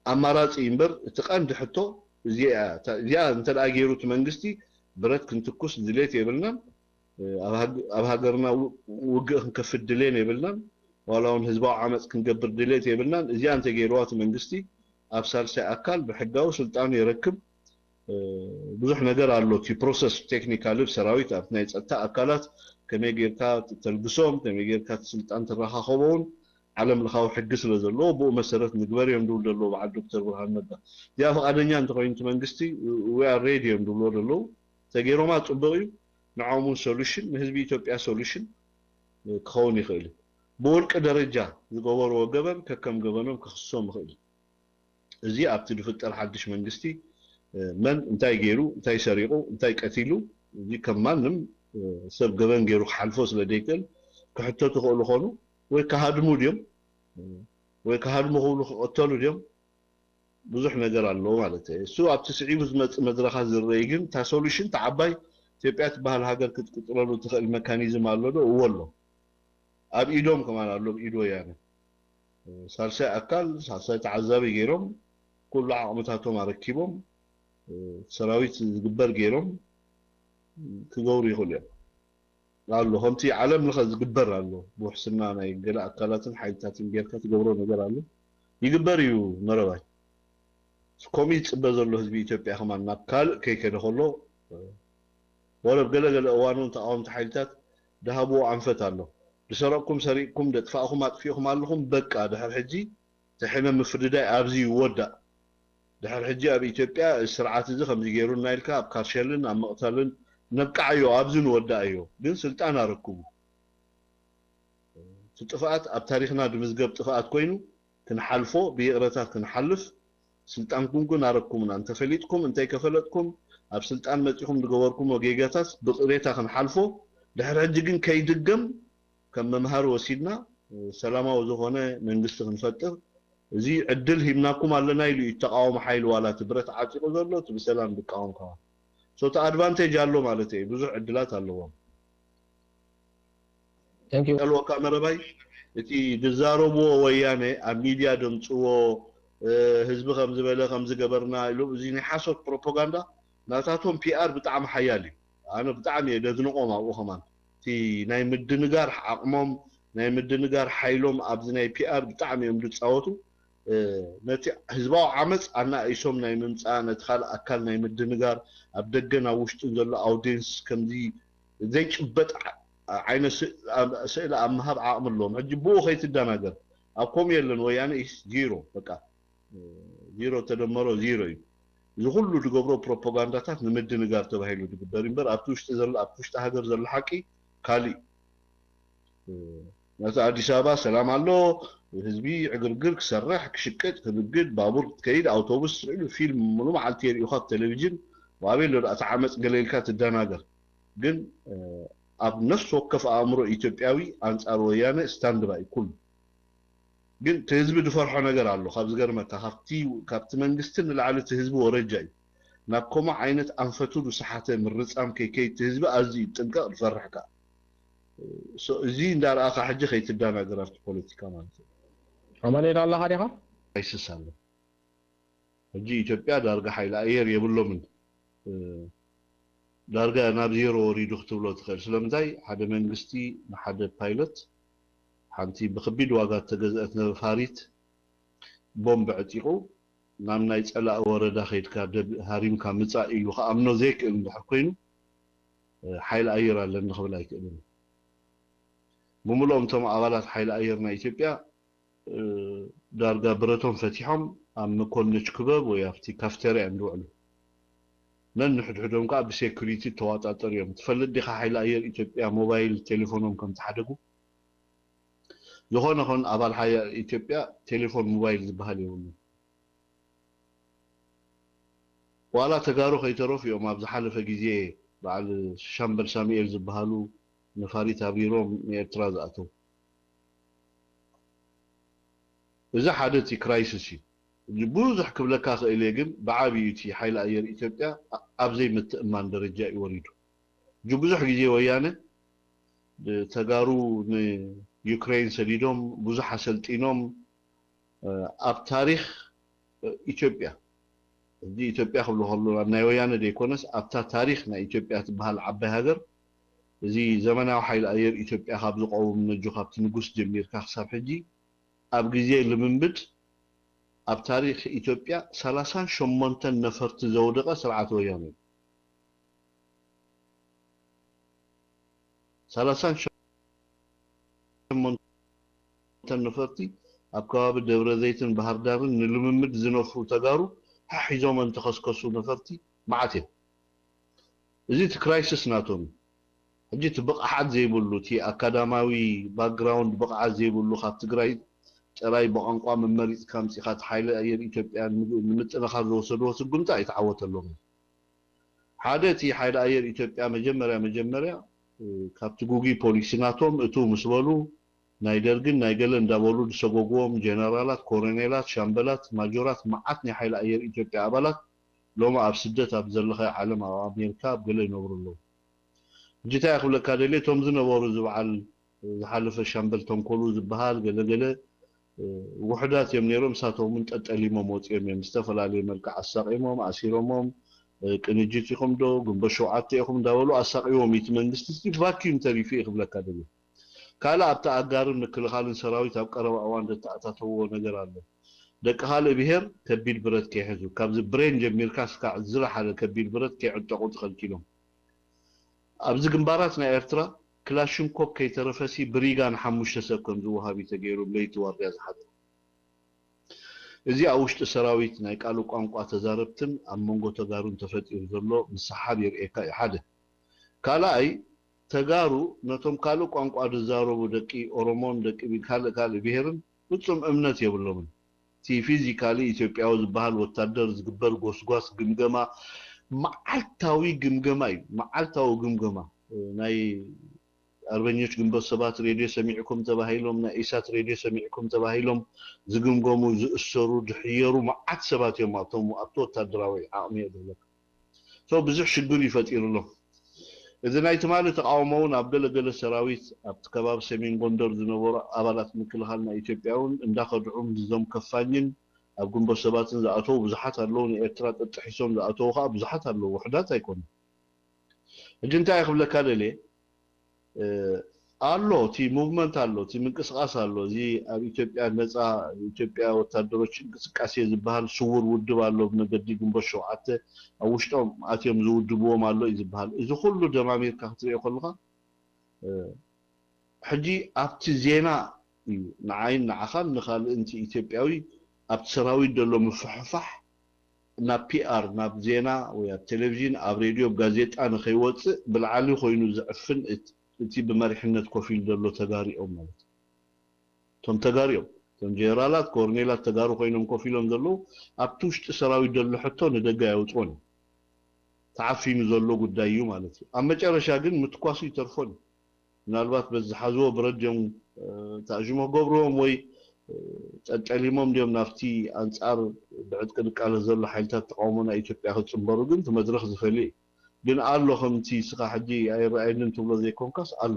ኣማራፂ እዩ እምበር እቲ ቀንዲ ሕቶ እዚኣ እያ። እታ- እዚኣ እንተ ደኣ ገይሩ እቲ መንግስቲ ብረት ክንትኩስ ድሌት የብልናን። ኣብ ሃግ- ኣብ ሃገርና ው- ውግእ ክንከፍት ድሌን የብልናን። ዋላ እውን ህዝባዊ ዓመፅ ክንገብር ድሌት የብልናን። እዚኣ እንተ ገይርዋ እቲ መንግስቲ ኣብ ሳልሳይ ኣካል ብሕጋዊ ስልጣኑ የረክብ። ብዙሕ ነገር ኣሎ እቲ process technically ብሰራዊት ኣብቲ ናይ ፀጥታ ኣካላት ከመይ ጌርካ ተልግሶም ከመይ ጌርካ እቲ ስልጣን ትረኻኸቦ እውን ዓለም ለኻዊ ሕጊ ስለ ዘለዎ ብኡ መሰረት ንግበር እዮም ዝብሉ ዘለዉ በዓል ዶክተር ብርሃኑ ነጋ። እዚኣ ፍቓደኛ እንተኮይኑ እቲ መንግስቲ we are ready እዮም ዝብልዎ ዘለዉ። ተገይሮማ ፅቡቕ እዩ። ንዖም እውን solution ንህዝቢ ኢትዮጵያ solution ክኸውን ይኽእል እዩ። ብውልቂ ደረጃ ዝገበርዎ ገበን ከከም ገበኖም ክኽሶም ይኽእል እዩ። እዚ ኣብቲ ዝፍጠር ሓድሽ መንግስቲ መን እንታይ ገይሩ እንታይ ሰሪቑ እንታይ ቀቲሉ እዚ ከም ማንም ሰብ ገበን ገይሩ ክሓልፎ ስለ ዘይክእል ክሕተቱ ክኽእሉ ኾኑ ወይ ክሃድሙ ድዮም ወይ ክሃድሙ ክብሉ ክቐተሉ ድዮም ብዙሕ ነገር ኣለዎ ማለት እዩ። እሱ ኣብቲ ስዒቡ ዝመፅእ መድረኻት ዝረይ ግን እታ solution እታ ዓባይ ኢትዮጵያ ትበሃል ሃገር ክትቅፅለሉ ትኽእል መካኒዝም ኣሎ ዶ? እዎ ኣሎ። ኣብ ኢዶም ከማን ኣሎ ኣብ ኢድ ወያነ ሳልሳይ ኣካል ሳልሳይ ተዓዛቢ ገይሮም ኩሉ ዓቕምታቶም ኣረኪቦም ሰራዊት ዝግበር ገይሮም ክገብሩ ይኽእሉ እዮም ኣሎ ከምቲ ዓለም ለኸ ዝግበር ኣሎ ብውሕስና ናይ ገለ ኣካላትን ሓይልታትን ጌርካ ትገብሮ ነገር ኣሎ ይግበር እዩ መረባይ ከምኡ ዝፅበ ዘሎ ህዝቢ ኢትዮጵያ ከማን ናብ ካልእ ከይከደ ከሎ ወረብ ገለገለ እዋን እውን ተቃወምቲ ሓይልታት ዝሃብዎ ኣንፈት ኣሎ። ዝሰረቕኩም ሰሪቕኩም፣ ዘጥፋእኹም ኣጥፊእኹም ኣለኹም፣ በቃ ድሕሪ ሕጂ እቲ ሕነ ምፍድዳይ ኣብዚ ይወዳእ። ድሕሪ ሕጂ ኣብ ኢትዮጵያ እዚ ስርዓት እዚ ከምዚ ገይሩና ኢልካ ኣብ ካርሸልን ኣብ መቕተልን ነብቅዓዮ፣ ኣብዚ ንወዳእዮ። ግን ስልጣን ኣረክቡ። እቲ ጥፍኣት ኣብ ታሪኽና ዝምዝገብ ጥፍኣት ኮይኑ ክንሓልፎ ብይቕረታ ክንሓልፍ ስልጣንኩም ግን ኣረኩምና እንተፈሊጥኩም እንተይከፈለጥኩም ኣብ ስልጣን መፂኹም ዝገበርኩሞ ጌጋታት ብቕሬታ ክንሓልፎ ድሕሪ ሕጂ ግን ከይድገም ከም መምሃሪ ወሲድና ሰላማዊ ዝኾነ መንግስቲ ክንፈጥር እዚ ዕድል ሂብናኩም ኣለና ኢሉ እዩ ተቃወሞ ሓይሊ ዋላ እቲ ብረት ዓፂቑ ዘሎ እቲ ብሰላም ዝቃወም ከዋ so እቲ advantage ኣሎ ማለት እዩ ብዙሕ ዕድላት ኣለዎም Thank you. ቀልወካ መረባይ እቲ ዝዛረብዎ ወያነ ኣብ ሚድያ ደምፅዎ ህዝቢ ከም ዝበለ ከም ዝገበርና ኢሎም እዚ ናይ ሓሶት ፕሮፓጋንዳ ናታቶም ፒኣር ብጣዕሚ ሓያል እዩ ኣነ ብጣዕሚ እየ ደድንቆም ኣብኡ ከማን እቲ ናይ ምድንጋር ዓቕሞም ናይ ምድንጋር ሓይሎም ኣብዚ ናይ ፒኣር ብጣዕሚ እዮም ዝፃወቱ ነቲ ህዝባዊ ዓመፅ ኣናእይሶም ናይ ምምፃእ ነቲ ካልእ ኣካል ናይ ምድንጋር ኣብ ደገን ኣብ ውሽጥን ዘሎ ኣውዴንስ ከምዚ ዘይጭበጥ ዓይነት ስእሊ ኣብ ምሃብ ዓቕሚ ኣለዎም ሕጂ ብኡ ከይትደናገር ኣብ ኮም የለን ወያነ ኢስ ዚሮ በቃ ዚሮ ተደመሮ ዚሮ እዩ እዚ ኩሉ ዝገብሮ ፕሮፓጋንዳታት ንምድንጋር ተባሂሉ ዝግበር እምበር ኣብቲ ውሽጢ ዘሎ ኣብቲ ውሽጢ ሃገር ዘሎ ሓቂ ካሊእ ነቲ ኣዲስ ኣበባ ሰላም ኣሎ፣ ህዝቢ ዕግርግር ክሰርሕ፣ ክሽቅጥ፣ ክንግድ፣ ባቡር ክትከይድ፣ ኣውቶቡስ ስዕሉ፣ ፊልም ሙሉ መዓልቲ የርእዩኻ ኣብ ቴሌቪዥን። ዋቤ ኣሎ ደኣ ተዓመፅ ገለ ኢልካ ትደናገር። ግን ኣብ ነፍሲ ወከፍ ኣእምሮ ኢትዮጵያዊ ኣንፃር ወያነ ስታንድባይ ኩሉ። ግን እቲ ህዝቢ ዝፈርሖ ነገር ኣሎ። ካብ ዝገርመካ ካብቲ መንግስቲ ንላዕሊ እቲ ህዝቢ ወረጃ እዩ። ናብ ከምኡ ዓይነት ኣንፈቱ ዝሰሓተ ምርፃም ከይከይድ እቲ ህዝቢ ኣዝዩ ይጥንቀቕ፣ ዝፈርሕ ከኣ። እዚ እንዳረኣኻ ሕጂ ከይትደናገር ኣብቲ ፖለቲካ ማለት እዩ። ኣማኑኤል ኣለኻ ዲኻ? ኣይስስ ኣሎ። ሕጂ ኢትዮጵያ ዳርጋ ሓይሊ ኣየር የብሎምን። ዳርጋ ናብ ዜሮ ወሪዱ ክትብሎ ትኽእል። ስለምንታይ ሓደ መንግስቲ ንሓደ ፓይለት ሓንቲ ብከቢድ ዋጋ እተገዝአት ነፋሪት ቦምብ ዕጢቑ ናብ ናይ ፀላኢ ወረዳ ከይድካ ደብ ሃሪምካ ምፃእ ኢሉ ክኣምኖ ዘይክእል እንድሕር ኮይኑ ሓይሊ ኣየር ኣለኒ ክብል ኣይክእልን። ብምልኦም እቶም ኣባላት ሓይሊ ኣየር ናይ ኢትዮጵያ ዳርጋ ብረቶም ፈቲሖም ኣብ መኮንች ክበብ ወይ ኣብቲ ካፍተርያ እዮም ዝውዕሉ። ነንሕድሕዶም ከዓ ብሴኩሪቲ ተዋጣጠሩ እዮም። ትፈልጥ ዲኻ ሓይሊ ኣየር ኢትዮጵያ ሞባይል ቴሌፎኖም ከም ተሓደጉ? ዝኾነ ኾን ኣባል ሓይሊ ኣየር ኢትዮጵያ ቴሌፎን ሞባይል ዝበሃል የብሉን። ዋላ ተጋሩ ከይተረፉ እዮም ኣብ ዝሓለፈ ግዜ በዓል ሻምበል ሳሙኤል ዝበሃሉ ነፋሪት ኣብሪሮም ንኤርትራ ዝኣተው። እዚ ሓደ እቲ ክራይሲስ እዩ። ብዙሕ ክብለካ ክእል እየ፣ ግን ብዓብዩ እቲ ሓይሊ ኣየር ኢትዮጵያ ኣብ ዘይምትእማን ደረጃ እዩ ወሪዱ። ብዙሕ ግዜ ወያነ ተጋሩ ንዩክሬን ሰዲዶም ብዙሕ ኣሰልጢኖም ኣብ ታሪኽ ኢትዮጵያ፣ ሕጂ ኢትዮጵያ ክብሉ ከሎ ናይ ወያነ ዘይኮነስ ኣብታ ታሪኽ ናይ ኢትዮጵያ ትበሃል ዓባይ ሃገር እዚ ዘመናዊ ሓይሊ ኣየር ኢትዮጵያ ካብ ዝቀውም ነጆ ካብቲ ንጉስ ጀሚርካ ክሳብ ሕጂ ኣብ ግዜ ልምምድ ኣብ ታሪኽ ኢትዮጵያ ሰላሳን ሸሞንተን ነፈርቲ ዘውደቐ ስርዓት ወያነ እዩ። ሰላሳን ሸሞንተን ነፈርቲ ኣብ ከባቢ ደብረ ዘይትን ባህር ዳርን ንልምምድ ዝነፍሩ ተጋሩ ሓሒዞም እንተኸስከሱ ነፈርቲ መዓት እዮም። እዚ እቲ ክራይሲስ ናቶም እዩ። ሕጂ እቲ ብቕዓት ዘይብሉ፣ እቲ ኣካዳማዊ ባክግራውንድ ብቕዓት ዘይብሉ፣ ካብ ትግራይ ጥራይ ብቋንቋ መመሪፅካ ኣምፂኻ እቲ ሓይሊ ኣየር ኢትዮጵያ ንምጥንኻር ዝወሰድዎ ስጉምቲ ኣይተዓወተሎምን። ሓደ እቲ ሓይሊ ኣየር ኢትዮጵያ መጀመርያ መጀመርያ ካብቲ ጉጉይ ፖሊሲ ናቶም እቱ ምስ በሉ ናይ ደርግን ናይ ገለ እንዳበሉ ዝሰጎግዎም ጀነራላት፣ ኮረኔላት፣ ሻምበላት፣ ማጆራት መዓት ናይ ሓይሊ ኣየር ኢትዮጵያ ኣባላት ሎሚ ኣብ ስደት ኣብ ዘለኸ ዓለም ኣብ ኣሜሪካ ኣብ ገለ ይነብሩ ኣለዉ። ሕጂ እንታይ ክብለካ ደልየ እቶም ዝነበሩ እዚ በዓል ዝሓለፈ ሻምበል ተንኮሉ ዝበሃል ገለ ገለ ውሕዳት እዮም ነይሮም። እሳቶም እውን ጠጠሊሞም ወፂኦም እዮም። ዝተፈላለየ መልክዕ ኣሳቂሞም ኣሲሮሞም ቅንጅት ኢኹም ዶ ግንቦት ሸውዓተ ኢኹም እንዳበሉ ኣሳቂዎም እቲ መንግስቲ ሲ ቫኪዩም ተሪፉ እዩ ክብለካ ደልየ። ካልእ ኣብቲ ኣጋርን ምክልኻልን ሰራዊት ኣብ ቀረባ እዋን ዘተኣታተውዎ ነገር ኣሎ። ደቂ ካልእ ብሄር ከቢድ ብረት ከይሕዙ ካብዚ ብሬን ጀሚርካ ስካዕ ዝረሓለ ከቢድ ብረት ከይዕጠቑ ተኸልኪሎም። ኣብዚ ግንባራት ናይ ኤርትራ ክላሽንኮፕ ከይተረፈሲ ብሪጋ ንሓሙሽተ ሰብ ከም ዝወሃብ እዩ ተገይሩ ብለይቲ ዋርድያ ዝሓድሩ። እዚ ኣብ ውሽጢ ሰራዊት ናይ ቃሉ ቋንቋ ተዛረብትን ኣብ መንጎ ተጋሩን ተፈጢሩ ዘሎ ምስሓብ የርእየካ እዩ ሓደ። ካልኣይ ተጋሩ ነቶም ካልእ ቋንቋ ዝዛረቡ ደቂ ኦሮሞን ደቂ ካልእ ካልእ ብሄርን ፍጹም እምነት የብሎምን። እቲ ፊዚካሊ ኢትዮጵያዊ ዝበሃል ወታደር ዝግበር ጎስጓስ ግምገማ መዓልታዊ ግምገማ እዩ። መዓልታዊ ግምገማ ናይ ኣርበኞች ግንቦት ሰባት ሬድዮ ሰሚዕኩም ተባሂሎም ናይ ኢሳት ሬድዮ ሰሚዕኩም ተባሂሎም ዝግምገሙ ዝእሰሩ ዝሕየሩ መዓት ሰባት እዮም ኣብቶም ኣብቲ ወታደራዊ ዓቕሚ እየ ዝብለካ። So ብዙሕ ሽግር እዩ ፈጢሩሎም። እዚ ናይ ትማሊ ተቃውሞ እውን ኣብ ገለገለ ሰራዊት ኣብቲ ከባቢ ሰሜን ጎንደር ዝነበሩ ኣባላት ምክልኻል ናይ ኢትዮጵያ እውን እንዳኸድዑ ምስዞም ከፋኝን ኣብ ግንቦት ሰባትን ዝኣተዉ ብዙሓት ኣለዉ። ንኤርትራ ጥጥሒሶም ዝኣተዉ ከዓ ብዙሓት ኣለዉ፣ ውሕዳት ኣይኮኑን። ሕጂ እንታይ ክብለካ ደልየ ኣሎ እቲ ሙቭመንት ኣሎ እቲ ምንቅስቃስ ኣሎ እዚ ኣብ ኢትዮጵያ ነፃ ኢትዮጵያ ወታደሮች እንቅስቃሴ ዝበሃል ስውር ውድብ ኣሎ ብመገዲ ግንቦት ሸውዓተ ኣብ ውሽጦም ኣትዮም ዝውድብዎም ኣሎ እዩ ዝበሃል እዚ ኩሉ ደማሚርካ ክትሪኦ ከለካ ሕጂ ኣብቲ ዜና እዩ ንዓይን ንዓኻን ንካልእን እቲ ኢትዮጵያዊ ኣብቲ ሰራዊት ዘሎ ምፍሕፋሕ ናብ ፒኣር ናብ ዜና ወይ ኣብ ቴሌቪዥን ኣብ ሬድዮ ኣብ ጋዜጣ ንከይወፅእ ብላዕሊ ኮይኑ ዝዕፍን እቲ ብመሪሕነት ኮፍ ኢሉ ዘሎ ተጋሩ እዮም ማለት እዩ። እቶም ተጋሩ እዮም። እቶም ጀነራላት፣ ኮርኔላት ተጋሩ ኮይኖም ኮፍ ኢሎም ዘለዉ፣ ኣብቲ ውሽጢ ሰራዊት ዘሎ ሕቶ ንደገ ኣየውፅኦን እዩ። ተዓፊኑ ዘሎ ጉዳይ እዩ ማለት እዩ። ኣብ መጨረሻ ግን ምትኳሱ ይተርፎን እዩ። ምናልባት በዚ ዝሓዝዎ ብረት ድዮም፣ እ፣ ተኣዥሞ ክገብርዎም ወይ፣ እ፣ ጸልጠሊሞም ድዮም ናብቲ ኣንጻር ብዕጥቂ ዝቃለስ ዘሎ ሓይልታት ተቃውሞ ናይ ኢትዮጵያ ክጽንበሩ፣ ግን እቲ መድረኽ ዝፈልየ እዩ። ግን ኣሎ ከምቲ እስኻ ሕጂ ኣይረኣየንን ትብሎ ዘይኮንካስ ኣሎ።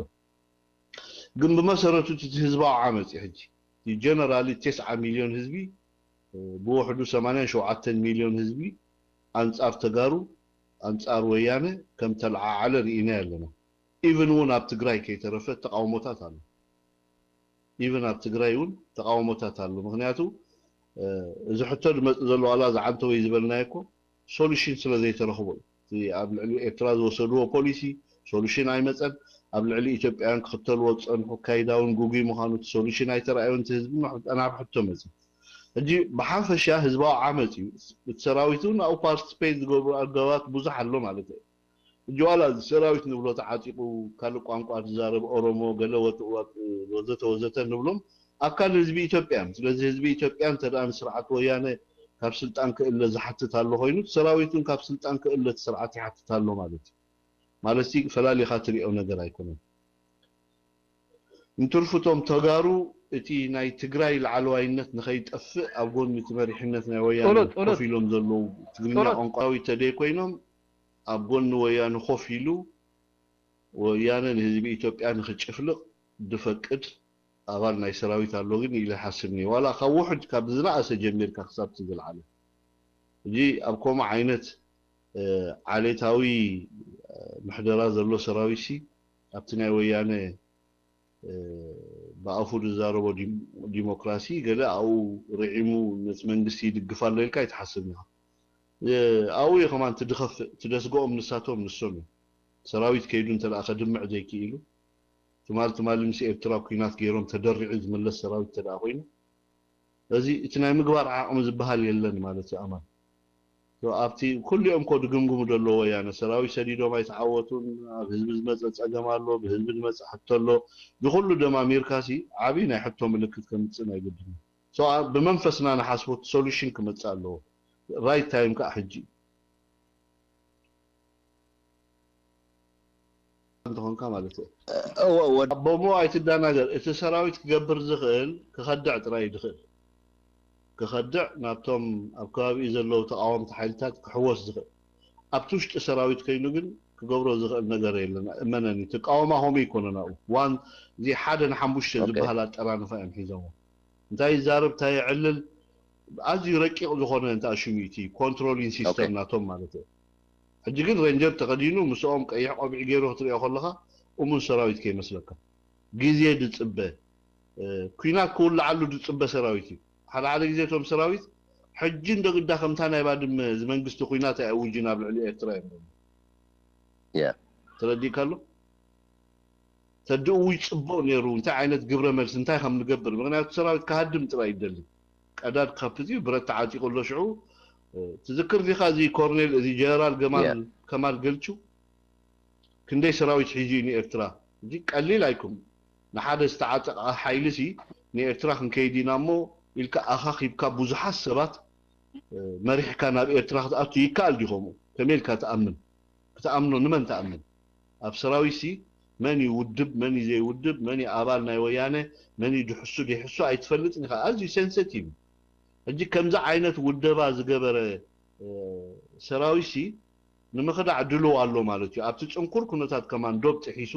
ግን ብመሰረቱ እቲ ህዝባዊ ዓመጽ እዩ። ሕጂ እቲ ጀነራሊ ተስዓ ሚልዮን ህዝቢ፣ እ፣ ብውሕዱ ሰማንያን ሸውዓተን ሚልዮን ህዝቢ ኣንጻር ተጋሩ፣ ኣንጻር ወያነ ከም ተለዓዓለ ርኢና ኣለና። ኢቭን እውን ኣብ ትግራይ ከይተረፈ ተቃውሞታት ኣሎ። ኢቭን ኣብ ትግራይ እውን ተቃውሞታት ኣሎ። ምክንያቱ፣ እ፣ እዚ ሕቶ ዝመጽእ ዘሎ ዋላ ዝዓንተወይ ዝበልናዮ እኮ ሶሉሽን ስለ ዘይተረኽቦ እዩ። እቲ ኣብ ልዕሊ ኤርትራ ዝወሰድዎ ፖሊሲ ሶሉሽን ኣይመጸን። ኣብ ልዕሊ ኢትዮጵያውያን ክኽተልዎ ዝጸንሑ ኣካይዳ እውን ግጉይ ምዃኑ እቲ ሶሉሽን ኣይተረኣዮን። እቲ ህዝቢ ናብ ሕቶ መጽ። ሕጂ ብሓፈሻ ህዝባዊ ዓመጽ እዩ። እቲ ሰራዊት እውን ኣብኡ ፓርቲስፔት ዝገብሩ ኣገባባት ብዙሕ ኣሎ ማለት እዩ። ሕጂ ዋላ እዚ ሰራዊት ንብሎ ተዓጢቑ ካልእ ቋንቋ ዝዛረብ ኦሮሞ፣ ገለ ወጥ-፣ ወጥ-፣ ወዘተ ወዘተ ንብሎም ኣካል ህዝቢ ኢትዮጵያ እዮም። ስለዚ ህዝቢ ኢትዮጵያ እንተ ደኣ ንስርዓት ወያነ ካብ ስልጣን ክእለ ዝሓትት ኣሎ ኮይኑ፣ እቲ ሰራዊት እውን ካብ ስልጣን ክእለ እቲ ስርዓት ይሓትት ኣሎ ማለት እዩ። ማለት እዚ ፈላሊኻ ትሪኦ ነገር ኣይኮነን። እንትርፉ እቶም ተጋሩ እቲ ናይ ትግራይ ላዕለዋይነት ንኸይጠፍእ ኣብ ጎኒ እቲ መሪሕነት ናይ ወያነ ጸሎት፣ ጸሎት። ኮፍ ኢሎም ዘለዉ ትግርኛ ጸሎት። ቋንቋዊ ተደይ ኮይኖም ኣብ ጎኒ ወያነ ኮፍ ኢሉ ወያነ ንህዝቢ ኢትዮጵያ ንኽጭፍልቕ ዝፈቅድ ኣባል ናይ ሰራዊት ኣሎ ግን ኢለ ይሓስብ እየ። ዋላ ካብ ውሑድ ካብ ዝነኣሰ ጀሚርካ ክሳብ እቲ ዝለዓለ። ሕጂ ኣብ ከምኡ ዓይነት፣ እ፣ ዓሌታዊ፣ እ፣ ምሕደራ ዘሎ ሰራዊት ሲ ኣብቲ ናይ ወያነ፣ እ፣ ብኣፉ ዝዛረቦ ዲም-፣ ዲሞክራሲ ገለ ኣብኡ ርዒሙ ነቲ መንግስቲ ይድግፍ ኣሎ ኢልካ ኣይትሓስብን ኢኻ። እ፣ ኣብኡ እዩ ከማን ትድኸፍእ፣ ትደስግኦም ንሳቶም ንሶም እዮም። ሰራዊት ከይዱ እንተ ደኣ ከድምዕ ዘይክኢሉ፣ ትማል ትማሊ ምስ ኤርትራ ኲናት ገይሮም ተደሪዑ ዝምለስ ሰራዊት እንተ ደኣ ኮይኑ፣ እዚ እቲ ናይ ምግባር ዓቕሚ ዝበሃል የለን ማለት እዩ። ኣማን፣ ሶ፣ ኣብቲ ኩሊኦም እኮ ድግምግሙ ደለዎ ወያነ ሰራዊት ሰዲዶም ኣይተዓወቱን፣ ኣብ ህዝቢ ዝመጸ ጸገም ኣሎ፣ ብህዝቢ ዝመጸ ሕቶ ኣሎ። እዚ ኩሉ ደማሚርካሲ ዓብዪ ናይ ሕቶ ምልክት ከምጽእ ናይ ግድን እዩ። ሶ፣ ኣ-፣ ብመንፈስና ንሓስቦ፣ ሶሉሽን ክመጽእ ኣለዎ። ራይት ታይም ከዓ ሕጂ እዩ። እንተኾንካ ማለት እዩ። እወ፣ እወ። ኣቦሞ ኣይትደናገር። እቲ ሰራዊት ክገብር ዝኽእል ክኸድዕ ጥራይ እዩ ዝኽእል። ክኸድዕ ናብቶም ኣብ ከባቢኡ ዘለዉ ተቃወምቲ ሓይልታት ክሕወስ ዝኽእል። ኣብቲ ውሽጢ ሰራዊት ከይኑ ግን ክገብሮ ዝኽእል ነገር የለን። እመነኒ፣ ትቃወማ ከምኡ ይኮነ ናብኡ። ዋን፣ እዚ ሓደ ንሓሙሽተ ኦኬ። ዝበሃል ኣጠራንፋ እዮም ሒዞሞ። እንታይ ይዛረብ፣ እንታይ የዕልል፣ ኣዝዩ ረቂቕ ዝኾነ እንታይ ሽሙ እቲ ኮንትሮሊንግ ሲስተም ኦኬ። ናቶም ማለት እዩ። ሕጂ ግን ሬንጀር ተኸዲኑ ምስኦም ቀይሕ ቆቢዕ ገይሩ ክትሪኦ ከለኻ እሙን ሰራዊት ከይመስለካ። ግዜ ድጽበ፣ እ፣ ኲናት ክውልዓሉ ድጽበ ሰራዊት እዩ። ሓደ ሓደ ግዜ እቶም ሰራዊት ሕጂ እንዶ ግዳ ከምታ ናይ ባድመ እዚ መንግስቲ ኲናት ኣይኣውጅን ኣብ ልዕሊ ኤርትራ እዮም። ያ። ተረዲእካ ኣሎ? ተድእዉ ይጽቡቕ ነይሩ። እንታይ ዓይነት ግብረ መልሲ እንታይ ከም ንገብር፣ ምኽንያቱ ሰራዊት ክሃድም ጥራይ ይደሊ። ቀዳድ ከፍት እዩ፣ ብረት ተዓጢቑ ኣሎ። ሽዑ፣ እ፣ ትዝክር ዲኻ እዚ ኮርኔል፣ እዚ ጀነራል ገማል፣ ያ። ከማል ገልቹ ክንደይ ሰራዊት ሒዙ እዩ ንኤርትራ? እዚ ቀሊል ኣይኩም። ንሓደ ዝተዓጠቐ ሓይሊ ሲ ንኤርትራ ክንከይድ ኢና እሞ ኢልካ ኣኻኺብካ ብዙሓት ሰባት፣ እ፣ መሪሕካ ናብ ኤርትራ ክትኣቱ ይከኣል ድዩ? ከምኡ ከመይ ኢልካ ትኣምን? ክትኣምኖ ንመን ትኣምን? ኣብ ሰራዊት ሲ መን እዩ ውድብ፣ መን እዩ ዘይውድብ፣ መን እዩ ኣባል ናይ ወያነ፣ መን እዩ ድሕሱ ደይሕሱ ኣይትፈልጥን ኢኻ። ኣዝዩ ሴንሲቲቭ እዩ። ሕጂ ከምዚ ዓይነት ውደባ ዝገበረ፣ እ፣ ሰራዊት ሲ ንምኽዳዕ ድልው ኣሎ ማለት እዩ። ኣብቲ ጽንኩር ኩነታት ከማን ዶብ ጥሒሱ፣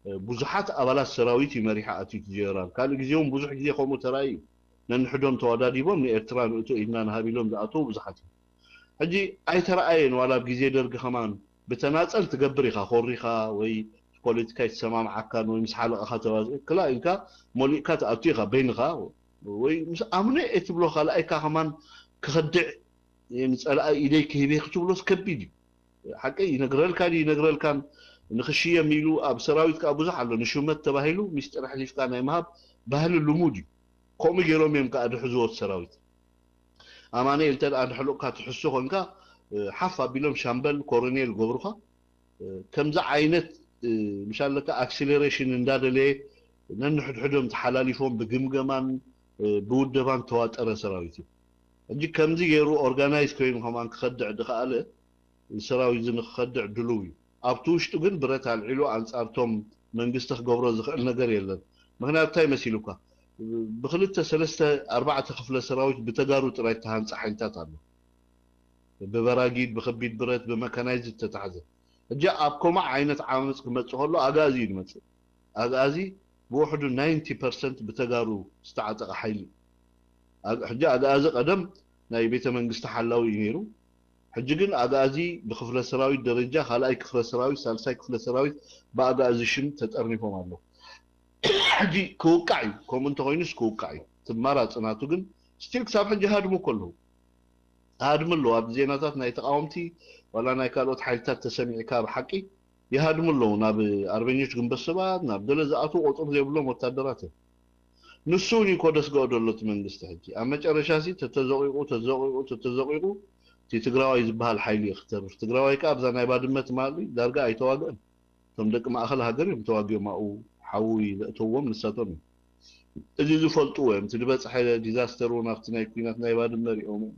እ፣ ብዙሓት ኣባላት ሰራዊት እዩ መሪሑ ኣትዩ እቲ ጀነራል። ካልእ ግዜ እውን ብዙሕ ግዜ ከምኡ ተራእዩ እዩ። ነንሕዶም ተወዳዲቦም ንኤርትራ ንእቶ ኢድና ንሃብ ኢሎም ዝኣተዉ ብዙሓት እዮም። ሕጂ ኣይተረኣየን፣ ዋላ ኣብ ግዜ ደርጊ ከማን ብተናጸል ትገብር ኢኻ፣ ኮሪኻ ወይ ፖለቲካ ይሰማምዓካን ወይ ምስ ሓለቓኻ ተዋዝ-፣ ክላ ኢልካ ሞሊእካ ትኣቱ ኢኻ በይንኻ ወይ ምስ ኣምነ እየ ትብሎ ካልኣይካ ከማን ክኸድዕ እየ ንጸላኢ ኢደይ ክህብ እየ ክትብሎስ ከቢድ እዩ። ሓቂ ይነግረልካ ድዩ ይነግረልካን ንኽሽየም ኢሉ ኣብ ሰራዊት ከኣ ብዙሕ ኣሎ። ንሹመት ተባሂሉ ሚስጥር ኣሕሊፍካ ናይ ምሃብ ባህሊ ልሙድ እዩ። ከምኡ ገይሮም እዮም ከኣ ድሕዝዎ እቲ ሰራዊት። ኣማኑኤል እንተ ደኣ ንሕሉቕካ ትሕሱ ኮንካ፣ እ፣ ሓፍ ኣቢሎም ሻምበል ኮሮኔል ገብሩኻ፣ እ፣ ከምዚ ዓይነት ምሻለካ ኣክሲለሬሽን እንዳደለየ ነንሕድሕዶም ተሓላሊፎም ብግምገማን ብውደባን ተዋጠረ ሰራዊት እዩ። ሕጂ ከምዚ ገይሩ ኦርጋናይዝ ኮይኑ ከማን ክኸድዕ ድኸኣለ ሰራዊት እዚ ንክኸድዕ ድልው እዩ። ኣብቲ ውሽጡ ግን ብረት ኣልዒሉ ኣንጻርቶም መንግስቲ ክገብሮ ዝኽእል ነገር የለን። ምክንያቱ እንታይ መሲሉካ? ብክልተ ሰለስተ ኣርባዕተ ክፍለ ሰራዊት ብተጋሩ ጥራይ ተሃንፃ ሓይልታት ኣሎ። ብበራጊድ፣ ብከቢድ ብረት፣ ብመካናይዝ ዝተታሕዘ። ሕጂ ኣብ ኮማ ዓይነት ዓመፅ ክመፅእ ከሎ ኣግኣዚ እዩ ዝመፅእ። ኣግኣዚ ብውሕዱ ናይንቲ ፐርሰንት ብተጋሩ ዝተዓጠቐ ሓይሊ እዩ። ሕጂ ኣግኣዚ ቀደም ናይ ቤተ መንግስቲ ሓላዊ እዩ ነይሩ። ሕጂ ግን ኣግኣዚ ብክፍለ ሰራዊት ደረጃ ካልኣይ ክፍለ ሰራዊት፣ ሳልሳይ ክፍለ ሰራዊት ብኣግኣዚ ሽም ተጠርኒፎም ኣለዉ። ሕጂ ክውቃዕ እዩ። ከምኡ እንተኮይኑስ ክውቃዕ እዩ። እቲ ኣማራፂ ናቱ ግን ስቲል ክሳብ ሕጂ ሃድሙ እኮ ኣለዉ። ሃድሙ ኣለዉ። ኣብ ዜናታት ናይ ተቃወምቲ ዋላ ናይ ካልኦት ሓይልታት ተሰሚዕካ ብሓቂ ይሃድሙ ኣለዉ። ናብ ኣርበኞች ግንቦት ሰባት ናብ ገለ ዝኣትዉ ቁፅሪ ዘይብሎም ወታደራት እዮም። ንሱ እውን እዩ ኮደስ ገኦ ዘሎ እቲ መንግስቲ ሕጂ ኣብ መጨረሻ ሲ ተተዘቂቁ ተዘቂቁ ተተዘቂቁ እቲ ትግራዋይ ዝበሃል ሓይሊ እዩ ክተርፍ። ትግራዋይ ከዓ ኣብዛ ናይ ባድመ ትማሊ ዳርጋ ኣይተዋግአን። እቶም ደቂ ማእኸል ሃገር እዮም ተዋጊኦም ኣብኡ ሓዊ ዘእተዎም ንሳቶም እዮም። እዚ ዝፈልጥዎ እዮም። እቲ ዝበፅሐ ዲዛስተር እውን ኣብቲ ናይ ኩናት ናይ ባድመ ሪኦም እዮም።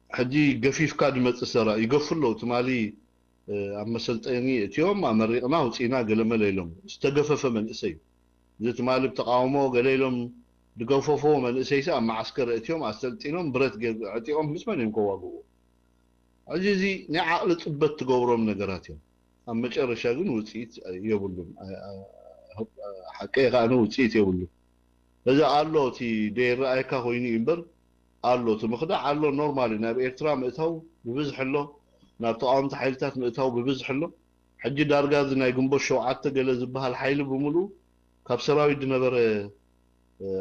ሕጂ ገፊፍካ ድመፅእ ሰራ ይገፉ ኣለዉ። ትማሊ ኣብ መሰልጠኒ እትዮም ኣመሪቕና ውፅኢና ገለመለ ኢሎም ዝተገፈፈ መንእሰይ እዩ። እዚ ትማሊ ብተቃውሞ ገለ ኢሎም ድገፈፎ መንእሰይሲ ኣብ መዓስከር እትዮም ኣሰልጢኖም ብረት ዕጢቆም ምስ መን እዮም ከዋግኡ? ሕጂ እዚ ናይ ዓቕሊ ፅበት ትገብሮም ነገራት እዮም። ኣብ መጨረሻ ግን ውፅኢት የብሉን። ሓቀይ ከኣ ውፅኢት የብሉን። እዚ ኣሎ እቲ ደይረኣየካ ኮይኑ እዩ እምበር ኣሎ እቲ ምኽዳዕ ኣሎ። ኖርማል እዩ። ናብ ኤርትራ ምእታው ብብዝሒ ኣሎ። ናብ ተቃወምቲ ሓይልታት ምእታው ብብዝሒ ኣሎ። ሕጂ ዳርጋ እዚ ናይ ግንቦት ሸውዓተ ገለ ዝበሃል ሓይሊ ብምሉኡ ካብ ሰራዊት ዝነበረ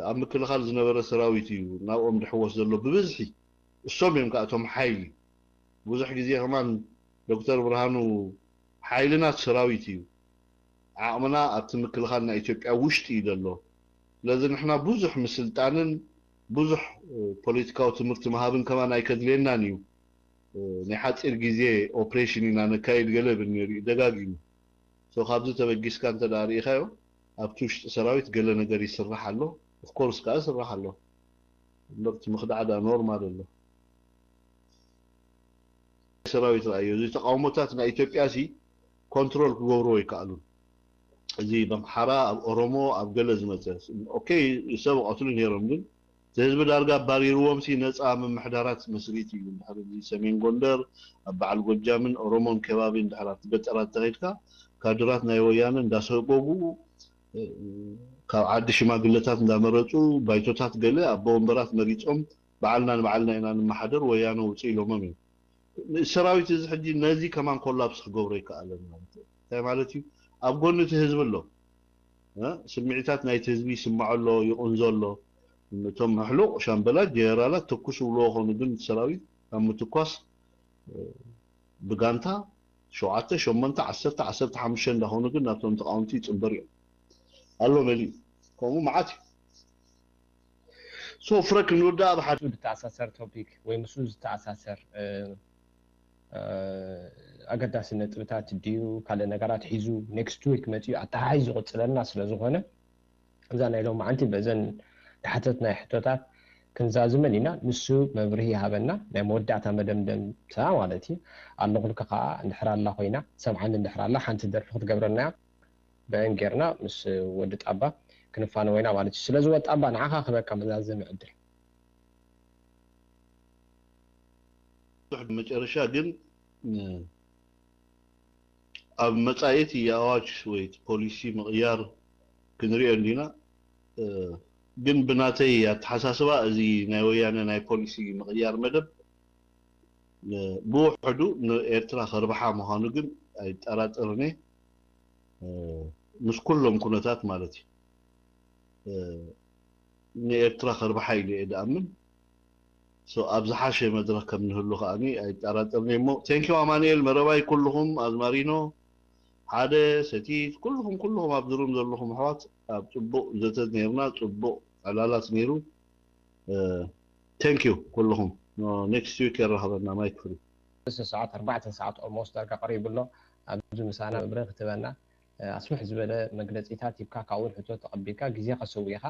ኣብ ምክልኻል ዝነበረ ሰራዊት እዩ ናብኦም ድሕወስ ዘሎ ብብዝሒ። እሶም እዮም ከኣቶም ሓይሊ። ብዙሕ ግዜ ከማን ዶክተር ብርሃኑ ሓይልና እቲ ሰራዊት እዩ። ዓቕምና ኣብቲ ምክልኻል ናይ ኢትዮጵያ ውሽጢ እዩ ዘሎ። ስለዚ ንሕና ብዙሕ ምስልጣንን ብዙሕ ፖለቲካዊ ትምህርቲ ምሃብን ከማን ኣይከድልየናን እዩ። ናይ ሓፂር ግዜ ኦፕሬሽን ኢና ነካይድ ገለ ብል ነይሩ እዩ ደጋጊሙ። ሶ ካብዚ ተበጊስካ እንተ ደኣ ርኢኻዮ ኣብቲ ውሽጢ ሰራዊት ገለ ነገር ይስራሕ ኣሎ። ኦፍኮርስ ከዓ ይስራሕ ኣሎ። እምበር እቲ ምኽዳዕ ደኣ ኖርማል ኣሎ። ሰራዊት ረኣዮ። እዚ ተቃውሞታት ናይ ኢትዮጵያ ሲ ኮንትሮል ክገብርዎ ኣይከኣሉን። እዚ በምሓራ ኣብ ኦሮሞ ኣብ ገለ ዝመፀ ኦኬ ሰብ ቀትሉ ነይሮም ግን እቲ ህዝቢ ዳርጋ ኣባሪርዎም ሲ ነፃ ምምሕዳራት መስሪት እዩ። እንድሕር እዚ ሰሜን ጎንደር ኣብ በዓል ጎጃምን ኦሮሞን ከባቢ እንድሕር ኣብቲ ገጠራት ተኸድካ ካድራት ናይ ወያነ እንዳሰጎጉ ካብ ዓዲ ሽማግለታት እንዳመረፁ ባይቶታት ገለ ኣቦ ወንበራት መሪፆም በዓልና ንባዕልና ኢና ንመሓደር ወያነ ውፅእ ኢሎሞም እዮም። ሰራዊት እዚ ሕጂ ነዚ ከማን ኮላፕስ ክገብሮ ይከኣለን ማለት እዩ። እንታይ ማለት እዩ? ኣብ ጎኒ እቲ ህዝቢ ኣሎ። ስምዒታት ናይቲ ህዝቢ ይስምዖ ኣሎ፣ ይቕንዞ ኣሎ። እቶም ኣሕሉቕ ሻምበላት ጀነራላት ተኩስ ይብልዎ ኾኑ ግን ሰራዊት ካብ ምትኳስ ብጋንታ ሸውዓተ ሸሞንተ ዓሰርተ ዓሰርተ ሓሙሽተ እንዳኾኑ ግን ናብቶም ተቃወምቲ ይፅንበሩ እዮም። ኣሎ መሊኡ ከምኡ መዓት እዩ። ሶ ፍረ ክንውዳእ ኣብ ሓደ ዝተኣሳሰር ቶፒክ ወይ ምስኡ ዝተኣሳሰር ኣገዳሲ ነጥብታት ድዩ ካልእ ነገራት ሒዙ ኔክስት ዊክ መፂኡ ኣተሓሒዙ ዝቕፅለልና ስለዝኾነ እዛ ናይ ሎማዓንቲ በዘን ተሓተትናዮ ሕቶታት ክንዛዝመን ኢና። ንሱ መብርሂ ይሃበና ናይ መወዳእታ መደምደምታ ማለት እዩ። ኣለኹልካ ከዓ እንድሕር ኣላ ኮይና ሰምዓኒ እንድሕር ኣላ ሓንቲ ደርፊ ክትገብረና እያ። ብአን ጌርና ምስ ወዲ ጣባ ክንፋነዎ ኢና ማለት እዩ። ስለዚ ወዲ ጣባ ንዓኻ ክህበካ መዛዘሚ ዕድል። ብዙሕ መጨረሻ ግን ኣብ መጻኢት የኣዋጅ ወይ ፖሊሲ ምቕያር ክንሪኦ እንዲና። ግን ብናተይ ኣተሓሳስባ እዚ ናይ ወያነ ናይ ፖሊሲ ምቕያር መደብ ብውሕዱ ንኤርትራ ከርብሓ ምዃኑ ግን ኣይጠራጠርን እየ። ምስ ኩሎም ኩነታት ማለት እዩ። ንኤርትራ ከርብሓ ኢሉ እየ ድኣምን። ኣብ ዝሓሸ መድረኽ ከም ንህሉ ከዓኒ ኣይጠራጠርን እየ። እሞ ቴንኪው ኣማኑኤል መረባይ፣ ኩልኹም ኣዝማሪኖ ሓደ ሰቲት፣ ኩልኹም ኩልኹም ኣብዚ ሩም ዘለኹም ኣሕዋት ኣብ ፅቡቕ ዘተት ነይርና፣ ፅቡቕ ዕላላት ነይሩ። ቴንኪው ኩልኹም። ኔክስት ዊክ የራኸበና። ማይክ ፍሪ። ሰዓት ኣርባዕተ ሰዓት ኦልሞስት ዳርጋ ቀሪቡ ኣሎ። ኣብዚ ምሳና መብርሂ ክትበና ኣስፍሕ ዝበለ መግለፂታት ሂብካ ካብኡ ሕቶ ተቐቢልካ ግዜ ከሰዊእካ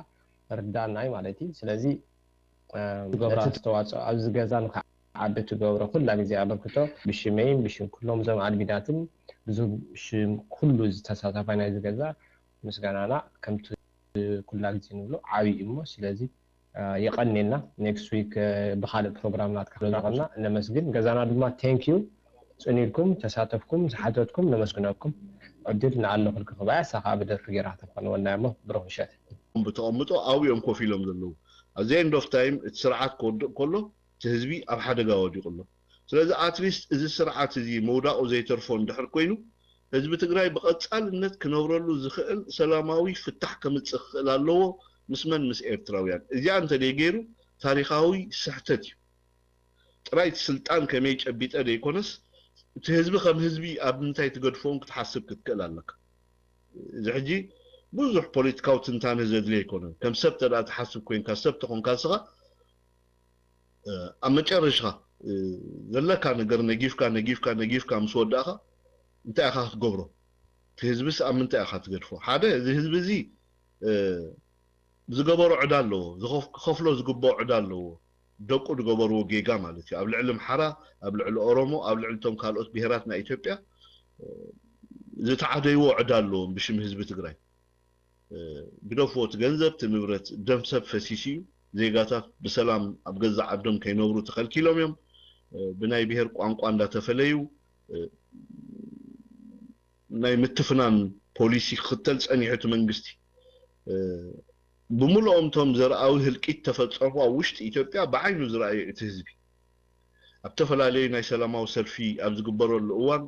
ርዳናይ ማለት እዩ። ስለዚ ትገብራ ኣስተዋፅኦ ኣብዚ ገዛ ንክዓቢ ትገብሮ ኩላ ግዜ ኣበርክቶ ብሽመይን ብሽም ኩሎም እዞም ኣድሚናትን ብሽም ኩሉ ዝተሳተፋ ናይዚ ገዛ ምስጋናና ከምቲ ኩላ ግዜ ንብሎ ዓብይ እዩ እሞ ስለዚ የቐኔልና next week ብካልእ ፕሮግራም ናትካ ክለና እነመስግን ገዛና ድማ thank you ፅን ኢልኩም ተሳተፍኩም ዝሓተትኩም ነመስግነኩም ዕድል ንኣለኹልኪ ክባያ ሳኻ ብደርፊ ገይራ ተፈንወና እሞ ብሩኽ ምሸት ብተቐምጦ ኣብኡ እዮም ኮፍ ኢሎም ዘለዉ ኣብዚ end of time እቲ ስርዓት ክወድቕ ከሎ እቲ ህዝቢ ኣብ ሓደጋ ወዲቑ ኣሎ ስለዚ ኣትሊስት እዚ ስርዓት እዚ ምውዳቑ ዘይተርፎ እንድሕር ኮይኑ ህዝቢ ትግራይ ብቐፃልነት ክነብረሉ ዝኽእል ሰላማዊ ፍታሕ ከምፅእ ክኽእል ኣለዎ ምስ መን ምስ ኤርትራውያን እዚኣ እንተደይ ገይሩ ታሪኻዊ ስሕተት እዩ ጥራይ እቲ ስልጣን ከመይ ጨቢጠ ደይኮነስ እቲ ህዝቢ ከም ህዝቢ ኣብ ምንታይ ትገድፎ እውን ክትሓስብ ክትክእል ኣለካ እዚ ሕጂ ብዙሕ ፖለቲካዊ ትንታነ ዘድልየ ኣይኮነን ከም ሰብ ተዳ ትሓስብ ኮይንካ ሰብ ተኾንካ ንስኻ ኣብ መጨረሻ ዘለካ ነገር ነጊፍካ ነጊፍካ ነጊፍካ ምስ ወዳእካ እንታይ ኢኻ ክትገብሮ እቲ ህዝብስ ኣብ ምንታይ ኢኻ ትገድፎ ሓደ እዚ ህዝቢ እዚ ዝገበሮ ዕዳ ኣለዎ ክኸፍሎ ዝግብኦ ዕዳ ኣለዎ ደቁ ዝገበርዎ ጌጋ ማለት እዩ ኣብ ልዕሊ ምሓራ ኣብ ልዕሊ ኦሮሞ ኣብ ልዕሊ ቶም ካልኦት ብሄራት ናይ ኢትዮጵያ ዝተዓደይዎ ዕዳ ኣለዎም ብሽም ህዝቢ ትግራይ ግደፍዎ እቲ ገንዘብ እቲ ንብረት ደም ሰብ ፈሲሱ እዩ ዜጋታት ብሰላም ኣብ ገዛእ ዓዶም ከይነብሩ ተኸልኪሎም እዮም ብናይ ብሄር ቋንቋ እንዳተፈለዩ ናይ ምትፍናን ፖሊሲ ክኽተል ፀኒሑ እቲ መንግስቲ ብምልኦም ቶም ዘርኣዊ ህልቂት ተፈፀሙ ኣብ ውሽጢ ኢትዮጵያ ብዓይኑ ዝረኣዩ እቲ ህዝቢ ኣብ ተፈላለዩ ናይ ሰላማዊ ሰልፊ ኣብ ዝግበረሉ እዋን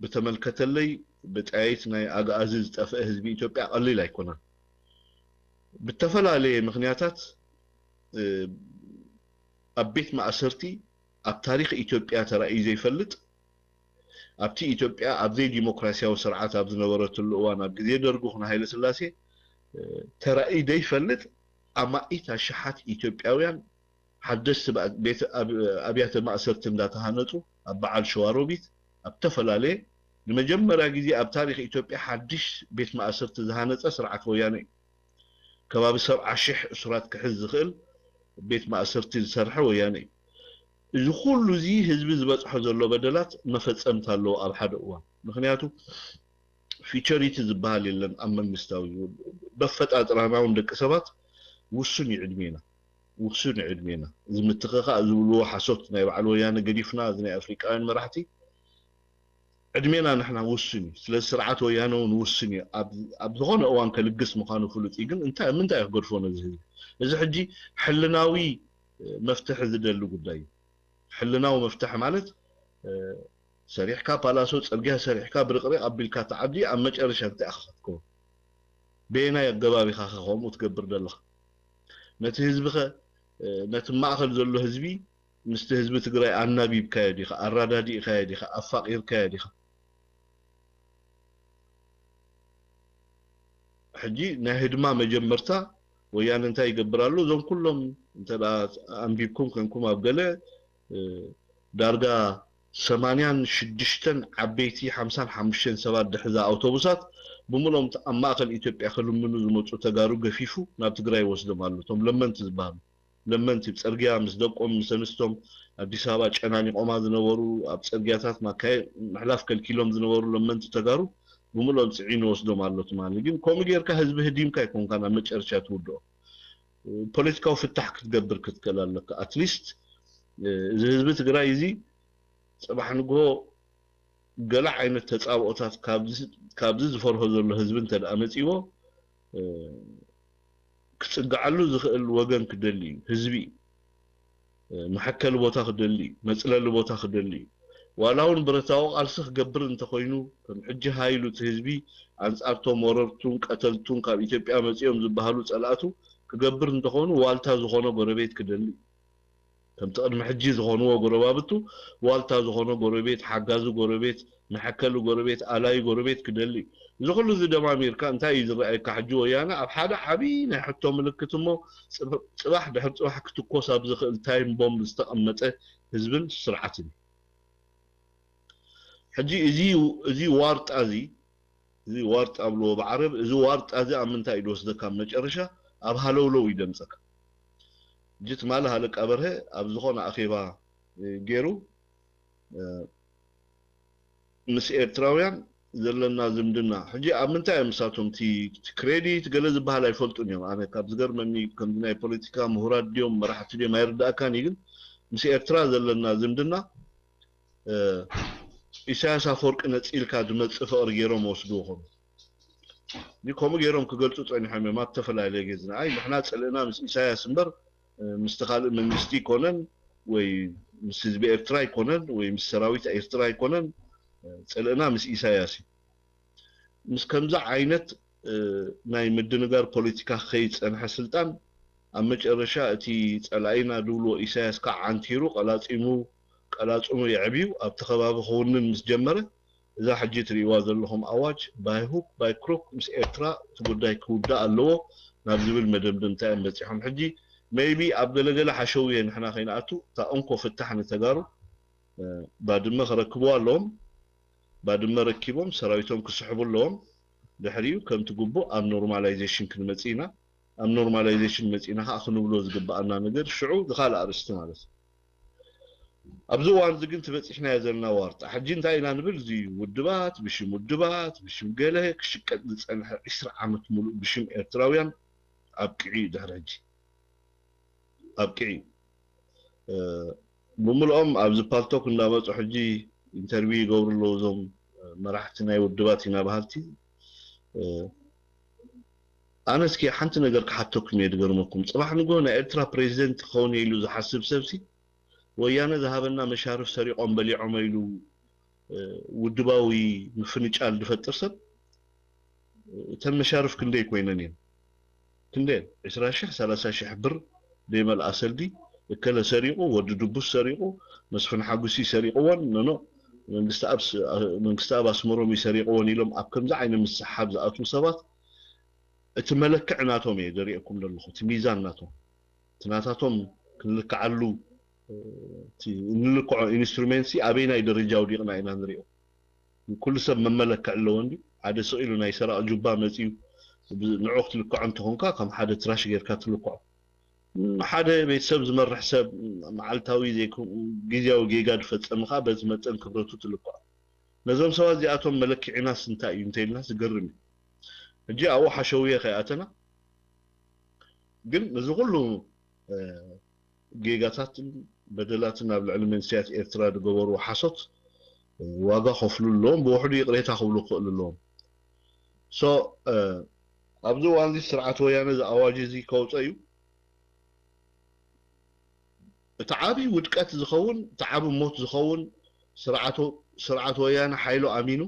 ብተመልከተለይ ብጣይት ናይ ኣግኣዚ ዝጠፍአ ህዝቢ ኢትዮጵያ ቀሊል ኣይኮነን ብተፈላለየ ምክንያታት ኣብ ቤት ማእሰርቲ ኣብ ታሪክ ኢትዮጵያ ተራእዩ ዘይፈልጥ ኣብቲ ኢትዮጵያ ኣብ ዘይዲሞክራሲያዊ ስርዓት ኣብ ዝነበረትሉ እዋን ኣብ ግዜ ደርጉ ክን ሃይለ ስላሴ ተራእዩ ዘይፈልጥ ኣማኢት ኣሽሓት ኢትዮጵያውያን ሓደስቲ ኣብያተ ማእሰርቲ እንዳተሃነፁ ኣብ በዓል ሸዋሮቢት ኣብ ዝተፈላለየ ንመጀመርያ ግዜ ኣብ ታሪክ ኢትዮጵያ ሓድሽ ቤት ማእሰርቲ ዝሃነፀ ስርዓት ወያነ እዩ። ከባቢ ሰብዓ ሽሕ እሱራት ክሕዝ ዝኽእል ቤት ማእሰርቲ ዝሰርሐ ወያነ እዩ። እዚ ኩሉ እዚ ህዝቢ ዝበፅሖ ዘሎ በደላት መፈፀምታ ኣለዎ ኣብ ሓደ እዋን። ምክንያቱ ፊቸሪቲ ዝበሃል የለን ኣብ መንግስታዊ በፈጣጥራና እውን ደቂ ሰባት ውሱን እዩ ዕድሜና ውሱን እዩ ዕድሜና እዚ ምትኽኻእ ዝብልዎ ሓሶት ናይ በዓል ወያነ ገዲፍና እዚ ናይ ኣፍሪቃውያን መራሕቲ ዕድሜና ንሕና ውሱን እዩ። ስለዚ ስርዓት ወያነ እውን ውሱን እዩ። ኣብ ዝኾነ እዋን ከልግስ ምዃኑ ፍሉጥ እዩ። ግን እንታይ ምንታይ እዩ ክገድፎ ነዚ ህዝቢ? እዚ ሕጂ ሕልናዊ መፍትሒ ዝደሊ ጉዳይ እዩ። ሕልናዊ መፍትሒ ማለት ሰሪሕካ ፓላሶ ፅርግያ ሰሪሕካ ብርቅሪቅ ኣቢልካ ትዓቢ ኣብ መጨረሻ እንታይ ኢኻ ክትከውን? በየናይ ኣገባብ ኢኻ ከምኡ ትገብር ዘለኻ? ነቲ ህዝቢ ኸ ነቲ ማእኸል ዘሎ ህዝቢ ምስቲ ህዝቢ ትግራይ ኣናቢብካዮ ዲኻ? ኣራዳዲእካዮ ዲኻ? ኣፋቒርካዮ ዲኻ? ሕጂ ናይ ህድማ መጀመርታ ወያነ እንታይ ይገብር ኣሎ? እዞም ኩሎም እንተ ኣንቢብኩም ከንኩም ኣብ ገለ ዳርጋ ሰማንያን ሽዱሽተን ዓበይቲ ሓምሳን ሓሙሽተን ሰባት ድሕዛ ኣውቶቡሳት ብምሎም ኣብ ማእኸል ኢትዮጵያ ክልምኑ ዝመፁ ተጋሩ ገፊፉ ናብ ትግራይ ይወስዶም ኣሎ። እቶም ለመንቲ ዝበሃሉ ለመንቲ ብፀርግያ ምስ ደቆም ምስ ኣንስቶም ኣዲስ ኣበባ ጨናኒቆማ ዝነበሩ ኣብ ፀርግያታት ማካየ ምሕላፍ ከልኪሎም ዝነበሩ ለመንቲ ተጋሩ ብምሎም ፅዒኑ ወስዶም ኣሎ ትማሊ። ግን ከምኡ ጌርካ ህዝቢ ህዲምካ ኣይኮንካን ኣብ መጨረሻ ትውድኦ። ፖለቲካዊ ፍታሕ ክትገብር ክትክእል ኣለካ። ኣትሊስት እዚ ህዝቢ ትግራይ እዚ ፅባሕ ንግሆ ገለ ዓይነት ተፃብኦታት ካብዚ ዝፈርሆ ዘሎ ህዝቢ እንተ ደኣ መፂዎ ክፅግዓሉ ዝኽእል ወገን ክደሊ እዩ። ህዝቢ እዩ። መሐከሊ ቦታ ክደሊ እዩ። መፅለሊ ቦታ ክደሊ እዩ። ዋላ እውን ብረታዊ ቃልሲ ክገብር እንተኾይኑ ከም ሕጂ ሃይሉ እቲ ህዝቢ ኣንፃርቶም ወረርቱን ቀተልቱን ካብ ኢትዮጵያ መፂኦም ዝበሃሉ ፀላእቱ ክገብር እንተኾይኑ ዋልታ ዝኾነ ጎረቤት ክደሊ እዩ። ከምቲ ቅድሚ ሕጂ ዝኾንዎ ጎረባብቱ ዋልታ ዝኾነ ጎረቤት፣ ሓጋዚ ጎረቤት፣ መሐከሊ ጎረቤት፣ ኣላዪ ጎረቤት ክደሊ እዩ። እዚ ኩሉ እዚ ደማሚርካ እንታይ እዩ ዝረኣየካ? ሕጂ ወያነ ኣብ ሓደ ዓብዪ ናይ ሕቶ ምልክት እሞ ፅባሕ ድሕሪ ፅባሕ ክትኮስ ኣብ ዝኽእል ታይም ቦምብ ዝተቐመጠ ህዝብን ስርዓትን እዩ። ሕጂ እዚ ዋርጣ እዚ እዚ ዋርጣ ኣብልዎ ብዓረብ፣ እዚ ዋርጣ እዚ ኣብ ምንታይ እዩ ዝወስደካ? ኣብ መጨረሻ ኣብ ሃለውለው እዩ ደምፀካ። ሕጂ ትማሊ ሃለቃ በርሀ ኣብ ዝኾነ ኣኼባ ገይሩ ምስ ኤርትራውያን ዘለና ዝምድና፣ ሕጂ ኣብ ምንታይ እዮም ንሳቶም እቲ ክሬዲት ገለ ዝበሃል ኣይፈልጡን እዮም። ኣነ ካብ ዝገርመኒ ከምዚ ናይ ፖለቲካ ምሁራት ድዮም መራሕቲ ድዮም ኣይርዳእካን እዩ። ግን ምስ ኤርትራ ዘለና ዝምድና ኢሳያስ ኣፈወርቂ ነፂልካ ዝመፅእ ፍቕሪ ገይሮም ወስድዎ ኾኑ። ከምኡ ገይሮም ክገልፁ ፀኒሖም እዮም ኣብ ተፈላለየ ግዜ። ንዓይ ንሕና ፅልእና ምስ ኢሳያስ እምበር ምስቲ ካልእ መንግስቲ ኣይኮነን፣ ወይ ምስ ህዝቢ ኤርትራ ኣይኮነን፣ ወይ ምስ ሰራዊት ኤርትራ ኣይኮነን። ፅልእና ምስ ኢሳያስ እዩ። ምስ ከምዚ ዓይነት ናይ ምድንጋር ፖለቲካ ክኸይድ ዝፀንሐ ስልጣን፣ ኣብ መጨረሻ እቲ ፀላኢና ዝብልዎ ኢሳያስ ከዓ ዓንቲሩ ቀላፂሙ ቀላፅሙ የዕብዩ ኣብቲ ከባቢ ክውንን ምስ ጀመረ፣ እዛ ሕጂ ትርእይዋ ዘለኹም ኣዋጅ by hook by crook ምስ ኤርትራ እቲ ጉዳይ ክውዳእ ኣለዎ ናብ ዝብል መደምደምታ እዮም በፂሖም። ሕጂ maybe ኣብ ገለገለ ሓሸውየ ንሕና ከይንኣቱ እታ እንኮ ፍታሕ ንተጋሩ ባድመ ክረክብዋ ኣለዎም። ባድመ ረኪቦም ሰራዊቶም ክስሕቡ ኣለዎም። ድሕሪኡ ከምቲ ግቡእ ኣብ ኖርማላይዜሽን ክንመፅእ ኢና። ኣብ ኖርማላይዜሽን መፂእና ከዓ ክንብሎ ዝግበኣና ነገር ሽዑ ዝካልእ ኣርእስቲ ማለት እዩ። ኣብዚ እዋን እዚ ግን ትበፂሕናዮ ዘለና ዋርጣ ሕጂ እንታይ ኢና ንብል? እዚ ውድባት ብሽም ውድባት ብሽም ገለ ክሽቀጥ ዝፀንሐ ዕስራ ዓመት ሙሉእ ብሽም ኤርትራውያን ኣብቂዑ እዩ። ድሕሪ ሕጂ ኣብቂዑ እዩ። ብምልኦም ኣብዚ ፓልቶክ እንዳመፁ ሕጂ ኢንተርቪው ይገብሩ ኣለዉ እዞም መራሕቲ ናይ ውድባት ኢና በሃልቲ። ኣነ እስኪ ሓንቲ ነገር ክሓተኩም እየ ዝገርመኩም። ፅባሕ ንግሆ ናይ ኤርትራ ፕሬዚደንት ክኸውን እየ ኢሉ ዝሓስብ ሰብሲ ወያነ ዝሃበና መሻርፍ ሰሪቖም በሊዖም ኢሉ ውድባዊ ምፍንጫል ዝፈጥር ሰብ እተን መሻርፍ ክንደይ ኮይነን እየን? ክንደይ ዕስራ ሽሕ ሰላሳ ሽሕ ብር ዘይመልኣ ሰልዲ እከለ ሰሪቑ፣ ወዲ ድቡስ ሰሪቑ፣ መስፍን ሓጉሲ ሰሪቕዎን ኖኖ መንግስቲ ኣብ ኣስመሮም እዩ ሰሪቕዎን ኢሎም ኣብ ከምዚ ዓይነት ምስሓብ ዝኣትዉ ሰባት እቲ መለክዒ ናቶም እየ ዘርእየኩም ዘለኹ፣ እቲ ሚዛን ናቶም፣ እቲ ናታቶም ክንልክዓሉ እንልክዖ ኢንስትሩሜንት ኣበይናይ ደረጃ ውዲቕና ኢና ንሪኦ። ኩሉ ሰብ መመለክዒ ኣለዎ እንዲ ሓደ ስቕ ኢሉ ናይ ሰራቕ ጁባ መፂኡ ንዑ ክትልክዖ እንተኾንካ ከም ሓደ ትራሽ ጌርካ ትልክዖ። ሓደ ቤተሰብ ዝመርሕ ሰብ መዓልታዊ ግዜያዊ ጌጋ ዝፈፀመ ከዓ በዚ መጠን ክብረቱ ትልክዖ። ነዞም ሰባት እዚኣቶም መለክዒናስ እንታይ እዩ እንተኢልና ዝገርም እዩ። ሕጂ ኣብኡ ሓሸውየ ከይኣተና ግን ነዚ ኩሉ ጌጋታትን በደላትን ኣብ ልዕሊ መንስያት ኤርትራ ዝገበርዎ ሓሶት ዋጋ ከፍሉ ኣለዎም፣ ብውሕዱ ይቕሬታ ክብሉ ክኽእሉ ኣለዎም። ሶ ኣብዚ እዋን እዚ ስርዓት ወያነ እዚ ኣዋጅ እዚ ከውፀ እዩ። እቲ ዓብዪ ውድቀት ዝኸውን፣ እቲ ዓብዪ ሞት ዝኸውን ስርዓት ወያነ ሓይሉ ኣሚኑ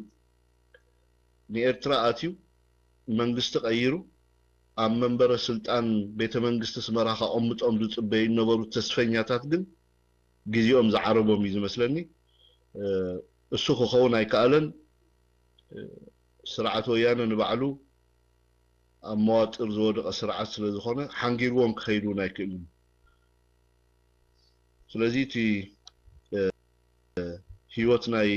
ንኤርትራ ኣትዩ መንግስቲ ቀይሩ ኣብ መንበረ ስልጣን ቤተ መንግስቲ ኣስመራ ከቐምጦም ዝፅበዩ ዝነበሩ ተስፈኛታት ግን ግዜኦም ዝዓረቦም እዩ ዝመስለኒ። እሱ ክኸውን ኣይከኣለን። ስርዓት ወያነ ንባዕሉ ኣብ መዋጥር ዝወደቐ ስርዓት ስለ ዝኾነ ሓንጊርዎም ክኸይድ እውን ኣይክእልን። ስለዚ እቲ ህይወት ናይ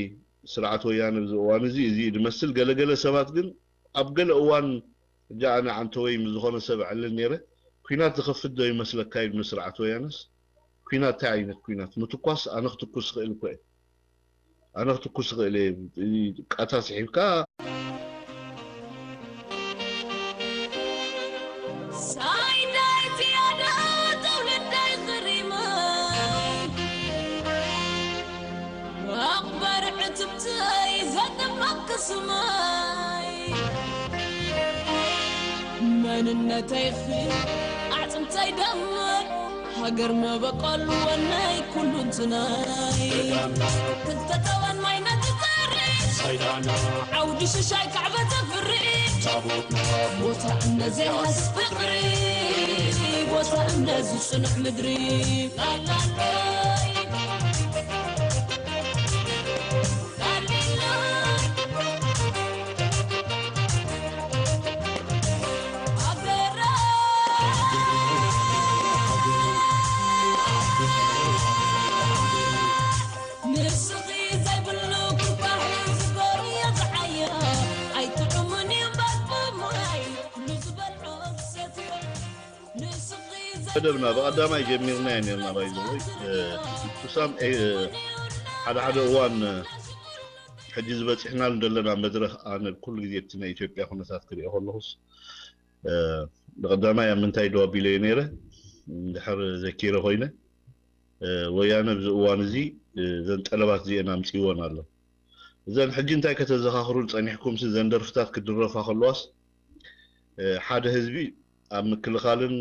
ስርዓት ወያነ ኣብዚ እዋን እዚ እዚ ዝመስል ገለገለ ሰባት ግን ኣብ ገለ እዋን እጃ ኣነ ዓንተወይ ምስ ዝኾነ ሰብ ዕልል ነይረ። ኲናት ዝኸፍት ዶ ይመስለካ ኢሉ ንስርዓት ወያነስ ኲናት እንታይ ዓይነት ኲናት ምትኳስ ኣነ ክትኩስ ይኽእል እኮ እየ። ኣነ ክትኩስ ይኽእል እየ። ቃታ ስሒብካ ኣቕበር ዕትብተይ ዘጥመቅ ስማይ መንነተይኺ ኣዕፅምተይ ደምር ሃገር መበቆል ወነይ ኩሉ እንትናይ ክልተ ጠበን ማይ ነቲ ዓውዲ ሽሻይ ካዕበ ተፍሪ ቦታ እምነት ዘይሃስስ ፍቕሪ ቦታ እምነት ዝፅንዕ ምድሪ ላላላይ ላሊላይ ሃገራ ንስኺ ዘይብሉ ኩባሕ መደብና ብቐዳማይ ጀሚርናዮ ነርና። ባይዘወይ ቱሳም ሓደ ሓደ እዋን ሕጂ ዝበፂሕናሉ ዘለና መድረኽ ኣነ ኩሉ ግዜ እቲ ናይ ኢትዮጵያ ኩነታት ክሪኦ ከለኹስ ብቐዳማይ ኣብ ምንታይ ደው ኣቢለዮ ነይረ? እንድሕር ዘኪረ ኮይነ ወያነ ኣብዚ እዋን እዚ እዘን ጠለባት እዚአን ኣምፅእወን ኣሎ። እዘን ሕጂ እንታይ ከተዘኻኽሩ ዝፀኒሕኩም ሲ ዘን ደርፍታት ክድረፋ ከለዋስ ሓደ ህዝቢ ኣብ ምክልኻልን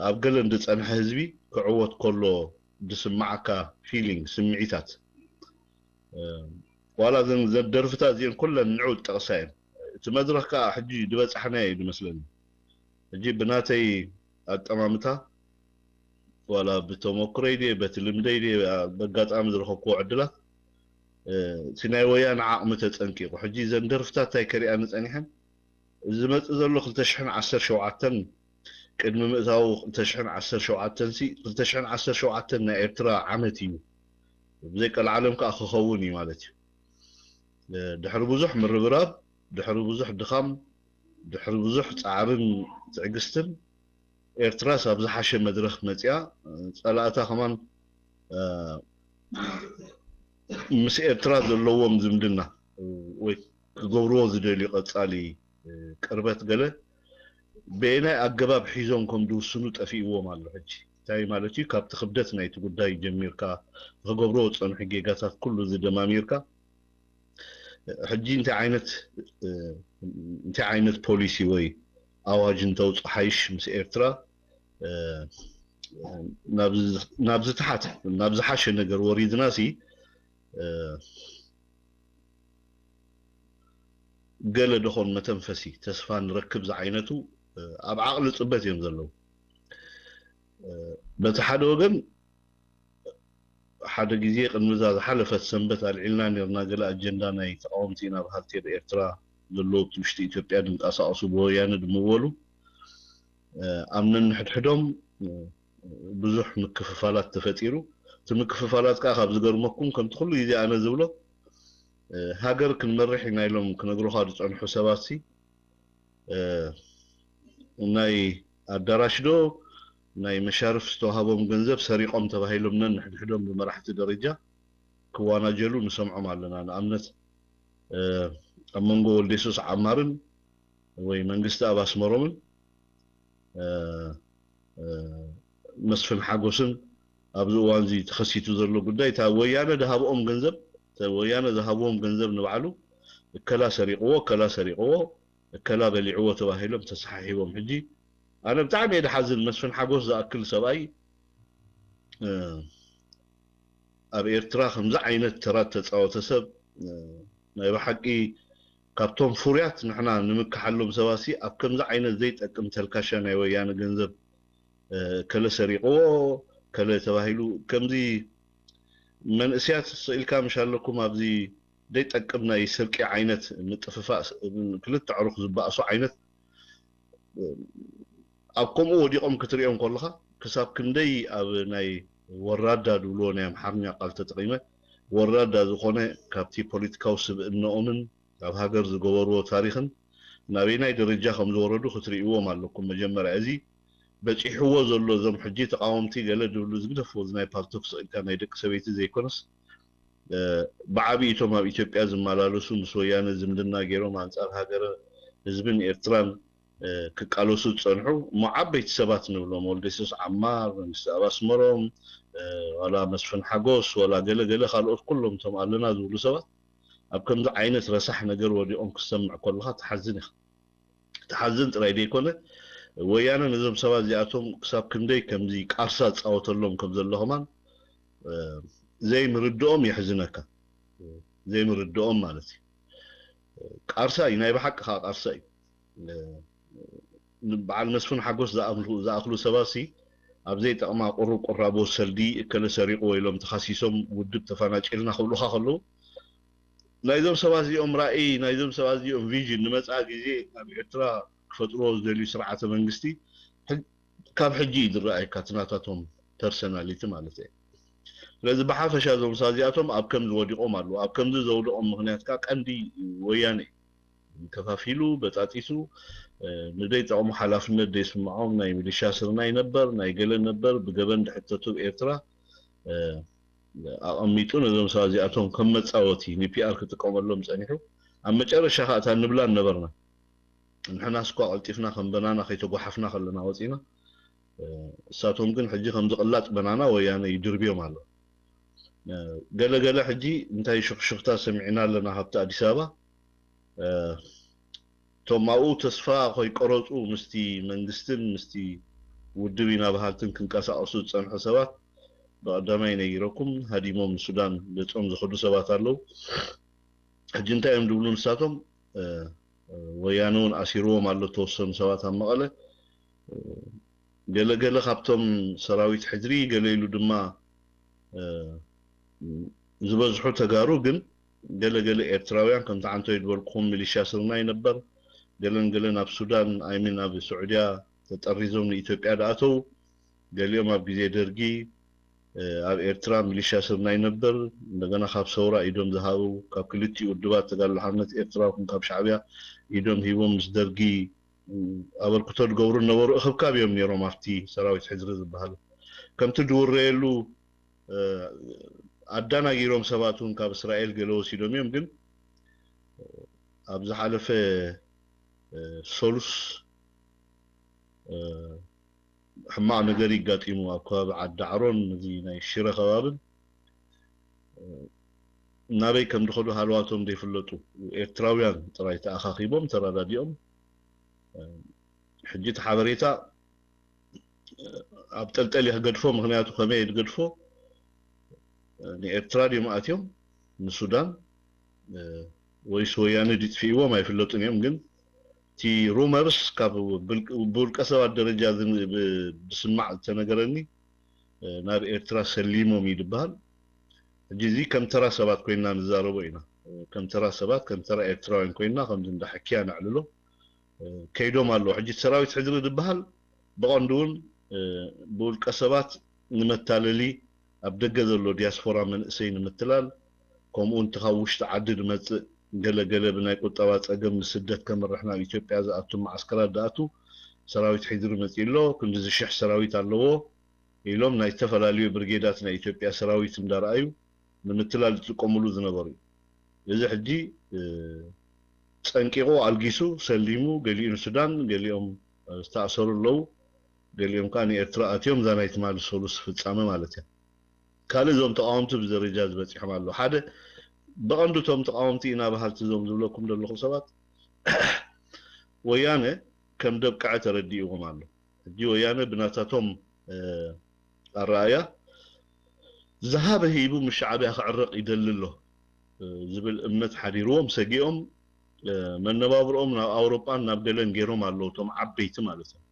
ኣብ ገለን ዝፀንሐ ህዝቢ ክዕወት ከሎ ዝስማዓካ ፊሊንግ ስምዒታት ዋላ ዘን ደርፍታት እዚአን ኩለን ንዑ ጠቕሳ እየን። እቲ መድረኽ ከዓ ሕጂ ዝበፃሕናዮ እዩ ዝመስለኒ። ሕጂ ብናተይ ኣጠማምታ ዋላ ብተመክሮይ ድየ በቲ ልምደይ ድየ በጋጣሚ ዝረኸብክዎ ዕድላት እቲ ናይ ወያነ ዓቕሚ ተፀንቂቑ ሕጂ ዘን ደርፍታት እንታይ ከሪኣኒ ፀኒሐን ዝመፅእ ዘሎ ክልተ ሽሕን ዓሰርተ ሸውዓተን ቅድሚ ምእታዉ ክልተ ሽሕን ዓሰርተ ሸውዓተን ሲ ክልተ ሽሕን ዓሰርተ ሸውዓተን ናይ ኤርትራ ዓመት እዩ። ብዘይ ቀልዓለም ከዓ ክኸውን እዩ ማለት እዩ። ድሕሪ ብዙሕ ምርብራብ፣ ድሕሪ ብዙሕ ድኻም፣ ድሕሪ ብዙሕ ፃዕርን ትዕግስትን ኤርትራስ ኣብ ዝሓሸ መድረኽ መፂኣ። ፀላእታ ከማን ምስ ኤርትራ ዘለዎም ዝምድና ወይ ክገብርዎ ዝደልዩ ቀፃሊ ቅርበት ገለ በየናይ ኣገባብ ሒዞም ከም ዝውስኑ ጠፊእዎም ኣሎ። ሕጂ እንታይ ማለት እዩ? ካብቲ ክብደት ናይቲ ጉዳይ ጀሚርካ ክገብርዎ ዝፀንሑ ጌጋታት ኩሉ ዝደማሚርካ ሕጂ እንታይ ዓይነት እንታይ ዓይነት ፖሊሲ ወይ ኣዋጅ እንተውፅእ ሓይሽ ምስ ኤርትራ ናብ ዝተሓተ ናብ ዝሓሸ ነገር ወሪድና ሲ ገለ ደኾን መተንፈሲ ተስፋ ንረክብ ዝዓይነቱ ኣብ ዓቕሊ ፅበት እዮም ዘለዉ። በቲ ሓደ ወገን ሓደ ግዜ ቅድሚ እዛ ዝሓለፈት ሰንበት ኣልዒልና ነርና ገለ ኣጀንዳ ናይ ተቃወምቲ ኢና በሃልቲ ኣብ ኤርትራ ዘለዉ ውሽጢ ኢትዮጵያ ድንቀሳቀሱ ብወያነ ድምወሉ ኣብ ነንሕድሕዶም ብዙሕ ምክፍፋላት ተፈጢሩ። እቲ ምክፍፋላት ከዓ ካብ ዝገርመኩም ከምቲ ኩሉ ግዜ ኣነ ዝብሎ ሃገር ክንመርሕ ኢና ኢሎም ክነግሩኻ ዝፀንሑ ሰባት ሲ ናይ ኣዳራሽ ዶ ናይ መሻርፍ ዝተዋሃቦም ገንዘብ ሰሪቆም ተባሂሎም ነንሕድሕዶም ብመራሕቲ ደረጃ ክዋናጀሉ ንሰምዖም ኣለና። ንኣብነት ኣብ መንጎ ወልዴሱስ ዓማርን ወይ መንግስቲ ኣብ ኣስመሮምን መስፍን ሓጎስን ኣብዚ እዋን እዚ ተኸሲቱ ዘሎ ጉዳይ እታ ወያነ ዝሃብኦም ገንዘብ ወያነ ዝሃብዎም ገንዘብ ንባዕሉ እከላ ሰሪቕዎ እከላ ሰሪቕዎ እከላ በሊዕዎ ተባሂሎም ተሰሓሒቦም። ሕጂ ኣነ ብጣዕሚ እየ ድሓዝን። መስፍን ሓጎስ ዝኣክል ሰብኣይ ኣብ ኤርትራ ከምዚ ዓይነት ተራ ተፃወተ ሰብ ናይ ብሓቂ ካብቶም ፍሩያት ንሕና ንምክሓሎም ሰባት ሲ ኣብ ከምዚ ዓይነት ዘይጠቅም ተልካሻ ናይ ወያነ ገንዘብ ከለ ሰሪቕዎ ከለ ተባሂሉ ከምዚ መንእስያት ስኢልካ ምሽ ኣለኩም ኣብዚ ዘይጠቅም ናይ ስርቂ ዓይነት ምጥፍፋእ ክልተ ዕሩኽ ዝበኣሱ ዓይነት ኣብ ከምኡ ወዲቖም ክትሪኦም ከለኻ ክሳብ ክንደይ ኣብ ናይ ወራዳ ዝብልዎ ናይ ኣምሓርኛ ቃል ተጠቒመ ወራዳ ዝኾነ ካብቲ ፖለቲካዊ ስብእነኦምን ኣብ ሃገር ዝገበርዎ ታሪኽን ናበይናይ ደረጃ ከም ዝወረዱ ክትርእይዎም ኣለኩም። መጀመርያ እዚ በፂሕዎ ዘሎ እዞም ሕጂ ተቃወምቲ ገለ ዝብሉ ዝግደፍዎ እዚ ናይ ፓልቶክ ስቕ ኢልካ ናይ ደቂ ሰበይቲ ዘይኮነስ ብዓብዪ እቶም ኣብ ኢትዮጵያ ዝመላለሱ ምስ ወያነ ዝምድና ገይሮም ኣንፃር ሃገረ ህዝብን ኤርትራን ክቃለሱ ዝፀንሑ እሞ ዓበይቲ ሰባት ንብሎም ወልደየሱስ ዓማር፣ መንግስቲ ኣብ ኣስመሮም፣ ዋላ መስፍን ሓጎስ፣ ዋላ ገለ ገለ ካልኦት ኩሎም እቶም ኣለና ዝብሉ ሰባት ኣብ ከምዚ ዓይነት ረሳሕ ነገር ወዲቖም ክሰምዕ ከለኻ ትሓዝን ኢኻ። ትሓዝን ጥራይ ዘይኮነ ወያነ ነዞም ሰባት እዚኣቶም ክሳብ ክንደይ ከምዚ ቃርሳ ዝፃወተሎም ከም ዘሎ ከማን ዘይምርድኦም የሕዝነካ። ዘይምርድኦም ማለት እዩ። ቃርሳ እዩ፣ ናይ ብሓቂ ከዓ ቃርሳ እዩ። በዓል መስፍን ሓጎስ ዝኣኽሉ ሰባት ሲ ኣብ ዘይጠቕማ ቁሩብ ቁራቦ ሰልዲ እከለ ሰሪቑዎ ኢሎም ተኻሲሶም ውድብ ተፈናጭልና ክብሉኻ ከለዉ ናይዞም ሰባት እዚኦም ራእይ ናይዞም ሰባት እዚኦም ቪዥን ንመፅኣ ግዜ ኣብ ኤርትራ ክፈጥርዎ ዝደልዩ ስርዓተ መንግስቲ ካብ ሕጂ እዩ ዝረኣየካ እቲ ናታቶም ፐርሰናሊቲ ማለት እየ። ስለዚ ብሓፈሻ እዞም ሰባት እዚኣቶም ኣብ ከምዚ ወዲቖም ኣለዉ። ኣብ ከምዚ ዘውደቖም ምኽንያት ከዓ ቀንዲ ወያነ እዩ። ከፋፊሉ በጣጢሱ ንደይ ጠቕሙ ሓላፍነት ደይስምዖም ናይ ሚሊሻ ስርናይ ነበር ናይ ገለ ነበር ብገበን ድሕተቱ ኤርትራ ኣቐሚጡ ነዞም ሰባት እዚኣቶም ከም መጻወቲ ንፒኣር ክጥቀመሎም ጸኒሑ ኣብ መጨረሻ ከዓ እታ ንብላን ነበርና ንሕና ስኳ ቀልጢፍና ከም በናና ከይተጓሓፍና ከለና ወፂና እሳቶም ግን ሕጂ ከም ዝቕላጥ በናና ወያነ ይድርብዮም ኣሎ ገለገለ ሕጂ እንታይ ሽክሽክታ ሰሚዕና ኣለና ካብቲ ኣዲስ ኣበባ እቶም ኣብኡ ተስፋ ከይቆረፁ ምስቲ መንግስትን ምስቲ ውድብ ኢና በሃልትን ክንቀሳቀሱ ዝፀንሑ ሰባት ብቀዳማይ ነጊረኩም ሃዲሞም ንሱዳን ገፆም ዝኸዱ ሰባት ኣለዉ ሕጂ እንታይ እዮም ዝብሉ ንሳቶም ወያነ እውን ኣሲርዎም ኣሎ ተወሰኑ ሰባት ኣብ መቐለ ገለገለ ካብቶም ሰራዊት ሕድሪ ገለ ኢሉ ድማ ዝበዝሑ ተጋሩ ግን ገለገለ ኤርትራውያን ከምቲ ዓንቶይ ዝበልኩኹም ሚሊሻ ስርናይ ነበር ገለን ገለን ኣብ ሱዳን ኣይሚን ኣብ ስዑድያ ተጠሪዞም ንኢትዮጵያ ደኣተው ገሊኦም ኣብ ግዜ ደርጊ ኣብ ኤርትራ ሚሊሻ ስርናይ ነበር እንደገና ካብ ሰውራ ኢዶም ዝሃቡ ካብ ክልቲኡ ውድባት ተጋድሎ ሓርነት ኤርትራ ይኹን ካብ ሻዕብያ ኢዶም ሂቦም ምስ ደርጊ ኣበርክቶ ዝገብሩ ነበሩ እኽብካብ እዮም ነይሮም ኣብቲ ሰራዊት ሕድሪ ዝበሃል ከምቲ ዝውረየሉ ኣዳናጊሮም ሰባት እውን ካብ እስራኤል ገለ ወሲዶም እዮም ግን ኣብ ዝሓለፈ ሰሉስ ሕማቕ ነገር ይጋጢሙ ኣብ ከባቢ ዓዲ ዓሮን እዚ ናይ ሽረ ከባብን ናበይ ከም ዝኸዱ ሃለዋቶም ዘይፍለጡ ኤርትራውያን ጥራይ ተኣኻኺቦም ተረዳዲኦም ሕጂ እቲ ሓበሬታ ኣብ ጠልጠል ክገድፎ ምክንያቱ ከመይ ዝገድፎ ንኤርትራ ድዮም ኣትዮም ንሱዳን ወይስ ወያነ ድጥፊእዎም ኣይፍለጡን እዮም ግን እቲ ሩመርስ ካብ ብውልቀ ሰባት ደረጃ ዝስማዕ ዝተነገረኒ ናብ ኤርትራ ሰሊሞም እዩ ዝበሃል ሕጂ እዚ ከም ተራ ሰባት ኮይና ንዛረቦ ኢና ከም ተራ ሰባት ከም ተራ ኤርትራውያን ኮይና ከምዚ እንዳ ሕክያ ነዕልሎ ከይዶም ኣለዉ ሕጂ ሰራዊት ሕድሪ ዝበሃል ብቐንዱ እውን ብውልቀ ሰባት ንመታለሊ ኣብ ደገ ዘሎ ዲያስፖራ መንእሰይ ንምትላል ከምኡ እውን እቲ ካብ ውሽጢ ዓዲ ዝመፅእ ገለገለ ብናይ ቁጠባ ፀገም ንስደት ከምርሕ ናብ ኢትዮጵያ ዝኣቱ መዓስከራት ዝኣቱ ሰራዊት ሕድሪ መፂኡ ኣሎ ክንድዚ ሽሕ ሰራዊት ኣለዎ ኢሎም ናይ ዝተፈላለዩ ብርጌዳት ናይ ኢትዮጵያ ሰራዊት እንዳረኣዩ ንምትላል ዝጥቀምሉ ዝነበሩ እዩ እዚ ሕጂ ፀንቂቑ ኣልጊሱ ሰሊሙ ገሊኡ ንሱዳን ገሊኦም ዝተኣሰሩ ኣለዉ ገሊኦም ከዓ ንኤርትራ ኣትዮም እዛ ናይ ትማሊ ሰሉስ ፍፃመ ማለት እያ ካልእ እዞም ተቃወምቲ ብደረጃ ዝበፂሖም ኣለዉ ሓደ ብቐንዱ እቶም ተቃወምቲ ኢና በሃልቲ እዞም ዝብለኩም ዘለኹም ሰባት ወያነ ከም ደብቅዐ ተረዲእዎም ኣሎ ሕጂ ወያነ ብናታቶም ኣረኣያ ዝሃበ ሂቡ ምስ ሻዕብያ ክዕረቕ ይደሊ ኣሎ ዝብል እምነት ሓዲርዎም ሰጊኦም መነባብርኦም ናብ ኣውሮጳን ናብ ገለን ገይሮም ኣለዉ እቶም ዓበይቲ ማለት እዩ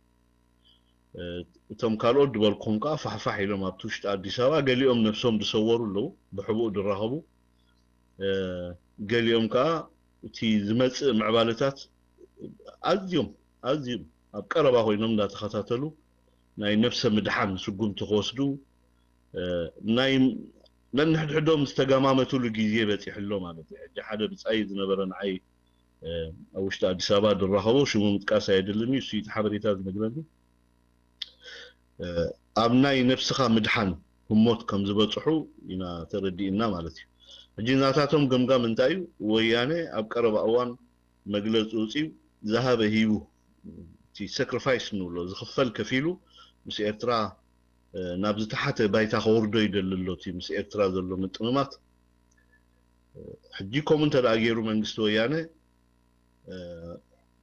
እቶም ካልኦት ዝበልኩም ከዓ ፋሕፋሕ ኢሎም ኣብቲ ውሽጢ ኣዲስ ኣበባ ገሊኦም ነብሶም ዝሰወሩ ኣለዉ ብሕቡእ ዝራኸቡ ገሊኦም ከዓ እቲ ዝመፅእ ምዕባለታት ኣዝዮም ኣዝዮም ኣብ ቀረባ ኮይኖም እንዳተኸታተሉ ናይ ነብሰ ምድሓን ስጉምቲ ክወስዱ ናይ ነንሕድሕዶም ዝተገማመትሉ ግዜ በፂሑ ኣሎ ማለት እዩ ሕጂ ሓደ ብፃይ ዝነበረ ንዓይ ኣብ ውሽጢ ኣዲስ ኣበባ ዝራኸቦ ሽሙ ምጥቃስ ኣየድልን እዩ እሱ እቲ ሓበሬታ ዝነግረኒ ኣብ ናይ ነብስኻ ምድሓን ህሞት ከም ዝበፅሑ ኢና ተረዲእና ማለት እዩ ሕጂ ናታቶም ገምጋም እንታይ እዩ ወያነ ኣብ ቀረባ እዋን መግለፂ ውፅኡ ዝሃበ ሂቡ እቲ ሰክሪፋይስ ንብሎ ዝኽፈል ከፊሉ ምስ ኤርትራ ናብ ዝተሓተ ባይታ ከወርዶ ይደሊ ኣሎ እቲ ምስ ኤርትራ ዘሎ ምጥምማት ሕጂ ከምኡ እንተ ገይሩ መንግስቲ ወያነ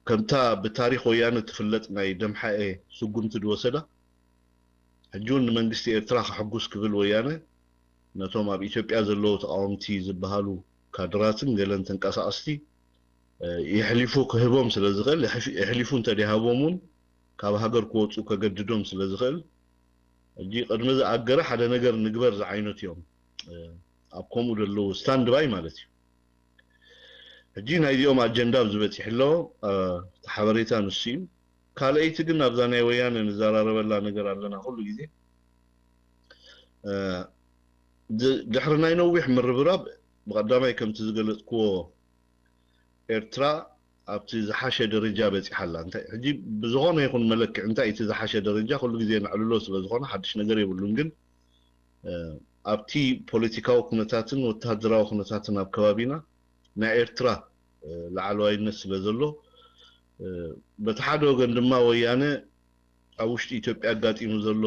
ከምታ ብታሪክ ወያነ ትፍለጥ ናይ ደምሓኤ ስጉምቲ ዝወሰዳ ሕጂ እውን ንመንግስቲ ኤርትራ ከሐጉስ ክብል ወያነ ነቶም ኣብ ኢትዮጵያ ዘለዉ ተቃወምቲ ዝበሃሉ ካድራትን ገለን ተንቀሳቀስቲ የሕሊፉ ክህቦም ስለ ዝኽእል የሕሊፉ እንተደይሃቦም እውን ካብ ሃገር ክወፁ ከገድዶም ስለ ዝኽእል ሕጂ ቅድሚ ዝኣገረ ሓደ ነገር ንግበር ዝዓይነቱ እዮም ኣብ ከምኡ ዘለዉ ስታንድባይ ማለት እዩ ሕጂ ናይዚኦም ኣጀንዳ ኣብዚ በፂሑ ኣሎ እቲ ሓበሬታ ንሱ እዩ ካልኣይቲ ግን ኣብዛ ናይ ወያነ ንዘራረበላ ነገር ኣለና ኩሉ ግዜ ድሕሪ ናይ ነዊሕ ምርብራብ ብቐዳማይ ከምቲ ዝገለፅክዎ ኤርትራ ኣብቲ ዝሓሸ ደረጃ በፂሓ ኣላ። እንታይ ሕጂ ብዝኾነ ይኹን መለክዒ እንታይ እቲ ዝሓሸ ደረጃ ኩሉ ግዜ ነዕልሎ ስለ ዝኾነ ሓድሽ ነገር የብሉን። ግን ኣብቲ ፖለቲካዊ ኩነታትን ወታደራዊ ኩነታትን ኣብ ከባቢና ናይ ኤርትራ ላዕለዋይነት ስለ ዘሎ፣ በቲ ሓደ ወገን ድማ ወያነ ኣብ ውሽጢ ኢትዮጵያ ኣጋጢሙ ዘሎ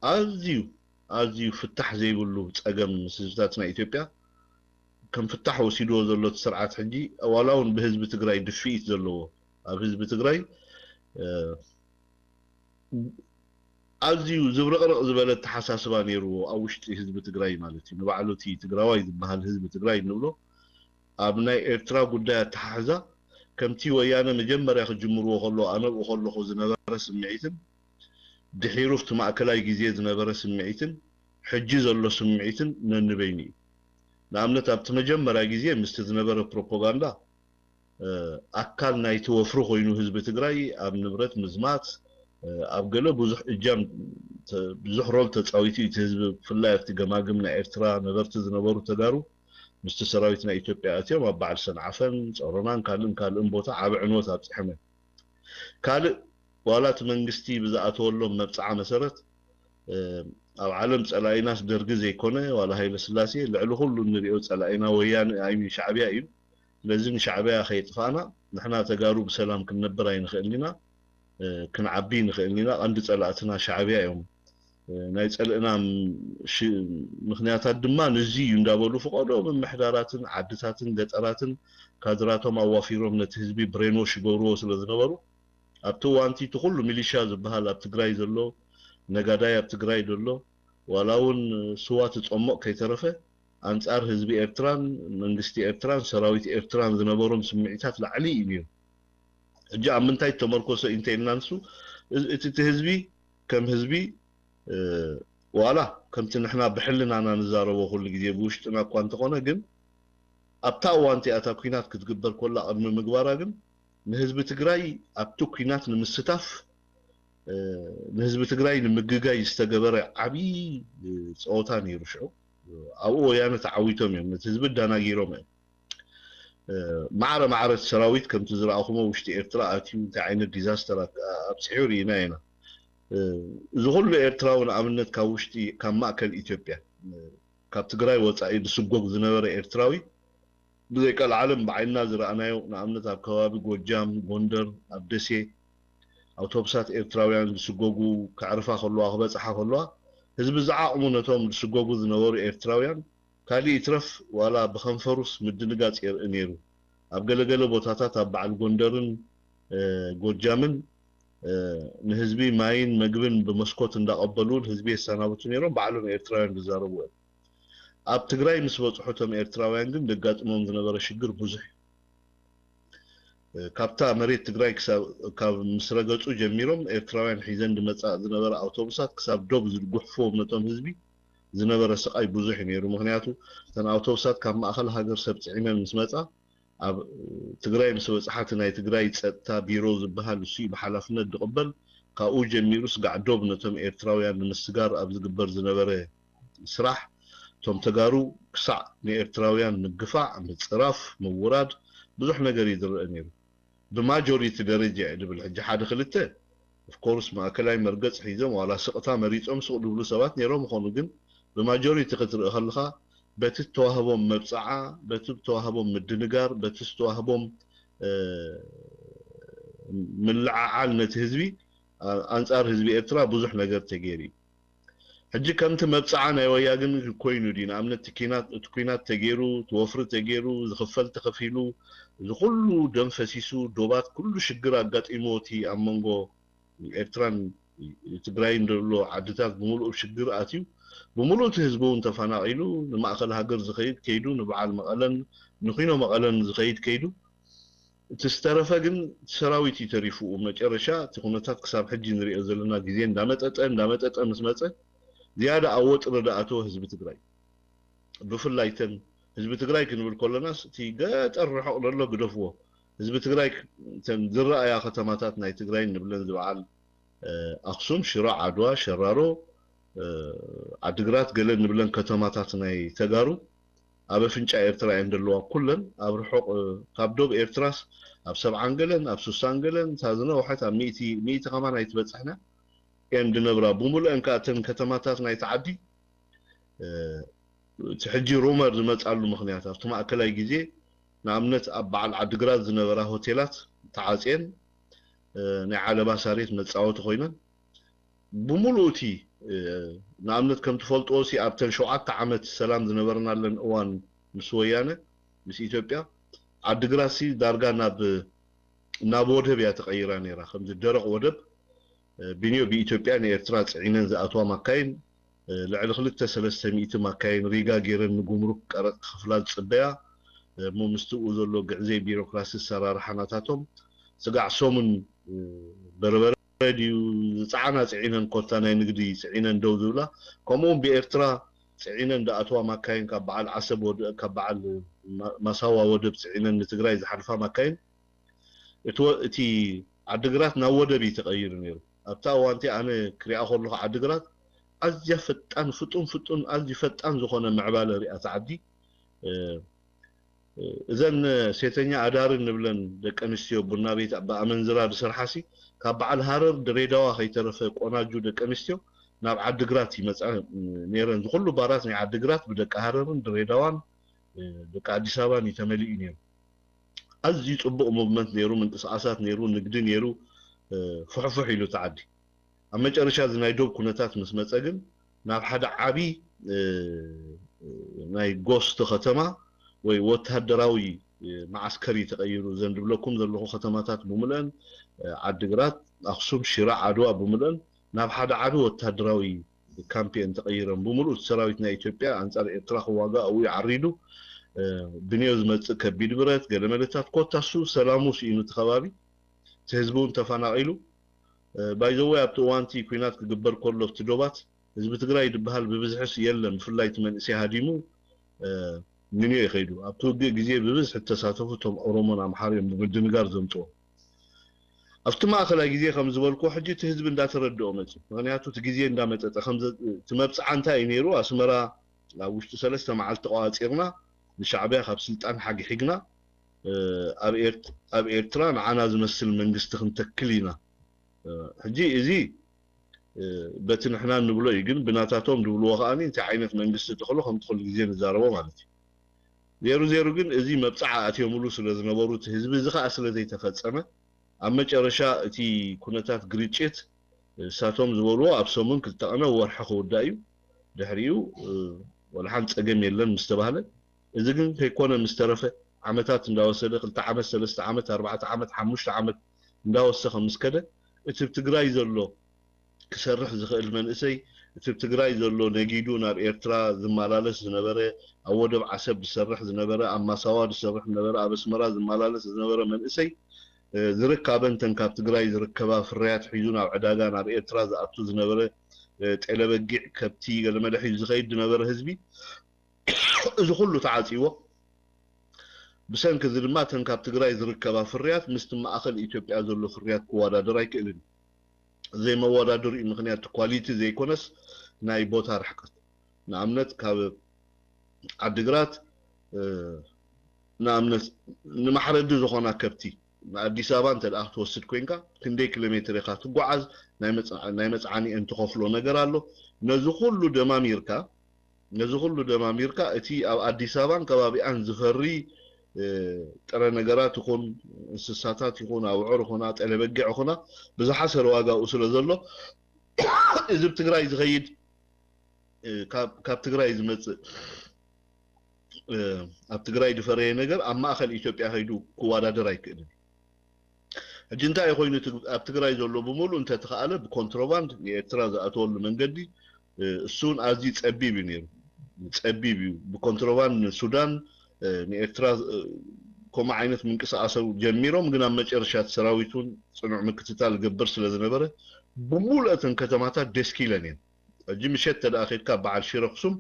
ኣዝዩ ኣዝዩ ፍታሕ ዘይብሉ ፀገም ምስ ህዝብታት ናይ ኢትዮጵያ ከም ፍታሕ ወሲድዎ ዘሎ እቲ ስርዓት ሕጂ ዋላ እውን ብህዝቢ ትግራይ ድፍኢት ዘለዎ ኣብ ህዝቢ ትግራይ ኣዝዩ ዝብርቕርቕ ዝበለ ኣተሓሳስባ ነይርዎ ኣብ ውሽጢ ህዝቢ ትግራይ ማለት እዩ። ንባዕሉ እቲ ትግራዋይ ዝበሃል ህዝቢ ትግራይ እንብሎ ኣብ ናይ ኤርትራ ጉዳይ ኣተሓሕዛ ከምቲ ወያነ መጀመርያ ክጅምርዎ ከሎ ኣነብኡ ከለኹ ዝነበረ ስምዒትን ድሒሩ ኣብቲ ማእከላይ ግዜ ዝነበረ ስምዒትን ሕጂ ዘሎ ስምዒትን ነንበይኑ እዩ። ንኣብነት ኣብቲ መጀመርያ ግዜ ምስቲ ዝነበረ ፕሮፓጋንዳ ኣካል ናይቲ ወፍሪ ኮይኑ ህዝቢ ትግራይ ኣብ ንብረት ምዝማት ኣብ ገለ ብዙሕ እጃም ብዙሕ ሮል ተፃዊቱ እቲ ህዝቢ ብፍላይ ኣብቲ ገማግም ናይ ኤርትራ ነበርቲ ዝነበሩ ተጋሩ ምስቲ ሰራዊት ናይ ኢትዮጵያ ኣትዮም ኣብ በዓል ሰንዓፈን ጸሮናን ካልእን ካልእን ቦታ ዓቢ ዕንወት ኣብፂሖም እዮም። ካልእ ዋላ እቲ መንግስቲ ብዝኣተወሎም መብፅዓ መሰረት ኣብ ዓለም ፀላኢናስ ደርጊ ዘይኮነ ዋላ ሃይለ ስላሴ ልዕሊ ኩሉ እንሪኦ ፀላኢና ወያነ ኣይሚ ሻዕብያ እዩ። ስለዚ ንሻዕብያ ከየጥፋእና ንሕና ተጋሩ ብሰላም ክንነብር ኣይንኽእልን ኢና፣ ክንዓቢ ንኽእልን ኢና። ቀንዲ ፀላእትና ሻዕብያ እዮም። ናይ ፀልእና ምክንያታት ድማ ንዚ እዩ እንዳበሉ ፍቆዶ ምምሕዳራትን ዓድታትን ገጠራትን ካድራቶም ኣዋፊሮም ነቲ ህዝቢ ብሬንዎሽ ይገብርዎ ስለ ዝነበሩ ኣብቲ እዋንቲ እቲ ኩሉ ሚሊሻ ዝበሃል ኣብ ትግራይ ዘሎ ነጋዳይ ኣብ ትግራይ ዘሎ ዋላ እውን ስዋ ትፀሞቕ ከይተረፈ ኣንፃር ህዝቢ ኤርትራን መንግስቲ ኤርትራን ሰራዊት ኤርትራን ዝነበሮም ስምዒታት ላዕሊ እዩ ነይሩ። ሕጂ ኣብ ምንታይ ተመርኮሰ እንተኢልና ንሱ እቲ ህዝቢ ከም ህዝቢ ዋላ ከምቲ ንሕና ብሕልናና ንዛረቦ ኩሉ ግዜ ብውሽጥና እኳ እንተኾነ ግን ኣብታ እዋን እቲኣ እታ ኲናት ክትግበር ኮላ ቅድሚ ምግባራ ግን ንህዝቢ ትግራይ ኣብቲ ኲናት ንምስታፍ ንህዝቢ ትግራይ ንምግጋይ ዝተገበረ ዓብዪ ፀወታ ነይሩ። ሽዑ ኣብኡ ወያነ ተዓዊቶም እዮም፣ ነቲ ህዝቢ ኣዳናጊሮም እዮም። ማዕረ ማዕረ እቲ ሰራዊት ከምቲ ዝረኣኹሞ ውሽጢ ኤርትራ ኣትዩ እንታይ ዓይነት ዲዛስተር ኣብፅሑ ርኢና ኢና። እዚ ኩሉ ኤርትራዊ ንኣብነት ካብ ውሽጢ ካብ ማእከል ኢትዮጵያ ካብ ትግራይ ወፃኢ ዝስጎግ ዝነበረ ኤርትራዊ ብዘይ ቀልዓለም ብዓይንና ዝረኣናዮ ንኣብነት ኣብ ከባቢ ጎጃም፣ ጎንደር፣ ኣብ ደሴ ኣውቶቡሳት ኤርትራውያን ዝስጎጉ ከዕርፋ ከለዋ ክበፅሓ ከለዋ ህዝቢ ዝዓቕሙ ነቶም ዝስጎጉ ዝነበሩ ኤርትራውያን ካሊእ ይትረፍ ዋላ ብኸንፈሩስ ምድንጋፅ የርኢ ነይሩ። ኣብ ገለገለ ቦታታት ኣብ በዓል ጎንደርን ጎጃምን ንህዝቢ ማይን መግብን ብመስኮት እንዳቐበሉ ንህዝቢ የሰናብቱ ነይሮም። ባዕሎም ኤርትራውያን ዝዛረቡ እዮም። ኣብ ትግራይ ምስ በፅሑ እቶም ኤርትራውያን ግን ዘጋጥሞም ዝነበረ ሽግር ብዙሕ እዩ። ካብታ መሬት ትግራይ ካብ ምስ ረገፁ ጀሚሮም ኤርትራውያን ሒዘን ዝመፃ ዝነበረ ኣውቶቡሳት ክሳብ ዶብ ዝጉሕፍዎም ነቶም ህዝቢ ዝነበረ ስቓይ ብዙሕ እዩ ነይሩ። ምክንያቱ እተን ኣውቶቡሳት ካብ ማእኸል ሃገር ሰብ ፅዒነን ምስ መፃ ኣብ ትግራይ ምስ በፅሓ እቲ ናይ ትግራይ ፀጥታ ቢሮ ዝበሃል እሱ እዩ ብሓላፍነት ዝቕበል። ካብኡ ጀሚሩ ስጋዕ ዶብ ነቶም ኤርትራውያን ንምስጋር ኣብ ዝግበር ዝነበረ ስራሕ እቶም ተጋሩ ክሳዕ ንኤርትራውያን ምግፋዕ፣ ምፅራፍ፣ ምውራድ ብዙሕ ነገር እዩ ዝረአ ነይሩ። ብማጆሪቲ ደረጃ እየ ዝብል ሕጂ ሓደ ክልተ ኦፍኮርስ ማእከላይ መርገፅ ሒዞም ዋላ ስቕታ መሪፆም ስቕ ዝብሉ ሰባት ነይሮም ይኾኑ፣ ግን ብማጆሪቲ ክትርኢ ከለኻ በቲ ዝተዋህቦም መብፅዓ፣ በቲ ዝተዋህቦም ምድንጋር፣ በቲ ዝተዋህቦም ምልዓዓል ነቲ ህዝቢ ኣንፃር ህዝቢ ኤርትራ ብዙሕ ነገር ተገይሩ እዩ። ሕጂ ከምቲ መብፅዓ ናይ ወያ ግን ኮይኑ ድዩ? ንኣብነት እቲ ኲናት ተገይሩ፣ እቲ ወፍሪ ተገይሩ፣ ዝኽፈል ተኸፊሉ፣ እዚ ኩሉ ደም ፈሲሱ፣ ዶባት ኩሉ ሽግር ኣጋጢሞ እቲ ኣብ መንጎ ኤርትራን ትግራይን ዘሎ ዓድታት ብምሉኡ ሽግር ኣትዩ፣ ብምሉኡ እቲ ህዝቢ እውን ተፈናቒሉ፣ ንማእኸል ሃገር ዝኸይድ ከይዱ፣ ንበዓል መቐለን ንኺኖ መቐለን ዝኸይድ ከይዱ፣ እቲ ዝተረፈ ግን ሰራዊት እዩ ተሪፉ። መጨረሻ እቲ ኩነታት ክሳብ ሕጂ ንሪኦ ዘለና ግዜ እንዳመጠጠ እንዳመጠጠ ምስ መፀ ዝያዳ ኣብ ወጥሪ ዳኣተወ ህዝቢ ትግራይ ብፍላይ ተን ህዝቢ ትግራይ ክንብል ከለናስ እቲ ገጠር ርሑቕ ዘሎ ግደፍዎ። ህዝቢ ትግራይ ተን ዝረኣያ ከተማታት ናይ ትግራይ ንብለን ዝበዓል ኣክሱም፣ ሽረ፣ ዓድዋ፣ ሸራሮ፣ ዓድግራት ገለ ንብለን ከተማታት ናይ ተጋሩ ኣብ ኣፍንጫ ኤርትራ እየን ዘለዋ። ኩለን ኣብ ርሑቕ፣ እ፣ ካብ ዶብ ኤርትራስ ኣብ ሰብዓን ገለን፣ ኣብ ሱሳን ገለን፣ እታ ዝነውሐት ኣብ ሚእቲ፣ ሚእቲ ከማን ኣይትበጽሕና እየን ዝነብራ። ብምሉአን ከኣ እተን ከተማታት ናይቲ ዓዲ፣ እ፣ እቲ ሕጂ ሩመር ዝመጻሉ ምኽንያት ኣብቲ ማእከላይ ግዜ ንኣብነት ኣብ በዓል ዓድግራት ዝነበራ ሆቴላት ተዓጽየን፣ እ፣ ናይ ዓለባ ሳሬት መጻወቲ ኮይነን። ብምሉኡ እቲ፣ እ፣ ንኣብነት ከም ትፈልጥዎ ሲ ኣብተን ሸውዓተ ዓመት ሰላም ዝነበርናለን እዋን ምስ ወያነ፣ ምስ ኢትዮጵያ፣ ዓድግራት ሲ ዳርጋ ናብ፣ ናብ ወደብ እያ ተቐይራ ነይራ። ከምዚ ደረቕ ወደብ፣ እ፣ ብንዮ ብኢትዮጵያ ንኤርትራ ጽዒነን ዝኣትዋ ማካይን፣ እ፣ ልዕሊ ክልተ ሰለስተ ሚእቲ ማካይን ሪጋ ገይረን ንጉምሩክ ቀረጥ ክኽፍላ ዝጽበያ፣ እ፣ እሞ ምስቲ ብኡ ዘሎ ግዕዘይ ቢሮክራሲ ኣሰራርሓ ናታቶም፣ ስጋዕ ሰሙን፣ እ፣ በርበረ ድዩ ዝጸዓና ጽዒነን፣ ኮታ ናይ ንግዲ ጽዒነን ደው ዝብላ፣ ከምኡውን ብኤርትራ ጽዒነን ዝኣትዋ ማካይን ካብ በዓል ዓሰብ ወደ-፣ ካብ በዓል ማ-፣ ማሳዋ ወደብ ጽዒነን ንትግራይ ዝሓልፋ ማካይን፣ እቲ ወ-፣ እቲ ዓድግራት ናብ ወደብ እዩ ተቐይሩ ነይሩ። ኣብታ እዋንቲ ኣነ ክሪኣ ከለኹ ዓድግራት ኣዝያ ፈጣን፣ ፍጡን ፍጡን፣ ኣዝዩ ፈጣን ዝኾነ ምዕባለ ሪኣ እታ ዓዲ። እ፣ እ፣ እዘን ሴተኛ ኣዳሪ እንብለን ደቂ ኣንስትዮ ቡና ቤት ብኣመንዝራ ዝሰርሓሲ፣ ካብ በዓል ሃረር ድሬዳዋ ከይተረፈ ቆናጁ ደቂ ኣንስትዮ ናብ ዓድግራት ይመጻ ነይረን። ዝኹሉ ባራት ናይ ዓድግራት ብደቂ ሃረርን ድሬዳዋን፣ እ፣ ደቂ ኣዲስ ኣበባን እዩ ተመሊኡ ነይሩ። ኣዝዩ ጽቡቕ ሙቭመንት ነይሩ፣ ምንቅስቓሳት ነይሩ፣ ንግዲ ነይሩ፣ እ፣ ፍሕፍሕ ኢሉ እቲ ዓዲ። ኣብ መጨረሻ እዚ ናይ ዶብ ኩነታት ምስ መጸ ግን ናብ ሓደ ዓቢ፣ እ፣ ናይ ጎስት ከተማ ወይ ወተሃደራዊ፣ እ፣ መዓስከር እዩ ተቐይሩ። እዘን ዝብለኩም ዘለኹ ከተማታት ብምልአን፣ እ፣ ዓድግራት፣ ኣኽሱም፣ ሽረ፣ ዓድዋ ብምልአን ናብ ሓደ ዓቢ ወተሃደራዊ ካምፕ እየን ተቐይረን። ብምሉእ እቲ ሰራዊት ናይ ኢትዮጵያ ኣንጻር ኤርትራ ክዋጋእ ኣብኡ እዩ ዓሪዱ። እ፣ ብንዮ ዝመጽእ ከቢድ ብረት፣ ገለ መለታት ኮታ እሱ ሰላሙ ስኢኑ እቲ ከባቢ፣ እቲ ህዝቢ እውን ተፈናቒሉ። እ፣ ባይ ዘ ወይ ኣብቲ እዋንቲ ኲናት ክግበር ከሎ ኣብቲ ዶባት ህዝቢ ትግራይ ዝበሃል ብብዝሕስ የለን፣ ብፍላይ እቲ መንእሰይ ሃዲሙ፣ እ፣ ንንዮ ይኸይዱ። ኣብቲ ውግእ ግዜ ብብዝሒ ዝተሳተፉ እቶም ኦሮሞን ኣምሓርዮን ብምድንጋር ዘምጽኦ። ኣብቲ ማእኸላይ ግዜ ከም ዝበልኩ ሕጂ እቲ ህዝቢ እንዳተረድኦ መጽዩ። ምኽንያቱ እቲ ግዜ እንዳመጠጠ ከም ዘ-፣ እቲ መብጽዓ እንታይ እዩ ነይሩ? ኣስመራ ኣብ ውሽጢ ሰለስተ መዓልቲ ተቋጺርና፣ ንሻዕብያ ካብ ስልጣን ሓግሒግና፣ እ፣ ኣብ ኤርት-፣ ኣብ ኤርትራ ንዓና ዝመስል መንግስቲ ክንተክል ኢና። እ፣ ሕጂ እዚ፣ እ፣ በቲ ንሕና እንብሎ እዩ፣ ግን ብናታቶም ዝብልዎ ከኣ እንታይ ዓይነት መንግስቲ ትኽሉ ከምቲ ኩሉ ግዜ ንዛረቦ ማለት እዩ። ዜሩ ዜሩ ግን እዚ መብጽዓ ኣትዮምሉ ስለ ዝነበሩ እቲ ህዝቢ እዚ ከኣ ስለ ዘይተፈጸመ ኣብ መጨረሻ እቲ ኩነታት ግርጭት እሳቶም ዝበልዎ ኣብ ሰሙን ክልተ ቀነ ወርሒ ክውዳእ እዩ። ድሕሪኡ፣ እ፣ ወላ ሓንቲ ጸገም የለን ምስ ተባህለ፣ እዚ ግን ከይኮነ ምስ ተረፈ ዓመታት እንዳወሰደ፣ ክልተ ዓመት፣ ሰለስተ ዓመት፣ ኣርባዕተ ዓመት፣ ሓሙሽተ ዓመት እንዳወሰኸ ምስ ከደ፣ እቲ ኣብ ትግራይ ዘሎ ክሰርሕ ዝኽእል መንእሰይ፣ እቲ ኣብ ትግራይ ዘሎ ነጊዱ ናብ ኤርትራ ዝመላለስ ዝነበረ፣ ኣብ ወደብ ዓሰብ ዝሰርሕ ዝነበረ፣ ኣብ ማሳዋ ዝሰርሕ ዝነበረ፣ ኣብ ኣስመራ ዝመላለስ ዝነበረ መንእሰይ፣ እ፣ ዝርካበን እተን ካብ ትግራይ ዝርከባ ፍርያት ሒዙ ናብ ዕዳጋ ናብ ኤርትራ ዝኣቱ ዝነበረ፣ እ፣ ጤለበጊዕ፣ ከብቲ፣ ገለመለ ሒዙ ዝኸይድ ዝነበረ ህዝቢ፣ እዚ ኩሉ ተዓጽይዎ። ብሰንኪ እዚ ድማ እተን ካብ ትግራይ ዝርከባ ፍርያት ምስቲ ማእኸል ኢትዮጵያ ዘሎ ፍርያት ክወዳደር ኣይክእልን እዩ። ዘይመወዳደሪኡ ምኽንያት ኳሊቲ ዘይኮነስ ናይ ቦታ ርሕቀት። ንኣብነት ካብ ዓድግራት፣ እ፣ ንኣብነት ንማሕረዲ ዝኾና ከብቲ ንኣዲስ ኣበባ እንተ ደኣ ክትወስድ ኮይንካ ክንደይ ኪሎ ሜትር ኢኻ ትጓዓዝ? ናይ መጽዓ-፣ ናይ መጽዓኒአን ትኸፍሎ ነገር ኣሎ። ነዚ ኩሉ ደማሚርካ፣ ነዚ ኩሉ ደማሚርካ እቲ ኣብ ኣዲስ ኣበባን ከባቢኣን ዝፈሪ፣ እ፣ ጥረ ነገራት ይኹን እንስሳታት ይኹን ኣብዑር ይኹና ጤለበጊዕ ይኹና ብዝሓሰረ ዋጋኡ ስለ ዘሎ እዚ ኣብ ትግራይ ዝኸይድ፣ እ፣ ካብ፣ ካብ ትግራይ ዝመጽእ፣ እ፣ ኣብ ትግራይ ዝፈረየ ነገር ኣብ ማእኸል ኢትዮጵያ ከይዱ ክወዳደር ኣይክእልን። ሕጂ እንታይ ኮይኑ ትግ-፣ ኣብ ትግራይ ዘሎ ብምሉእ እንተተኻእለ ብኮንትሮባንድ ንኤርትራ ዝኣተወሉ መንገዲ፣ እ፣ እሱ እውን ኣዝዩ ጸቢብ እዩ ነይሩ። ጸቢብ እዩ። ብኮንትሮባንድ ንሱዳን፣ እ፣ ንኤርትራ፣ እ፣ ከምኡ ዓይነት ምንቅስቃስ ጀሚሮም፣ ግን ኣብ መጨረሻ እቲ ሰራዊት እውን ጽኑዕ ምክትታል ይገብር ስለ ዝነበረ፣ ብምሉእ እተን ከተማታት ደስኪለን እየን። ሕጂ ምሸት እንተ ደኣ ኸይድካ በዓል ሽረ ኣኽሱም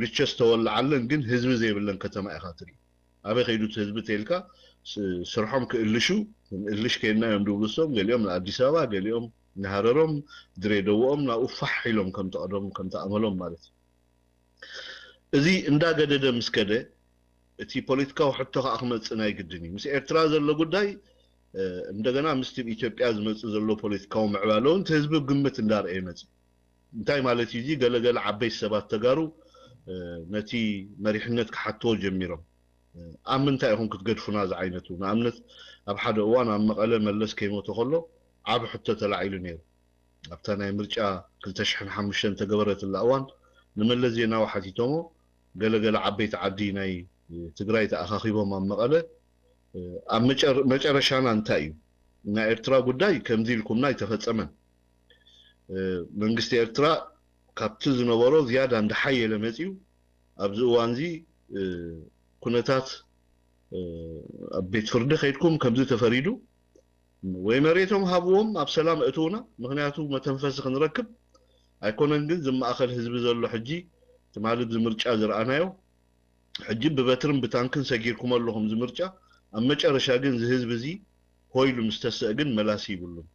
ልቸ ዝተወልዓለን ግን ህዝቢ ዘይብለን ከተማ ኢኻ ትርኢ። ኣበይ ከይዱ እቲ ህዝቢ ተይልካ፣ ስ-፣ ስርሖም ክእልሹ፣ ክንእልሽ ከይድና እዮም ዝብሉ እሶም፣ ገሊኦም ንኣዲስ ኣበባ፣ ገሊኦም ንሃረሮም፣ ድሬደውኦም ናብኡ ፋሕ ኢሎም ከምቲ ቀደም፣ ከምቲ ኣመሎም ማለት እዩ። እዚ እንዳገደደ ምስ ከደ፣ እቲ ፖለቲካዊ ሕቶ ከዓ ክመፅእ ናይ ግድን እዩ። ምስ ኤርትራ ዘሎ ጉዳይ እንደገና ምስቲ ኢትዮጵያ ዝመፅእ ዘሎ ፖለቲካዊ ምዕባለ እውን እቲ ህዝቢ ግምት እንዳርአ ይመፅእ። እንታይ ማለት እዩ? ገለገለ ዓበይቲ ሰባት ተጋሩ ነቲ መሪሕነት ክሓትዎ ጀሚሮም፣ ኣብ ምንታይ ኢኹም ክትገድፉና ዝዓይነቱ? ንኣብነት ኣብ ሓደ እዋን ኣብ መቐለ መለስ ከይሞተ ከሎ ዓብ ሕቶ ተላዒሉ ነይሩ። ኣብታ ናይ ምርጫ ክልተ ሽሕን ሓሙሽተን ተገበረትላ እዋን ንመለስ ዜናዊ ሓቲቶሞ፣ ገለገለ ዓበይቲ ዓዲ ናይ ትግራይ ተኣኻኺቦም ኣብ መቐለ፣ ኣብ መጨረሻና እንታይ እዩ? ናይ ኤርትራ ጉዳይ ከምዚ ኢልኩምና ኣይተፈጸመን። መንግስቲ ኤርትራ ካብቲ ዝነበሮ ዝያዳ እንዳሓየለ መፅዩ። ኣብዚ እዋን እዚ ኩነታት ኣብ ቤት ፍርዲ ከይድኩም ከምዚ ተፈሪዱ ወይ መሬቶም ሃብዎም ኣብ ሰላም እእትውና፣ ምክንያቱ መተንፈሲ ክንረክብ ኣይኮነን። ግን ዝማእኸል ህዝቢ ዘሎ ሕጂ ትማሊ ብዝምርጫ ዝረኣናዮ ሕጂ ብበትርን ብታንክን ሰጊርኩም ኣለኹም ዝምርጫ። ኣብ መጨረሻ ግን እዚ ህዝቢ እዚ ኮይሉ ምስ ተሰእ ግን መላሲ ይብሉን።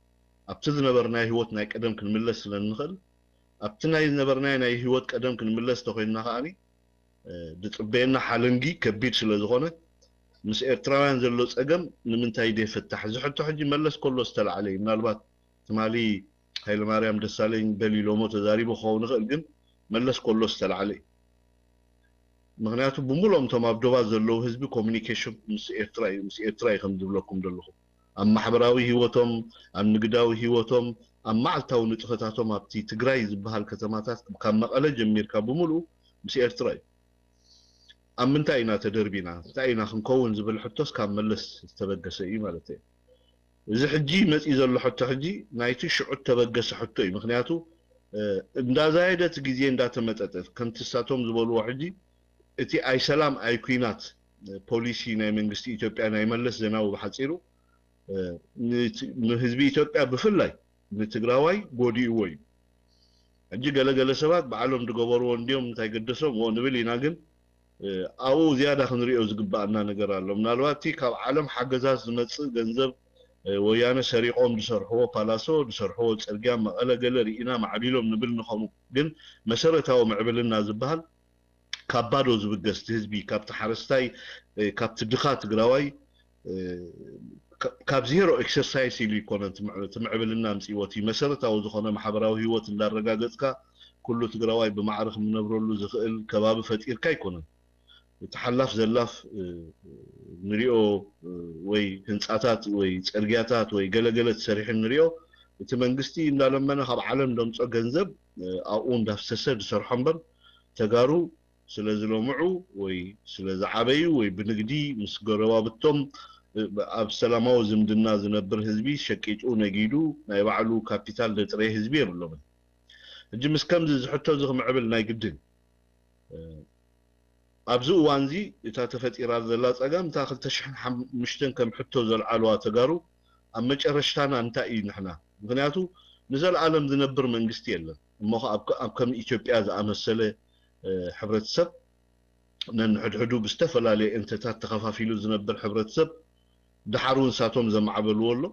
ኣብቲ ዝነበርናዮ ህይወት ናይ ቀደም ክንምለስ ስለ እንኽእል፣ ኣብቲ ናይ ዝነበርናዮ ናይ ህይወት ቀደም ክንምለስ ተኮይንና ከዓኒ ድፅበየና ሓለንጊ ከቢድ ስለ ዝኾነ፣ ምስ ኤርትራውያን ዘሎ ፀገም ንምንታይ ደይፍታሕ? እዚ ሕቶ ሕጂ መለስ ከሎ ዝተላዕለ እዩ። ምናልባት ትማሊ ሃይለማርያም ደሳለኝ በል ኢሎሞ ተዛሪቡ ክኸውን ይኽእል፣ ግን መለስ ከሎ ዝተላዕለ እዩ። ምክንያቱ ብምሎም እቶም ኣብ ዶባት ዘለዉ ህዝቢ ኮሚኒኬሽን ምስ ኤርትራ እዩ፣ ምስ ኤርትራ እዩ ከም ዝብለኩም ዘለኹ። ኣብ ማሕበራዊ ህይወቶም፣ ኣብ ንግዳዊ ህይወቶም፣ ኣብ መዓልታዊ ንጥፈታቶም ኣብቲ ትግራይ ዝበሃል ከተማታት ካብ መቐለ ጀሚርካ ብምሉኡ ምስ ኤርትራ እዩ። ኣብ ምንታይ ኢና ተደርቢና? እንታይ ኢና ክንከውን ዝብል ሕቶስ ካብ መለስ ዝተበገሰ እዩ ማለት እዩ። እዚ ሕጂ መፂ ዘሎ ሕቶ ሕጂ ናይቲ ሽዑ ተበገሰ ሕቶ እዩ። ምክንያቱ እንዳዛየደ እቲ ግዜ እንዳተመጠጠ ከምቲ እሳቶም ዝበልዎ ሕጂ እቲ ኣይሰላም ኣይኩናት ፖሊሲ ናይ መንግስቲ ኢትዮጵያ ናይ መለስ ዜናዊ ብሓፂሩ ንህዝቢ ኢትዮጵያ ብፍላይ ንትግራዋይ ጎዲእዎ እዩ። ሕጂ ገለገለ ሰባት ባዕሎም ዝገበርዎ እንዲዮም እንታይ ገደሶም ንብል ኢና፣ ግን ኣብኡ ዝያዳ ክንሪኦ ዝግባኣና ነገር ኣሎ። ምናልባት እቲ ካብ ዓለም ሓገዛት ዝመፅእ ገንዘብ ወያነ ሰሪቖም ዝሰርሕዎ ፓላሶ፣ ዝሰርሕዎ ፅርግያ መቐለ ገለ ርኢና ማዕቢሎም ንብል ንኸውን፣ ግን መሰረታዊ ምዕብልና ዝበሃል ካብ ባዶ ዝብገስ፣ እቲ ህዝቢ ካብቲ ሓረስታይ፣ ካብቲ ድኻ ትግራዋይ ካብ ዜሮ ኤክሰርሳይስ ኢሉ ይኮነን እቲ ምዕብልና ኣምፅእዎ። እቲ መሰረታዊ ዝኾነ ማሕበራዊ ህይወት እንዳረጋገፅካ ኩሉ ትግራዋይ ብማዕረ ክምነብረሉ ዝኽእል ከባቢ ፈጢርካ ኣይኮነን። እቲ ሓላፍ ዘላፍ ንሪኦ ወይ ህንፃታት ወይ ፅርግያታት ወይ ገለገለ ተሰሪሑ ንሪኦ። እቲ መንግስቲ እንዳለመነ ካብ ዓለም ደምፆ ገንዘብ ኣብኡ እንዳፍሰሰ ዝሰርሖ እምበር ተጋሩ ስለ ዝለምዑ ወይ ስለ ዝዓበዩ ወይ ብንግዲ ምስ ጎረባብቶም ኣብ ሰላማዊ ዝምድና ዝነብር ህዝቢ ሸቂጡ ነጊዱ ናይ ባዕሉ ካፒታል ዘጥረየ ህዝቢ የብሎምን። ሕጂ ምስ ከምዚ እዚ ሕቶ እዚ ክምዕብል ናይ ግድን ኣብዚ እዋን እዚ እታ ተፈጢራ ዘላ ፀገም እታ ክልተ ሽሕን ሓሙሽተን ከም ሕቶ ዘልዓልዋ ተጋሩ ኣብ መጨረሽታና እንታይ እዩ ንሕና? ምክንያቱ ንዘለኣለም ዝነብር መንግስቲ የለን። እሞ ከ ኣብ ከም ኢትዮጵያ ዝኣመሰለ ሕብረተሰብ ነንሕድሕዱ ብዝተፈላለየ እንተታት ተኸፋፊሉ ዝነብር ሕብረተሰብ ድሓር እውን ንሳቶም ዘማዕበልዎ ኣሎ።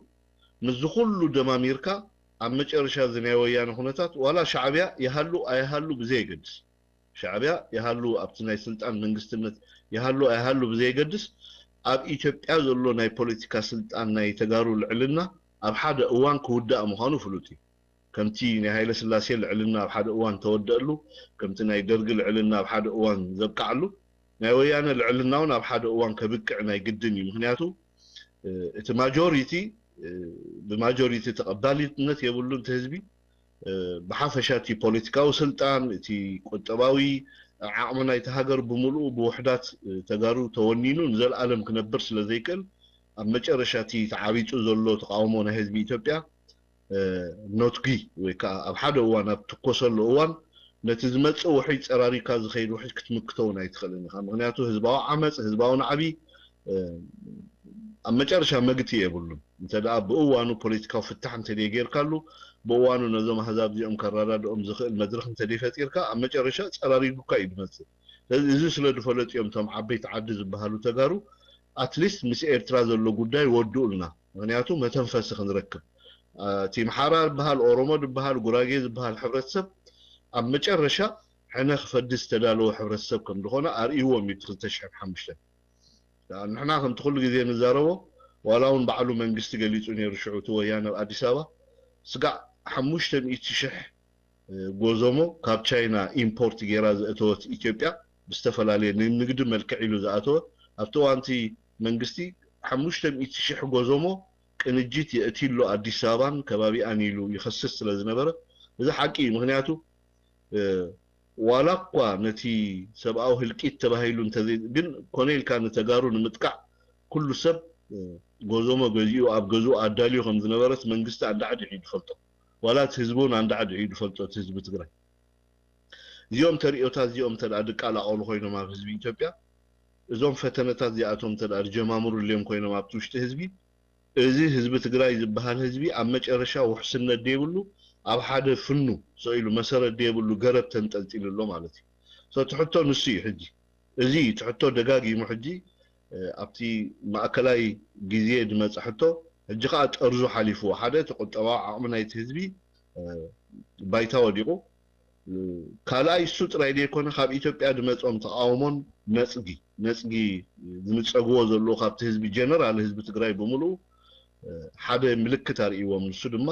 ምስዚ ኩሉ ደማሚርካ ኣብ መጨረሻ እዚ ናይ ወያነ ኩነታት ዋላ ሻዕብያ ይሃሉ ኣይሃሉ ብዘየገድስ፣ ሻዕብያ ይሃሉ ኣብቲ ናይ ስልጣን መንግስትነት ይሃሉ ኣይሃሉ ብዘየገድስ፣ ኣብ ኢትዮጵያ ዘሎ ናይ ፖለቲካ ስልጣን ናይ ተጋሩ ልዕልና ኣብ ሓደ እዋን ክውዳእ ምዃኑ ፍሉጥ እዩ። ከምቲ ናይ ሃይለ ስላሴ ልዕልና ኣብ ሓደ እዋን ተወደአሉ፣ ከምቲ ናይ ደርጊ ልዕልና ኣብ ሓደ እዋን ዘብቃዓሉ፣ ናይ ወያነ ልዕልና እውን ኣብ ሓደ እዋን ከብቅዕ ናይ ግድን እዩ። ምክንያቱ እቲ ማጆሪቲ ብማጆሪቲ ተቐባልነት የብሉን። እቲ ህዝቢ ብሓፈሻ እቲ ፖለቲካዊ ስልጣን፣ እቲ ቁጠባዊ ዓቕሚ ናይቲ ሃገር ብምሉኡ ብውሕዳት ተጋሩ ተወኒኑ ንዘለኣለም ክነብር ስለ ዘይክእል፣ ኣብ መጨረሻ እቲ ተዓቢጡ ዘሎ ተቃውሞ ናይ ህዝቢ ኢትዮጵያ ኖትጊ ወይ ከዓ ኣብ ሓደ እዋን ኣብ ትኮሰሉ እዋን ነቲ ዝመፅእ ውሕጅ ፀራሪካ ዝኸይድ ውሕጅ ክትምክቶ እውን ኣይትኽእልን ኢኻ። ምክንያቱ ህዝባዊ ዓመፅ፣ ህዝባዊ ናዕቢ ኣብ መጨረሻ መግቲ የብሉን። እንተ ደኣ ብእዋኑ ፖለቲካዊ ፍታሕ እንተ ጌርካሉ፣ ብእዋኑ ነዞም ኣህዛብ እዚኦም ከረዳድኦም ዝኽእል መድረኽ እንተ ፈጢርካ ኣብ መጨረሻ ፀራሪጉካ እዩ ዝመፅእ። ስለዚ እዚ ስለ ዝፈለጡ እዮም እቶም ዓበይቲ ዓዲ ዝበሃሉ ተጋሩ ኣትሊስት ምስ ኤርትራ ዘሎ ጉዳይ ወድኡልና፣ ምክንያቱ መተንፈሲ ክንረክብ። እቲ ምሓራ ዝበሃል፣ ኦሮሞ ዝበሃል፣ ጉራጌ ዝበሃል ሕብረተሰብ ኣብ መጨረሻ ሕነ ክፈዲ ዝተዳለወ ሕብረተሰብ ከም ዝኾነ ኣርእይዎም እዩ እቲ ክልተ ሽሕን ሓሙሽተን። ንሕና ከምቲ ኩሉ ግዜ ንዛረቦ፣ ዋላ እውን ባዕሉ መንግስቲ ገሊጹ ነይሩ፣ ሽዑ እቲ ወያነ ኣብ ኣዲስ ኣበባ ስጋዕ ሓሙሽተ ሚእቲ ሽሕ ጎዞሞ ካብ ቻይና ኢምፖርት ገይራ ዘእተወት ኢትዮጵያ፣ ብዝተፈላለየ ንንግዲ መልክዕ ኢሉ ዝኣተወ፣ ኣብቲ እዋንቲ መንግስቲ ሓሙሽተ ሚእቲ ሽሕ ጎዞሞ ቅንጅት የእትሎ ኣዲስ ኣበባን ከባቢኣን ኢሉ ይኸስስ ስለ ዝነበረ፣ እዚ ሓቂ እዩ። ምክንያቱ ዋላ እኳ ነቲ ሰብኣዊ ህልቂት ተባሂሉ እንተዘይ ግን፣ ኮነ ኢልካ ንተጋሩ ንምጥቃዕ ኩሉ ሰብ ጎዞሞ ገዚኡ ኣብ ገዝኡ ኣዳልዩ ከም ዝነበረት መንግስቲ ኣንዳዕድ እዩ ዝፈልጦ። ዋላ እቲ ህዝቢ እውን ኣንዳዕድ እዩ ዝፈልጦ፣ እቲ ህዝቢ ትግራይ። እዚኦም ተርእዮታት እዚኦም እንተ ደኣ ድቃላቐሉ ኮይኖም ኣብ ህዝቢ ኢትዮጵያ፣ እዞም ፈተነታት እዚኣቶም እንተ ደኣ ድጀማምሩ ድልዮም ኮይኖም ኣብቲ ውሽጢ ህዝቢ፣ እዚ ህዝቢ ትግራይ ዝበሃል ህዝቢ ኣብ መጨረሻ ውሕስነት ደይብሉ፣ ኣብ ሓደ ፍኑ ሰኢሉ፣ መሰረት ደይብሉ ገረብ ተንጠልጢሉ ኣሎ ማለት እዩ። So እቲ ሕቶ ንሱ እዩ ሕጂ። እዚ እዩ እቲ ሕቶ ደጋጊሙ ሕጂ ኣብቲ ማእከላይ ግዜ ዝመጸ ሕቶ፣ ሕጂ ከኣ ጠርዙ ሓሊፍዎ። ሓደ እቲ ቁጠባዊ ዓቕሚ ናይቲ ህዝቢ ባይታ ወዲቑ፣ ካልኣይ እሱ ጥራይ ዘይኮነ ካብ ኢትዮጵያ ዝመጾም ተቃውሞን ነጽጊ ነጽጊ ዝንጸግዎ ዘለዉ ካብቲ ህዝቢ ጀነራል ህዝቢ ትግራይ ብምሉኡ ሓደ ምልክት ኣርእዎም። ንሱ ድማ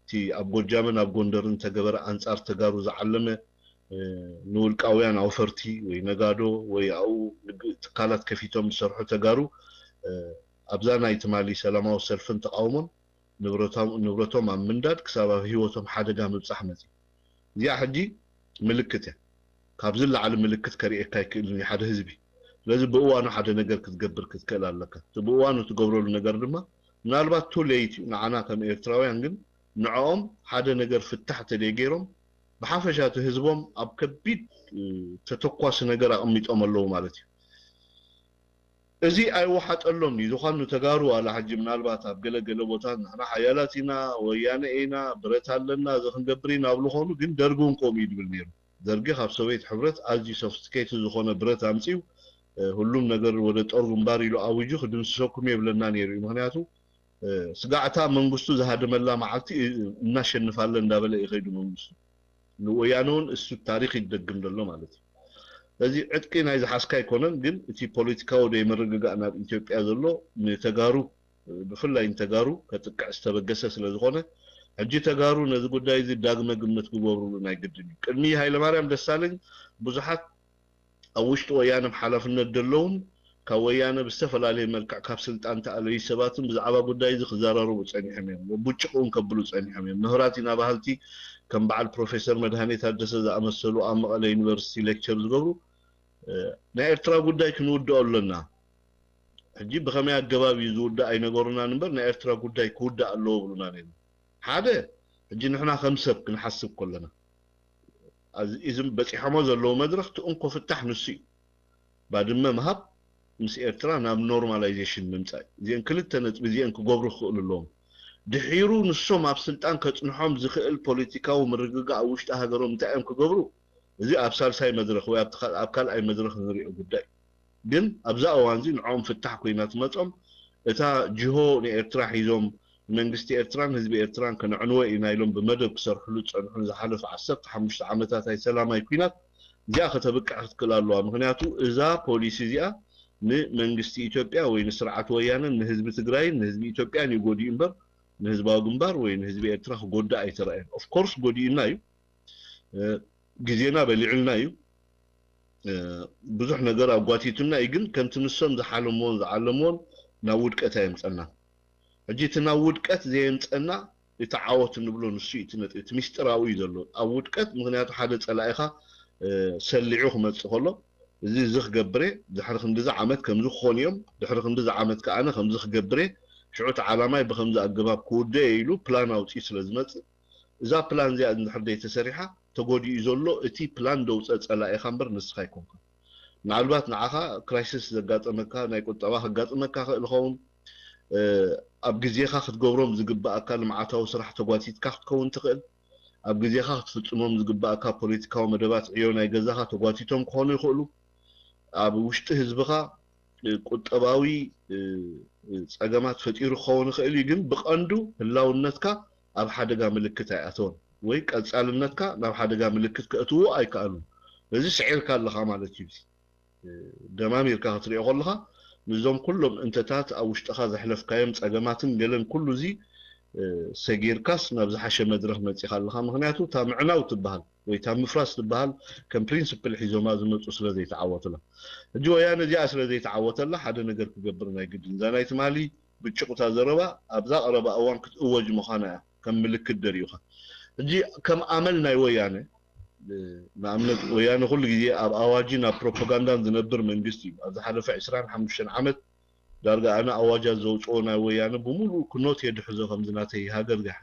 እቲ ኣብ ጎጃምን ኣብ ጎንደርን ተገበረ ኣንጻር ተጋሩ ዝዓለመ ንውልቃውያን ኣውፈርቲ ወይ ነጋዶ ወይ ኣብኡ ትካላት ከፊቶም ዝሰርሑ ተጋሩ ኣብዛ ናይ ትማሊ ሰላማዊ ሰልፍን ተቃውሞን ንብረቶም ኣብ ምንዳድ ክሳብ ኣብ ህይወቶም ሓደጋ ምብጻሕ መጺኡ። እዚኣ ሕጂ ምልክት እያ። ካብዚ ላዕሊ ምልክት ከርእየካ ኣይክእልን እዩ ሓደ ህዝቢ። ስለዚ ብእዋኑ ሓደ ነገር ክትገብር ክትክእል ኣለካ። እቲ ብእዋኑ ትገብረሉ ነገር ድማ ምናልባት ቱ ሌይት እዩ ንዓና ከም ኤርትራውያን፣ ግን ንዕኦም ሓደ ነገር ፍታሕ ተደይ ገይሮም ብሓፈሻ እቲ ህዝቦም ኣብ ከቢድ ተተኳሲ ነገር ኣቐሚጦም ኣለዉ ማለት እዩ። እዚ ኣይወሓጠሎም እዩ ዝኾኑ ተጋሩ ዋላ ሕጂ ምናልባት ኣብ ገለ ገለ ቦታ ንሕና ሓያላት ኢና፣ ወያነ ኢና፣ ብረት ኣለና፣ እዚ ክንገብር ኢና ኣብ ዝኾኑ ግን ደርጊ እውን ከምኡ እዩ ድብል ነይሩ። ደርጊ ካብ ሶቪየት ሕብረት ኣዝዩ ሶፊስቲኬትድ ዝኾነ ብረት ኣምፅዩ ሁሉም ነገር ወደ ጦር ግንባር ኢሉ ኣውጁ ክድምስሰኩም የብለና ነይሩ እዩ። ምክንያቱ ስጋዕታ መንግስቱ ዝሃድመላ መዓልቲ እናሸንፋለን እንዳበለ ይኸይዱ መንግስቱ። ንወያነ እውን እሱ ታሪክ ይደግም ዘሎ ማለት እዩ። ስለዚ ዕጥቂ ናይ ዝሓዝካ ኣይኮነን፣ ግን እቲ ፖለቲካዊ ዘይምርግጋእ ናብ ኢትዮጵያ ዘሎ ንተጋሩ ብፍላይ ንተጋሩ ከጥቅዕ ዝተበገሰ ስለ ዝኾነ ሕጂ ተጋሩ ነዚ ጉዳይ እዚ ዳግመ ግምት ክገብሩሉ ናይ ግድን እዩ። ቅድሚ ሃይለማርያም ደሳለኝ ብዙሓት ኣብ ውሽጢ ወያነ ብሓላፍነት ዘለውን ካብ ወያነ ብዝተፈላለየ መልክዕ ካብ ስልጣን ተኣለዩ ሰባትን ብዛዕባ ጉዳይ እዚ ክዘራረቡ ጸኒሖም እዮም። ቡጭቕ እውን ከብሉ ጸኒሖም እዮም። ምህራት ኢና በሃልቲ ከም በዓል ፕሮፌሰር መድሃኔ ታደሰ ዝኣመሰሉ ኣብ መቐለ ዩኒቨርሲቲ ሌክቸር ዝገብሩ ናይ ኤርትራ ጉዳይ ክንውድኦ ኣለና። ሕጂ ብኸመይ ኣገባብ እዩ ዝውዳእ ኣይነገሩናን እምበር ናይ ኤርትራ ጉዳይ ክውዳእ ኣለዎ ብሉና ነይሩ። ሓደ ሕጂ ንሕና ከም ሰብ ክንሓስብ ከለና እዚም በፂሖሞ ዘለዉ መድረኽ እቲ እንኮ ፍታሕ ንሱ እዩ። ባድመ ምሃብ ምስ ኤርትራ ናብ ኖርማላይዜሽን ምምፃእ እዚአን ክልተ ነጥቢ እዚአን ክገብሩ ክኽእሉ ኣለዎም። ድሒሩ ንሶም ኣብ ስልጣን ከፅንሖም ዝኽእል ፖለቲካዊ ምርግጋእ ኣብ ውሽጢ ሃገሮም እንታይ እዮም ክገብሩ? እዚ ኣብ ሳልሳይ መድረኽ ወይ ኣብ ካልኣይ መድረኽ ንሪኦ ጉዳይ። ግን ኣብዛ እዋን እዚ ንዕኦም ፍታሕ ኮይና ትመጾም እታ ጅሆ ንኤርትራ ሒዞም መንግስቲ ኤርትራን ህዝቢ ኤርትራን ከነዕንወ ኢና ኢሎም ብመደብ ክሰርሕሉ ዝጸንሑን ዝሓለፈ ዓሰርተ ሓሙሽተ ዓመታት ናይ ሰላማይ ኲናት እዚኣ ከተብቅዕ ክትክእል ኣለዋ። ምክንያቱ እዛ ፖሊሲ እዚኣ ንመንግስቲ ኢትዮጵያ ወይ ንስርዓት ወያነን ንህዝቢ ትግራይን ንህዝቢ ኢትዮጵያን እዩ ጎዲኡ እምበር ንህዝባዊ ግንባር ወይ ንህዝቢ ኤርትራ ክጎድእ ኣይተራእየን። ኦፍኮርስ ጎዲኡና እዩ፣ ግዜና በሊዑልና እዩ። ብዙሕ ነገር ኣጓቲቱና እዩ፣ ግን ከምቲ ንሶም ዝሓለምዎን ዝዓለምዎን ናብ ውድቀት ኣየምፀና። ሕጂ እቲ ናብ ውድቀት ዘየምፀና እቲ ዓወት እንብሎ ንሱ እዩ እቲ ነጥቢ፣ እቲ ሚስጥራዊ እዩ ዘሎ ኣብ ውድቀት። ምክንያቱ ሓደ ፀላኢኻ ሰሊዑ ክመፅእ ከሎ እዚ እዚ ክገብር እየ፣ ድሕሪ ክንድዚ ዓመት ከምዚ ክኾኑ እዮም፣ ድሕሪ ክንድዚ ዓመት ከዓነ ከምዚ ክገብር እየ፣ ሽዑ እቲ ዓላማይ ብከምዚ ኣገባብ ክውደ እየ ኢሉ ፕላን ኣውፅኡ ስለ ዝመፅእ እዛ ፕላን እዚኣ እንድሕር ደይ ተሰሪሓ ተጎዲኡ ዘሎ እቲ ፕላን ደውፀ ፀላኢኻ እምበር ንስኻ ኣይኮንካ። ምናልባት ንዓኻ ክራይሲስ ዘጋጠመካ ናይ ቁጠባ ከጋጥመካ ክእል ኸውን፣ ኣብ ግዜኻ ክትገብሮም ዝግባኣካ ልምዓታዊ ስራሕ ተጓቲትካ ክትከውን ትኽእል፣ ኣብ ግዜኻ ክትፍፅሞም ዝግባኣካ ፖለቲካዊ መደባት ዕዮ ናይ ገዛኻ ተጓቲቶም ክኾኑ ይኽእሉ፣ ኣብ ውሽጢ ህዝብኻ ቁጠባዊ ፀገማት ፈጢሩ ክኸውን ይኽእል እዩ፣ ግን ብቐንዱ ህላውነትካ ኣብ ሓደጋ ምልክት ኣይኣተወን ወይ ቀፃልነትካ ናብ ሓደጋ ምልክት ከእትዎ ኣይከኣሉን። በዚ ስዒርካ ኣለኻ ማለት እዩ። ደማሚርካ ክትሪኦ ከለኻ ንዞም ኩሎም እንተታት ኣብ ውሽጥኻ ዘሕለፍካዮም ጸገማትን ገለን ኩሉ እዚ ሰጊርካስ ናብ ዝሓሸ መድረኽ መጺኻ ኣለኻ። ምኽንያቱ እታ ምዕናው ትበሃል ወይ እታ ምፍራስ ትበሃል ከም ፕሪንስፕል ሒዞማ ዝመፁ ስለ ዘይተዓወቱላ፣ ሕጂ ወያነ እዚኣ ስለ ዘይተዓወተላ ሓደ ነገር ክገብር ናይ ግድን። እዛ ናይ ትማሊ ብጭቑታ ዘረባ ኣብዛ ቀረባ እዋን ክትእወጅ ምዃና እያ ከም ምልክት ደሪኡኻ። ሕጂ ከም ኣመል ናይ ወያነ ንኣብነት ወያነ ኩሉ ግዜ ኣብ ኣዋጅን ኣብ ፕሮፓጋንዳን ዝነብር መንግስቲ እዩ። ኣብ ዝሓለፈ ዕስራን ሓሙሽተን ዓመት ዳርጋ ኣነ ኣዋጃት ዘውፅኦ ናይ ወያነ ብምሉእ ክኖት የድሕዞ ከምዚ ናተይ ሃገር ጋሕ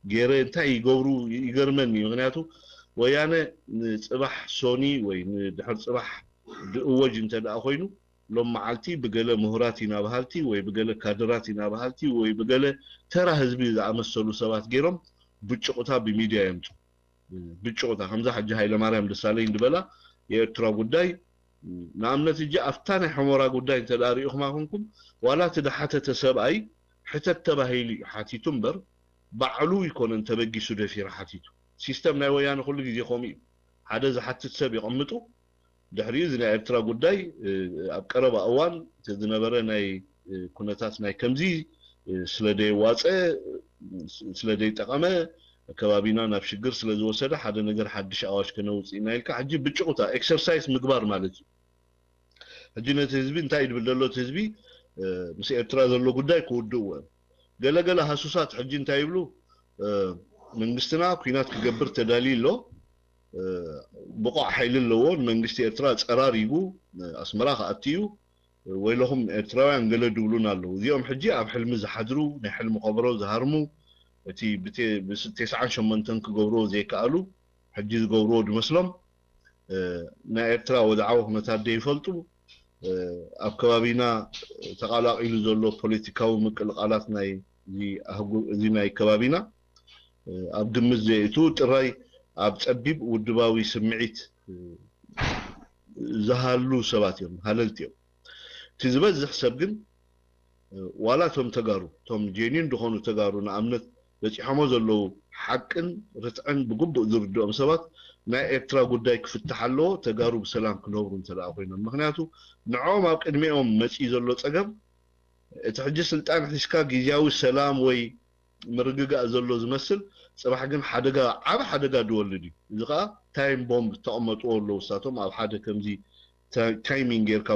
ገይረ እንታይ ይገብሩ ይገርመኒ። ምክንያቱ ወያነ ንፅባሕ ሶኒ ወይ ንድሕር ፅባሕ ድእወጅ እንተ ደኣ ኮይኑ ሎም መዓልቲ ብገለ ምሁራት ኢና በሃልቲ ወይ ብገለ ካድራት ኢና በሃልቲ ወይ ብገለ ተራ ህዝቢ ዝኣመሰሉ ሰባት ገይሮም ብጭቑታ ብሚድያ የምፁ። ብጭቑታ ከምዛ ሕጂ ሃይለማርያም ደሳለኝ ዝበላ የኤርትራ ጉዳይ ንኣብነት እጂ ኣብታ ናይ ሕሞራ ጉዳይ እንተ ደኣ ሪኢኹማ ኮንኩም ዋላ እቲ ደሓተተ ሰብኣይ ሕተት ተባሂሉ እዩ ሓቲቱ እምበር ባዕሉ ይኮነን ተበጊሱ ደፊሩ ሓቲቱ። ሲስተም ናይ ወያነ ኩሉ ግዜ ከምኡ እዩ። ሓደ ዝሓትት ሰብ የቐምጡ። ድሕሪኡ እዚ ናይ ኤርትራ ጉዳይ ኣብ ቀረባ እዋን እቲ ዝነበረ ናይ ኩነታት ናይ ከምዚ ስለ ደየዋፀ ስለ ደይጠቐመ ከባቢና ናብ ሽግር ስለ ዝወሰደ ሓደ ነገር ሓድሽ ኣዋጅ ከነውፅእ ኢና ኢልካ ሕጂ ብጭቑታ ኤክሰርሳይስ ምግባር ማለት እዩ። ሕጂ ነቲ ህዝቢ እንታይ ድብል ዘሎ እቲ ህዝቢ ምስ ኤርትራ ዘሎ ጉዳይ ክውድእዎ እዮም። ገለገለ ሃሱሳት ሕጂ እንታይ ይብሉ? መንግስትና ኩናት ክገብር ተዳልዩ ኣሎ፣ ብቑዕ ሓይሊ ኣለዎ፣ ንመንግስቲ ኤርትራ ጸራሪጉ ኣስመራ ክኣቲ እዩ፣ ወይለኹም ኤርትራውያን ገለ ድብሉና ኣለዉ። እዚኦም ሕጂ ኣብ ሕልሚ ዝሓድሩ፣ ናይ ሕልሚ ከበሮ ዝሃርሙ፣ እቲ ብቴ- ብስ- ተስዓን ሸሞንተን ክገብርዎ ዘይከኣሉ ሕጂ ዝገብርዎ ድመስሎም፣ እ፣ ናይ ኤርትራ ወድዓዊ ኩነታት ዘይፈልጡ፣ እ፣ ኣብ ከባቢና ተቓላቒሉ ዘሎ ፖለቲካዊ ምቅልቓላት ናይ እዚ ኣህጉ- እዚ ናይ ከባቢና እ፣ ኣብ ግምት ዘየእቱ ጥራይ ኣብ ጸቢብ ውድባዊ ስምዒት እ፣ ዝሃሉ ሰባት እዮም፣ ሃለልቲ እዮም። እቲ ዝበዝሕ ሰብ ግን ዋላ እቶም ተጋሩ እቶም ጄኒን ዝኾኑ ተጋሩ ንኣብነት በፂሖሞ ዘለዉ ሓቅን ርትዕን ብግቡእ ዝርድኦም ሰባት ናይ ኤርትራ ጉዳይ ክፍታሕ ኣለዎ ተጋሩ ብሰላም ክነብሩ እንተ ደኣ ኮይኖም ምክንያቱ ንዕኦም ኣብ ቅድሚኦም መፂኡ ዘሎ ፀገም እቲ ሕጂ ስልጣን ሒዝካ ግዜያዊ ሰላም ወይ ምርግጋእ ዘሎ ዝመስል ፅባሕ ግን ሓደጋ ዓብ ሓደጋ ድወልድ እዩ እዚ ከዓ ታይም ቦምብ ተቐመጥዎ ኣለዉ እሳቶም ኣብ ሓደ ከምዚ ታይሚንግ ጌርካ